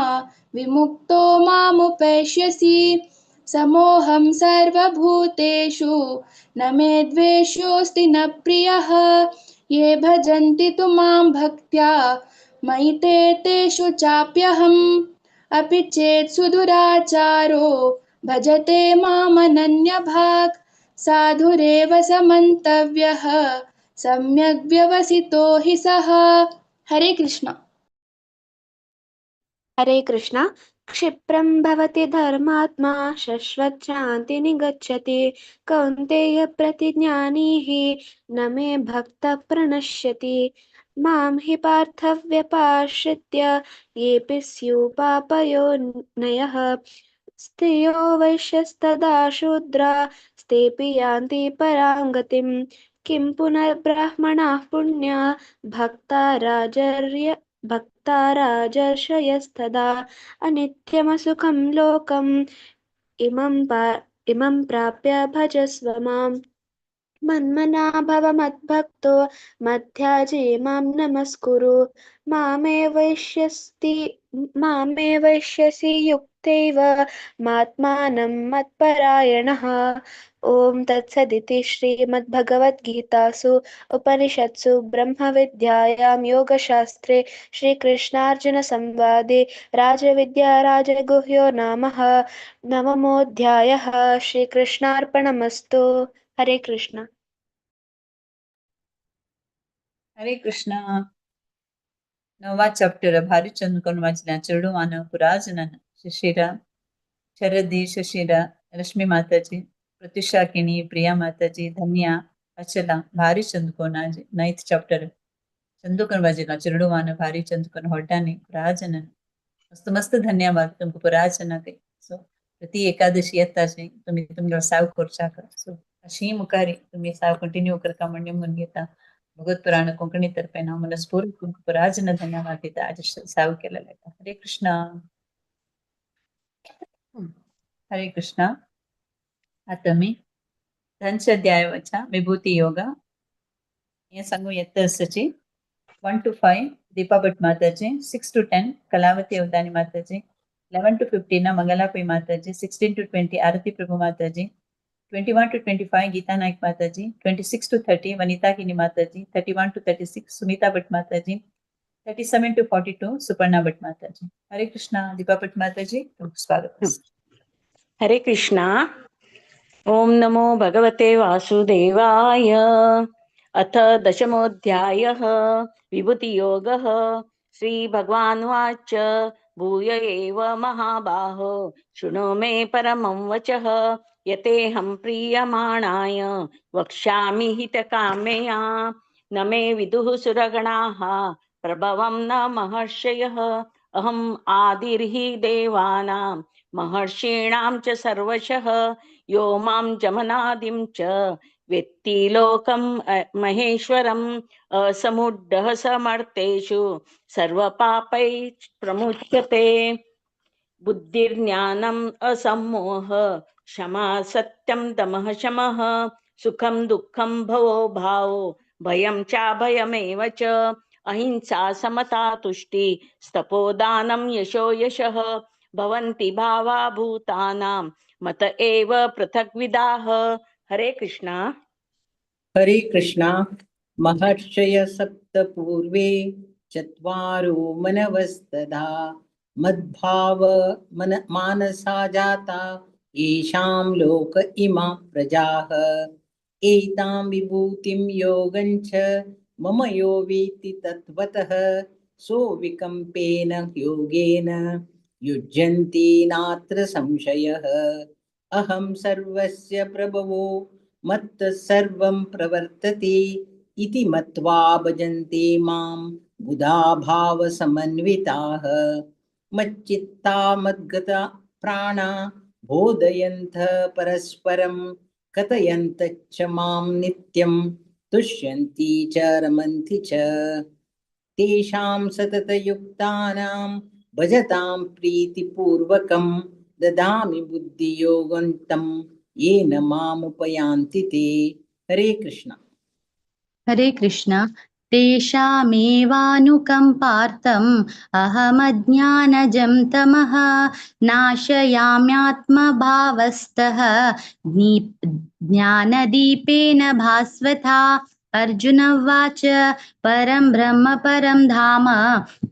[SPEAKER 8] विमुक्तो मामुपैष्यसि। समोऽहं सर्वभूतेषु न मे द्वेष्योऽस्ति न प्रियः। ये भजन्ति तु मां भक्त्या मयि ते तेषु चाप्यहम्। अपि चेत् सुदुराचारो भजते मामनन्यभाक् साधुरेव समन्तव्यः सम्यग् व्यवसितो हि सः। हरे कृष्ण।
[SPEAKER 12] हरे कृष्ण। क्षिप्रं भवति धर्मात्मा शश्वच्छान्ति निगच्छति कौन्तेय प्रतिज्ञानीः न मे भक्तः प्रणश्यति। मां हि पार्थव्यपाश्रित्य येऽपि स्युः पापयोनयः स्त्रियो वैश्यस्तदा शूद्रा स्तेऽपि यान्ति परां गतिम्। किं पुनर्ब्राह्मणाः पुण्या भक्ता राजर्षयस्तदा अनित्यमसुखं लोकम् इमं प्राप्य भजस्व माम्। मन्मना भव मद्भक्तो मध्याजी मां नमस्कुरु। मामे वैष्यसि युक्तैव मात्मानं मत्परायणः। ॐ तत्सदिति श्रीमद्भगवद्गीतासु उपनिषत्सु ब्रह्मविद्यायां योगशास्त्रे श्रीकृष्णार्जुनसंवादे राजविद्या राजगुह्यो नामः नवमोऽध्यायः। श्रीकृष्णार्पणमस्तु। हरे कृष्ण।
[SPEAKER 4] हरे कृष्ण। नवा चॅप्टर भारी चंद वाचल्या चेडूवान पुराजनन शिशिरा शरदी शशिरा रश्मी माताजी प्रत्युषा किणी प्रिया माताजी धन्या अचला भारी चंदकोन आज नाइन्थ चॅप्टर चंदुकन वाजिला चेडूवान भारी चंदकोन होड्डाने पुराजनन मस्त मस्त धन्यवाद तुमको पुराजना सो प्रति एकादशी येताची तुम्ही तुमगे साव करचाक सो अशी मुखारी तुम्ही साव कंटिन्यू करता म्हणजे म्हणून घेता भगवत पुराण कोंकणी तर्फे ना मनस्पूर्वक तुमकां पुराजन धन्यवाद दिता आज साव केलेले. हरे कृष्ण. हरे कृष्णा. आतां आमी धनच्या अध्यायाच्या विभूती योगा हे सांगू येत आसाची. 1 to 5 Deepa Bhat Mataji, 6 to 10 Kalavati Avadhani Mataji, 11 to 15 Mangala Pai Mataji, 16 to 20 Arati Prabhu Mataji, 21 to 25 Geetha Naik Mataji, 26 to 30 Vanita Kini Mataji, 31 to 36 Sunita Bhat Mataji, 37 to 42 Suparna Bhat Mataji. Hare Krishna. Deepa Bhat Mataji, तुमचं स्वागत.
[SPEAKER 3] हरे कृष्णा. ॐ नमो भगवते वासुदेवाय. अथ दशमोऽध्यायः, विभूतियोगः. श्रीभगवानुवाच. भूय एव महाबाहो शृणु मे परमं वचः. यतेऽहं प्रीयमाणाय वक्ष्यामि हितकाम्यया. न मे विदुः सुरगणाः प्रभवं न महर्षयः. अहम् आदिर्हि देवानां महर्षीणां च सर्वशः. यो मां जमनादिं च वेत्ति लोकं महेश्वरम्. असमूढः समर्थेषु सर्वपापैः प्रमुच्यते. बुद्धिर्ज्ञानम् असम्मोह क्षमा सत्यं दमः शमः सुखं दुःखं भवो भावो भयं चाभयमेव च. अहिंसा समता तुष्टि स्तपोदानं यशो यशः भवन्ति भावा भूतानां मत एव पृथग्विदाः. हरे कृष्णा.
[SPEAKER 7] हरे कृष्णा. महर्षय सप्त पूर्वे चत्वारो मनवस्तदा मद्भाव मन मानसा जाता येषां लोक इमा प्रजाः. एतां विभूतिं योगं च मम यो वेत्ति तत्त्वतः सोऽविकम्पेन योगेन युज्यन्ति नात्र संशयः. अहं सर्वस्य प्रभवो मत्तः सर्वं प्रवर्तते इति मत्वा भजन्ते मां बुधा भावसमन्विताः. मच्चित्ता मद्गता प्राणा बोधयन्तः परस्परं कथयन्तश्च मां नित्यं तुष्यन्ति च रमन्ति च. तेषां सततयुक्तानां भजतां प्रीतिपूर्वकं ददामि बुद्धियोगं तं येन मामुपयान्ति ते. हरे कृष्ण.
[SPEAKER 15] हरे कृष्ण. तेषामेवानुकम्पार्थम् अहमज्ञानजं तमः नाशयाम्यात्मभावस्तः ज्ञानदीपेन भास्वता. अर्जुन उवाच. परं ब्रह्म परं धाम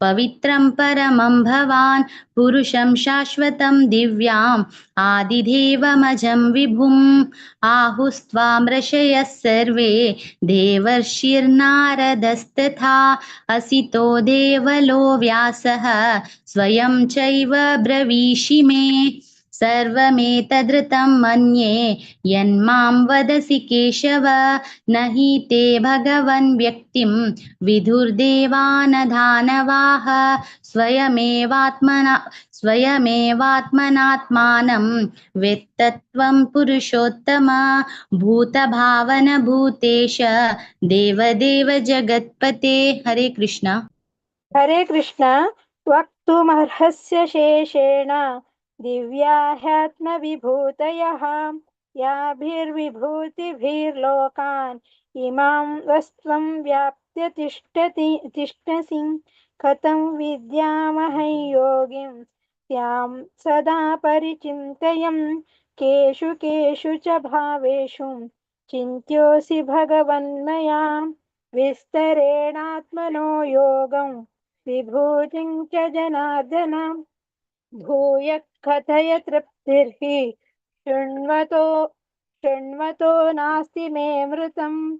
[SPEAKER 15] पवित्रं परमं भवान् पुरुषं शाश्वतं दिव्याम् आदिदेवमजं विभुम्. आहुस्त्वां ऋषयः सर्वे देवर्षिर्नारदस्तथा असितो देवलो व्यासः स्वयं चैव ब्रवीषि मे. सर्वमेतदृतं मन्ये यन्मां वदसि केशव न हि ते भगवन् व्यक्तिं विदुर्देवान दानवाः. स्वयमेवात्मनात्मानं वेत्तत्वं पुरुषोत्तम भूतभावन भूतेश देवदेव जगत्पते. हरे कृष्ण.
[SPEAKER 24] हरे कृष्ण. वक्तुमर्हस्य शेषेण दिव्या ह्यात्मविभूतयः याभिर्विभूतिभिर्लोकान् इमां वस्त्वं व्याप्य तिष्ठति तिष्ठसि. कथं विद्यामहं योगिं त्यां सदा परिचिन्तयं. केषु केषु च भावेषु चिन्त्योऽसि भगवन्मया. विस्तरेणात्मनो योगं विभूतिं च जनार्दन. भूय कथय तृप्तिर्हि शृण्वतो शृण्वतो नास्ति मे मृतम्.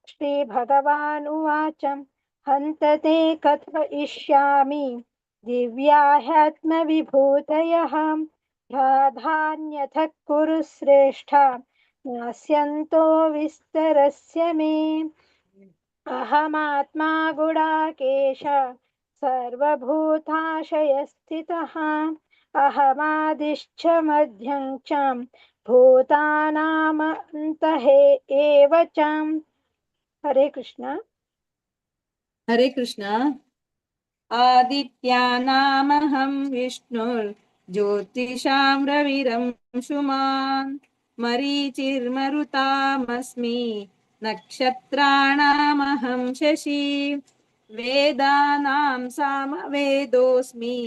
[SPEAKER 24] श्रीभगवानुवाच. हन्त ते कथयिष्यामि दिव्या ह्यात्मविभूतयः. प्राधान्यथ कुरु श्रेष्ठ नास्यन्तो विस्तरस्य मे. अहमात्मा गुडाकेश सर्वभूताशयस्थितः. अहमादिश्च मध्यं च भूतानामन्तः एव च. हरे कृष्ण.
[SPEAKER 25] हरे कृष्ण. आदित्यानामहं विष्णुर्देवानां
[SPEAKER 18] ज्योतिषां रविरंशुमान् मरीचिर्मरुतामस्मि नक्षत्राणामहं शशि वेदानां सामवेदोऽस्मि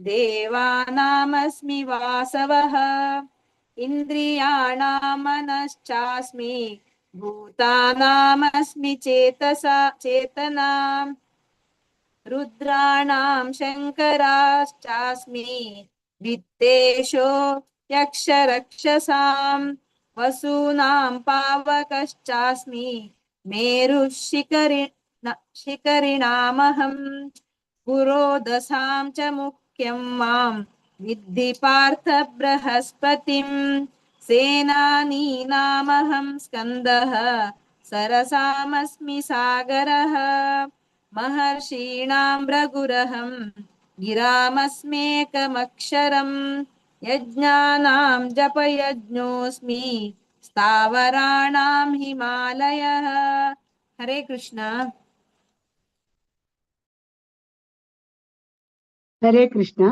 [SPEAKER 18] देवानामस्मि वासवः इन्द्रियाणां मनश्चास्मि भूतानामस्मि चेतसा चेतना रुद्राणां शङ्कराश्चास्मि वित्तेषो यक्षरक्षसां वसूनां पावकश्चास्मि मेरुः शिखरिणामहं पुरोदसां च मुख्यं मां विद्धि पार्थ बृहस्पतिं सेनानीनामहं स्कन्दः सरसामस्मि सागरः महर्षीणां भृगुरहं गिरामस्मेकमक्षरम् यज्ञानां जपयज्ञोऽस्मि स्थावराणां हिमालयः। हरे कृष्णा।
[SPEAKER 1] हरे कृष्णा।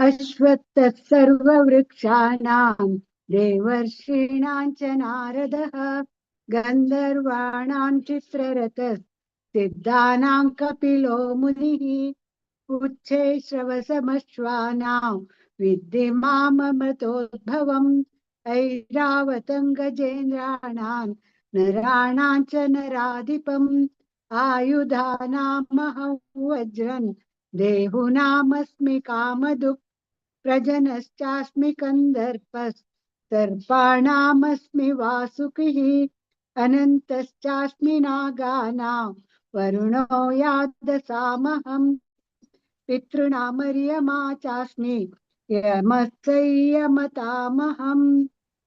[SPEAKER 1] अश्वत्थः सर्ववृक्षाणां देवर्षीणां च नारदः गन्धर्वाणां चित्ररथः सिद्धानां कपिलो मुनिः उच्छैश्रवसमश्वानां विद्धि माममृतोद्भवम् ऐरावतं गजेन्द्राणां नराणां च नराधिपम् आयुधानामहं वज्रं देहुनामस्मि कामधुक् प्रजनश्चास्मि कन्दर्पः सर्पाणामस्मि वासुकिः अनन्तश्चास्मि नागानां वरुणो यादसामहं पितॄणामर्यमा चास्मि यमस्यमतामहं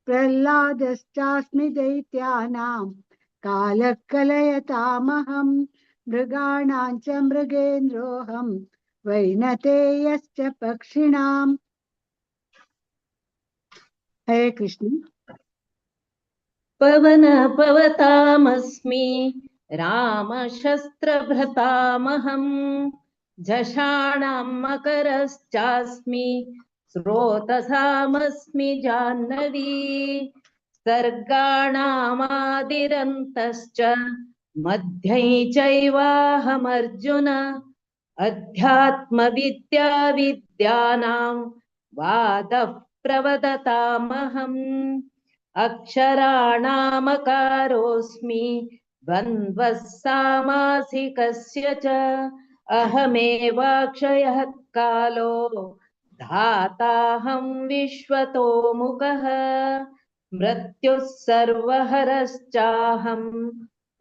[SPEAKER 1] प्रह्लादश्चास्मि दैत्यानां कालकलयतामहं मृगाणां च मृगेन्द्रोऽहं वैनतेयश्च पक्षिणाम्। हरे कृष्ण।
[SPEAKER 2] पवन पवतामस्मि रामशस्त्रभृतामहं झषाणां मकरश्चास्मि स्रोतसामस्मि जाह्नवी सर्गाणामादिरन्तश्च मध्यै चैवाहमर्जुन अध्यात्मविद्या विद्यानां वादः प्रवदतामहम् अक्षराणामकारोऽस्मि द्वन्द्वः सामासिकस्य च अहमेवाक्षयः कालो धाताहं विश्वतोमुखः मृत्युः सर्वहरश्चाहम्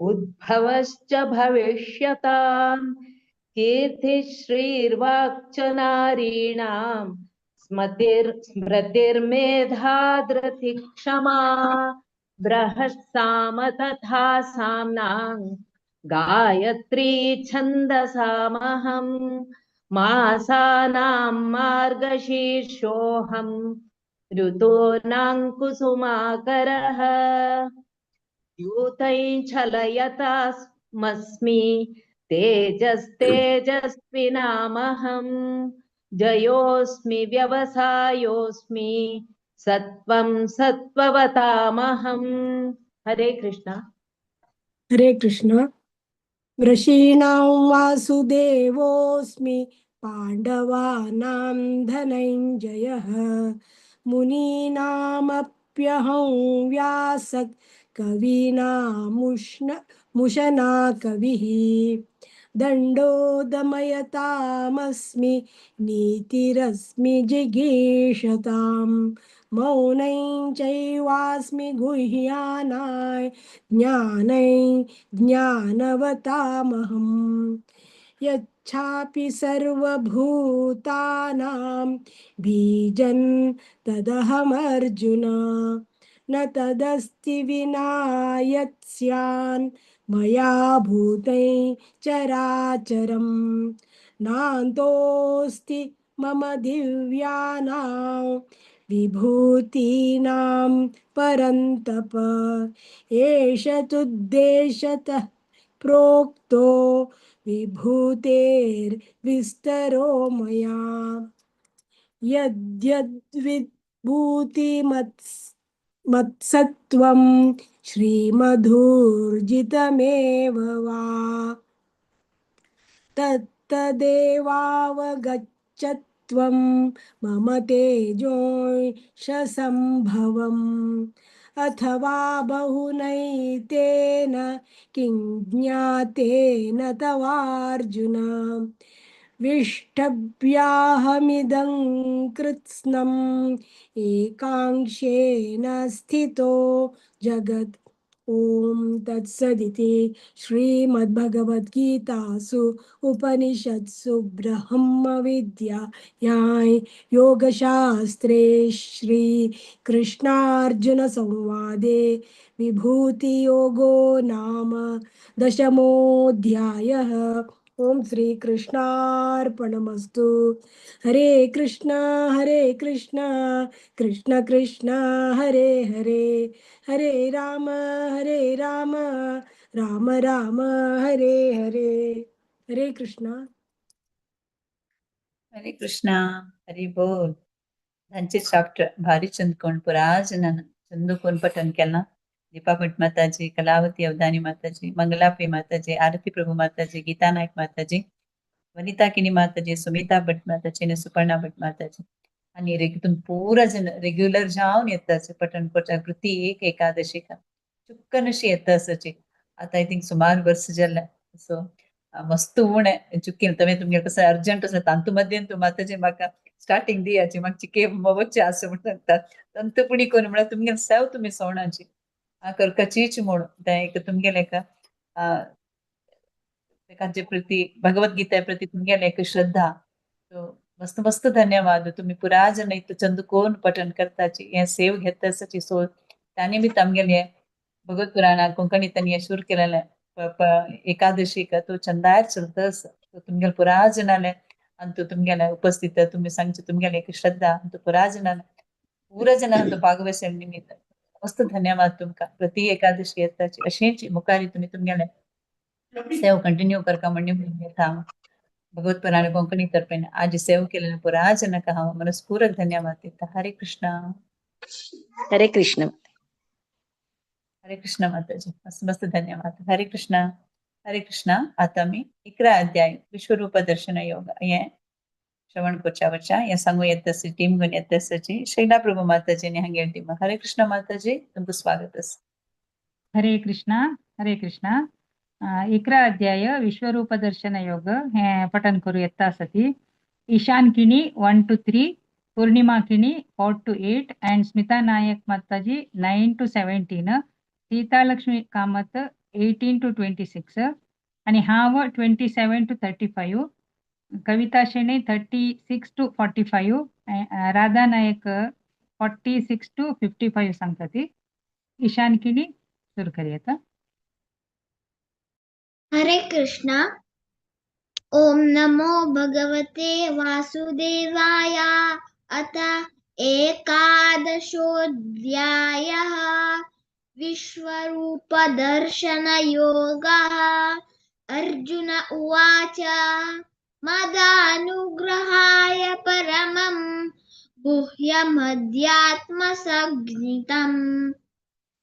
[SPEAKER 2] उद्भवश्च भविष्यताम् कीर्तिश्रीर्वाक्च नारीणां स्मृतिर्मेधा धृतिः क्षमा बृहत्साम तथा साम्नां गायत्री छन्दसामहं मासानां मार्गशीर्षोऽहं ऋतूनां कुसुमाकरः द्यूतैः छलयतास्मस्मि तेजस्तेजस्विनामहं जयोऽस्मि व्यवसायोऽस्मि सत्वं सत्त्ववतामहं। हरे कृष्णा।
[SPEAKER 19] हरे कृष्ण। ऋषीणां वासुदेवोऽस्मि पाण्डवानां धनञ्जयः मुनीनामप्यहं व्यास कवीनामुष्ण मुशना कविः दण्डो दमयतामस्मि नीतिरस्मि जिगीषतां मौनं चैवास्मि गुह्यानाय ज्ञानै ज्ञानवतामहम् यच्छापि सर्वभूतानां बीजं तदहमर्जुन न तदस्ति विना यत् स्यान् मया भूतैः चराचरं नान्तोऽस्ति मम दिव्यानां विभूतीनां परन्तप एष तुद्देशतः प्रोक्तो विभूतेर्विस्तरो मया। यद्यद्विभूतिमत्स् मत्सत्त्वं श्रीमधूर्जितमेव वा तत्तदेवावगच्छत्वं मम तेजोंशसम्भवम् अथवा बहुनैतेन किं ज्ञातेन तवार्जुन। विष्टभ्याहमिदं कृत्स्नम् एकांशेन स्थितो जगत्। ॐ तत्सदिति श्रीमद्भगवद्गीतासु उपनिषत्सु ब्रह्मविद्यायां योगशास्त्रे श्री कृष्णार्जुन संवादे विभूतियोगो नाम दशमोऽध्यायः। ॐ श्री कृष्णार्पणमस्तु। हरे कृष्णा हरे कृष्णा कृष्ण कृष्ण हरे हरे, हरे राम हरे राम राम राम हरे हरे। हरे कृष्णा।
[SPEAKER 4] हरे कृष्णा, हरी बोल। तांचे चॅप्टर भारी चंद पुराज चंदू कोण पठण केला। दीपा भट माताजी, कलावती अवधानी माताजी, मंगलापी माताजी, आरती प्रभु माताजी, गीता नायक माताजी, वनिता किनी माताजी, सुमिता भट माताजी आनी सुपर्णा भट माताजी आनी तितून पुरा जण रेग्युलर जावन येता पठण करच्याक प्रति एक एकादशीक चुक्कन अशी येता आसाची। आतां I think सुमार वर्स जालें। सो मस्त उणें चुकीन तुमी तुमगेलें कसो अर्जंट आसा तांतू मध्येन तूं माताजी म्हाका स्टार्टींग दियाची म्हाका चिके वच्चें आसा म्हण सांगता तंतुपणी करून म्हळ्यार तुमगेलें सेव तुमी सोणाची करकाचीच म्हूण तें एक तुमगेलें एक ताचे प्रती भगवद्गीता प्रती तुमगेलें एक श्रद्धा। सो मस्त मस्त धन्यवाद। तुमी पुरा जण इतलो चंद कोण पठण करताची हें सेव घेता आसाची। सो त्या निमित्त आमगेलें भगवत पुराणाक कोंकणींतल्यान हें सुरू केलेलें एकादशीक तो चंदार चलता आसा। सो तुमगेलें पुरा जणांलें आनी तो तुमगेलें उपस्थित तुमी सांगचें तुमगेलें एक श्रद्धा आनी तो पुरा जणांलें पुरा जणांक तो भागवत निमित्त मस्त धन्यवाद तुमकां। प्रति एकादशी येताची अशेंच मुखार तुमी तुमगेलें सेव कंटिन्यू करका म्हण घेता हांव भगवत पुराण कोंकणी तर्फेन आज सेव केलें पुरा जणांक हांव मनस्पूर्वक धन्यवाद दिता। हरे कृष्णा।
[SPEAKER 3] हरे कृष्ण।
[SPEAKER 4] हरे कृष्ण माताजी, मस्त मस्त धन्यवाद। हरे कृष्णा। हरे कृष्णा। आतां आमी 11 अध्याय विश्वरूप दर्शन योग हें श्रवण करच्या वचा हें सांगू येता आसा टीम घेवन येता आसाची शैला प्रभू माताजी आनी हांगेली टीम। हरे कृष्ण माताजी, तुमकां स्वागत आसा।
[SPEAKER 10] हरे कृष्णा। हरे कृष्णा। 11 अध्याय विश्वरूप दर्शन योग हें पठन करूं येता आसा ती। Ishan Kini 1 to 3, Purnima Kini 4 to 8 and Smita Nayak Mataji 9 to 17, Seethalakshmi Kamath 18 to 26 आनी हांव 27 to 35, Kavita Shenoy 36 to 45, Radha Nayak 46 to 55 सांगता ती। ईशान किणी सुरू करूया।
[SPEAKER 14] हरे कृष्णा। ओम नमो भगवते वासुदेवाय। अथ एकादशोऽध्यायः विश्वरूपदर्शनयोगः। अर्जुन उवाच मदानुग्रहाय परमं गुह्यमध्यात्मसंज्ञितं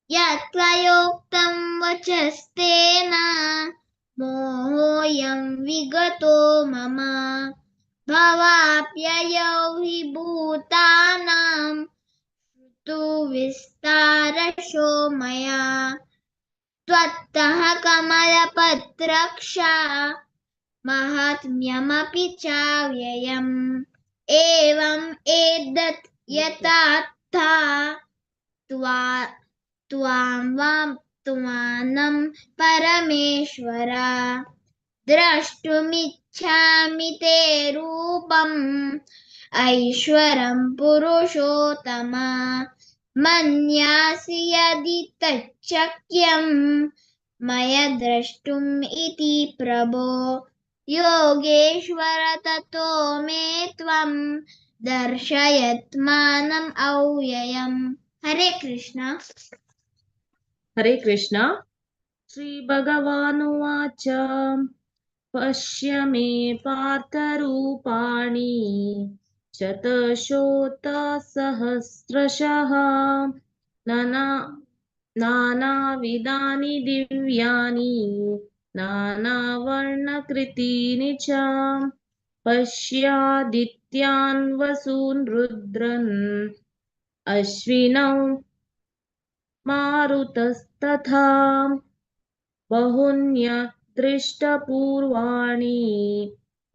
[SPEAKER 14] यत्त्वयोक्तं वचस्तेन मोहोऽयं विगतो मम। भवाप्ययौ हि भूतानां श्रुतु विस्तारशो मया। त्वत्तः कमलपत्रक्षा महात्म्यमपि चाव्ययम्। एवम् एतत् यथार्था त्वां वाप्तुमानं परमेश्वर। द्रष्टुमिच्छामि ते रूपम् ऐश्वरं पुरुषोत्तम। मन्यासि यदि तच्छक्यं मया द्रष्टुम् इति प्रभो। योगेश्वर ततो मे त्वं दर्शयत्मानम् अव्ययम्। हरे कृष्णा।
[SPEAKER 2] हरे कृष्णा। श्री भगवानुवाच पश्य मे पार्थरूपाणि शतशोतसहस्रशः नानाविधानि दिव्यानि नानावर्णकृतीनि च पश्यादित्यान् वसून् रुद्रन् अश्विनौ मारुतस्तथा बहुन्यदृष्टपूर्वाणि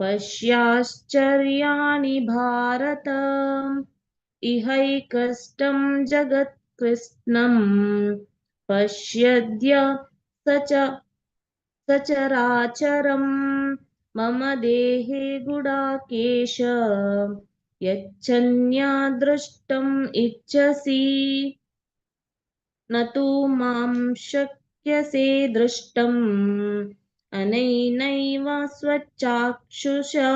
[SPEAKER 2] पश्याश्चर्याणि भारत इहैकष्टं जगत्कृत्स्नं पश्यद्य सचराचरं मम देहे गुडाकेश यच्छन्या द्रष्टुम् इच्छसि न तु मां शक्यसे द्रष्टुम् अनैनैव स्वचाक्षुषा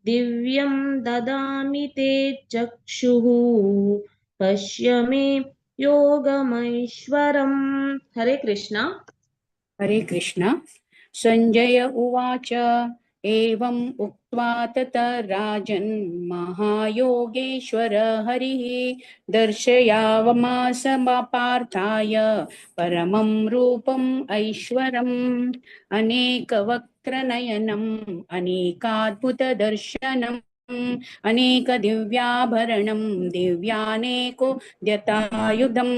[SPEAKER 2] दिव्यं ददामि ते चक्षुः पश्य मे योगमैश्वरम्। हरे कृष्ण।
[SPEAKER 13] हरे कृष्ण। संजय उवाच एवम् उक्त्वा तत राजन् महायोगेश्वर हरिः दर्शयामास पार्थाय परमं रूपम् ऐश्वरम् अनेकवक्त्रनयनम् अनेकाद्भुतदर्शनम् अनेकदिव्याभरणं दिव्यानेकोद्यतायुधं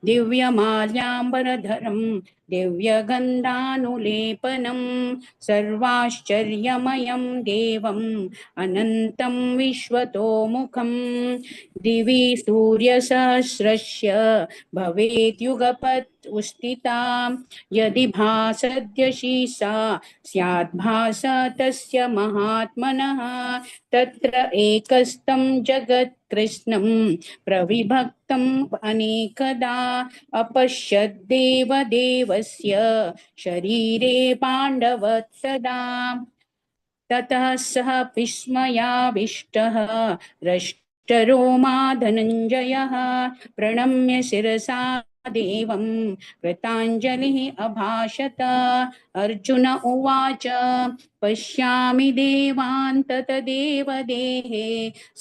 [SPEAKER 13] दिव्यमाल्याम्बरधरं दिव्यगन्धानुलेपनं सर्वाश्चर्यमयं देवम् अनन्तं विश्वतोमुखं दिवि सूर्यसहस्रस्य भवेत् युगपत् उस्थिता यदि भासद्यशी सा स्याद्भासा तस्य महात्मनः तत्र एकस्तं जगत्कृत्स्नं प्रविभक्तम् अनेकदा अपश्यद्देवदेवस्य शरीरे पाण्डवत्सदा ततः सः विस्मयाविष्टः रष्टरोमा धनञ्जयः प्रणम्य शिरसा देवं कृताञ्जलिः अभाषत। अर्जुन उवाच पश्यामि देवान् तत देवदेहे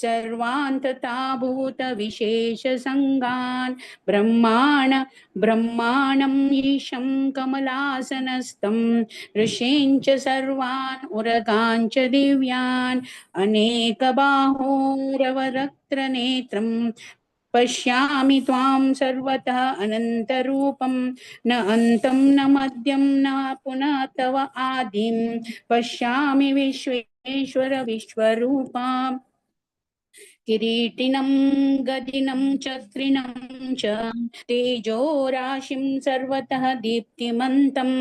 [SPEAKER 13] सर्वान् तथा भूतविशेषसङ्गान् ब्रह्माणम् ईशं कमलासनस्थं ऋषीन् च सर्वान् उरगान् च दिव्यान् अनेकबाहोरवरक्त्रनेत्रं पश्यामि त्वां सर्वतः अनन्तरूपं न अन्तं न मध्यं न पुनः तव आदिं पश्यामि विश्वेश्वर विश्वरूपां किरीटिनं गदिनं चक्रिणं च तेजोराशिं सर्वतः दीप्तिमन्तं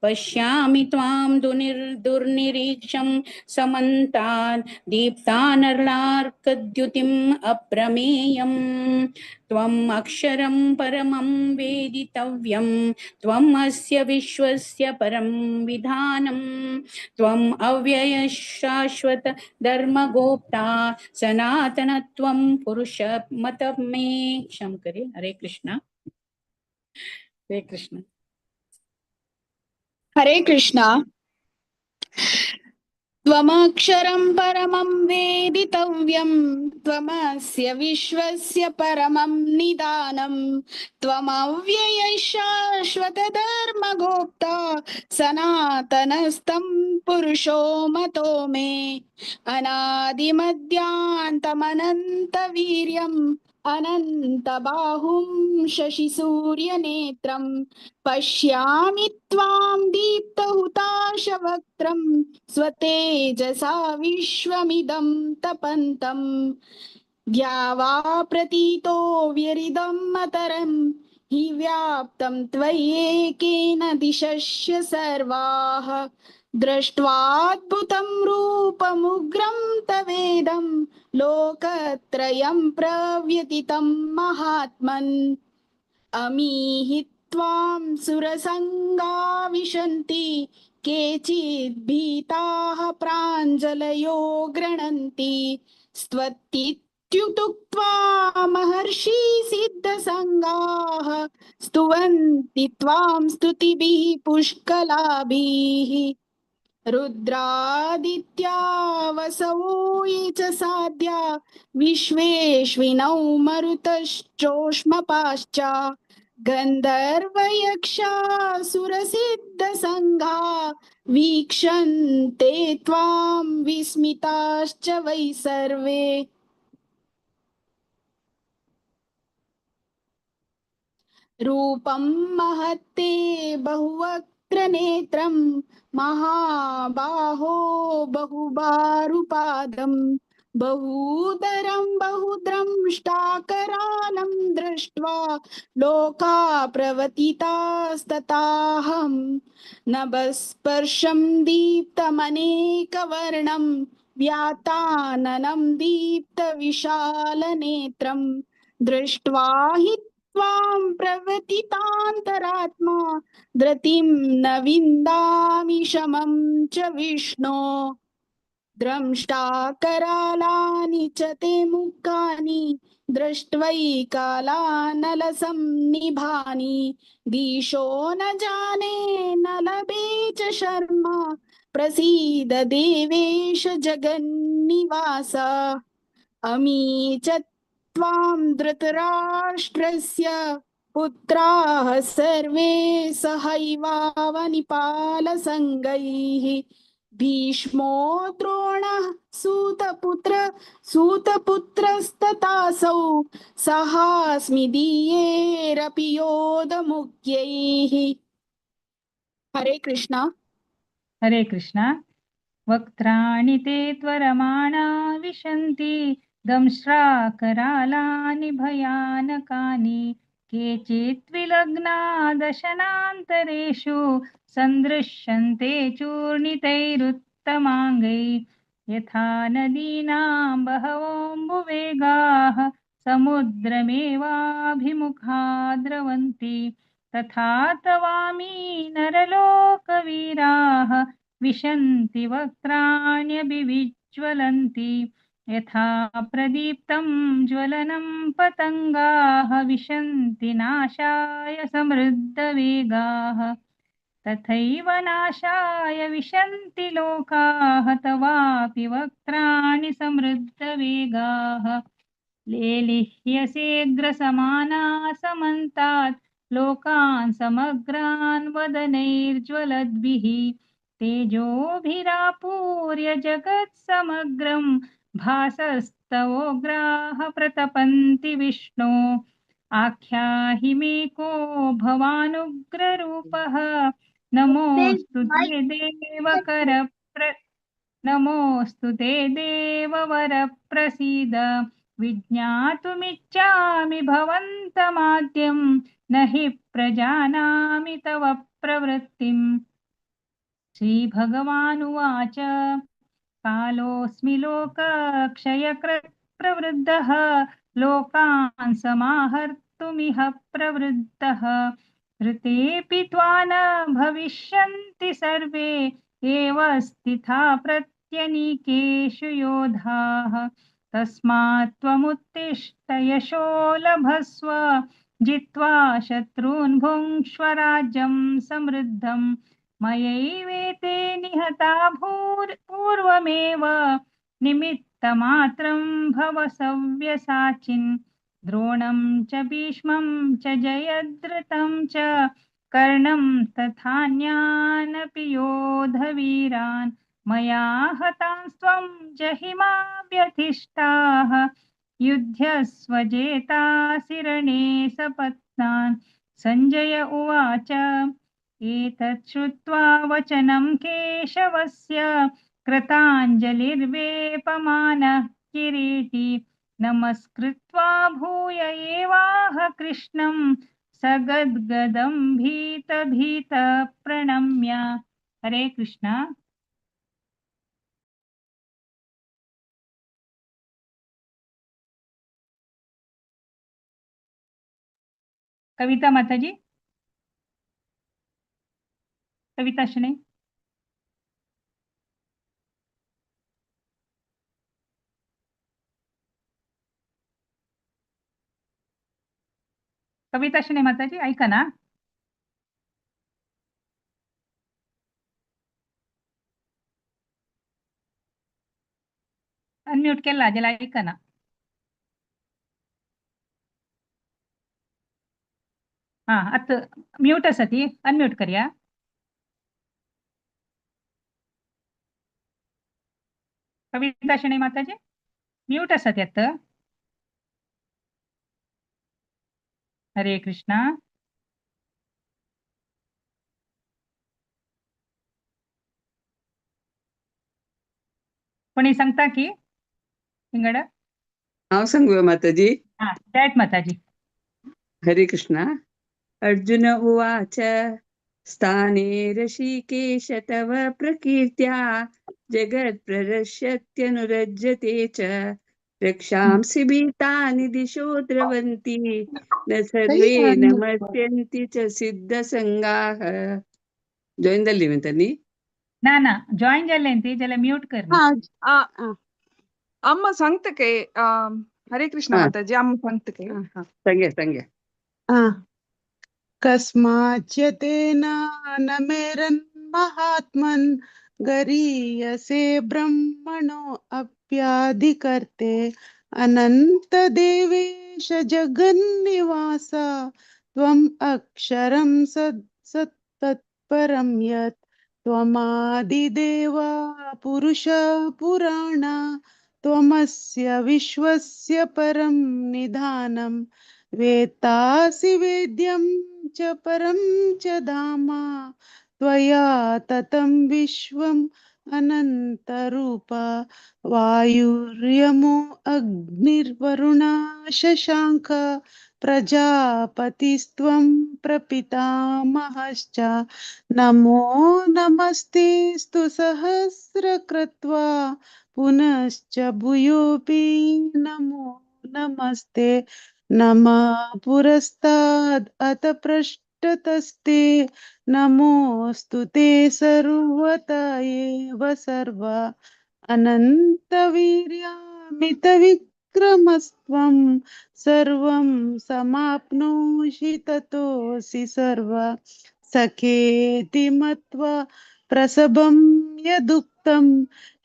[SPEAKER 13] पश्यामि त्वां दुर्निरीक्षं समन्तान् दीप्तानर्लार्कद्युतिम् अप्रमेयं त्वम् अक्षरं परमं वेदितव्यं त्वम् अस्य विश्वस्य परं विधानं त्वम् अव्ययशाश्वत धर्मगोप्ता सनातनत्वं पुरुष मत मे। क्षम करे। हरे कृष्णा। हरे कृष्ण।
[SPEAKER 16] हरे कृष्णा। त्वमक्षरं परमं वेदितव्यं त्वमस्य विश्वस्य परमं निदानं त्वमव्ययशाश्वतधर्मगोप्ता सनातनस्तं पुरुषो मतो मे अनादिमध्यान्तमनन्तवीर्यम् अनन्तबाहुं शशिसूर्यनेत्रं पश्यामि त्वां दीप्तहुताशवक्त्रं स्वतेजसा विश्वमिदं तपन्तं द्यावा प्रतीतो व्यरिदं अतरं हि व्याप्तं त्वय्येकेन दिशस्य सर्वाः दृष्ट्वाद्भुतं रूपमुग्रं तवेदं लोकत्रयं प्रव्यतितं महात्मन् अमीहि त्वां सुरसङ्गा विशन्ति केचिद् भीताः प्राञ्जलयो गृह्णन्ति स्त्वत्तित्युक्त्वा महर्षि सिद्धसङ्गाः स्तुवन्ति त्वां स्तुतिभिः पुष्कलाभिः। रुद्रादित्या वसवो ये च साध्या विश्वेश्विनौ मरुतश्चोष्मपाश्च गन्धर्वयक्षासुरसिद्धसङ्घा वीक्षन्ते त्वां विस्मिताश्च वै सर्वे। रूपं महत्ते बहुवक्त्रनेत्रं महाबाहो बहुबारुपादं बहूदरं बहुद्रंष्टाकरालं दृष्ट्वा लोका प्रवतितास्तताहं नभस्पर्शं दीप्तमनेकवर्णं व्याताननं दीप्तविशालनेत्रं दृष्ट्वा हि त्वां प्रवतितान्तरात्मा धृतिं न विन्दामि शमं च विष्णो। द्रंष्टाकरालानि च ते मुखानि दृष्ट्वैकालानलसंनिभानि दिशो न जाने न लभे च शर्मा प्रसीद देवेश जगन्निवास। अमी च त्वां धृतराष्ट्रस्य पुत्राः सर्वे सहैवावनिपालसङ्गैः भीष्मो द्रोणः सूतपुत्रस्तथासौ सहास्मि दीयेरपि योधमुख्यैः। हरे कृष्णा।
[SPEAKER 10] हरे कृष्णा। वक्त्राणि ते त्वरमाणा विशन्ति दंष्ट्राकरालानि भयानकानि केचित् विलग्ना दशनान्तरेषु सन्दृश्यन्ते चूर्णितैरुत्तमाङ्गैः यथा नदीनां बहवोऽम्बुवेगाः समुद्रमेवाभिमुखा द्रवन्ति तथा तवामी नरलोकवीराः विशन्ति वक्त्राण्यभिविज्वलन्ति यथा प्रदीप्तं ज्वलनं पतङ्गाः विशन्ति नाशाय समृद्धवेगाः तथैव नाशाय विशन्ति लोकाः तवापि वक्त्राणि समृद्धवेगाः। लेलिह्यसेऽग्रसमाना समन्तात् लोकान् समग्रान् वदनैर्ज्वलद्भिः तेजोभिरापूर्य जगत्समग्रं भासस्तवोग्राः प्रतपन्ति विष्णो। आख्याहि मे को भवानुग्ररूपः नमोऽस्तु ते देवकर नमोऽस्तु ते देववर प्रसीद। विज्ञातुमिच्छामि भवन्तमाद्यं न हि प्रजानामि तव प्रवृत्तिम्। श्रीभगवानुवाच कालोऽस्मि लोकक्षयकृत् प्रवृद्धः लोकान् समाहर्तुमिह प्रवृत्तः। ऋतेऽपि त्वा न भविष्यन्ति सर्वे एव स्थिता प्रत्यनीकेषु योधाः। तस्मात् त्वमुत्तिष्ठ यशो लभस्व जित्वा शत्रून् भुङ्क्ष्व राज्यं समृद्धम्। मयैवेते निहता पूर्वमेव निमित्तमात्रं भव सव्यसाचिन्। द्रोणं च भीष्मं च जयद्रथं च कर्णं तथान्यानपि योधवीरान्। मया हतांस्त्वं जहिमा व्यथिष्ठाः युध्यस्व जेतासि रणे सपत्नान्। सञ्जय उवाच एतत् श्रुत्वा वचनं केशवस्य कृताञ्जलिर्वेपमानः किरीटी नमस्कृत्वा भूय एवाह कृष्णं सगद्गदं भीतभीत प्रणम्य। हरे कृष्णा। कविता माताजी, कविता शणे। कविता शणे माताजी ऐका ना। अनम्यूट केला जाल्यार आयकना. हा आतां म्यूट आसा ती, अनम्यूट करया. कविता शणै माताजी म्यूट आसा ती आतां. हरे कृष्णा. कोणी सांगता की हिंगड?
[SPEAKER 9] हांव सांगूया माताजी.
[SPEAKER 10] हा, जयत माताजी.
[SPEAKER 9] हरे कृष्णा. अर्जुन उवाच स्थाने ऋषिकेश तव प्रकीर्त्या जगत् प्ररश्यत्यनुरज्यते च रक्षांसि भीतानि दिशो द्रवन्ति न सर्वे नमस्यन्ति च सिद्धसङ्गाः. जॉईन जाल्ली म्हणटा न्ही?
[SPEAKER 10] ना ना, जॉईन जाल्लें ती जाल्यार म्यूट कर.
[SPEAKER 17] हा, अम्मा सांगता के. हरे कृष्ण.
[SPEAKER 9] हा.
[SPEAKER 17] माताजी, अम्मा सांगता के.
[SPEAKER 9] सांगे सांगे.
[SPEAKER 20] कस्माच्यतेन न मेरन् महात्मन् गरीयसे ब्रह्मणो अप्याधिकर्ते अनंत देवेश जगन्निवास त्वम् अक्षरं सत् सत्तत्परं यत् त्वमादिदेवा पुरुष पुराण त्वमस्य विश्वस्य परं निधानं वेत्तासि वेद्यं च परं च धाम त्वया ततं विश्वम् अनन्तरूप वायुर्यमो अग्निर्वरुणा शशाङ्क प्रजापतिस्त्वं प्रपितामहश्च नमो नमस्तेऽस्तु सहस्रकृत्वा पुनश्च भूयोऽपि नमो नमस्ते नमः पुरस्ताद् अथ पृष्ठतस्ते नमोऽस्तु ते सर्वत एव सर्व अनन्तवीर्यामितविक्रमस्त्वं सर्वं समाप्नोषि ततोऽसि सर्व सखेति मत्वा प्रसभं यदुक्तं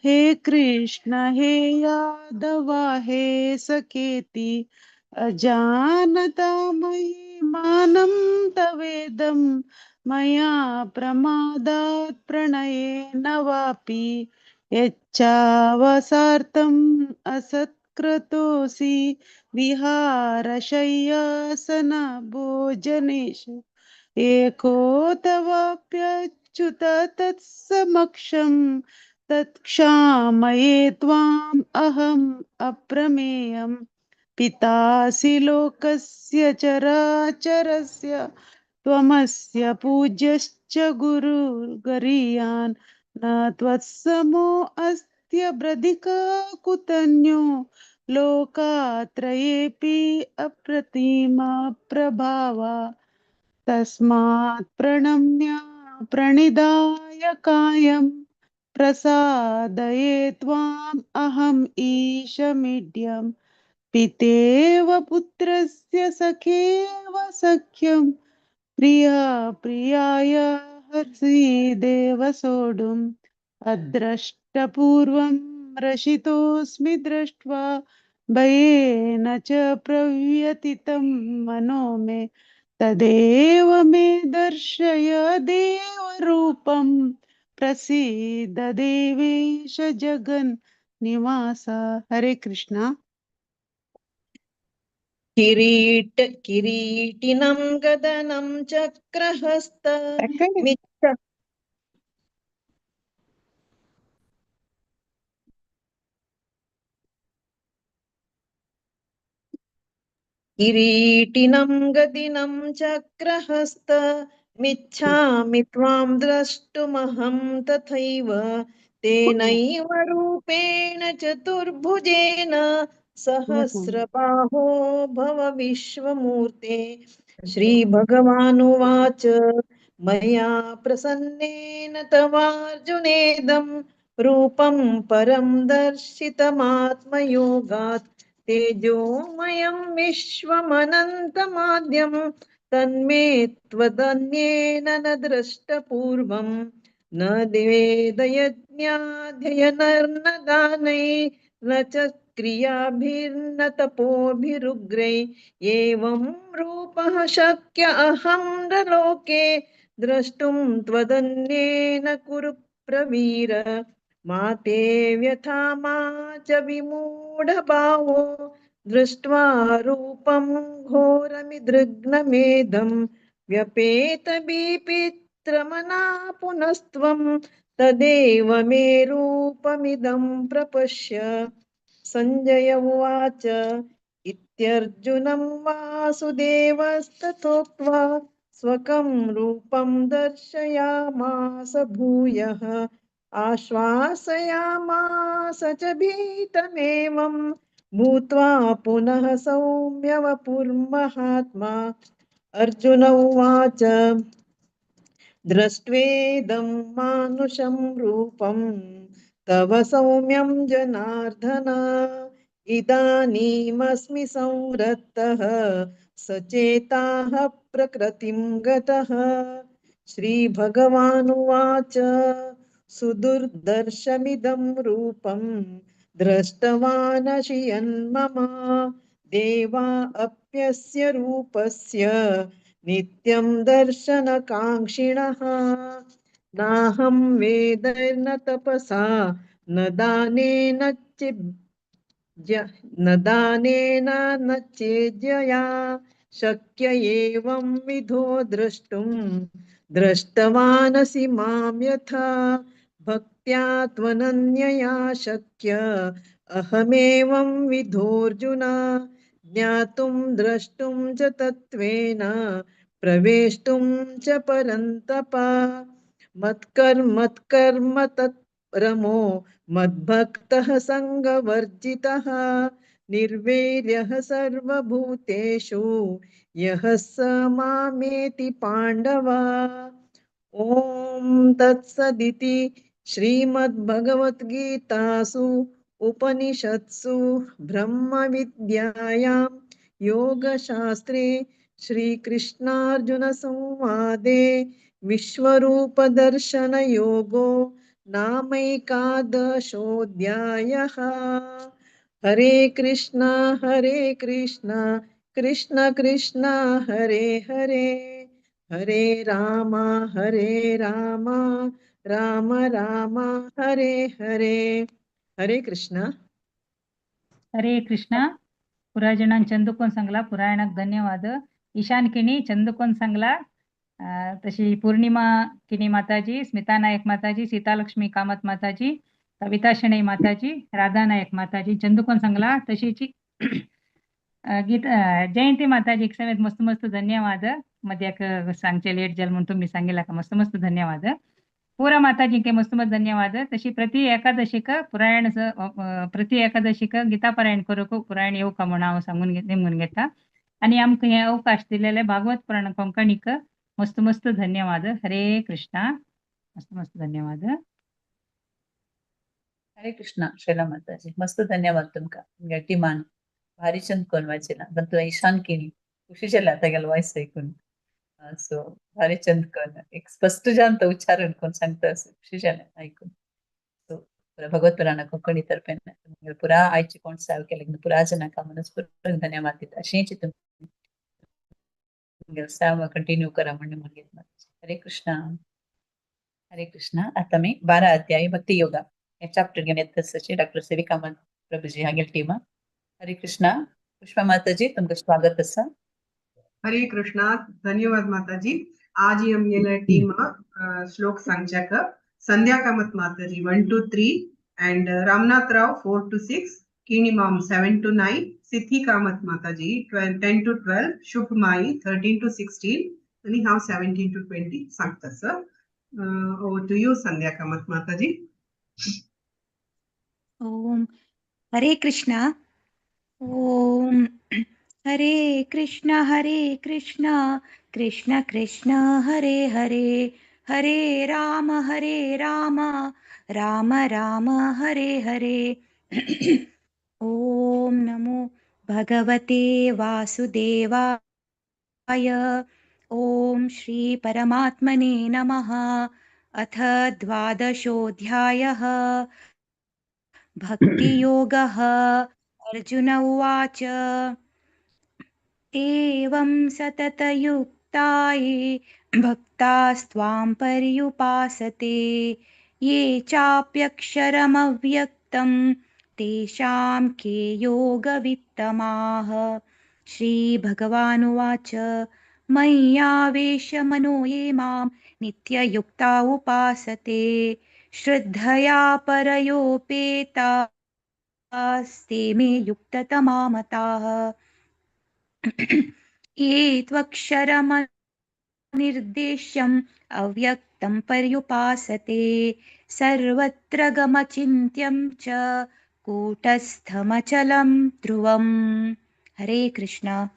[SPEAKER 20] हे कृष्ण हे यादव हे सखेति अजानता महिमानं तवेदं मया प्रमादात् प्रणयेन वापि यच्चावसार्थम् असत्क्रतोऽसि विहारशय्यासन भोजनेषु एको तवाप्यच्युत तत्समक्षं तत्क्षामये त्वाम् अहम् अप्रमेयम् पितासि लोकस्य चराचरस्य त्वमस्य पूज्यश्च गुरुर्गरीयान् न त्वत्समो अस्त्यभ्रधिका कुतन्यो लोकात्रयेऽपि अप्रतिमा प्रभावा तस्मात् प्रणम्य प्रणिधाय कायं प्रसादये त्वाम् अहम् ईशमीड्यम् पितेव पुत्रस्य सखेव सख्यं प्रिया प्रियाय हर्षि देव सोढुम् अद्रष्टपूर्वं रशितोऽस्मि दृष्ट्वा भयेन च प्रव्यथितं मनो मे तदेव मे दर्शय देवरूपं प्रसीद देवेश जगन् निवास. हरे कृष्णा.
[SPEAKER 22] किरीट किरीटिनं गदनं चक्रहस्त मिच्छ किरीटिनं गदिनं चक्रहस्त मिच्छामि त्वां द्रष्टुमहं तथैव तेनैव रूपेण चतुर्भुजेन सहस्रबाहो भव विश्वमूर्ते. श्रीभगवानुवाच मया प्रसन्नेन तवार्जुनेदं रूपं परं दर्शितमात्मयोगात् तेजोमयं विश्वमनन्तमाद्यं तन्मे त्वदन्येन न दृष्टपूर्वं न वेदयज्ञाध्ययनर्न दानै न च क्रियाभिर्न तपोभिरुग्रै। एवं रूपः शक्य अहं नरलोके द्रष्टुं त्वदन्येन कुरु प्रवीर। मा ते व्यथा मा च विमूढभावो दृष्ट्वा रूपं घोरमिदृग्नमेदं व्यपेतबीपित्रमना पुनस्त्वं तदेव मे रूपमिदं प्रपश्य। संजय उवाच इत्यर्जुनं वासुदेवस्तथोक्त्वा स्वकं रूपं दर्शयामास भूयः। आश्वासयामास च भीतमेवं भूत्वा पुनः सौम्य वपुर्महात्मा। अर्जुन उवाच दृष्ट्वेदं मानुषं रूपं तव सौम्यं जनार्दन। इदानीमस्मि संवृत्तः सचेताः प्रकृतिं गतः। श्रीभगवानुवाच सुदुर्दर्शमिदं रूपं दृष्टवानसि यन्मम। देवा अप्यस्य रूपस्य नित्यं दर्शनकाङ्क्षिणः। नाहं वेदैर्न तपसा न दानेन न चेज्यया शक्य एवं विधो द्रष्टुं दृष्टवानसि मां यथा। भक्त्या त्वनन्यया शक्य अहमेवं विधोऽर्जुन। ज्ञातुं द्रष्टुं च तत्त्वेन प्रवेष्टुं च परन्तप। मत्कर्म तत्परमो मद्भक्तः सङ्गवर्जितः। निर्वैर्यः सर्वभूतेषु यः स मामेति पाण्डव। ॐ तत्सदिति श्रीमद्भगवद्गीतासु उपनिषत्सु ब्रह्मविद्यायां योगशास्त्रे श्रीकृष्णार्जुनसंवादे विश्वरूपदर्शनयोगो नामैकादशोऽध्यायः। हरे कृष्णा हरे कृष्णा कृष्ण कृष्ण हरे हरे। हरे राम राम राम हरे हरे। हरे कृष्णा।
[SPEAKER 10] हरे कृष्णा. पुराय जणांक चंदुकोन सांगला पुरायणाक धन्यवाद. ईशान किणी चंदुकोन सांगला. तशी पूर्णिमा किणी माताजी, स्मिता नायक माताजी, सीतालक्ष्मी कामत माताजी, कविता शणै माताजी, राधा नायक माताजी चंदुकोन सांगला. तशीची गीता जयंती माताजी समेत मस्त मस्त धन्यवाद. मध्याक सांगचे लेट जाल म्हणून तुम्ही सांगितला का मस्त मस्त धन्यवाद. पुरा माताजी के मस्त मस्त धन्यवाद. तशी प्रति एकादशीक पुरायण प्रति एकादशीक गीता पारायण करूक पुरायण येवका का म्हणून हांव सांगून नेमून घेता. आणि आमकां हे अवकाश दिलेले भागवत पुराण कोंकणीक मस्त मस्त धन्यवाद. हरे कृष्णा. मस्त मस्त धन्यवाद.
[SPEAKER 4] हरे कृष्णा शैला माताजी मस्त धन्यवाद तुमका. तुमच्या टिमान भारी चंद कोण वाचला पण ईशान केली खुशी जाली आतां गेलो वॉयस ऐकून. सो भारी चंद कोण एक स्पष्ट जावन उच्चारण कोण सांगता असं खुशी जालें ऐकून. सो भगवत पुराणा कोंकणी तर्फेन पुरा आयची कोण सेवा केले पुरा जनांक मनस्पूर्वक धन्यवाद दिता. अशीच तुमगेलो सेवा कंटिन्यू करा म्हणून म्हणून. हरे कृष्णा. हरे कृष्णा. आता मी 12 अध्याय भक्ती योगा हे चॅप्टर घेऊन येत आसाची डॉक्टर सेविका प्रभुजी हांगेल टीमा. हरे कृष्णा. पुष्पा माताजी तुमकां स्वागत आसा.
[SPEAKER 5] हरे कृष्णा. धन्यवाद माताजी. आज ही आमगेले टीम श्लोक सांगच्याक Sandhya Kamath Mataji 1 to 3 and Ramnath Rao 4 to 6, Kini mom 7 to 9, Siddhi Kamath Mataji 10 to 12, Shubh Mai 13 to 16 आणि हांव 17 to 20 सांगता sir. Over to you Sandhya Kamath Mataji.
[SPEAKER 11] Om Hare Krishna. Om Hare Krishna Krishna Krishna Hare Hare, Hare Ram Ram Ram Hare Hare. ॐ नमो भगवते वासुदेवाय. ॐ श्री परमात्मने नमः. अथ द्वादशोऽध्यायः. भक्तियोगः। अर्जुन उवाच, एवं सततयुक्ताये भक्तास्त्वां पर्युपासते, ये चाप्यक्षरमव्यक्तं तेषां के योगवित्तमाः। श्रीभगवानुवाच, मय्यावेशमनो ये मां नित्ययुक्ता उपासते, श्रद्धया परयोपेतास्ते मे युक्ततमा मताः। ये त्वक्षरमनिर्देश्यम् अव्यक्तं पर्युपासते, सर्वत्र गमचिन्त्यं च कूटस्थमचलं ध्रुवम्। हरे कृष्णा।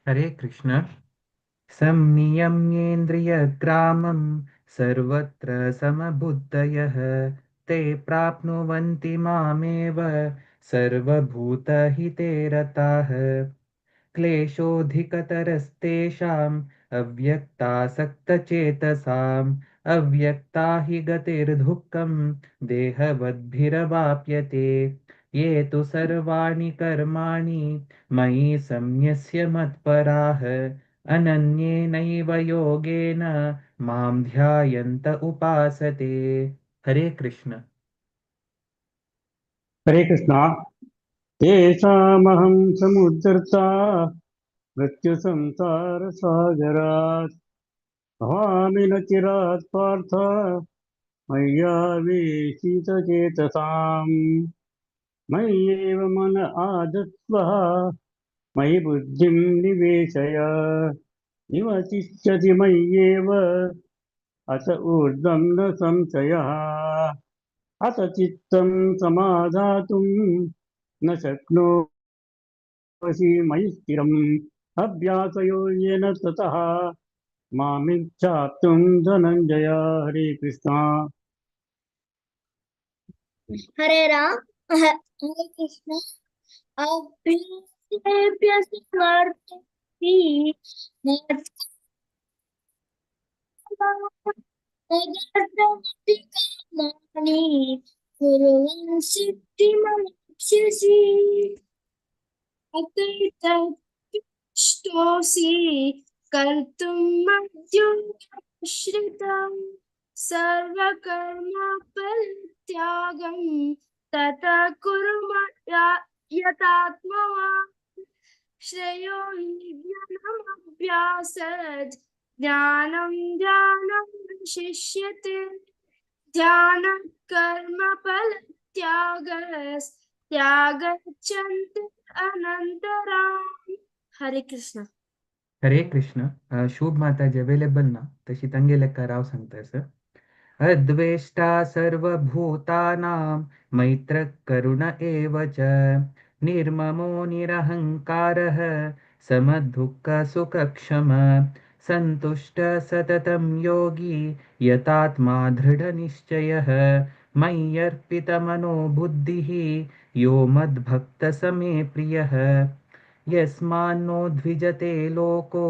[SPEAKER 6] हरे कृष्ण। संनियम्येन्द्रियग्रामं सर्वत्र समबुद्धयः ते प्राप्नुवन्ति मामेव सर्वभूतहिते रताः। क्लेशोऽधिकतरस्तेषाम् अव्यक्तासक्तचेतसाम् अव्यक्ता हि गतिर्दुःखं देहवद्भिरवाप्यते। ये तु सर्वाणि कर्माणि मयि संन्यस्य मत्पराः अनन्येनैव योगेन मां ध्यायन्त उपासते। हरे कृष्ण।
[SPEAKER 8] हरे कृष्ण। तेषामहं समुद्धर्ता मृत्युसंसारसागरात् भवामि न चिरात् पार्थ मय्यावेशितचेतसाम्। मय्येव मन आदत्स्वः मयि बुद्धिं निवेशय निवसिष्यति मय्येव अत ऊर्ध्वं न संशयः। अत चित्तं समाधातुं न शक्नोषि मयि स्थिरम् अभ्यासयो येन ततः मामिच्छाप्तुं धनञ्जय। हरे कृष्ण।
[SPEAKER 14] हरे राम हरे कृष्ण। अभ्यासेभ्य समर्थोऽपि मदर्थमपि कर्माणि कुर्वन् सिद्धिमवाप्स्यसि। अकर्तृष्टोऽसि कर्तुं मद्योगमाश्रितं सर्वकर्मफलत्यागं ततः कुरु यतात्मवान्। श्रेयो हि ज्ञानमभ्यासात् ज्ञानं ध्यानं विशिष्यते। ध्यानं कर्मफलत्यागस्त्यागच्छन्ति अनन्तराम्। हरे कृष्ण।
[SPEAKER 6] हरे कृष्ण। शुभ माताजी अवेलेबल ना तशी तांगे लेका राव सांगता सर। अद्वेष्टा सर्वभूतानां मैत्रः करुण एव च निर्ममो निरहङ्कारः समदुःखसुखक्षम सन्तुष्ट सततं योगी यतात्मा दृढनिश्चयः मय्यर्पितमनो बुद्धिः यो मद्भक्तः स मे प्रियः। यस्मान्नो द्विजते लोको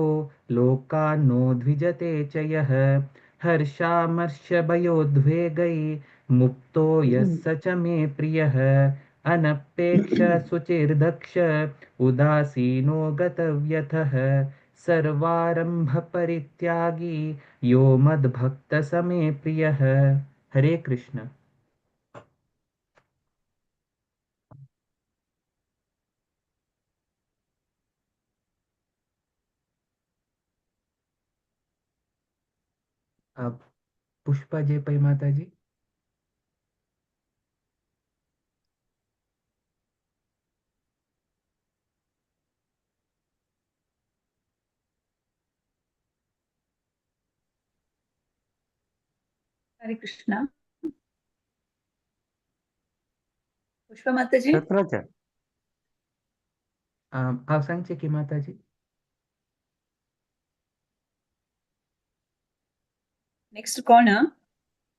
[SPEAKER 6] लोकान्नो द्विजते च यः हर्षामर्षभयोद्वेगै मुक्तो यः स च मे प्रियः। अनपेक्ष शुचिर्दक्ष उदासीनो गतव्यथः सर्वारंभ परित्यागी यो मद्भक्तः स मे प्रियः। हरे कृष्ण। अब पुष्पा जय पै माता जी।
[SPEAKER 4] हरे कृष्णा। पुष्पा माता जी।
[SPEAKER 8] तत्र
[SPEAKER 6] हांव सांगचें की माता जी।
[SPEAKER 4] नेक्स्ट कोण?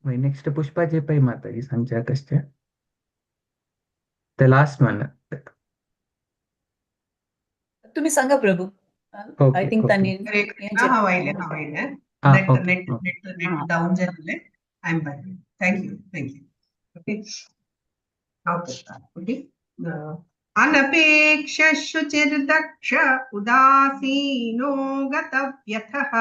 [SPEAKER 6] नेक्स्ट पुष्पा जे पै माता जी सांगच्या कशें the last one.
[SPEAKER 4] तुम्ही सांगा Prabhu. I
[SPEAKER 6] okay
[SPEAKER 4] think
[SPEAKER 6] okay.
[SPEAKER 4] त्यांनी
[SPEAKER 5] हरे कृष्णा। हांव आयलें, हांव आयलें।
[SPEAKER 6] आं
[SPEAKER 5] net
[SPEAKER 6] okay
[SPEAKER 5] net net net down जाल्लें। I am back. Thank you, thank you. Okay. हांव करता. ओके. अनपेक्ष शुचिर्दक्ष उदासीनो गतव्यथः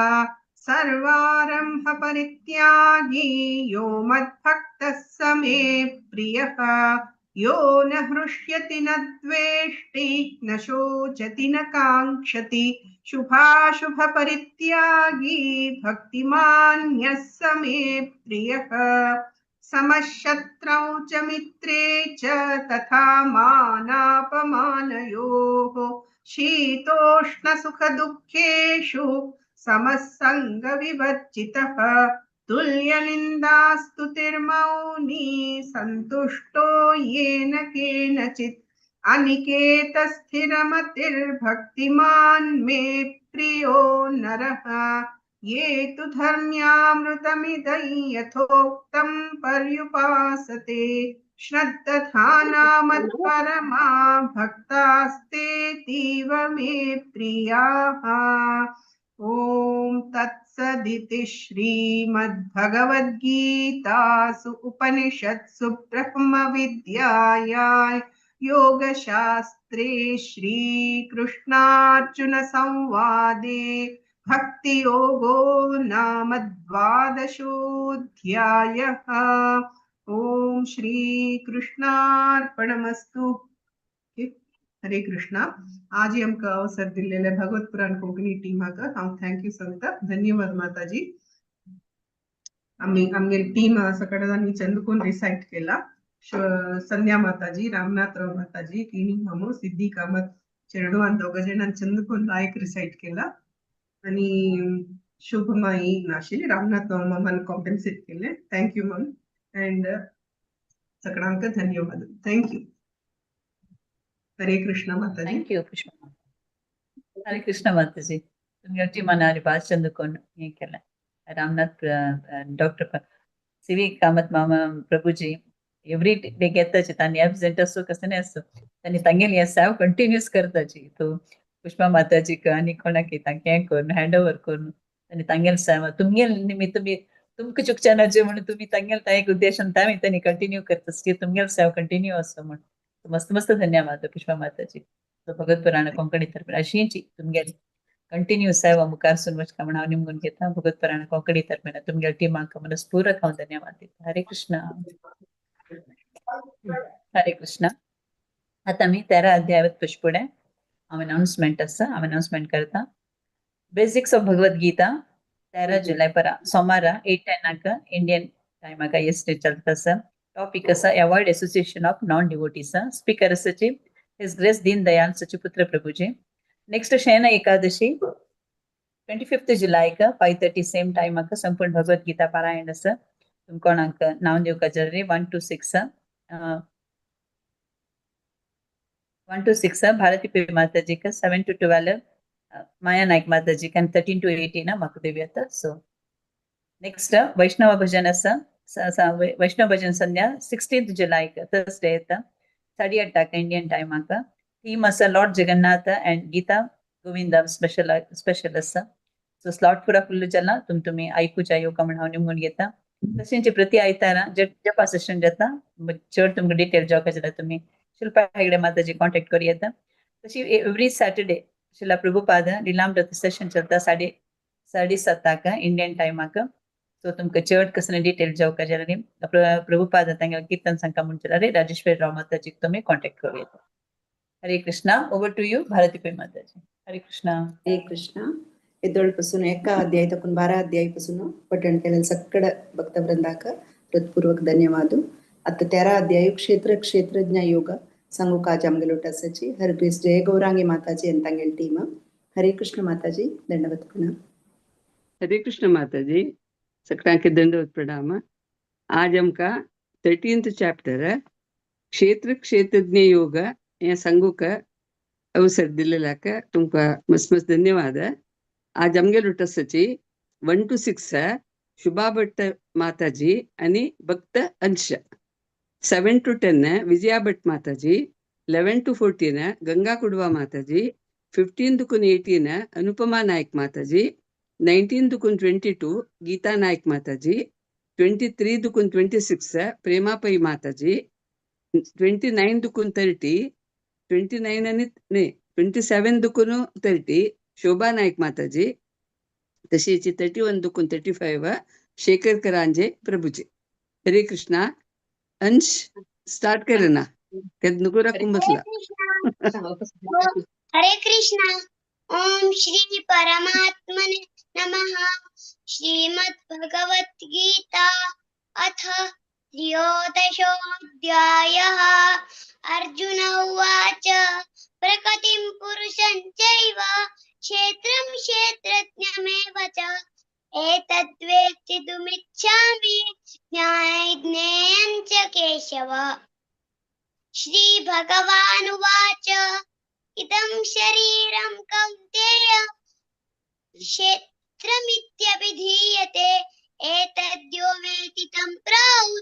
[SPEAKER 5] सर्वारम्भ परित्यागी यो मद्भक्तः स मे प्रियः. यो न हृष्यति न द्वेष्टि न शोचति न काङ्क्षति शुभाशुभ परित्यागी भक्तिमान्यः स मे प्रियः. समशत्रौ च मित्रे च तथा मानापमानयोः शीतोष्णसुखदुःखेषु समस्सङ्गविवर्जितः तुल्यनिन्दास्तुतिर्मौनी सन्तुष्टो येन केनचित् अनिकेतस्थिरमतिर्भक्तिमान् मे प्रियो नरः. ये तु धर्म्यामृतमिदं यथोक्तं पर्युपासते श्रद्दधाना मत्परमा भक्तास्तेतीव मे प्रियाः. ॐ तत्सदिति श्रीमद्भगवद्गीतासु उपनिषत्सु ब्रह्मविद्यायां योगशास्त्रे श्रीकृष्णार्जुन संवादे भक्तियोगो नाम द्वादशोऽध्यायः. ॐ श्रीकृष्णार्पणमस्तु. हरे कृष्णा. आज आमकां अवसर दिल्लेले भगवत पुराण कोंकणी टीमाक हांव thank you सांगता. धन्यवाद माताजी. आमी आमगेली टीम सकाळ आमी चंदकोन रिसायट केला. संध्या माताजी, रामनाथराव माताजी, किणी मामू, सिद्धी कामत चेरडुवान दोग जाणां चंदकोन लायक रिसायट केला. आणि शुभमाई नाशिल्ली, रामनाथ मामान कॉम्पेन्सेट केले. Thank you ma'am. And सगळ्यांक धन्यवाद. Thank you. हरे कृष्ण माताजी.
[SPEAKER 4] Thank you Pushpa. Hare Krishna Mataji. तुमगे टीमान भाष चंदकोन हें केलें. Ramnath doctor C V Kamat मामा प्रभुजी एवरी डे घेताची, तांणी एबसेंट आसूं कसं आसूं तांणी तांगेली हें सेवा कंटिन्यूस करताची. तो पुष्पा माताजीक आनी कोणाक तांकां हें करून हँड ओवर करून आनी तांगेले सेवा तुमगेले निमित्त तुमी तुमकां चुकचें ना म्हणून तुमी तांगेले त्या एक उद्देशान तांणी तांणी कंटिन्यू करता की तुमगेले सेवा कंटिन्यू आसूं म्हण. मस्त मस्त धन्यवाद पुष्पा माताजी. भगवत पुराण कोंकणी तर्फे अशींची तुमगेले कंटिन्यू सेवा मुखार सून वचका म्हण हांव निमगून घेता. भगवत पुराण कोंकणी तर्फे तुमगेले टिमाक मनस्पूर्वक हांव धन्यवाद दिता. हरे कृष्ण. हरे कृष्ण. आतां आमी 13 अध्यायात पुष्पुडें हांव अनाउन्समेंट आसा, हांव अनाउन्समेंट करता. बेसिक्स ऑफ भगवत गीता 13 जुलै परा सोमारा 8:10 इंडियन टायमाक एस चलता आसा. टॉपिक आसा avoid association of non devotees. Speaker आसाची his grace Deen Dayal Sachiputra Prabhuji. Next Shayana Ekadashi 25 जुलैक 5:30 same टायमाक संपूर्ण भगवत गीता पारायण आसा. तुमकां कोणाक नांव दिवपाक जाल्यार 1 to 6 Bharati P माताजीक, 7 to 12 Maya Naik माताजीक आनी 13 to 18 म्हाका दिवया. सो नेक्स्ट वैष्णव भजन आसा. वैष्णव भजन संध्या 16 जुलैक थर्सडे येता 8:30 इंडियन टायमाक. थीम आसा Lord Jagannath and Gita Govindam special special आसा. सो स्लॉट पुरा फुल्ल जाला, तुम तुमी आयकुच्या येवका म्हण हांव निमगून घेता. तशेंच प्रति आयतारा जपा सेशन जाता. चड तुमकां डिटेल जावपाक जाल्यार तुमी शिल्पा हेगडे माताजी कॉन्टेक्ट करूं येता. तशी एवरी सॅटर्डे शिला प्रभुपाद लीलामृत सेशन चलता 7:30 इंडियन टायमाक. सो तुमकां चड कसले डिटेल जावपाक जाल्यार प्रभुपाद तांगेले कीर्तन सांगता म्हण जाल्यार राजेश्वरी राव माताजीक तुमी कॉन्टेक्ट करूं येता. Hare Krishna. Over to you Bharati Pai Mataji. Hare Krishna.
[SPEAKER 7] Hare Krishna. एदोळ पासून एका अध्याय तकून 12 अध्याय पासून पठण केलेलं सगळं भक्तवृंदाक हृत्पूर्वक धन्यवाद. आता 13 अध्याय क्षेत्र क्षेत्रज्ञ योग सांगू आज आमगेलो आसाची हर ग्रेस जय गौरांगी माताजी आणि तांगेली टीम. हरे कृष्ण माताजी, दंडवत प्रणाम.
[SPEAKER 9] हरे कृष्ण माताजी, सगळ्यांके दंडवत प्रणाम. आज आमकां 13th chapter क्षेत्र क्षेत्रज्ञ योग हे सांगूक अवसर दिलेल्याक तुमकां मस्त मस्त धन्यवाद. आज आमगेलो आसाची 1 to 6 Shubha Bhatt Mataji आणि भक्त अंश, 7 to 10 Vijaya Bhatt Mataji, 11 to 14 Ganga Kudva Mataji, 15 to 18 Anupama Naik Mataji, 19 to 22 Geetha Naik Mataji, 23 to 26 Prema Pai Mataji, 29 Dukun 30, 29 आनी न्ही 27 दुकून 30 शोभा नायक माताजी. तशीच 31 दुकून 35 शेखर करांजे प्रभुजी. हरे कृष्णा. अंश स्टार्ट करे ना नुको राखून बसला.
[SPEAKER 12] हरे कृष्णा. ओम श्री परमात्मने नमः. श्रीमद् भगवद् गीता अथ त्रयोदशोऽध्यायः. अर्जुन उवाच प्रकृतिं पुरुषं चैव क्षेत्रं क्षेत्रज्ञमेव च एतद्वेत्तुमिच्छामि ज्ञेयं च केशव. श्री भगवानुवाच इदं शरीरं कौन्तेय क्षेत्रमित्यभिधीयते एतद्यो वेति तं प्राहुः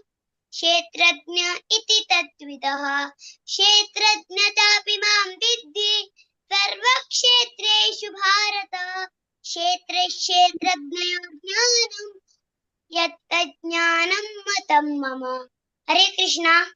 [SPEAKER 12] क्षेत्रज्ञ इति तद्विदः. क्षेत्रज्ञ चापि मां विद्धि सर्वक्षेत्रेषु भारत. क्षेत्रक्षेत्रज्ञयोर्ज्ञानं यत्तज्ज्ञानं मतं मम. हरे कृष्णा.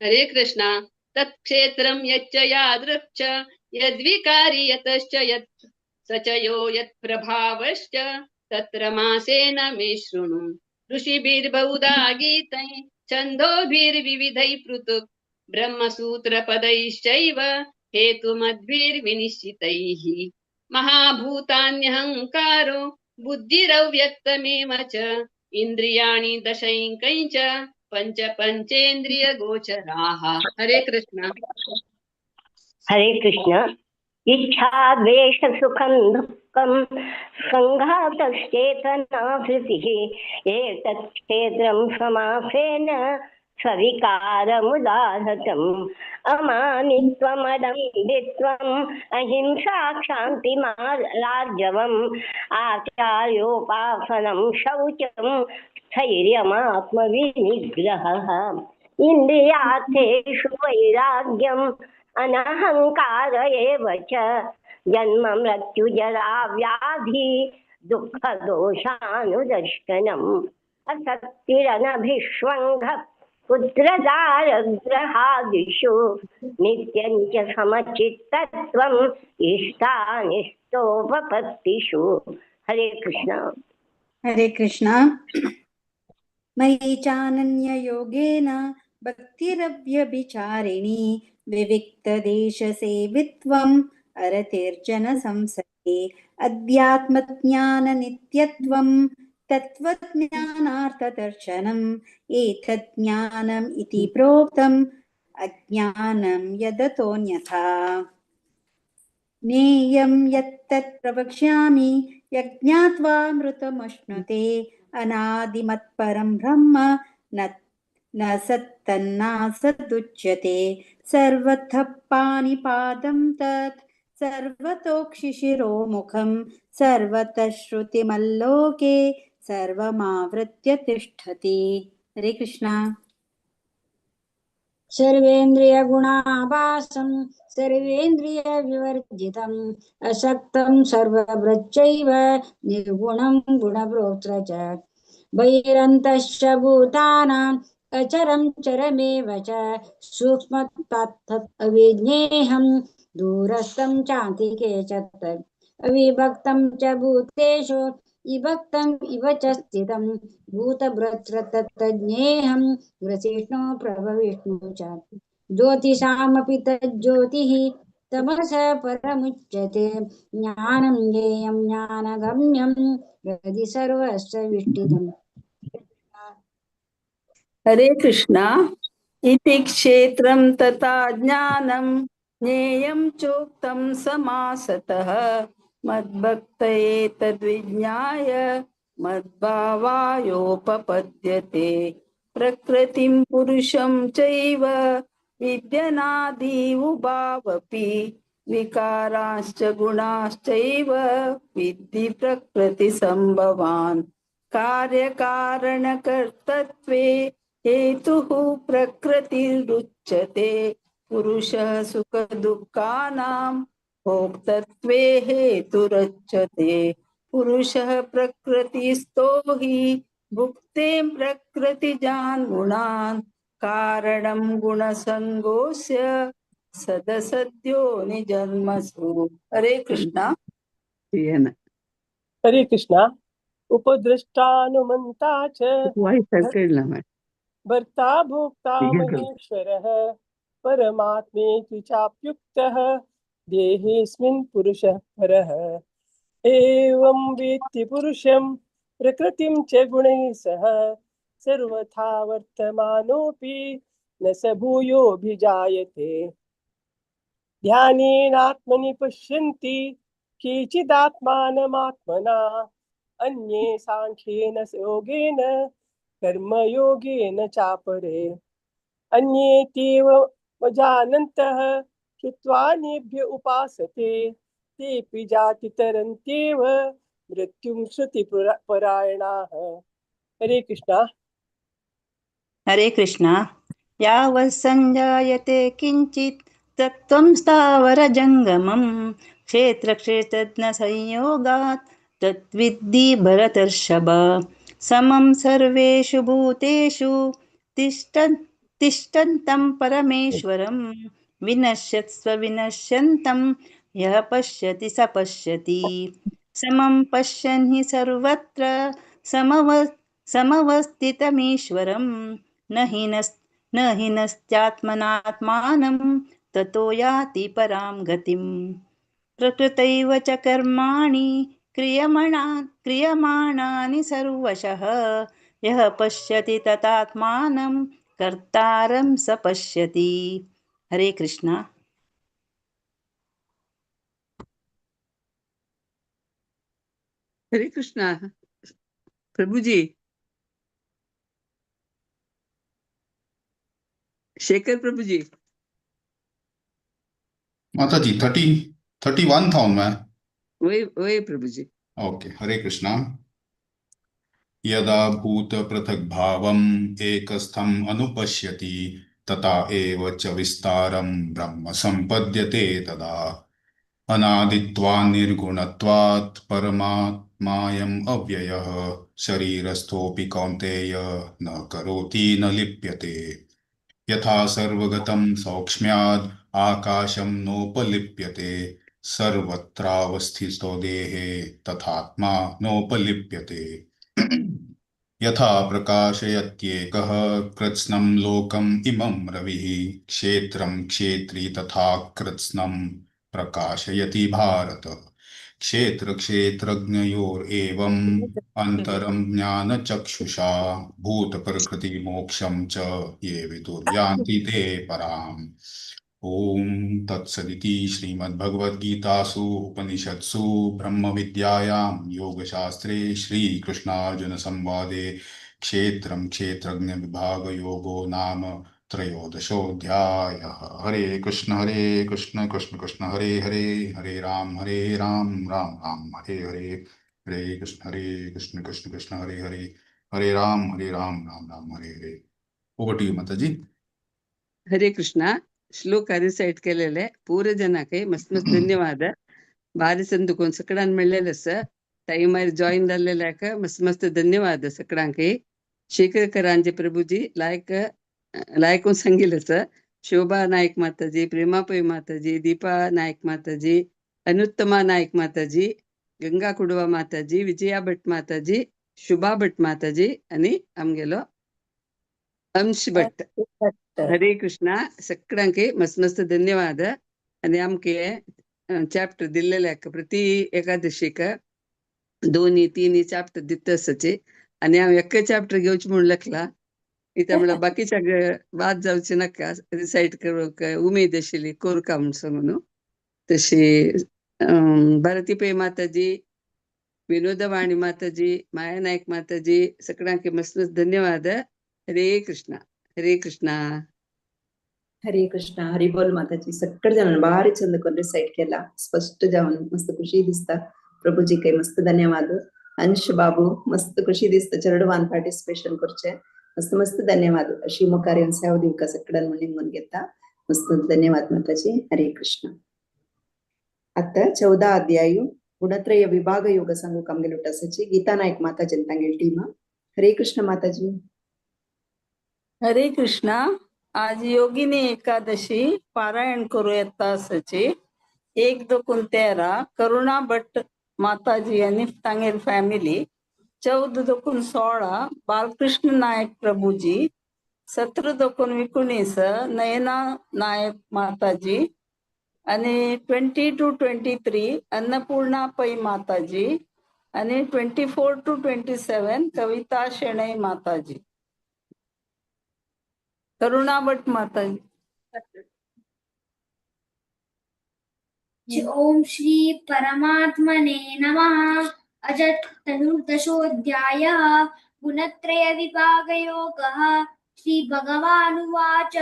[SPEAKER 15] हरे कृष्णा. तत्क्षेत्रं यच्च यादृक् च यद्विकारि यतश्च यत् स च यो यत्प्रभावश्च तत्र मासेन मे शृणु. ऋषिभिर्बहुधा गीतैः छन्दोभिर्विविधैः पृथक् ब्रह्मसूत्रपदैश्चैव हेतुमद्भिर्विनिश्चितैः. महाभूतान्यहङ्कारो बुद्धिरव्यक्तमेव च इन्द्रियाणि दशैकञ्च पंच पंचेन्द्रिय गोचराः. हरे कृष्णा.
[SPEAKER 21] हरे कृष्ण. इच्छा द्वेष सुखं दुःखं संघातश्चेतना धृतिः एतत् क्षेत्रं समासेन सविकारमुदाहृतम्. अमानित्वमदम्भित्वम् अहिंसा क्षान्तिमार्जवम् आचार्योपासनं शौचं स्थैर्यमात्मविनिग्रहः. इन्द्रियार्थेषु वैराग्यम् अनहङ्कार एव च जन्म मृत्युजरा व्याधि दुःखदोषानुदर्शनम्. असक्तिरनभिष्वङ्गः पुत्रदारग्रहादिषु नित्यं च समचित्तत्वम् इष्टानिष्टोपपत्तिषु. हरे कृष्ण.
[SPEAKER 11] हरे कृष्ण. मयि चानन्ययोगेन भक्तिरव्यभिचारिणी विविक्तदेशसेवित्वम् अरतिर्जनसंसदे अध्यात्मज्ञाननित्यत्वं तत्त्वज्ञानार्थदर्शनम् एतज्ज्ञानम् इति प्रोक्तम् अज्ञानं यदतोऽन्यथा. ज्ञेयं यत्तत् प्रवक्ष्यामि यज्ञात्वा मृतमश्नुते. अनादिमत्परं ब्रह्म न सत्तन्नासदुच्यते. सर्वतः पाणिपादं तत् सर्वतोक्षिशिरोमुखं सर्वतः श्रुतिमल्लोके सर्वमावृत्य तिष्ठति. हरे कृष्णा.
[SPEAKER 23] सर्वेन्द्रियगुणाभासं सर्वेन्द्रियविवर्जितम् असक्तं सर्वभृच्चैव निर्गुणं गुणभोक्तृ च. बहिरन्तश्च भूतानाम् अचरं चरमेव च सूक्ष्मत्वात् अविज्ञेहं दूरस्थं चान्तिके च तत्. अविभक्तं च भूतेषु विभक्तम् इव च स्थितं भूतभर्तृ तत्तज्ज्ञेहं ग्रसिष्णु प्रभविष्णु च. ज्योतिषामपि तज्ज्योतिः तमसः परमुच्यते. ज्ञानं ज्ञेयं ज्ञानगम्यं हृदि सर्वस्य विष्ठितम्.
[SPEAKER 25] हरे कृष्णा. इति क्षेत्रं तथा ज्ञानं ज्ञेयं चोक्तं समासतः. मद्भक्तये तद्विज्ञाय मद्भावायोपपद्यते. प्रकृतिं पुरुषं चैव विद्यनादिउभावपि विकाराश्च गुणाश्चैव विद्धि प्रकृतिसम्भवान्. कार्यकारणकर्तृत्वे हेतुः प्रकृतिरुच्यते. पुरुषः सुखदुःखानां भोक्तृत्वे हेतुरुच्यते. पुरुषः प्रकृतिस्थो हि भुक्ते प्रकृतिजान् गुणान्. कारणं गुणसङ्गोऽस्य सदसद्यो निजन्मसु. हरे कृष्णा.
[SPEAKER 1] हरे कृष्णा. उपद्रष्टानुमन्ता च भर्ता भोक्ता महेश्वरः परमात्मेति चाप्युक्तः देहेऽस्मिन् पुरुषः परः. एवं वेत्ति पुरुषं प्रकृतिं च गुणैः सह सर्वथा वर्तमानोऽपि न स भूयोऽभिजायते. ध्यानेनात्मनि पश्यन्ति केचिदात्मानमात्मना अन्ये सांख्येन योगेन कर्मयोगेन चापरे. अन्ये तेव जानन्तः श्रुत्वान्येभ्य उपासते तेऽपि जातितरन्त्येव मृत्युं श्रुतिपरायणाः. हरे कृष्णा.
[SPEAKER 3] हरे कृष्णा. यावत् सञ्जायते किञ्चित् तत्त्वं स्थावरजङ्गमं क्षेत्रक्षेत्रज्ञसंयोगात् तद्विद्धि भरतर्षभ. समं सर्वेषु भूतेषु तिष्ठन्तं परमेश्वरं विनश्यत्स्व विनश्यन्तं यः पश्यति स पश्यति. समं पश्यन् हि सर्वत्र समवस्थितमीश्वरं न हीनस्त्यात्मनात्मानं ततो याति परां गतिम्. प्रकृतैव च कर्माणि क्रियमाणानि सर्वशः यः पश्यति ततात्मानं कर्तारं स पश्यति. हरे कृष्णा.
[SPEAKER 9] हरे कृष्णा. प्रभुजी, शेखर प्रभुजी.
[SPEAKER 18] माता जी 31 था उनमें.
[SPEAKER 9] वही वही प्रभुजी.
[SPEAKER 18] ओके. हरे कृष्णा. यदा भूत पृथक भावम एकस्थम अनुपश्यति तथा एव च विस्तारं ब्रह्म संपद्यते तदा. अनादित्वान् निर्गुणत्वात् परमात्मायम् अव्ययः शरीरस्थोऽपि कौन्तेय न करोति न लिप्यते. यथा सर्वगतं सौक्ष्म्याद् आकाशं नोपलिप्यते सर्वत्रावस्थितो देहे तथात्मा नोपलिप्यते. यथा प्रकाशयत्येकः कृत्स्नं लोकम् इमं रविः क्षेत्रं क्षेत्री तथा कृत्स्नं प्रकाशयति भारत. क्षेत्र क्षेत्रज्ञयोरेवम् अंतरं ज्ञानचक्षुषा भूतप्रकृतिमोक्षं च ये विदुर्यान्ति ते पराम्. ॐ तत्सदिति श्रीमद्भगवद्गीतासु उपनिषत्सु ब्रह्मविद्यायां योगशास्त्रे श्रीकृष्णार्जुनसंवादे क्षेत्रं क्षेत्रज्ञ विभागयोगो नाम त्रयोदशोऽध्यायः. Hare Krishna Krishna Krishna Hare Hare, Hare Ram Ram Ram Hare Hare, Hare Krishna Krishna Krishna Hare Hare, Hare Ram Ram Ram Hare Hare. Over to you Mataji.
[SPEAKER 9] Hare Krishna. Shloka recite केलेले पूरे जनाक मस्त मस्त धन्यवाद. भारी संदुकोन सकडान मेळ्ळेले सर टाइमार जॉईन जाल्लेल्याक मस्त मस्त धन्यवाद सकडांक. शेखर करांजे प्रभुजी लायक लायकून सांगितलं सर. शोभा नायक माताजी, प्रेमा पै माताजी, दीपा नायक माताजी, अनुत्तमा नायक माताजी, गंगा कुडवा माताजी, विजया भट माताजी, शुभा भट माताजी आणि आमगेलो अंश भट. हरे कृष्णा. सगळ्यांके मस्त मस्त धन्यवाद. आणि आमके चॅप्टर दिल्लेल्याक प्रति एकादशीक 2-3 चॅप्टर दित आसाचे आणि हांव एक चॅप्टर घेवचे म्हूण लखला इत्या म्हळ्यार बाकीच्या बाद जावचे नाका रिसायट करूंक उमेद आशिल्ली कोरका म्हूण सांगून. तशी भारती पै माताजी, विनोदवाणी माताजी, माया नायक माताजी सगळ्यांके मस्त मस्त धन्यवाद. हरे कृष्णा. हरे कृष्णा.
[SPEAKER 7] हरे कृष्णा. हरी बोल माताजी. सगळे जण भारी चंद करून रिसाइट केला स्पष्ट जावन मस्त खुशी दिसता. प्रभुजी काही मस्त धन्यवाद. अंश बाबू मस्त खुशी दिसता चरडवान पार्टिसिपेशन करचे मस्त मस्त धन्यवाद. अशी मुखार येवन सेवा दिवका सगळ्यां म्हणून घेता मस्त धन्यवाद माताजी. हरे कृष्ण. आता 14 अध्याय गुणत्रय विभाग योग सांगू आमगेलो आसाची गीता नायक माताजी तांगेली टीम. हरे कृष्ण माताजी.
[SPEAKER 25] हरे कृष्णा. आज योगिनी एकादशी पारायण करूं येता आसाची. 1 दोकून 13 करुणा भट्ट माताजी आनी तांगेर फॅमिली. 14 दोकून 16 बालकृष्ण नायक प्रभुजी. 17 दोकून 19 नयना नायक माताजी आणि 22 23 अन्नपूर्णा पै माताजी आणि 24 to 27 Kavita Shenai Mataji. Karuna Bhatt Mataji.
[SPEAKER 14] Om Shri परमात्मने नमः. अजत चतुर्दशोऽध्यायः गुणत्रय विभागयोगः. श्री भगवानुवाच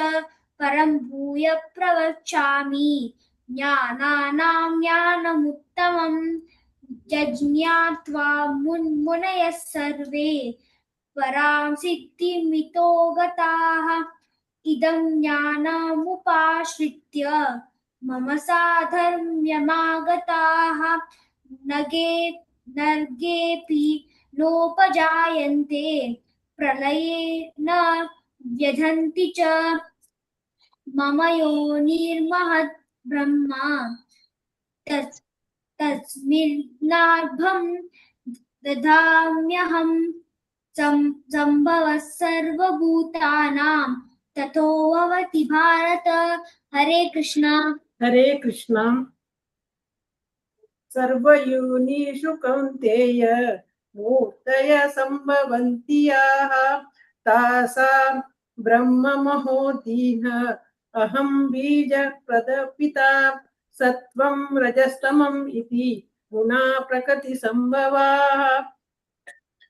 [SPEAKER 14] परं भूय प्रवक्ष्यामि ज्ञानानां ज्ञानमुत्तमं यज्ञात्वा मुनयः सर्वे परां सिद्धिमितो गताः. इदं ज्ञानमुपाश्रित्य मम साधर्म्यमागताः नर्गेऽपि नोपजायन्ते प्रलये न व्यधन्ति च. मम योनिर्महद् ब्रह्म तस्मिन्नार्भं दधाम्यहं सम्भवः सर्वभूतानां ततो भवति भारत. हरे कृष्णा.
[SPEAKER 2] हरे कृष्णा. सर्वयोनिषु कौन्तेय मूर्तय संभवन्ति याः तासां ब्रह्ममहोदीह अहं बीजप्रदपिता सत्वं रजस्तमम् इति गुणा प्रकृति संभवाः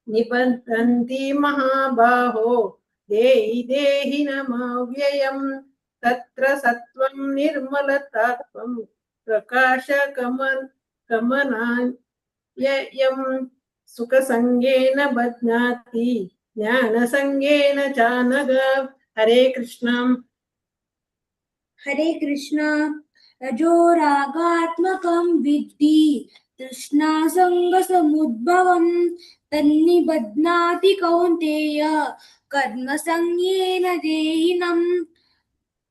[SPEAKER 2] निबध्नन्ति महाबाहो देहि देहि नमव्ययम्. तत्र सत्वं निर्मलतत्त्वं प्रकाशकमन कमनाययं सुखसंगेन बध्नाति ज्ञानसंगेन चानघ. हरे कृष्ण.
[SPEAKER 14] हरे कृष्ण. रजोरागात्मकं विद्धि तृष्णासङ्गसमुद्भवं तन्निबध्नाति कौन्तेय कर्मसङ्गेन देहिनं.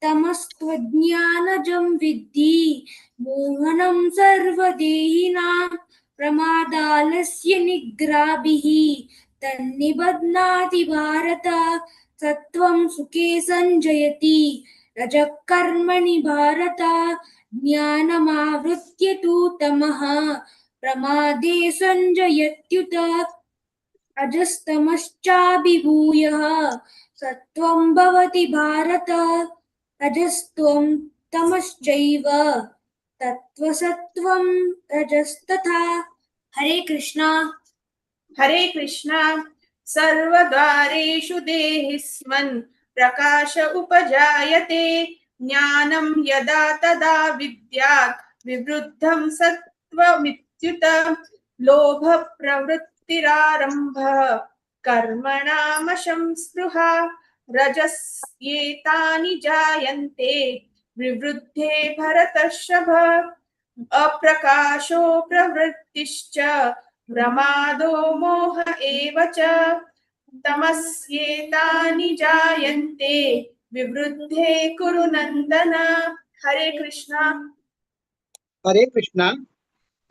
[SPEAKER 14] तमस्त्वज्ञानजं विद्धि मोहनं सर्वदेहिनां प्रमादालस्य निग्राभिः तन्निबध्नाति भारत. सत्त्वं सुखे सञ्जयति रजः कर्मणि भारत. ज्ञानमावृत्य तु तमः प्रमादे सञ्जयत्युत. रजस्तमश्चाभिभूयः सत्त्वं भवति भारत. रजस्त्वं तमश्चैव तत्त्वसत्त्वं रजस्तथा. हरे कृष्णा.
[SPEAKER 13] हरे कृष्णा. सर्वद्वारेषु देहिस्मन् प्रकाश उपजायते ज्ञानं यदा तदा विद्यात् विवृद्धं सत्त्वमित्युत. लोभ प्रवृत्तिरारम्भः कर्मणामशं स्पृहा रजस्येतानि जायन्ते विवृद्धे भरतर्षभ. अप्रकाशो प्रवृत्तिश्च प्रमादो मोह एव च तमस्येतानि जायन्ते विवृद्धे कुरु नंदन. हरे कृष्णा.
[SPEAKER 16] हरे कृष्णा.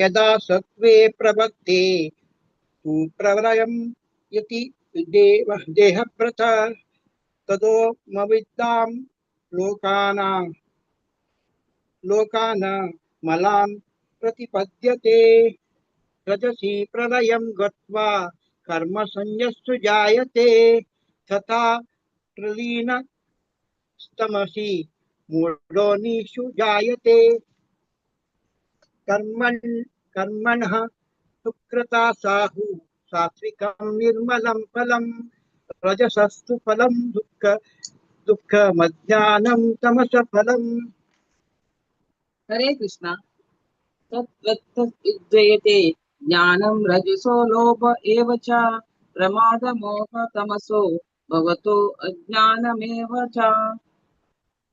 [SPEAKER 16] यदा सत्त्वे प्रवक्ते तु प्रवरयं यति देहव्रत तदो मविद्दां लोकानां लोकानां मलां प्रतिपद्यते. रजसि प्रलयं गत्वा कर्मसंयस्सु जायते तथा प्रलीनस्तमसि मूढोनिषु जायते. कर्मणः सुकृता साहु सात्विकं निर्मलं फलं रजसस्तु फलं दुःख दुःखमज्ञानं तमस फलम्.
[SPEAKER 19] हरे कृष्णा. तत्त्वयुज्यते ज्ञानं रजसो लोभ एव च प्रमादमोह तमसो भवतो अज्ञानमेव च.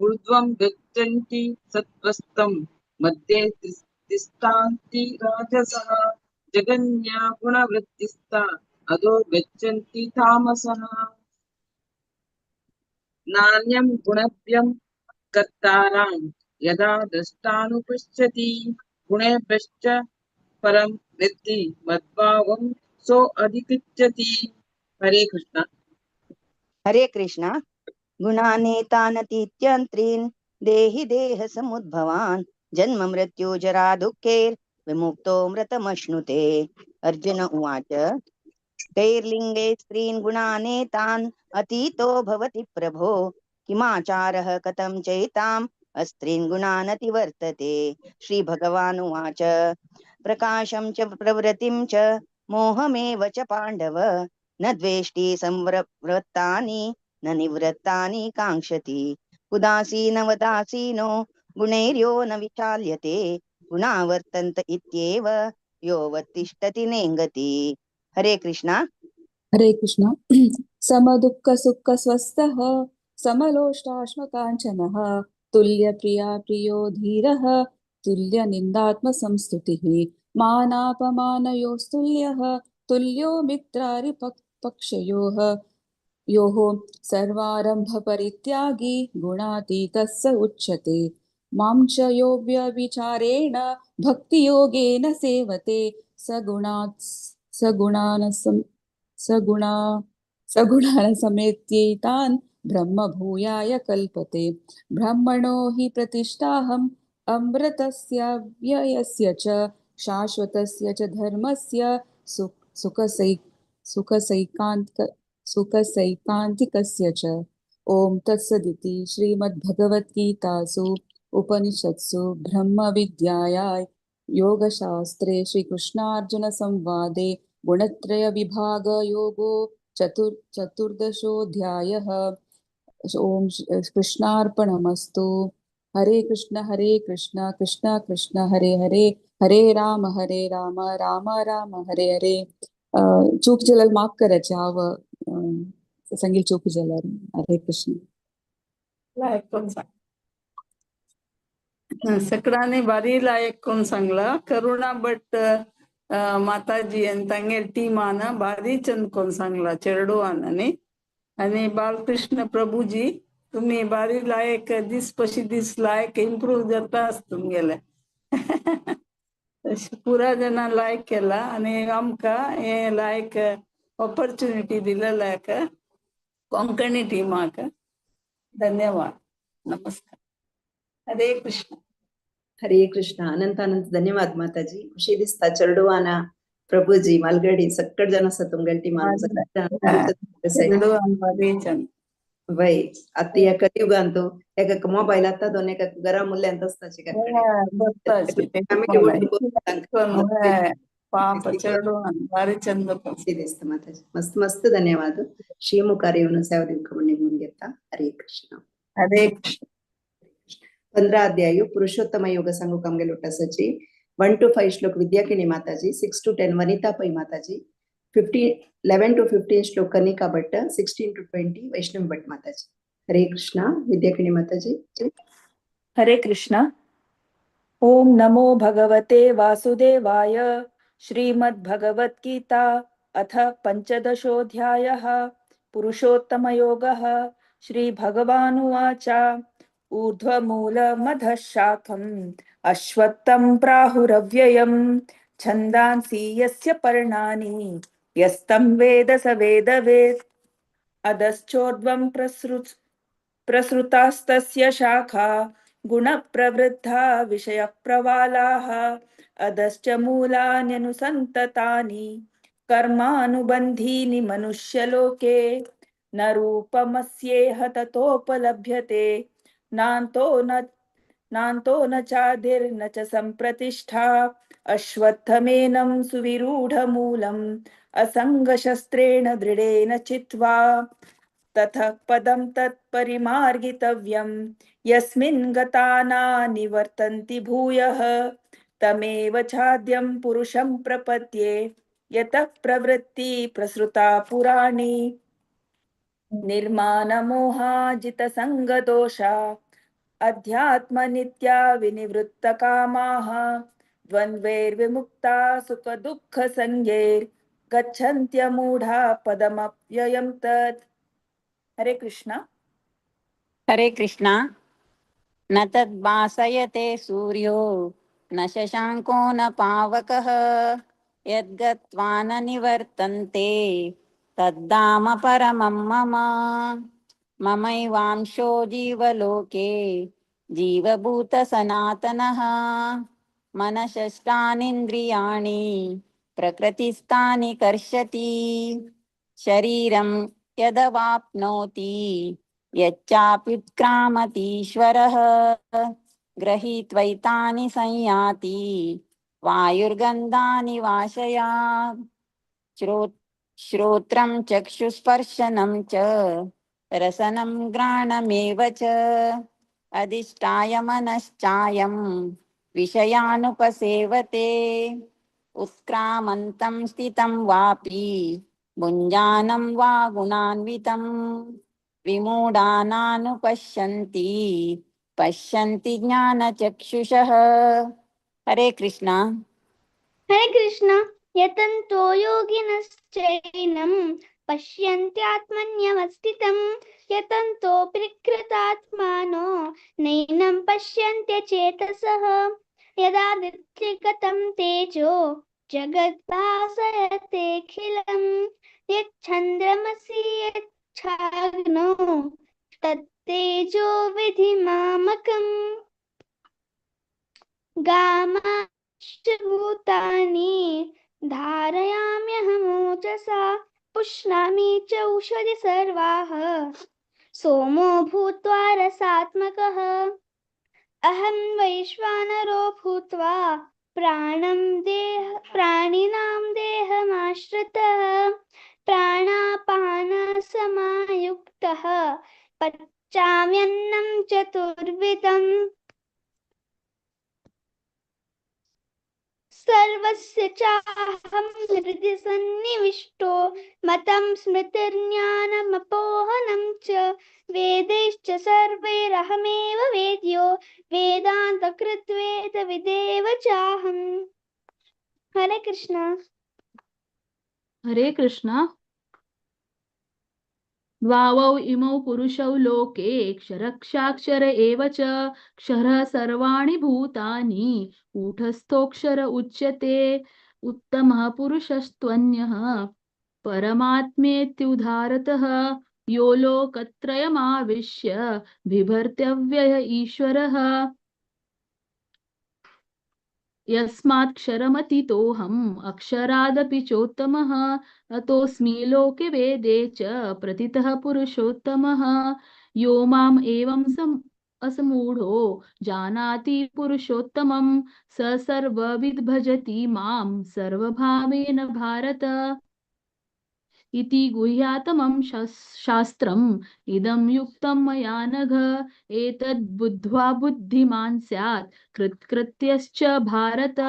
[SPEAKER 19] ऊर्ध्वं गच्छन्ति सत्त्वस्तं मध्ये तिष्ठन्ति राजसः जगन्या गुणवृत्तिस्था अधो गच्छन्ति तामसः. नान्यं गुणभ्यं कर्तारां यदा द्रष्टानुपश्यति गुणेभ्यश्च परं विद्धि मद्भावं सो अधिगच्छति। हरे कृष्णा।
[SPEAKER 3] हरे कृष्णा। गुणानेतानतीत्यन्त्रीन् देहि देह समुद्भवान् जन्म मृत्यु जरा दुःखैर् विमुक्तो मृतमश्नुते। अर्जुन उवाच, कैर्लिङ्गे स्त्रीन् गुणानेतान् अतीतो भवति प्रभो, किमाचारः कथं चैताम् अस्त्रीन् गुणानतिवर्तते। श्री भगवानुवाच, प्रकाशं च प्रवृत्तिं च मोहमेव च पाण्डव, न द्वेष्टि संवृत्तानि न निवृत्तानि काङ्क्षति, उदासीनवदासीनो गुणैर्यो न विचाल्यते, गुणावर्तन्त इत्येव यो वत्तिष्ठति नेङ्गति। हरे कृष्णा।
[SPEAKER 10] हरे कृष्णा। समदुःख सुख स्वस्थः समलोष्टाश्मकाञ्चनः तुल्य प्रिया प्रियो धीरः तुल्य निन्दात्म संस्तुतिः मानापमानयोस्तुल्यः तुल्यो मित्रारिपक्षयोः योः सर्वारंभ परित्यागी गुणातीतः स उच्यते। मां च यो व्यभिचारेण भक्तियोगेन सेवते सगुणात् सगुणान सगुणा सगुणान् समेत्यैतान् ब्रह्म भूयाय कल्पते। ब्राह्मणो हि प्रतिष्ठाहम् अमृतस्य व्ययस्य च शाश्वतस्य च धर्मस्य सुखसै सुखसैकान्तिक सुखसैकान्तिकस्य च। ॐ तत्सदिति श्रीमद्भगवद्गीतासु उपनिषत्सु ब्रह्मविद्यायां योगशास्त्रे श्रीकृष्णार्जुनसंवादे गुणत्रयविभागयोगो चतुर्दशोऽध्यायः। ॐ कृष्णार्पणमस्तु। हरे कृष्ण कृष्ण कृष्ण हरे हरे, हरे राम राम राम हरे हरे। चूक जलाल माफ करायचे हांव संगीत चूक जलाल। हरे कृष्ण।
[SPEAKER 25] लायक कोण सांग सकडाने बारी लायक कोण सांगला करुणा भट माताजी आणि तांगेर टीमान भारी चंद कोण सांगला चेरडुवान न्ही। आणि बालकृष्ण प्रभुजी तुम्ही बारी लायक दीस पशी दीस लायक इम्प्रूव्ह जाता तुमगेले तशें पुरा जाणां लायक केला आणि आमकां हे लायक ऑपॉर्च्युनिटी दिलेल्याक कोंकणी टीमाक धन्यवाद। नमस्कार। हरे कृष्ण।
[SPEAKER 7] हरे कृष्ण। अनंत अनंत धन्यवाद माताजी। खुशी दिसता चेरडुवाना प्रभुजी मालगडी सक्कड जण आसा तुमगेले टीमान।
[SPEAKER 25] चेरडुवान बारी चंद
[SPEAKER 7] वय आता या कलियुगान तो एका मोबायल आता दोन एका घरा मुल्यांत आसताची
[SPEAKER 25] पाप चेरडुवान बारी चंद
[SPEAKER 7] दिसता माताजी। मस्त मस्त धन्यवाद। श्री मुखार येवन सेवा दिवंक म्हण निघून घेता। हरे कृष्ण।
[SPEAKER 25] हरे कृष्ण।
[SPEAKER 7] 15 अध्याय पुरुषोत्तम योग सांगूक आमगेले उठासाची 1 to 5 श्लोक विद्याकिणी माताजी, 6 to 10 Vanita Pai Mataji, 11 to 15 श्लोक Kanika Bhatt, 16 to 20 Vaishnavi Bhatt Mataji. Hare Krishna. Vidyakini Mataji.
[SPEAKER 17] Hare Krishna. Om नमो भगवते वासुदेवाय। श्रीमद्भगवद्गीता अथ पंचदशोऽध्यायः पुरुषोत्तमयोगः। श्री भगवानुवाच, ऊर्ध्वमूलमधः शाखम् अश्वत्थं प्राहुरव्ययम् छन्दांसि यस्य पर्णानि यस्तं वेद स वेदवेत्। अधश्चोर्ध्वं प्रसृतास्तस्य शाखा गुणप्रवृद्धा विषयप्रवालाः अधश्च मूलान्यनुसन्ततानि कर्मानुबन्धीनि मनुष्यलोके न रूपमस्येह ततोपलभ्यते नान्तो न चाधिर्न च संप्रतिष्ठा। अश्वत्थमेनं सुविरूढमूलम् असङ्गशस्त्रेण दृढेन चित्वा ततः पदं तत्परिमार्गितव्यं यस्मिन् गता न निवर्तन्ति भूयः तमेव छाद्यं पुरुषं प्रपद्ये यतः प्रवृत्ति प्रसृता पुराणी। निर्माणमोहाजितसङ्गदोषा अध्यात्मनित्या विनिवृत्तकामाः द्वन्द्वैर्विमुक्ता सुखदुःखसंज्ञैर्गच्छन्त्यमूढा पदमव्ययं तत्। हरे कृष्णा।
[SPEAKER 6] हरे कृष्णा। न तद्भासयते सूर्यो न शशाङ्को न पावकः, यद्गत्वा न निवर्तन्ते तद्धाम परमं मम। ममैवांशो जीवलोके जीवभूतसनातनः। मनषष्ठानीन्द्रियाणि प्रकृतिस्थानि कर्षति। शरीरं यदवाप्नोति यच्चाप्युत्क्रामतीश्वरः। गृहीत्वैतानि संयाति वायुर्गन्धानि वाशयात्। श्रोत्रं चक्षुस्पर्शनं च रसनं घ्राणमेव च अधिष्ठाय मनश्चायं विषयानुपसेवते। उत्क्रामन्तं स्थितं वापि भुञ्जानं वा गुणान्वितं विमूढानानुपश्यन्ति पश्यन्ति ज्ञानचक्षुषः। हरे कृष्णा।
[SPEAKER 8] हरे कृष्ण। यतन्तो योगिनश्चैनं पश्यन्त्यात्मन्यवस्थितं, यतन्तो प्रकृतात्मानो नैनं पश्यन्त्यचेतसः। यदादित्यगतं तेजो जगद्भासयतेऽखिलं, यच्छन्द्रमसि यच्छाग्नौ तत्तेजो विधि मामकम्। गामाश्च भूतानि धारयाम्यहमोजसा, पुष्णामि च औषधि सर्वाः, सोमो भूत्वा रसात्मकः। अहं वैश्वानरो भूत्वा प्राणं देह प्राणिनां देहमाश्रितः, प्राणापानसमायुक्तः पचाम्यन्नं चतुर्विधम्। सर्वस्य चाहं हृदि सन्निविष्टो मतं स्मृतिर्ज्ञानमपोहनं च, वेदैश्च सर्वैरहमेव वेद्यो वेदान्तकृद्वेदविदेव चाहम्। हरे कृष्णा।
[SPEAKER 20] हरे कृष्णा। द्वावौ इमौ पुरुषौ लोके क्षरक्षाक्षर एव च, क्षरः सर्वाणि भूतानि कूटस्थोऽक्षर उच्यते। उत्तमः पुरुषस्त्वन्यः परमात्मेत्युदारतः, यो लोकत्रयमाविश्य बिभर्त्यव्यय ईश्वरः। यस्मात्क्षरमतीतोऽहम् अक्षरादपि चोत्तमः, अतोऽस्मि लोके वेदे च प्रतितः पुरुषोत्तमः। यो माम् एवं असमूढो जानाति पुरुषोत्तमं, स सर्वविद् भजति मां सर्वभावेन भारत। इति गुह्यातमं शास्त्रम् इदं युक्तं मया नघ, एतद् बुद्ध्वा बुद्धिमान् स्यात् कृत्कृत्यश्च भारत।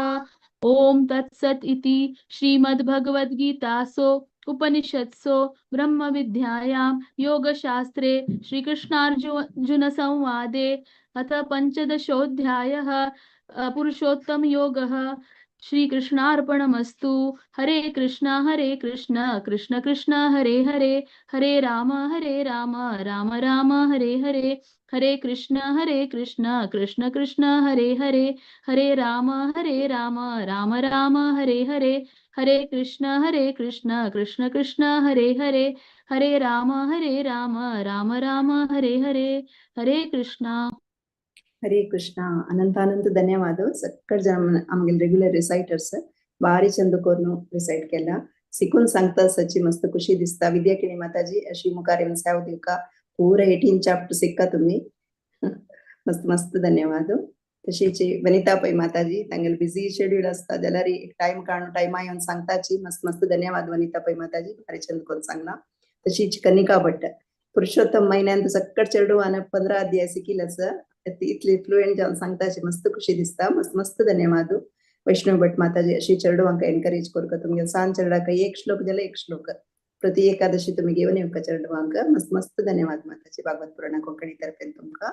[SPEAKER 20] ॐ तत्सत् इति श्रीमद्भगवद्गीतासु उपनिषत्सु ब्रह्मविद्यायां योगशास्त्रे श्रीकृष्णार्जुनसंवादे अथ पञ्चदशोऽध्यायः पुरुषोत्तम योगः। श्रीकृष्णार्पणमस्तु। हरे कृष्णा हरे कृष्ण कृष्ण कृष्ण हरे हरे, हरे राम राम राम हरे हरे, हरे कृष्ण कृष्ण कृष्ण हरे हरे, हरे राम राम राम हरे हरे, हरे कृष्ण कृष्ण कृष्ण हरे हरे, हरे राम राम राम हरे हरे, हरे कृष्णा।
[SPEAKER 7] हरे कृष्णा। अनंत अनंत धन्यवाद। सक्कड जण आमगेले रेग्युलर रिसायटर्स बारी चंद कोरून रिसायट केला, शिकून सांगता सची मस्त खुशी दिसता। विद्या केणी माताजी अशी मुखार येवन सेव दिवका पूरा 18 चॅप्टर शिक्का तुम्ही, मस्त मस्त धन्यवाद। तशीच वनिता पै माताजी तांगेले बिझी शेड्यूल असता जाल्यार एक टाइम काडून टायमा येवन सांगताची, मस्त मस्त धन्यवाद वनिता पै माताजी, भारी चंद करून सांगला। तशीच कनिका भट्ट पुरुषोत्तम महिन्यांत सक्कड चेडवान 15 अध्याय शिकिल इतली फ्लुएंट जावन सांगता अशी मस्त खुशी दिसता, मस्त मस्त धन्यवाद। वैष्णव भट माताजी अशी चेडवांक एनकरेज करूका, तुमगे सान चेडवाक एक श्लोक जाल्यार एक श्लोक प्रति एकादशी तुम्ही घेवन येवका चेडवांक, मस्त मस्त धन्यवाद माताजी। भागवत पुराण कोंकणी तर्फेन तुमकां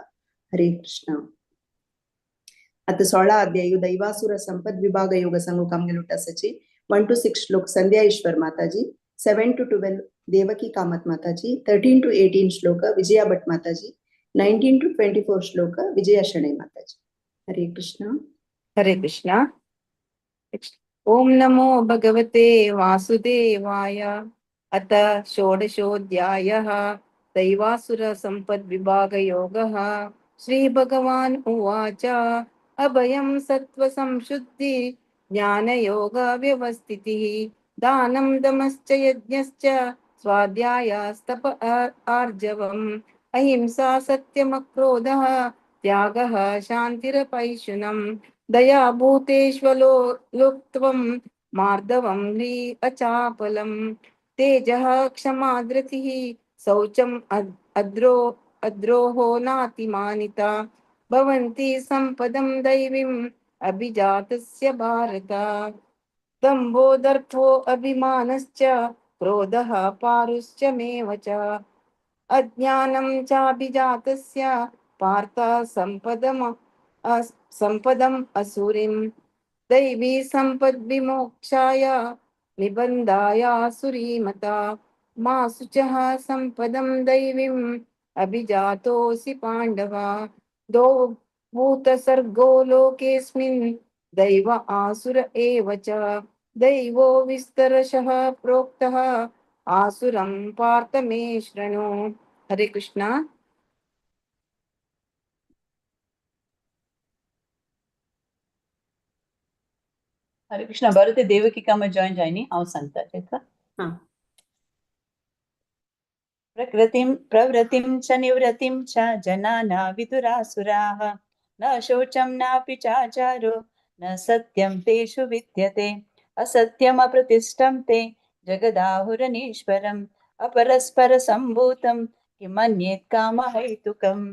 [SPEAKER 7] हरे कृष्ण। आता 16 अध्याय दैवासुर संपद विभाग योग सांगूक आमगेले उठासाची 1 to 6 श्लोक संध्या ईश्वर माताजी, 7 to 12 Devaki Kamat Mataji, 13 to 18 श्लोक विजया भट माताजी, 19 to 24 shloka Vijaya Shenoy Mataji. Hare Krishna.
[SPEAKER 4] Hare Krishna. Om नमो भगवते वासुदेवाय। अथ षोडशोऽध्यायः दैवासुर सम्पद्विभागयोगः। श्री भगवान् उवाच। अभयं सत्त्व संशुद्धि ज्ञानयोग व्यवस्थितिः दानं दमश्च यज्ञश्च स्वाध्यायास्तप आर्जवम् अहिंसा सत्यमक्रोधः त्यागः शान्तिरपैशुनम् दया भूतेष्वलो लोक्त्वं मार्दवं ह्री अचापलम् तेजः क्षमा धृतिः शौचम् अद्रोहो नातिमानिता भवन्ति सम्पदं दैवीम् अभिजातस्य भारत। दम्भो दर्पो अभिमानश्च क्रोधः पारुष्यमेव च अज्ञानं चाभिजातस्य पार्थ सम्पदम् असुरीं दैवी सम्पद्विमोक्षाय निबन्धाय सुरीमता मा शुचः सम्पदं दैवीम् अभिजातोऽसि पाण्डव। द्वौ भूतसर्गो लोकेऽस्मिन् दैव आसुर एव च दैवो विस्तरशः प्रोक्तः आसुरं पार्थ मे शृणु। हरे कृष्णा।
[SPEAKER 5] हरे कृष्णा। बरें ते देवकी कामत जॉईन जायनी हांव सांगता तेका।
[SPEAKER 7] हां.
[SPEAKER 5] प्रकृतिं प्रवृत्तिं च निवृत्तिं च जनाना विदुरासुराः न शौचं नापि चाचारो न सत्यं तेषु विद्यते असत्यमप्रतिष्ठं ते जगदाहुरनीश्वरम् अपरस्परसम्भूतं किमन्येत् कामहेतुकम्।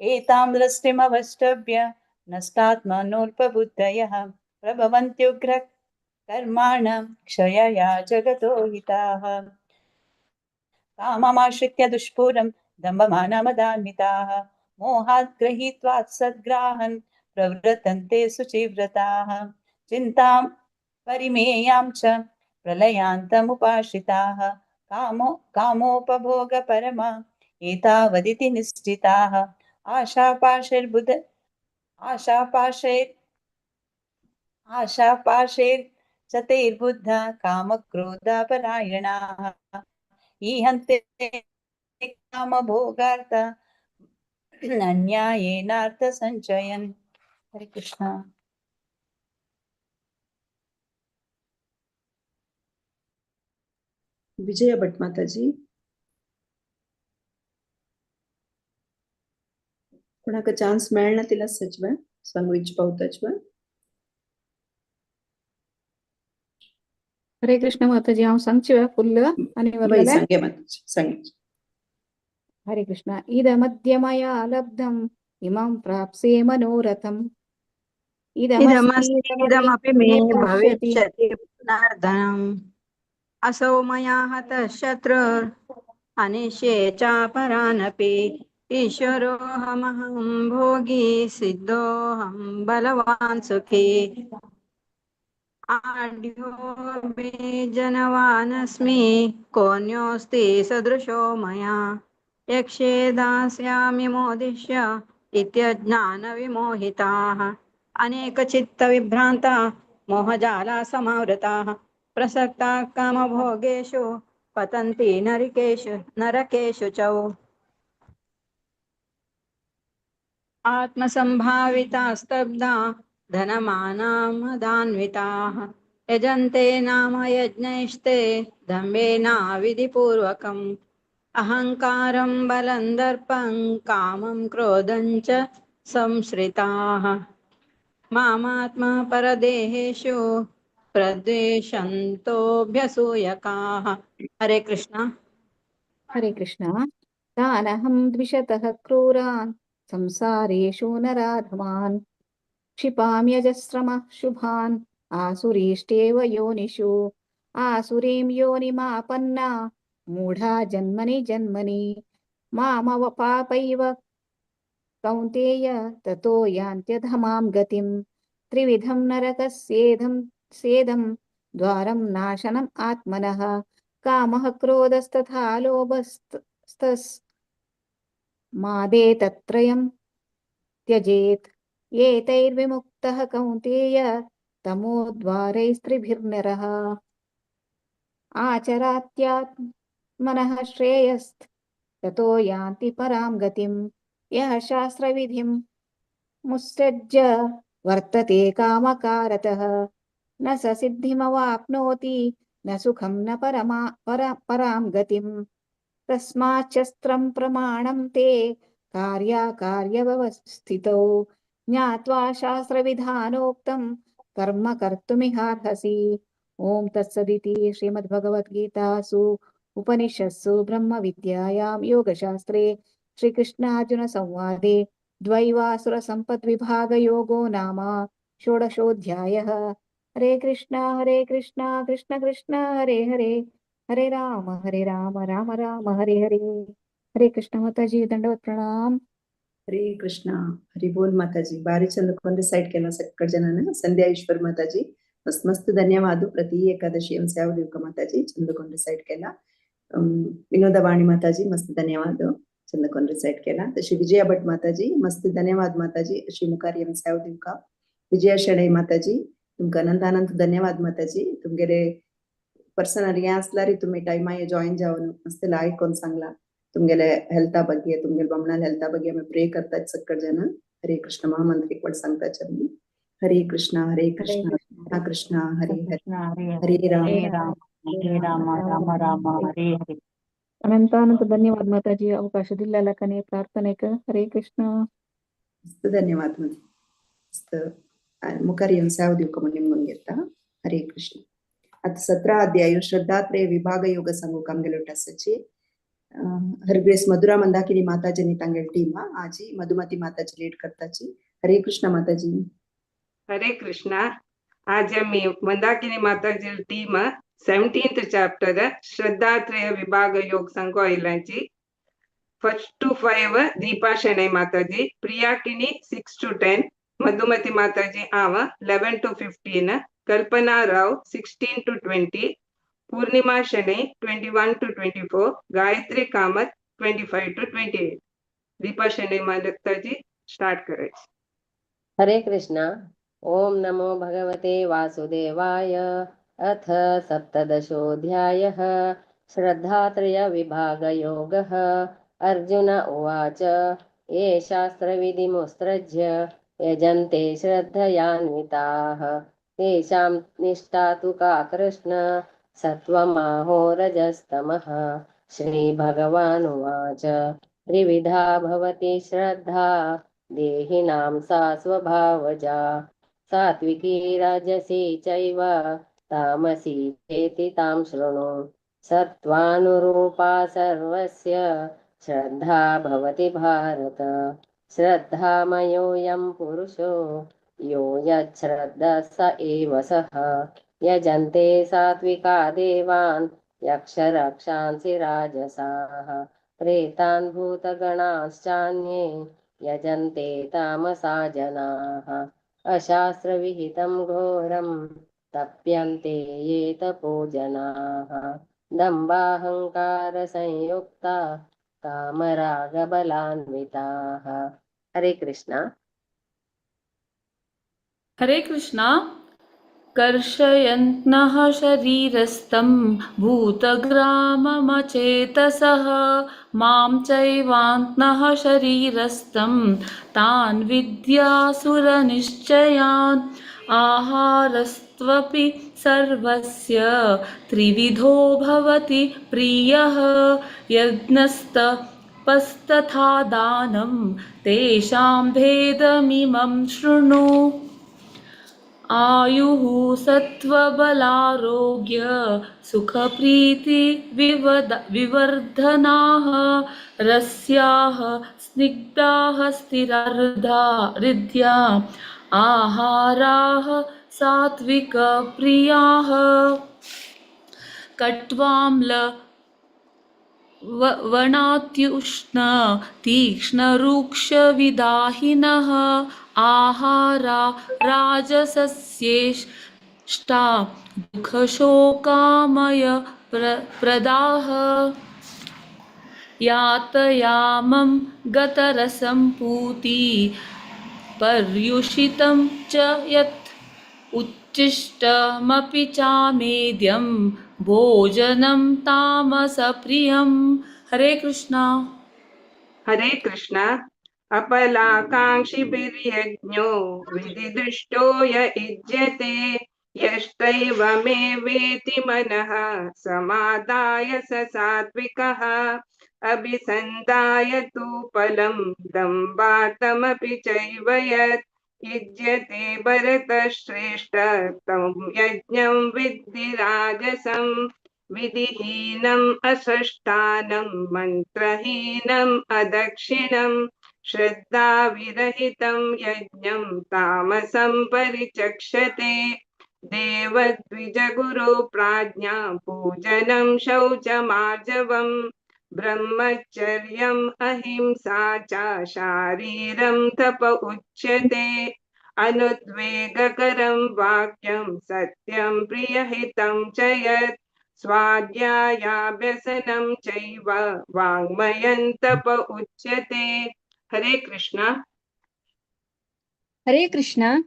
[SPEAKER 5] एतां दृष्टिमवष्टभ्य नष्टात्मनोऽल्पबुद्धयः प्रभवन्त्युग्र कर्माणां क्षयया जगतो हिताः। काममाश्रित्य दुष्पूरं दम्भमानमदान्विताः मोहात् गृहीत्वात् सद्ग्राहन् प्रवृतन्ते शुचिव्रताः चिन्तां परिमेयां च प्रलयान्तमुपाश्रिताः कामो कामोपभोगपरमा एतावदिति निश्चिताः। आशापाशैर्बुध आशापाशैर् आशापाशैर्चतैर्बुद्धा कामक्रोधपरायणाः ईहन्ते कामभोगार्थ अन्यायेनार्थसञ्चयन्। हरे कृष्ण।
[SPEAKER 7] विजया भट माताजी. कोणाक चान्स मेळना तिला सचवे सांगू इच्छ पावताच.
[SPEAKER 10] हरे कृष्ण माताजी. हांव सांगची फुल्ल आनी
[SPEAKER 7] वय
[SPEAKER 10] वरलेलें.
[SPEAKER 7] सांगे माताजी, सांगे.
[SPEAKER 10] हरे कृष्ण. इदमद्य मया लब्धम् इमं प्राप्स्ये मनोरथम्
[SPEAKER 12] इदमस्ति
[SPEAKER 10] इदमस्तीदमपि
[SPEAKER 12] इदमपि मे
[SPEAKER 10] मे भविष्यति
[SPEAKER 12] भविष्यति पुनर्धनम् असौ मया हतः शत्रुर् अनिष्ये चापरानपि ईश्वरोऽहमहं भोगी सिद्धोऽहं बलवान् सुखी आढ्यो मे जनवानस्मि कोऽन्योऽस्ति सदृशो मया यक्ष्ये दास्यामि मोदिष्य इत्यज्ञानविमोहिताः अनेकचित्तविभ्रान्ता मोहजाला समावृताः प्रसक्ता कामभोगेषु पतन्ति नरकेषु नरकेषु च। आत्मसंभाविता स्तब्धा धनमानामदान्विताः यजन्ते नाम यज्ञैस्ते दम्भेनाविधिपूर्वकम् अहङ्कारं बलं दर्पं कामं क्रोधं च संश्रिताः मामात्मा परदेहेषु प्रद्वेषन्तोऽभ्यसूयकाः। हरे कृष्णा।
[SPEAKER 10] हरे कृष्ण. तानहं द्विषतः क्रूरान् संसारेषु नराधमान् क्षिपाम्यजस्रमः शुभान् आसुरीष्टेव योनिषु आसुरीं योनिमापन्ना मूढा जन्मनि जन्मनि मामवपापैव कौन्तेय ततो यान्त्यधमां गतिं। त्रिविधं नरकस्येदं सेदं द्वारं नाशनम् आत्मनः कामः क्रोधस्तथा लोभस्तस्
[SPEAKER 4] मादेतत्रयं त्यजेत्। एतैर्विमुक्तः कौन्तेय तमोद्वारैस्त्रिभिर्नरः। आचरात्यात्मनः श्रेयस् ततो यान्ति परां गतिं। यः शास्त्रविधिं मुत्सृज्य वर्तते कामकारतः न स सिद्धिमवाप्नोति न सुखं न परां गतिम्। तस्माच्छस्त्रं प्रमाणं ते कार्याकार्यव्यवस्थितौ ज्ञात्वा शास्त्रविधानोक्तं कर्म कर्तुमिहार्हसि। ॐ तत्सदिति श्रीमद्भगवद्गीतासु उपनिषत्सु ब्रह्मविद्यायां योगशास्त्रे श्रीकृष्णार्जुनसंवादे द्वैवासुरसम्पद्विभागयोगो नाम षोडशोऽध्यायः। हरे कृष्णा कृष्ण कृष्ण हरे हरे, हरे राम राम राम हरे हरे। हरे कृष्ण माताजी, दंडवत प्रणाम।
[SPEAKER 7] हरे कृष्णा, हरी बोल माताजी। भारी चंद कोण रिसाइट केला सक्कड जनानं। संध्या ईश्वर माताजी, मस्त मस्त धन्यवाद। प्रति एकादशी एम सेवा देवका माताजी चंद कोण रिसाइट केला। विनोदवाणी माताजी मस्त धन्यवाद, चंद कोण रिसाइट केला। तशी विजया भट माताजी मस्त धन्यवाद माताजी, अशी मुखार एम सेवा दिवका। विजया शेणै माताजी तुमका अनंत अनंत धन्यवाद माताजी। तुमगेले पर्सनल हे असल्यारी तुम्ही टायमा जॉईन जावन मस्त लायक कोण सांगला। तुमगेले हेल्था ಬಗ್ಗೆ, तुमगेले बमणाल हेल्था ಬಗ್ಗೆ आम्ही प्रे करतात सक्कड जण। हरे कृष्ण महामंत्री एक सांगतात आम्ही। हरे कृष्ण हरे कृष्ण कृष्ण कृष्ण हरे हरे, हरे राम
[SPEAKER 5] हरे राम राम राम हरे हरे।
[SPEAKER 10] अनंत अनंत धन्यवाद माताजी, अवकाश दिल्ल्याला प्रार्थनेक। हरे कृष्ण।
[SPEAKER 7] मस्त धन्यवाद मस्त मुखार येवन सेवा दिवका म्हण निमगून घेता। हरे कृष्ण। आता 17 अध्याय श्रद्धात्रय विभाग योग सांगूक आमगेलो टासाची हरग्रेस मधुरा मंदाकिनी माताजी तांगेल टीम आजी मधुमती माताजी लीड करताची। हरे कृष्ण माताजी।
[SPEAKER 9] हरे कृष्णा। आज आमी Mandakini Mataji team 17th chapter श्रद्धात्रय विभाग योग सांगू आयलांची। 1 to 5 Deepa Shenoy Mataji, Priyakini 6 to 10, Madhumati Mataji our 11 to 15, Kalpana Rao 16 to 20, Purnima Shenoy 21 to 24, Gayatri Kamath 25 to 28। Deepa Shenoy Mataji start करायची।
[SPEAKER 11] हरे कृष्णा। ओम नमो भगवते वासुदेवाय। अथ सप्तदशोऽध्यायः श्रद्धात्रय विभागयोगः। अर्जुन उवाच, ये शास्त्रविधिमुत्सृज्य यजन्ते श्रद्धयान्विताः तेषां निष्ठा तु का कृष्ण सत्त्वमाहो रजस्तमः। श्रीभगवानुवाच, त्रिविधा भवति श्रद्धा देहिनां सा स्वभावजा, सात्विकी राजसी चैव तामसी चेति तां शृणु। सत्त्वानुरूपा सर्वस्य श्रद्धा भवति भारत। श्रद्धामयोऽयं पुरुषो यो यच्छ्रद्धा स एव सः। यजन्ते सात्विका देवान् यक्षरक्षांसि राजसाः प्रेतान् भूतगणाश्चान्ये यजन्ते तामसा जनाः। अशास्त्रविहितं घोरं तप्यन्ते ये तपो जनाः। दम्भाहङ्कारसंयुक्ता कामरागबलान्विताः। हरे कृष्णा।
[SPEAKER 20] हरे कृष्णा। कर्षयन्तः शरीरस्थं भूतग्राममचेतसः मां चैवान्तः शरीरस्थं तान् विद्यासुरनिश्चयान्। आहारस्त्वपि सर्वस्य त्रिविधो भवति प्रियः, यज्ञस्तपस्तथा दानं तेषां भेदमिमं शृणु। आयुः सत्त्वबलारोग्य सुखप्रीति विवर्धनाः रस्याः स्निग्धाः स्थिरार्धा हृद्या आहाराः सात्विकप्रियाः। कट्वाम्ल वणात्युष्ण तीक्ष्णरूक्षविदाहिनः आहारा राजसस्येष्टा दुःखशोकामय प्रदाः। यातयामं गतरसं पूति पर्युषितं च यत् उच्छिष्टमपि चामेद्यं भोजनं तामसप्रियम्। हरे कृष्णा।
[SPEAKER 9] हरे कृष्णा। अपलाकाङ्क्षिभिर्यज्ञो विधिदृष्टो य इज्यते यष्टैव मे वेति मनः समादाय स सात्विकः अभिसन्धाय तु फलं दम्भातमपि चैव यत् युज्यते भरतश्रेष्ठ तं यज्ञं विद्धि राजसं विधिहीनम् असष्टानं मन्त्रहीनम् अदक्षिणं श्रद्धाविरहितं यज्ञं तामसं परिचक्षते। देवद्विजगुरु प्राज्ञा पूजनं शौचमार्जवं ब्रह्मचर्यम् अहिंसा च शारीरं तप उच्यते। अनुद्वेगकरं वाक्यं सत्यं प्रियहितं च यत् स्वाध्यायाभ्यसनं चैव वाङ्मयं तप उच्यते। हरे कृष्णा।
[SPEAKER 4] हरे कृष्णा।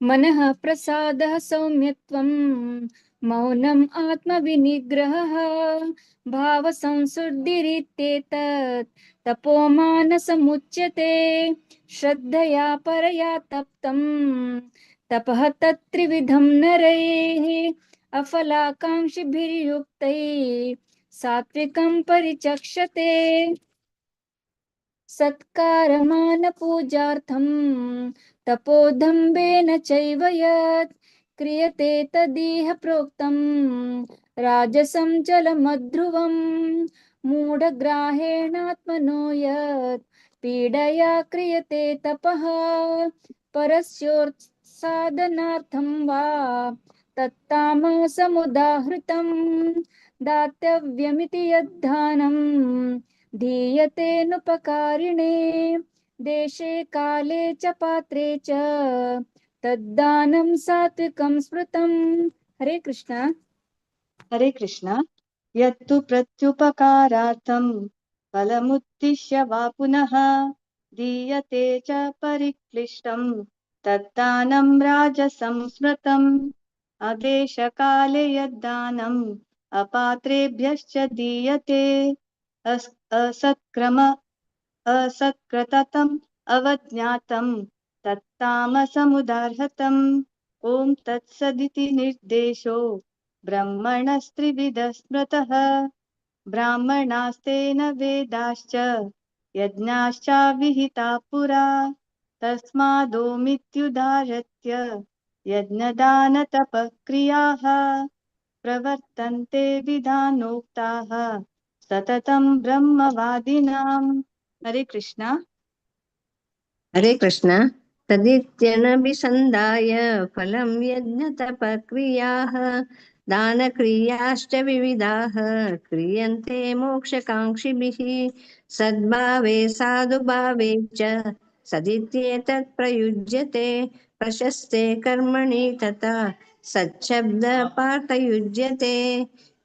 [SPEAKER 4] मनः प्रसादः सौम्यत्वं मौनम् आत्मविनिग्रहः भावसंशुद्धिरित्येतत् तपो मानसमुच्यते। श्रद्धया परया तप्तं तपः तत्त्रिविधं नरैः अफलाकाङ्क्षिभिर्युक्तैः सात्विकं परिचक्षते। सत्कारमानपूजार्थं तपोदम्भेन चैव यत् क्रियते तदिह प्रोक्तं राजसं चलमध्रुवं मूढग्राहेणात्मनो यत् पीडया क्रियते तपः परस्योत्साधनार्थं वा तत्तामसमुदाहृतं दातव्यमिति यद्दानं दीयतेऽनुपकारिणे देशे काले च पात्रे च तद्दानं सात्विकं स्मृतम्। हरे कृष्णा।
[SPEAKER 15] हरे कृष्णा। यत्तु प्रत्युपकारार्थं फलमुद्दिश्य वा पुनः दीयते च परिक्लिष्टं तद्दानं राजसं स्मृतम्। अदेशकाले यद्दानम् अपात्रेभ्यश्च दीयते असत्क्रम असत्क्रततम् अवज्ञातं तत्तामसमुदाहृतम्। ॐ तत्सदिति निर्देशो ब्रह्मणस्त्रिविधः स्मृतः। ब्राह्मणास्तेन वेदाश्च यज्ञाश्चाविहिता पुरा तस्मादोमित्युदाहृत्य यज्ञदानतपक्रियाः प्रवर्तन्ते विधानोक्ताः सततं ब्रह्मवादिनाम्। हरे कृष्णा।
[SPEAKER 21] हरे कृष्णा। तदित्यनभिसन्धाय फलं यज्ञतपक्रियाः दानक्रियाश्च विविधाः क्रियन्ते मोक्षकाङ्क्षिभिः सद्भावे साधुभावे च सदित्येतत् प्रयुज्यते प्रशस्ते कर्मणि तथा सच्छब्द पार्थयुज्यते।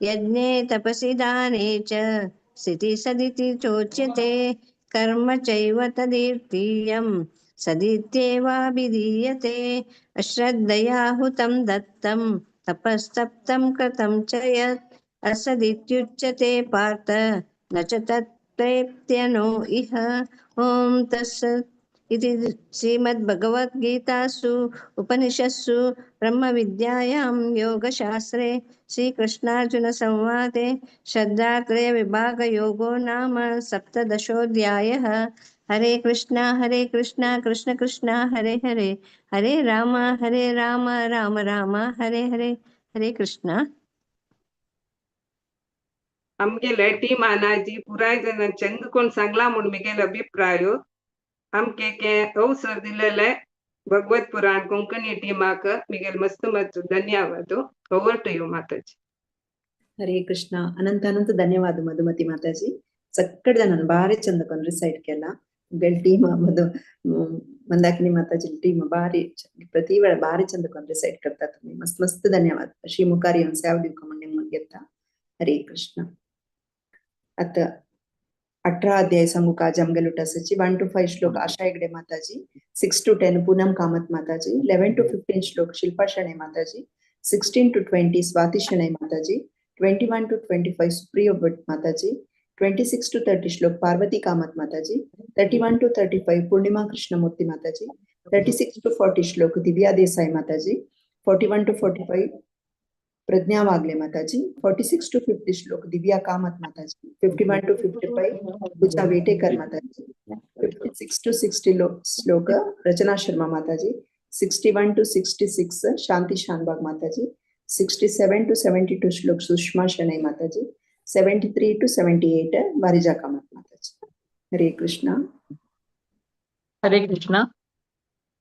[SPEAKER 21] यज्ञे तपसि दाने च स्थिति सदिति चोच्यते कर्म चैव तदीर्तीयं सदित्येवाभिधीयते। अश्रद्धया हुतं दत्तं तपस्तप्तं कृतं च यत् असदित्युच्यते पार्थ न च तत्प्रेप्त्यनो इह। ॐ तत्सत् इति श्रीमद्भगवद्गीतासु उपनिषत्सु ब्रह्मविद्यायां योगशास्त्रे श्रीकृष्णार्जुनसंवादे श्रद्धात्रयविभागयोगो नाम सप्तदशोऽध्यायः। हरे कृष्णा कृष्ण कृष्ण हरे हरे, हरे राम राम राम हरे हरे। हरे कृष्णा।
[SPEAKER 9] आमगेले टीमानाजी पुराय जाणां चंद कोण सांगला म्हूण मिगेलो अभिप्राय। आमके के अवसर दिलेले भगवत पुराण कोंकणी टीमाक मिगेल मस्त मस्त धन्यवाद। Over to you Mataji.
[SPEAKER 7] Hare Krishna. अनंत अनंत धन्यवाद मधुमती माताजी। सಕ್ಕಡ ನಾನು ಬಾರಿ ಚಂದ ಕೊಂಡು ರಿಸೈಟ್ ಕೆಲ್ಲ ಟೀಮ್ ಮಧು मंदाकिनी माताजी टीम बारी प्रति वेळ बारी चंद ಕೊಂಡು ರಿಸೈಟ್ करता तुम्ही। मस्त मस्त धन्यवाद। श्री मुखारी सेवा दिवका म्हण निम्मग. हरे कृष्ण. आता 18 अध्याय सांगूक आज आमगेलो उठासाची. 1 to 5 श्लोक आशा हेगडे माताजी, 6 to 10 Poonam Kamat Mataji, 11 to 15 श्लोक शिल्पा शणै माताजी, 16 to 20 Swati Shenoy Mataji, 21 to 25 Supriya Bhat Mataji, 26 to 30 श्लोक पार्वती कामत माताजी, 31 to 35 Purnima Krishnamurthy Mataji, 36 to 40 श्लोक दिव्या देसाई माताजी, 41 to 45 Pragya Wagle Mataji, 46 to 50 श्लोक दिव्या कामत माताजी, 51 to 55 Pooja Vetekar Mataji, 56 to 60 श्लोक रचना शर्मा माताजी, 61 to 66 Shanti Shanbhag Mataji, 67 to 72 श्लोक सुषमा शणै माताजी, 73 to 78 Varija Kamat Mataji. Hare Krishna.
[SPEAKER 1] Hare Krishna.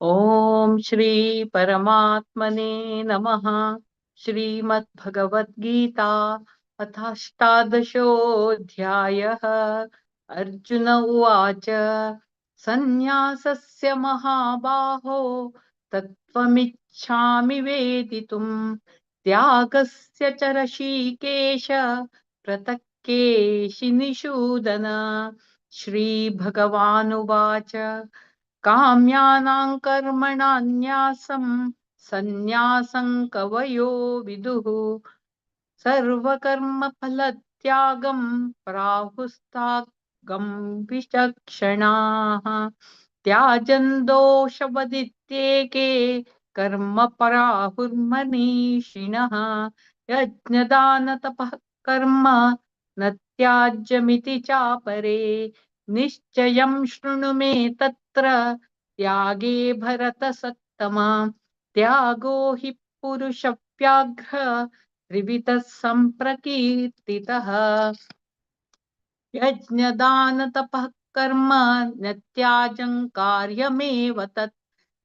[SPEAKER 1] Om Shri परमात्मने नमः. श्रीमद्भगवद्गीता अथाष्टादशोऽध्यायः. अर्जुन उवाच. संन्यासस्य महाबाहो तत्त्वमिच्छामि वेदितुम् त्यागस्य च ऋषिकेश पृथक् केशिनिषूदन. श्रीभगवानुवाच. काम्यानां कर्मणां न्यासं संन्यासं कवयो विदुः सर्वकर्मफलत्यागं प्राहुस्तागं विचक्षणाः. त्याजन् दोषवदित्येके कर्म पराहुर्मनीषिणः. यज्ञदानतपः कर्म न त्याज्यमिति चापरे. निश्चयं शृणु मे तत्र त्यागे भरतसत्तमा. त्यागो हि पुरुषव्याघ्र त्रिविधः सम्प्रकीर्तितः. यज्ञदानतपः कर्म न त्याजं कार्यमेव तत्.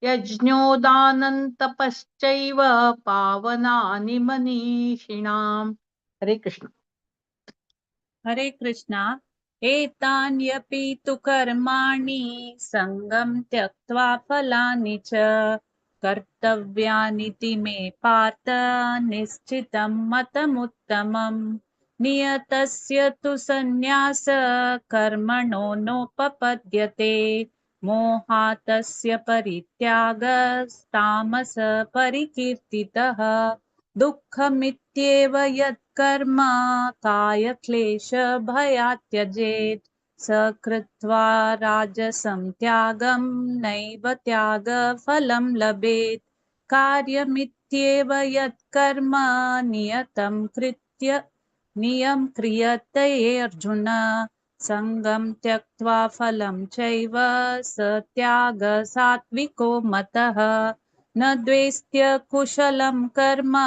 [SPEAKER 1] यज्ञोदानं तपश्चैव पावनानि मनीषिणाम्. हरे कृष्ण.
[SPEAKER 18] हरे कृष्णा. एतान्यपि तु कर्माणि सङ्गं त्यक्त्वा फलानि च कर्तव्यानिति मे पार्थ निश्चितं मतमुत्तमम्. नियतस्य तु संन्यास कर्मणो नोपपद्यते. मोहातस्य परित्यागस्तामस परिकीर्तितः. दुःखमित्येव यत्कर्म कायक्लेशभयात् त्यजेत्. स कृत्वा राजसं त्यागं नैव त्यागफलं लभेत्. कार्यमित्येव यत्कर्म नियतं कृत्य नियम क्रियते अर्जुन. सङ्गं त्यक्त्वा फलं चैव स त्याग सात्विको मतः. न द्वेष्ट्य कुशलं कर्म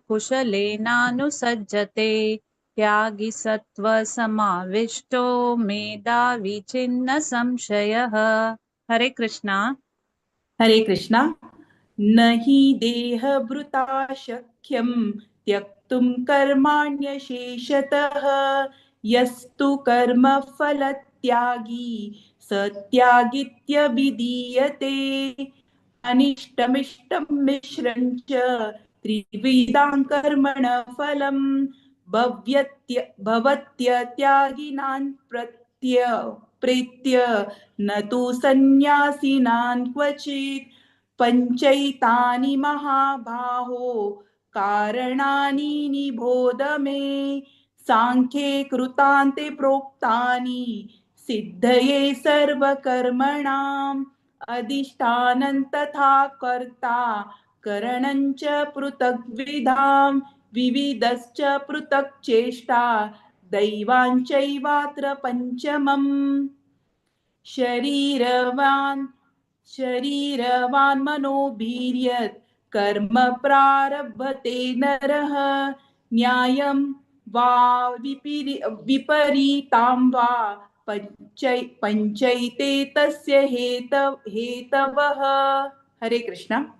[SPEAKER 18] कुशलेनानुसज्जते. त्यागी सत्त्व समाविष्टो मेधावी छिन्न संशयः. हरे कृष्णा.
[SPEAKER 17] हरे कृष्णा. न हि देहभृता शक्यं त्यक्तुं कर्माण्यशेषतः. यस्तु कर्मफलत्यागी स त्यागित्यभिधीयते. अनिष्टमिष्टं मिश्रं च त्रिविधां कर्मणः फलं भवत्यत्यागिनां प्रेत्य न तु सन्न्यासिनां क्वचित्. पञ्चैतानि महाबाहो कारणानि निबोध मे. सांख्ये कृतान्ते प्रोक्तानि सिद्धये सर्वकर्मणाम्. अधिष्ठानं तथा कर्ता करणं च पृथग्विधां विविधश्च पृथक् चेष्टा दैवाञ्चैवात्र पञ्चमम्. शरीरवान् मनोभिर्यत् कर्म प्रारभते नरः. न्यायं वा विपरीतां वा पञ्चैते तस्य हेतवः. हरे कृष्णा.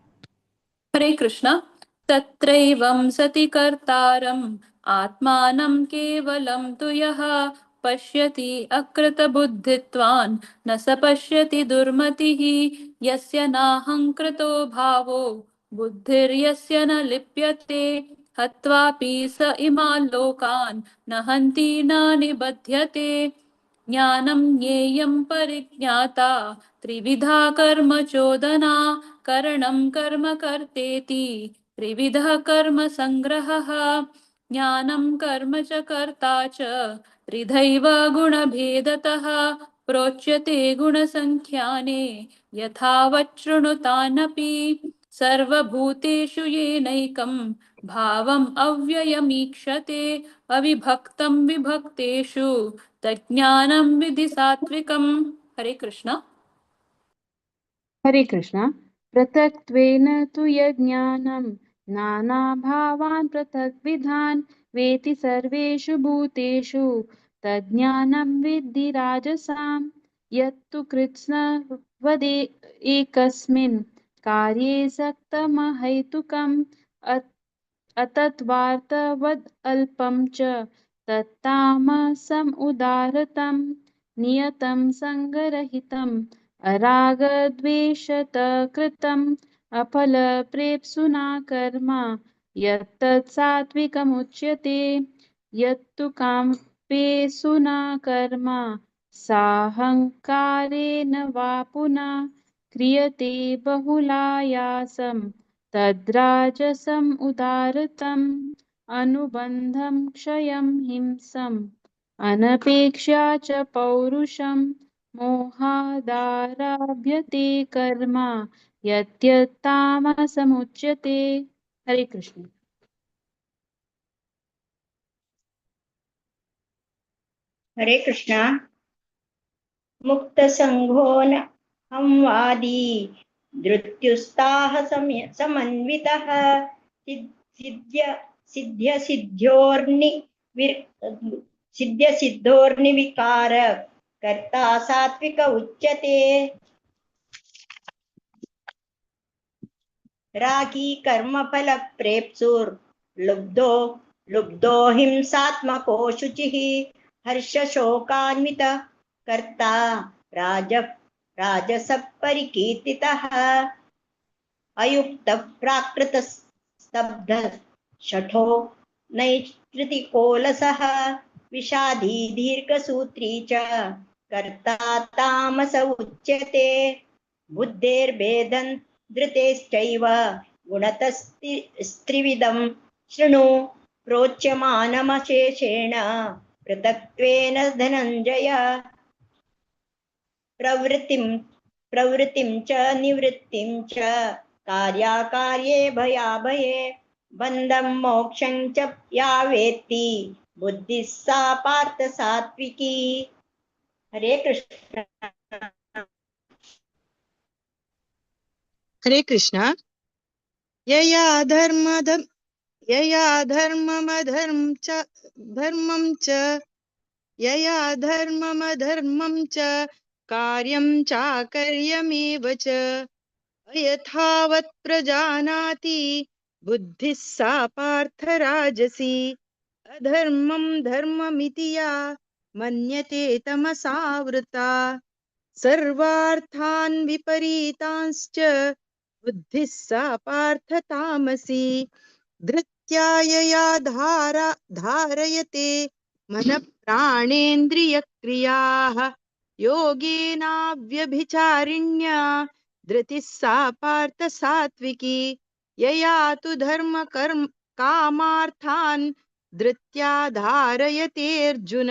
[SPEAKER 20] हरे कृष्णा. तत्रैवं सति कर्तारम् आत्मानं केवलं तु यः पश्यति अकृतबुद्धित्वान् न स पश्यति दुर्मतिः. यस्य नाहङ्कृतो भावो बुद्धिर्यस्य न लिप्यते. हत्वापि स इमान् लोकान् न हन्ति न निबध्यते. ज्ञानं ज्ञेयं परिज्ञाता त्रिविधा कर्म चोदना करणं कर्म कर्तेति त्रिविधः कर्म सङ्ग्रहः। ज्ञानं कर्म च कर्ता च त्रिधैव गुणभेदतः प्रोच्यते गुणसङ्ख्याने यथावच्छृणुतानपि। सर्वभूतेषु येनैकं भावम् अव्ययमीक्षते अविभक्तं विभक्तेषु तज्ज्ञानं विधि सात्विकम्। हरे कृष्ण।
[SPEAKER 2] हरे कृष्ण। पृथक्त्वेन तु यज्ञानं नानाभावान् पृथग्विधान् वेति सर्वेषु भूतेषु तज्ज्ञानं विद्धि राजसां। यत्तु कृत्स्नवदे एकस्मिन् कार्ये सक्तमहैतुकम् अतत्त्वार्थवद् अल्पं च तत्तामसम् उदाहृतं नियतं सङ्गरहितम् अरागद्वेषतकृतम् अफलप्रेप्सुना कर्म यत्तत् सात्विकमुच्यते। यत्तु काम्पेसुना कर्म साहङ्कारेण वा पुनः क्रियते बहुलायासं तद्राजसम् उदाहृतम् अनुबन्धं क्षयं हिंसम् अनपेक्ष्या च पौरुषं मोहादारभ्यते कर्म यत्यत्तामसमुच्यते। हरे कृष्ण।
[SPEAKER 14] हरे कृष्णा। मुक्त संघो न संवादी धृत्युस्ताः समन्वितः सिद्ध्य सिद्ध्य सिद्ध्योर्नि सिद्ध्य सिद्धोर्निविकार कर्ता सात्विक उच्यते। रागी कर्मफल प्रेप्सुर लुब्धो लुब्धो हिंसात्मको शुचिः हर्ष शोकान्वित कर्ता राजस परिकीर्तितः अयुक्त प्राकृत स्तब्ध शठो नैष्कृतिकोलसः विषादी दीर्घसूत्री च कर्ता तामस उच्यते। बुद्धेर्भेदं धृतेश्चैव गुणतस्त्रिविधं शृणु प्रोच्यमानमशेषेण पृथक्त्वेन धनञ्जय। प्रवृत्तिं प्रवृत्तिं च निवृत्तिं च कार्याकार्ये भयाभये बन्धं मोक्षं च या वेत्ति बुद्धिः सा पार्थ सात्विकी। हरे कृष्ण।
[SPEAKER 22] हरे कृष्ण। यया यया धर्ममधर्म च धर्मं च यया धर्ममधर्मं च कार्यं चाकर्यमेव च अयथावत् प्रजानाति बुद्धिः सा पार्थ राजसी। अधर्मं धर्ममिति या मन्यते तमसावृता सर्वार्थान् विपरीतांश्च बुद्धिः सा पार्थ तामसी। धृत्या यया धारयते मनःप्राणेन्द्रियक्रियाः योगेनाव्यभिचारिण्या धृतिः सा पार्थ सात्विकी। यया तु धर्म कर्म कामार्थान् धृत्या धारयतेऽर्जुन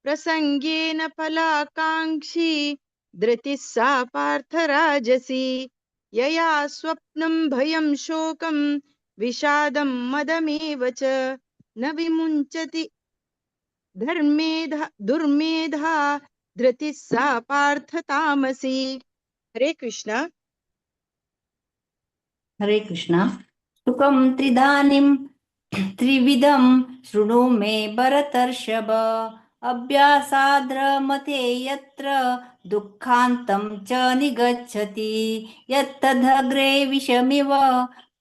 [SPEAKER 22] प्रसङ्गेन फलाकाङ्क्षी धृतिः सा पार्थ राजसी। यया स्वप्नं भयं शोकं विषादं मदमेव च न विमुञ्चति दुर्मेधा धृतिः सा पार्थ तामसी। हरे कृष्णा।
[SPEAKER 23] हरे कृष्णा। सुखं त्रिधानीं त्रिविधं शृणु मे भरतर्षभ। अभ्यासाद्रमते यत्र दुःखान्तं च निगच्छति यत्तदग्रे विषमिव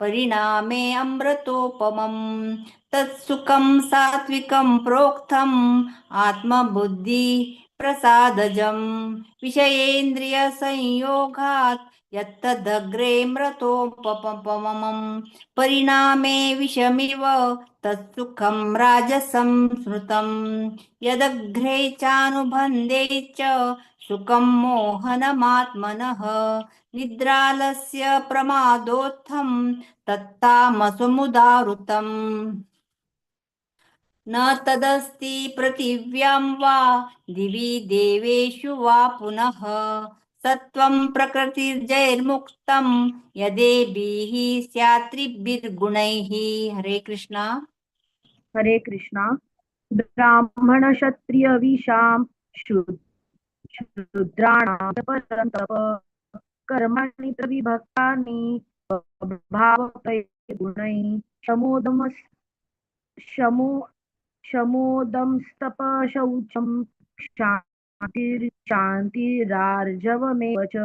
[SPEAKER 23] परिणामे अमृतोपमं तत्सुखं सात्विकं प्रोक्तम् आत्मबुद्धि प्रसादजं विषयेन्द्रियसंयोगात् यत्तदग्रे मृतोपमं परिणामे विषमिव तत्सुखं राजसं स्मृतं यदग्रे चानुबन्धे च सुखं मोहनमात्मनः निद्रालस्य प्रमादोत्थं तत्तामसमुदाहृतम्। न तदस्ति पृथिव्यां वा दिवि देवेषु वा पुनः सत्त्वं प्रकृतिर्जैर्मुक्तं यदेभिः स्यात्रिभिर्गुणैः। हरे कृष्णा।
[SPEAKER 3] हरे कृष्णा। ब्राह्मण क्षत्रिय विषां शूद्राणां परन्तप कर्माणि प्रविभक्तानि भावप्रगुणैः शमोदंस्तप शौचं शान्तिरार्जवमेव च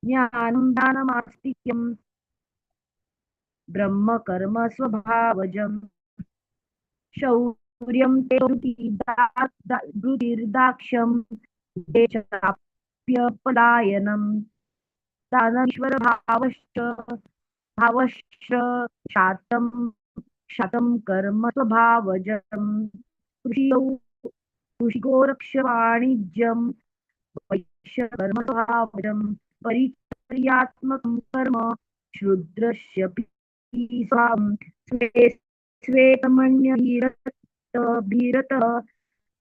[SPEAKER 3] ज्ञानं दानमास्तिक्यं ब्रह्मकर्म स्वभावजं शौर्यं ते धृतिर्दाक्ष्यं चाप्यपलायनं दानमीश्वरभावश्च भावश्च शातं कर्म स्वभावजं कृषियो कृषिगोरक्षवाणिज्यं वैश्यकर्म स्वभावजं परिचर्यात्मकं कर्म शूद्रस्य स्वां स्वे स्वे कर्मण्यभिरतः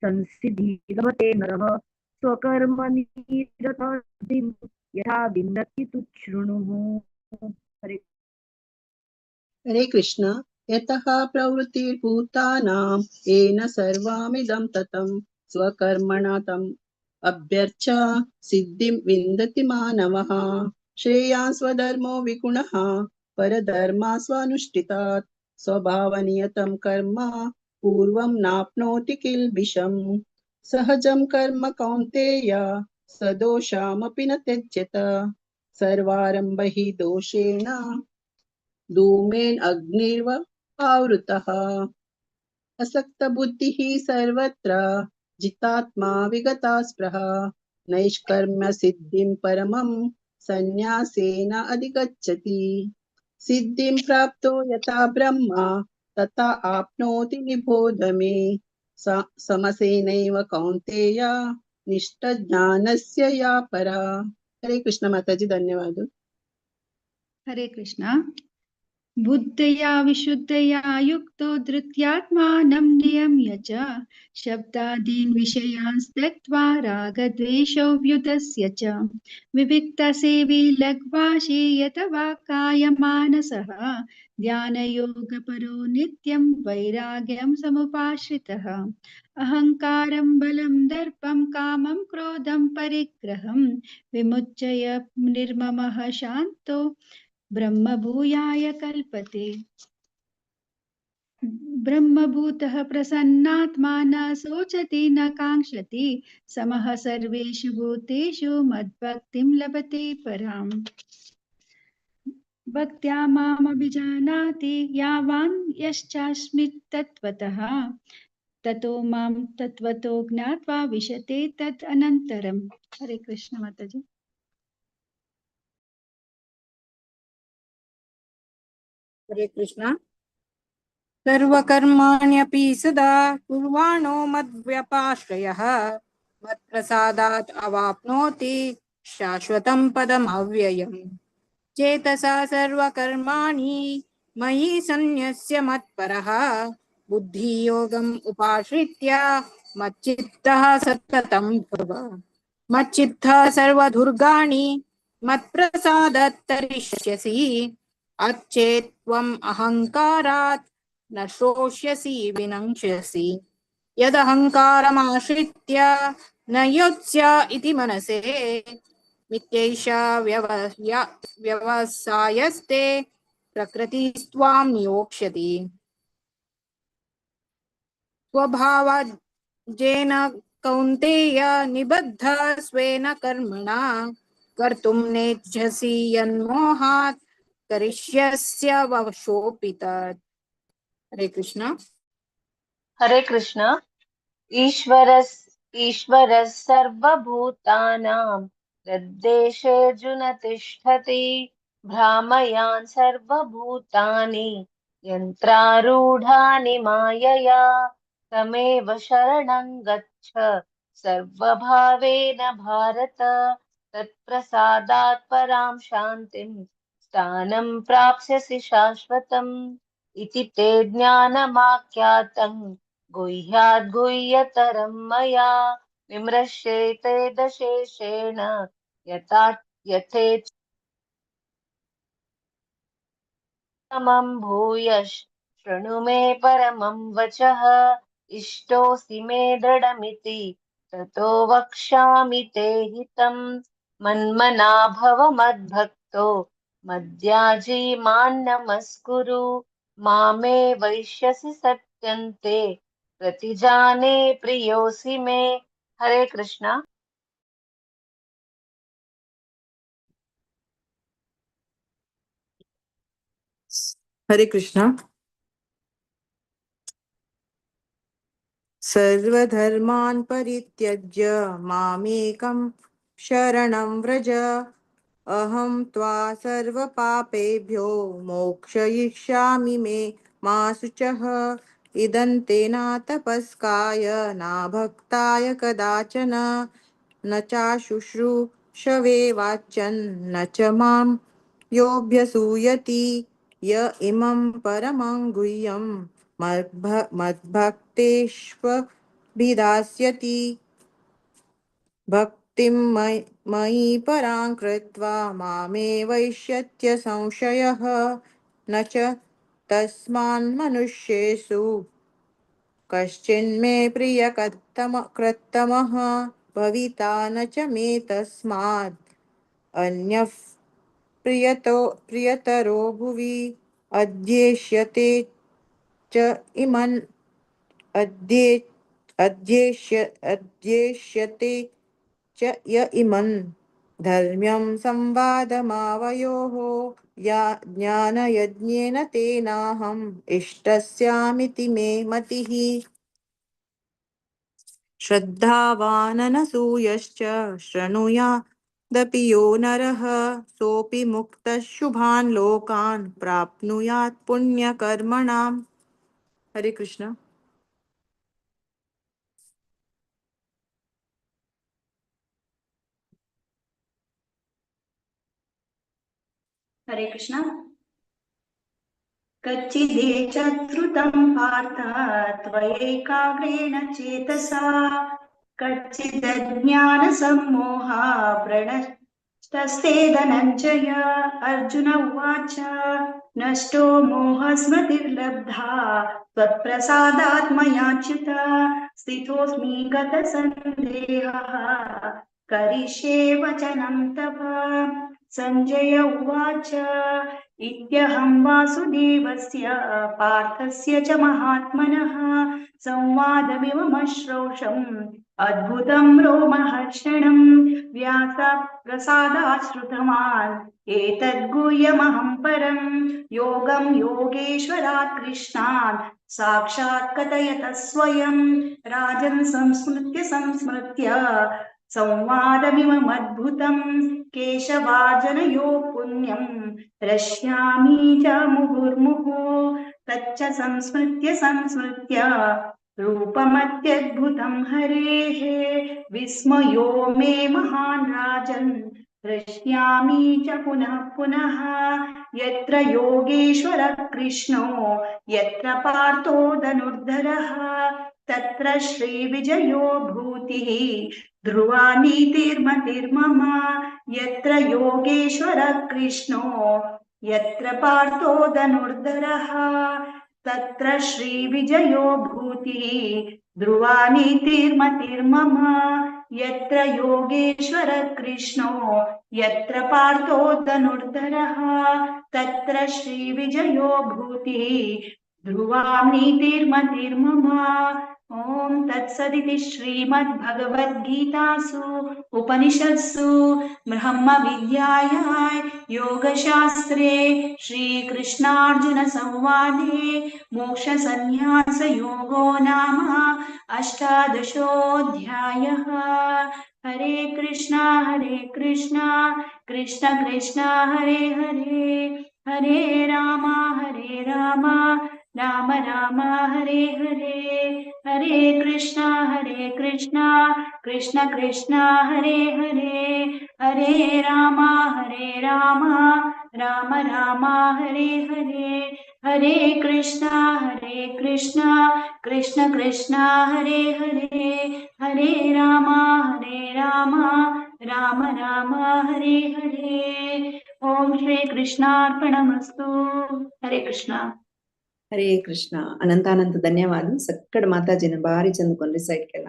[SPEAKER 3] संसिद्धि लभते नरः स्वकर्मनिरतः यथा विन्दति तुच्छृणुः। हरे
[SPEAKER 13] हरे कृष्ण। यतः प्रवृत्तिर्भूतानां येन सर्वमिदं ततं स्वकर्मणा तम् अभ्यर्च्य सिद्धिं विन्दति मानवः। श्रेयान् स्वधर्मो विगुणः परधर्मा स्वानुष्ठितात् स्वभावनियतं कर्म पूर्वं नाप्नोति किल्बिषम्। सहजं कर्म कौन्तेय सदोषामपि न त्यज्यत। सर्वारम्भ हि दोषेण धूमेन अग्निर्व आवृतः। असक्तबुद्धिः सर्वत्र जितात्मा विगतास्पृह नैष्कर्म्य सिद्धिं परमं संन्यासेन अधिगच्छति। सिद्धिं प्राप्तो यथा ब्रह्म तथा आप्नोति निबोध मे। समसेनैव कौन्तेय निष्ठज्ञानस्य या परा। हरे कृष्ण माताजी, धन्यवाद।
[SPEAKER 16] हरे कृष्णा। बुद्धया विशुद्धया युक्तो धृत्यात्मानं नियम्य च शब्दादीन् विषयान् त्यक्त्वा रागद्वेषौ व्युतस्य च विविक्तसेवी लघ्वाशी यत वा कायमानसः ध्यानयोगपरो नित्यं वैराग्यं समुपाश्रितः। अहंकारं बलं दर्पं कामं क्रोधं परिग्रहं विमुच्य निर्ममः शान्तो ब्रह्मभूयाय कल्पते। ब्रह्मभूतः प्रसन्नात्मा न शोचति न काङ्क्षति समः सर्वेषु भूतेषु मद्भक्तिं लभते पराम्। भक्त्या मामभिजानाति यावान् यश्चास्मि तत्त्वतः ततो मां तत्त्वतो ज्ञात्वा विशते तत् अनन्तरम्। हरे कृष्ण माताजी।
[SPEAKER 19] हरे कृष्णा। सर्वकर्माण्यपि सदा कुर्वाणो मद्व्यपाश्रयः मत्प्रसादात् अवाप्नोति शाश्वतं पदमव्ययम्। चेतसा सर्वकर्माणि मयि सन्न्यस्य मत्परः बुद्धियोगम् उपाश्रित्य मच्चित्तः सततं भव। मच्चित्तः सर्वदुर्गाणि मत्प्रसादात् तरिष्यसि अच्छेत् त्वम् अहंकारात् न शोष्यसि विनंक्ष्यसि। यदहंकारमाश्रित्य न योत्स्य इति मनसे मिथ्यैषा व्यवसायस्ते प्रकृतिस्त्वां नियोक्ष्यति। स्वभावजेन कौन्तेय निबद्ध स्वेन कर्मणा कर्तुं नेच्छसि यन्मोहात् करिष्यस्य वशोऽपि तत्। हरे कृष्ण।
[SPEAKER 24] हरे कृष्ण।
[SPEAKER 11] ईश्वरः सर्वभूतानां हृद्देशेऽर्जुन तिष्ठति। भ्रामयान् सर्वभूतानि यन्त्रारूढानि मायया। तमेव शरणं गच्छ सर्वभावेन भारत। तत्प्रसादात् परां शान्तिं स्थानं प्राप्स्यसि शाश्वतम्। इति ते ज्ञानमाख्यातं गुह्याद् गुह्यतरं मया। विमृश्येते दशेषेण यथा यथेच्छमं भूयः शृणु मे परमं वचः। इष्टोऽसि मे दृढमिति ततो वक्ष्यामि ते हितं। मन्मना भव मद्भक्तो मद्याजी मां नमस्कुरु। मामे वैश्यसि सत्यन्ते प्रतिजाने प्रियोऽसि मे। हरे कृष्णा।
[SPEAKER 6] हरे कृष्णा। सर्वधर्मान् परित्यज्य मामेकं शरणं व्रज। अहं त्वा सर्वपापेभ्यो मोक्षयिष्यामि मे मा शुचः। इदं ते नातपस्काय नाभक्ताय कदाचन। न चाशुश्रूषवे वाच्यं न च मां योऽभ्यसूयति। य इमं परमं गुह्यं मद्भक्तेष्वभिधास्यति। भक्तिं मयि परां कृत्वा मामे वैश्यत्य संशयः। न च तस्मान्मनुष्येषु कश्चिन्मे प्रियकृत्तमः भविता न च मे तस्मात् अन्यः प्रियतरो भुवि। अध्येष्यते च इमन् अध्ये अध्येष्य अध्येष्यते च य इमं धर्म्यं संवादमावयोः। या ज्ञानयज्ञेन तेनाहम् इष्टस्यामिति मे मतिः। श्रद्धावाननसूयश्च शृणुयादपि यो नरः सोऽपि मुक्तः शुभान् लोकान् प्राप्नुयात् पुण्यकर्मणाम्। हरे कृष्ण।
[SPEAKER 8] हरे कृष्णा। कच्चिदेतच्छ्रुतं पार्थ त्वयैकाग्रेण चेतसा। कच्चिदज्ञानसम्मोहा प्रणष्टस्ते धनञ्जय। अर्जुन उवाच नष्टो मोहस्मृतिर्लब्धा त्वत्प्रसादात् मयाच्युत। स्थितोऽस्मि गतसन्देहः करिष्ये वचनं तव। सञ्जय उवाच इत्यहं वासुदेवस्य पार्थस्य च महात्मनः संवादमिममश्रौषम् अद्भुतं रोमहर्षणं व्यासप्रसादाश्रुतवान् एतद्गुह्यमहं परं योगं योगेश्वरात् कृष्णात् साक्षात् कथयतः स्वयं। राजन् संस्मृत्य संस्मृत्य संवादमिममद्भुतं केशवार्जनयो पुण्यं रश्यामि च मुहुर्मुहुः। तच्च संस्मृत्य संस्मृत्य रूपमत्यद्भुतं हरेः विस्मयो मे महान् राजन् हृष्यामि च पुनः पुनः। यत्र योगेश्वर कृष्णो यत्र पार्थो धनुर्धरः तत्र श्रीविजयो भूतिः ध्रुवा नीतिर्मतिर्मम। यत्र योगेश्वर कृष्णो यत्र पार्थो धनुर्धरः तत्र श्रीविजयो भूतिः ध्रुवा नीतिर्मतिर्मम। यत्र योगेश्वर कृष्णो यत्र पार्थो धनुर्धरः तत्र श्रीविजयो भूतिः ध्रुवा नीतिर्मतिर्मम। ॐ तत्सदिति श्रीमद्भगवद्गीतासु उपनिषत्सु ब्रह्मविद्यायां योगशास्त्रे श्रीकृष्णार्जुनसंवादे मोक्षसंन्यासयोगो नाम अष्टादशोऽध्यायः। हरे कृष्णा कृष्ण कृष्ण हरे हरे, हरे राम राम राम हरे हरे, हरे कृष्णा कृष्ण कृष्ण हरे हरे, हरे राम राम राम हरे हरे, हरे कृष्णा कृष्ण कृष्ण हरे हरे, हरे राम राम राम हरे हरे। ओम श्री कृष्णार्पणमस्तु। हरे कृष्णा.
[SPEAKER 7] हरे कृष्ण. अनंत धन्यवाद. सक्कड माताजीನ ಭಾರಿ ಚಂದ కొని ರಿಸೈಟ್ ಕೆಲ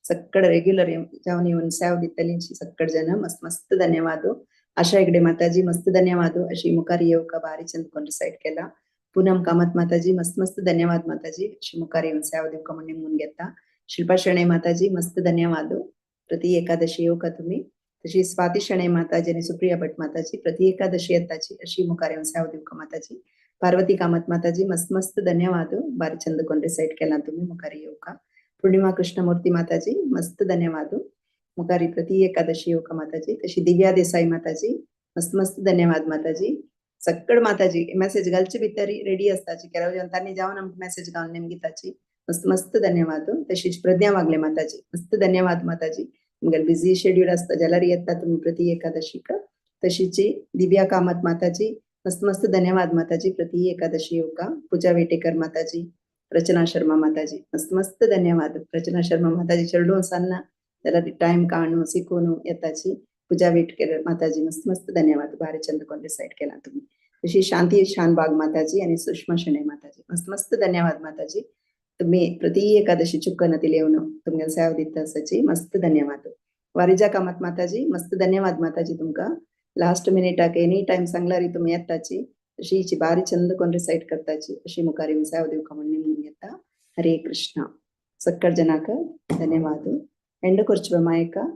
[SPEAKER 7] ಸಕ್ಕಡ ರೆಗ್ಯುಲರ್ जाऊन येऊन सेव दितलींची सक्कड जन मस्त मस्त धन्यवाद. आशा हेगडे माताजी मस्त धन्यवाद. अशी मुखार येवका भारी चंद कोण रिसाइट केला. पूनम कामत माताजी मस्त मस्त धन्यवाद माताजी. अशी मुखार येऊन सेव दिवका म्हणून निमून घेता. शिल्पा शणे माताजी मस्त धन्यवाद. प्रति एकादशी येवका तुम्ही. तशी स्वाती शणे माताजी आणि सुप्रिया भट माताजी प्रति एकादशी येताची अशी मुखार येऊन सेव दिवका माताजी. पार्वती कामत माताजी मस्त मस्त धन्यवाद. भारी चंद कोण रिसाइट केला तुम्ही मुखार येवका. पूर्णिमा कृष्णमूर्ती माताजी मस्त धन्यवाद. मुखारी प्रति एकादशी येवका माताजी. तशी दिव्या देसाई माताजी मस्त मस्त धन्यवाद माताजी. सक्कड माताजी मेसेज घालचे भितरी रेडी असताची केला तांणी जावन आमकां मेसेज घालून नेमगिताची मस्त मस्त धन्यवाद. तशीच प्रज्ञा वागले माताजी मस्त धन्यवाद माताजी. तुमगेले बिझी शेड्यूल असता जाल्यार येता तुम्ही प्रति एकादशीक. तशीच दिव्या कामत माताजी मस्त मस्त धन्यवाद माताजी. प्रति एकादशी येवका. पूजा वेटेकर माताजी, रचना शर्मा माताजी मस्त मस्त धन्यवाद. रचना शर्मा माताजी चेडूं आसाना जाल्यार टायम काडून शिकून येताची. पूजा वेटकर माताजी मस्त मस्त धन्यवाद. भारी चंद कोण डिसाइड केला तुम्ही. तशी शांती शानबाग माताजी आणि सुषमा शणे माताजी मस्त मस्त धन्यवाद माताजी. तुम्ही प्रति एकादशी चुक्कन येवन तुमगे सेव दिता आसाची मस्त धन्यवाद. वारिजा कामत माताजी मस्त धन्यवाद माताजी. तुमका लास्ट मिनिटाक एनी टायम सांगल्यार तुमी येताची. अशी हिची भारी चंद कोण रिसाइट करताची अशी मुखार येवन सेव दिवका म्हणून निमून घेता. हरे कृष्णा. सक्कड जनाक धन्यवाद. एंड करचो मायका.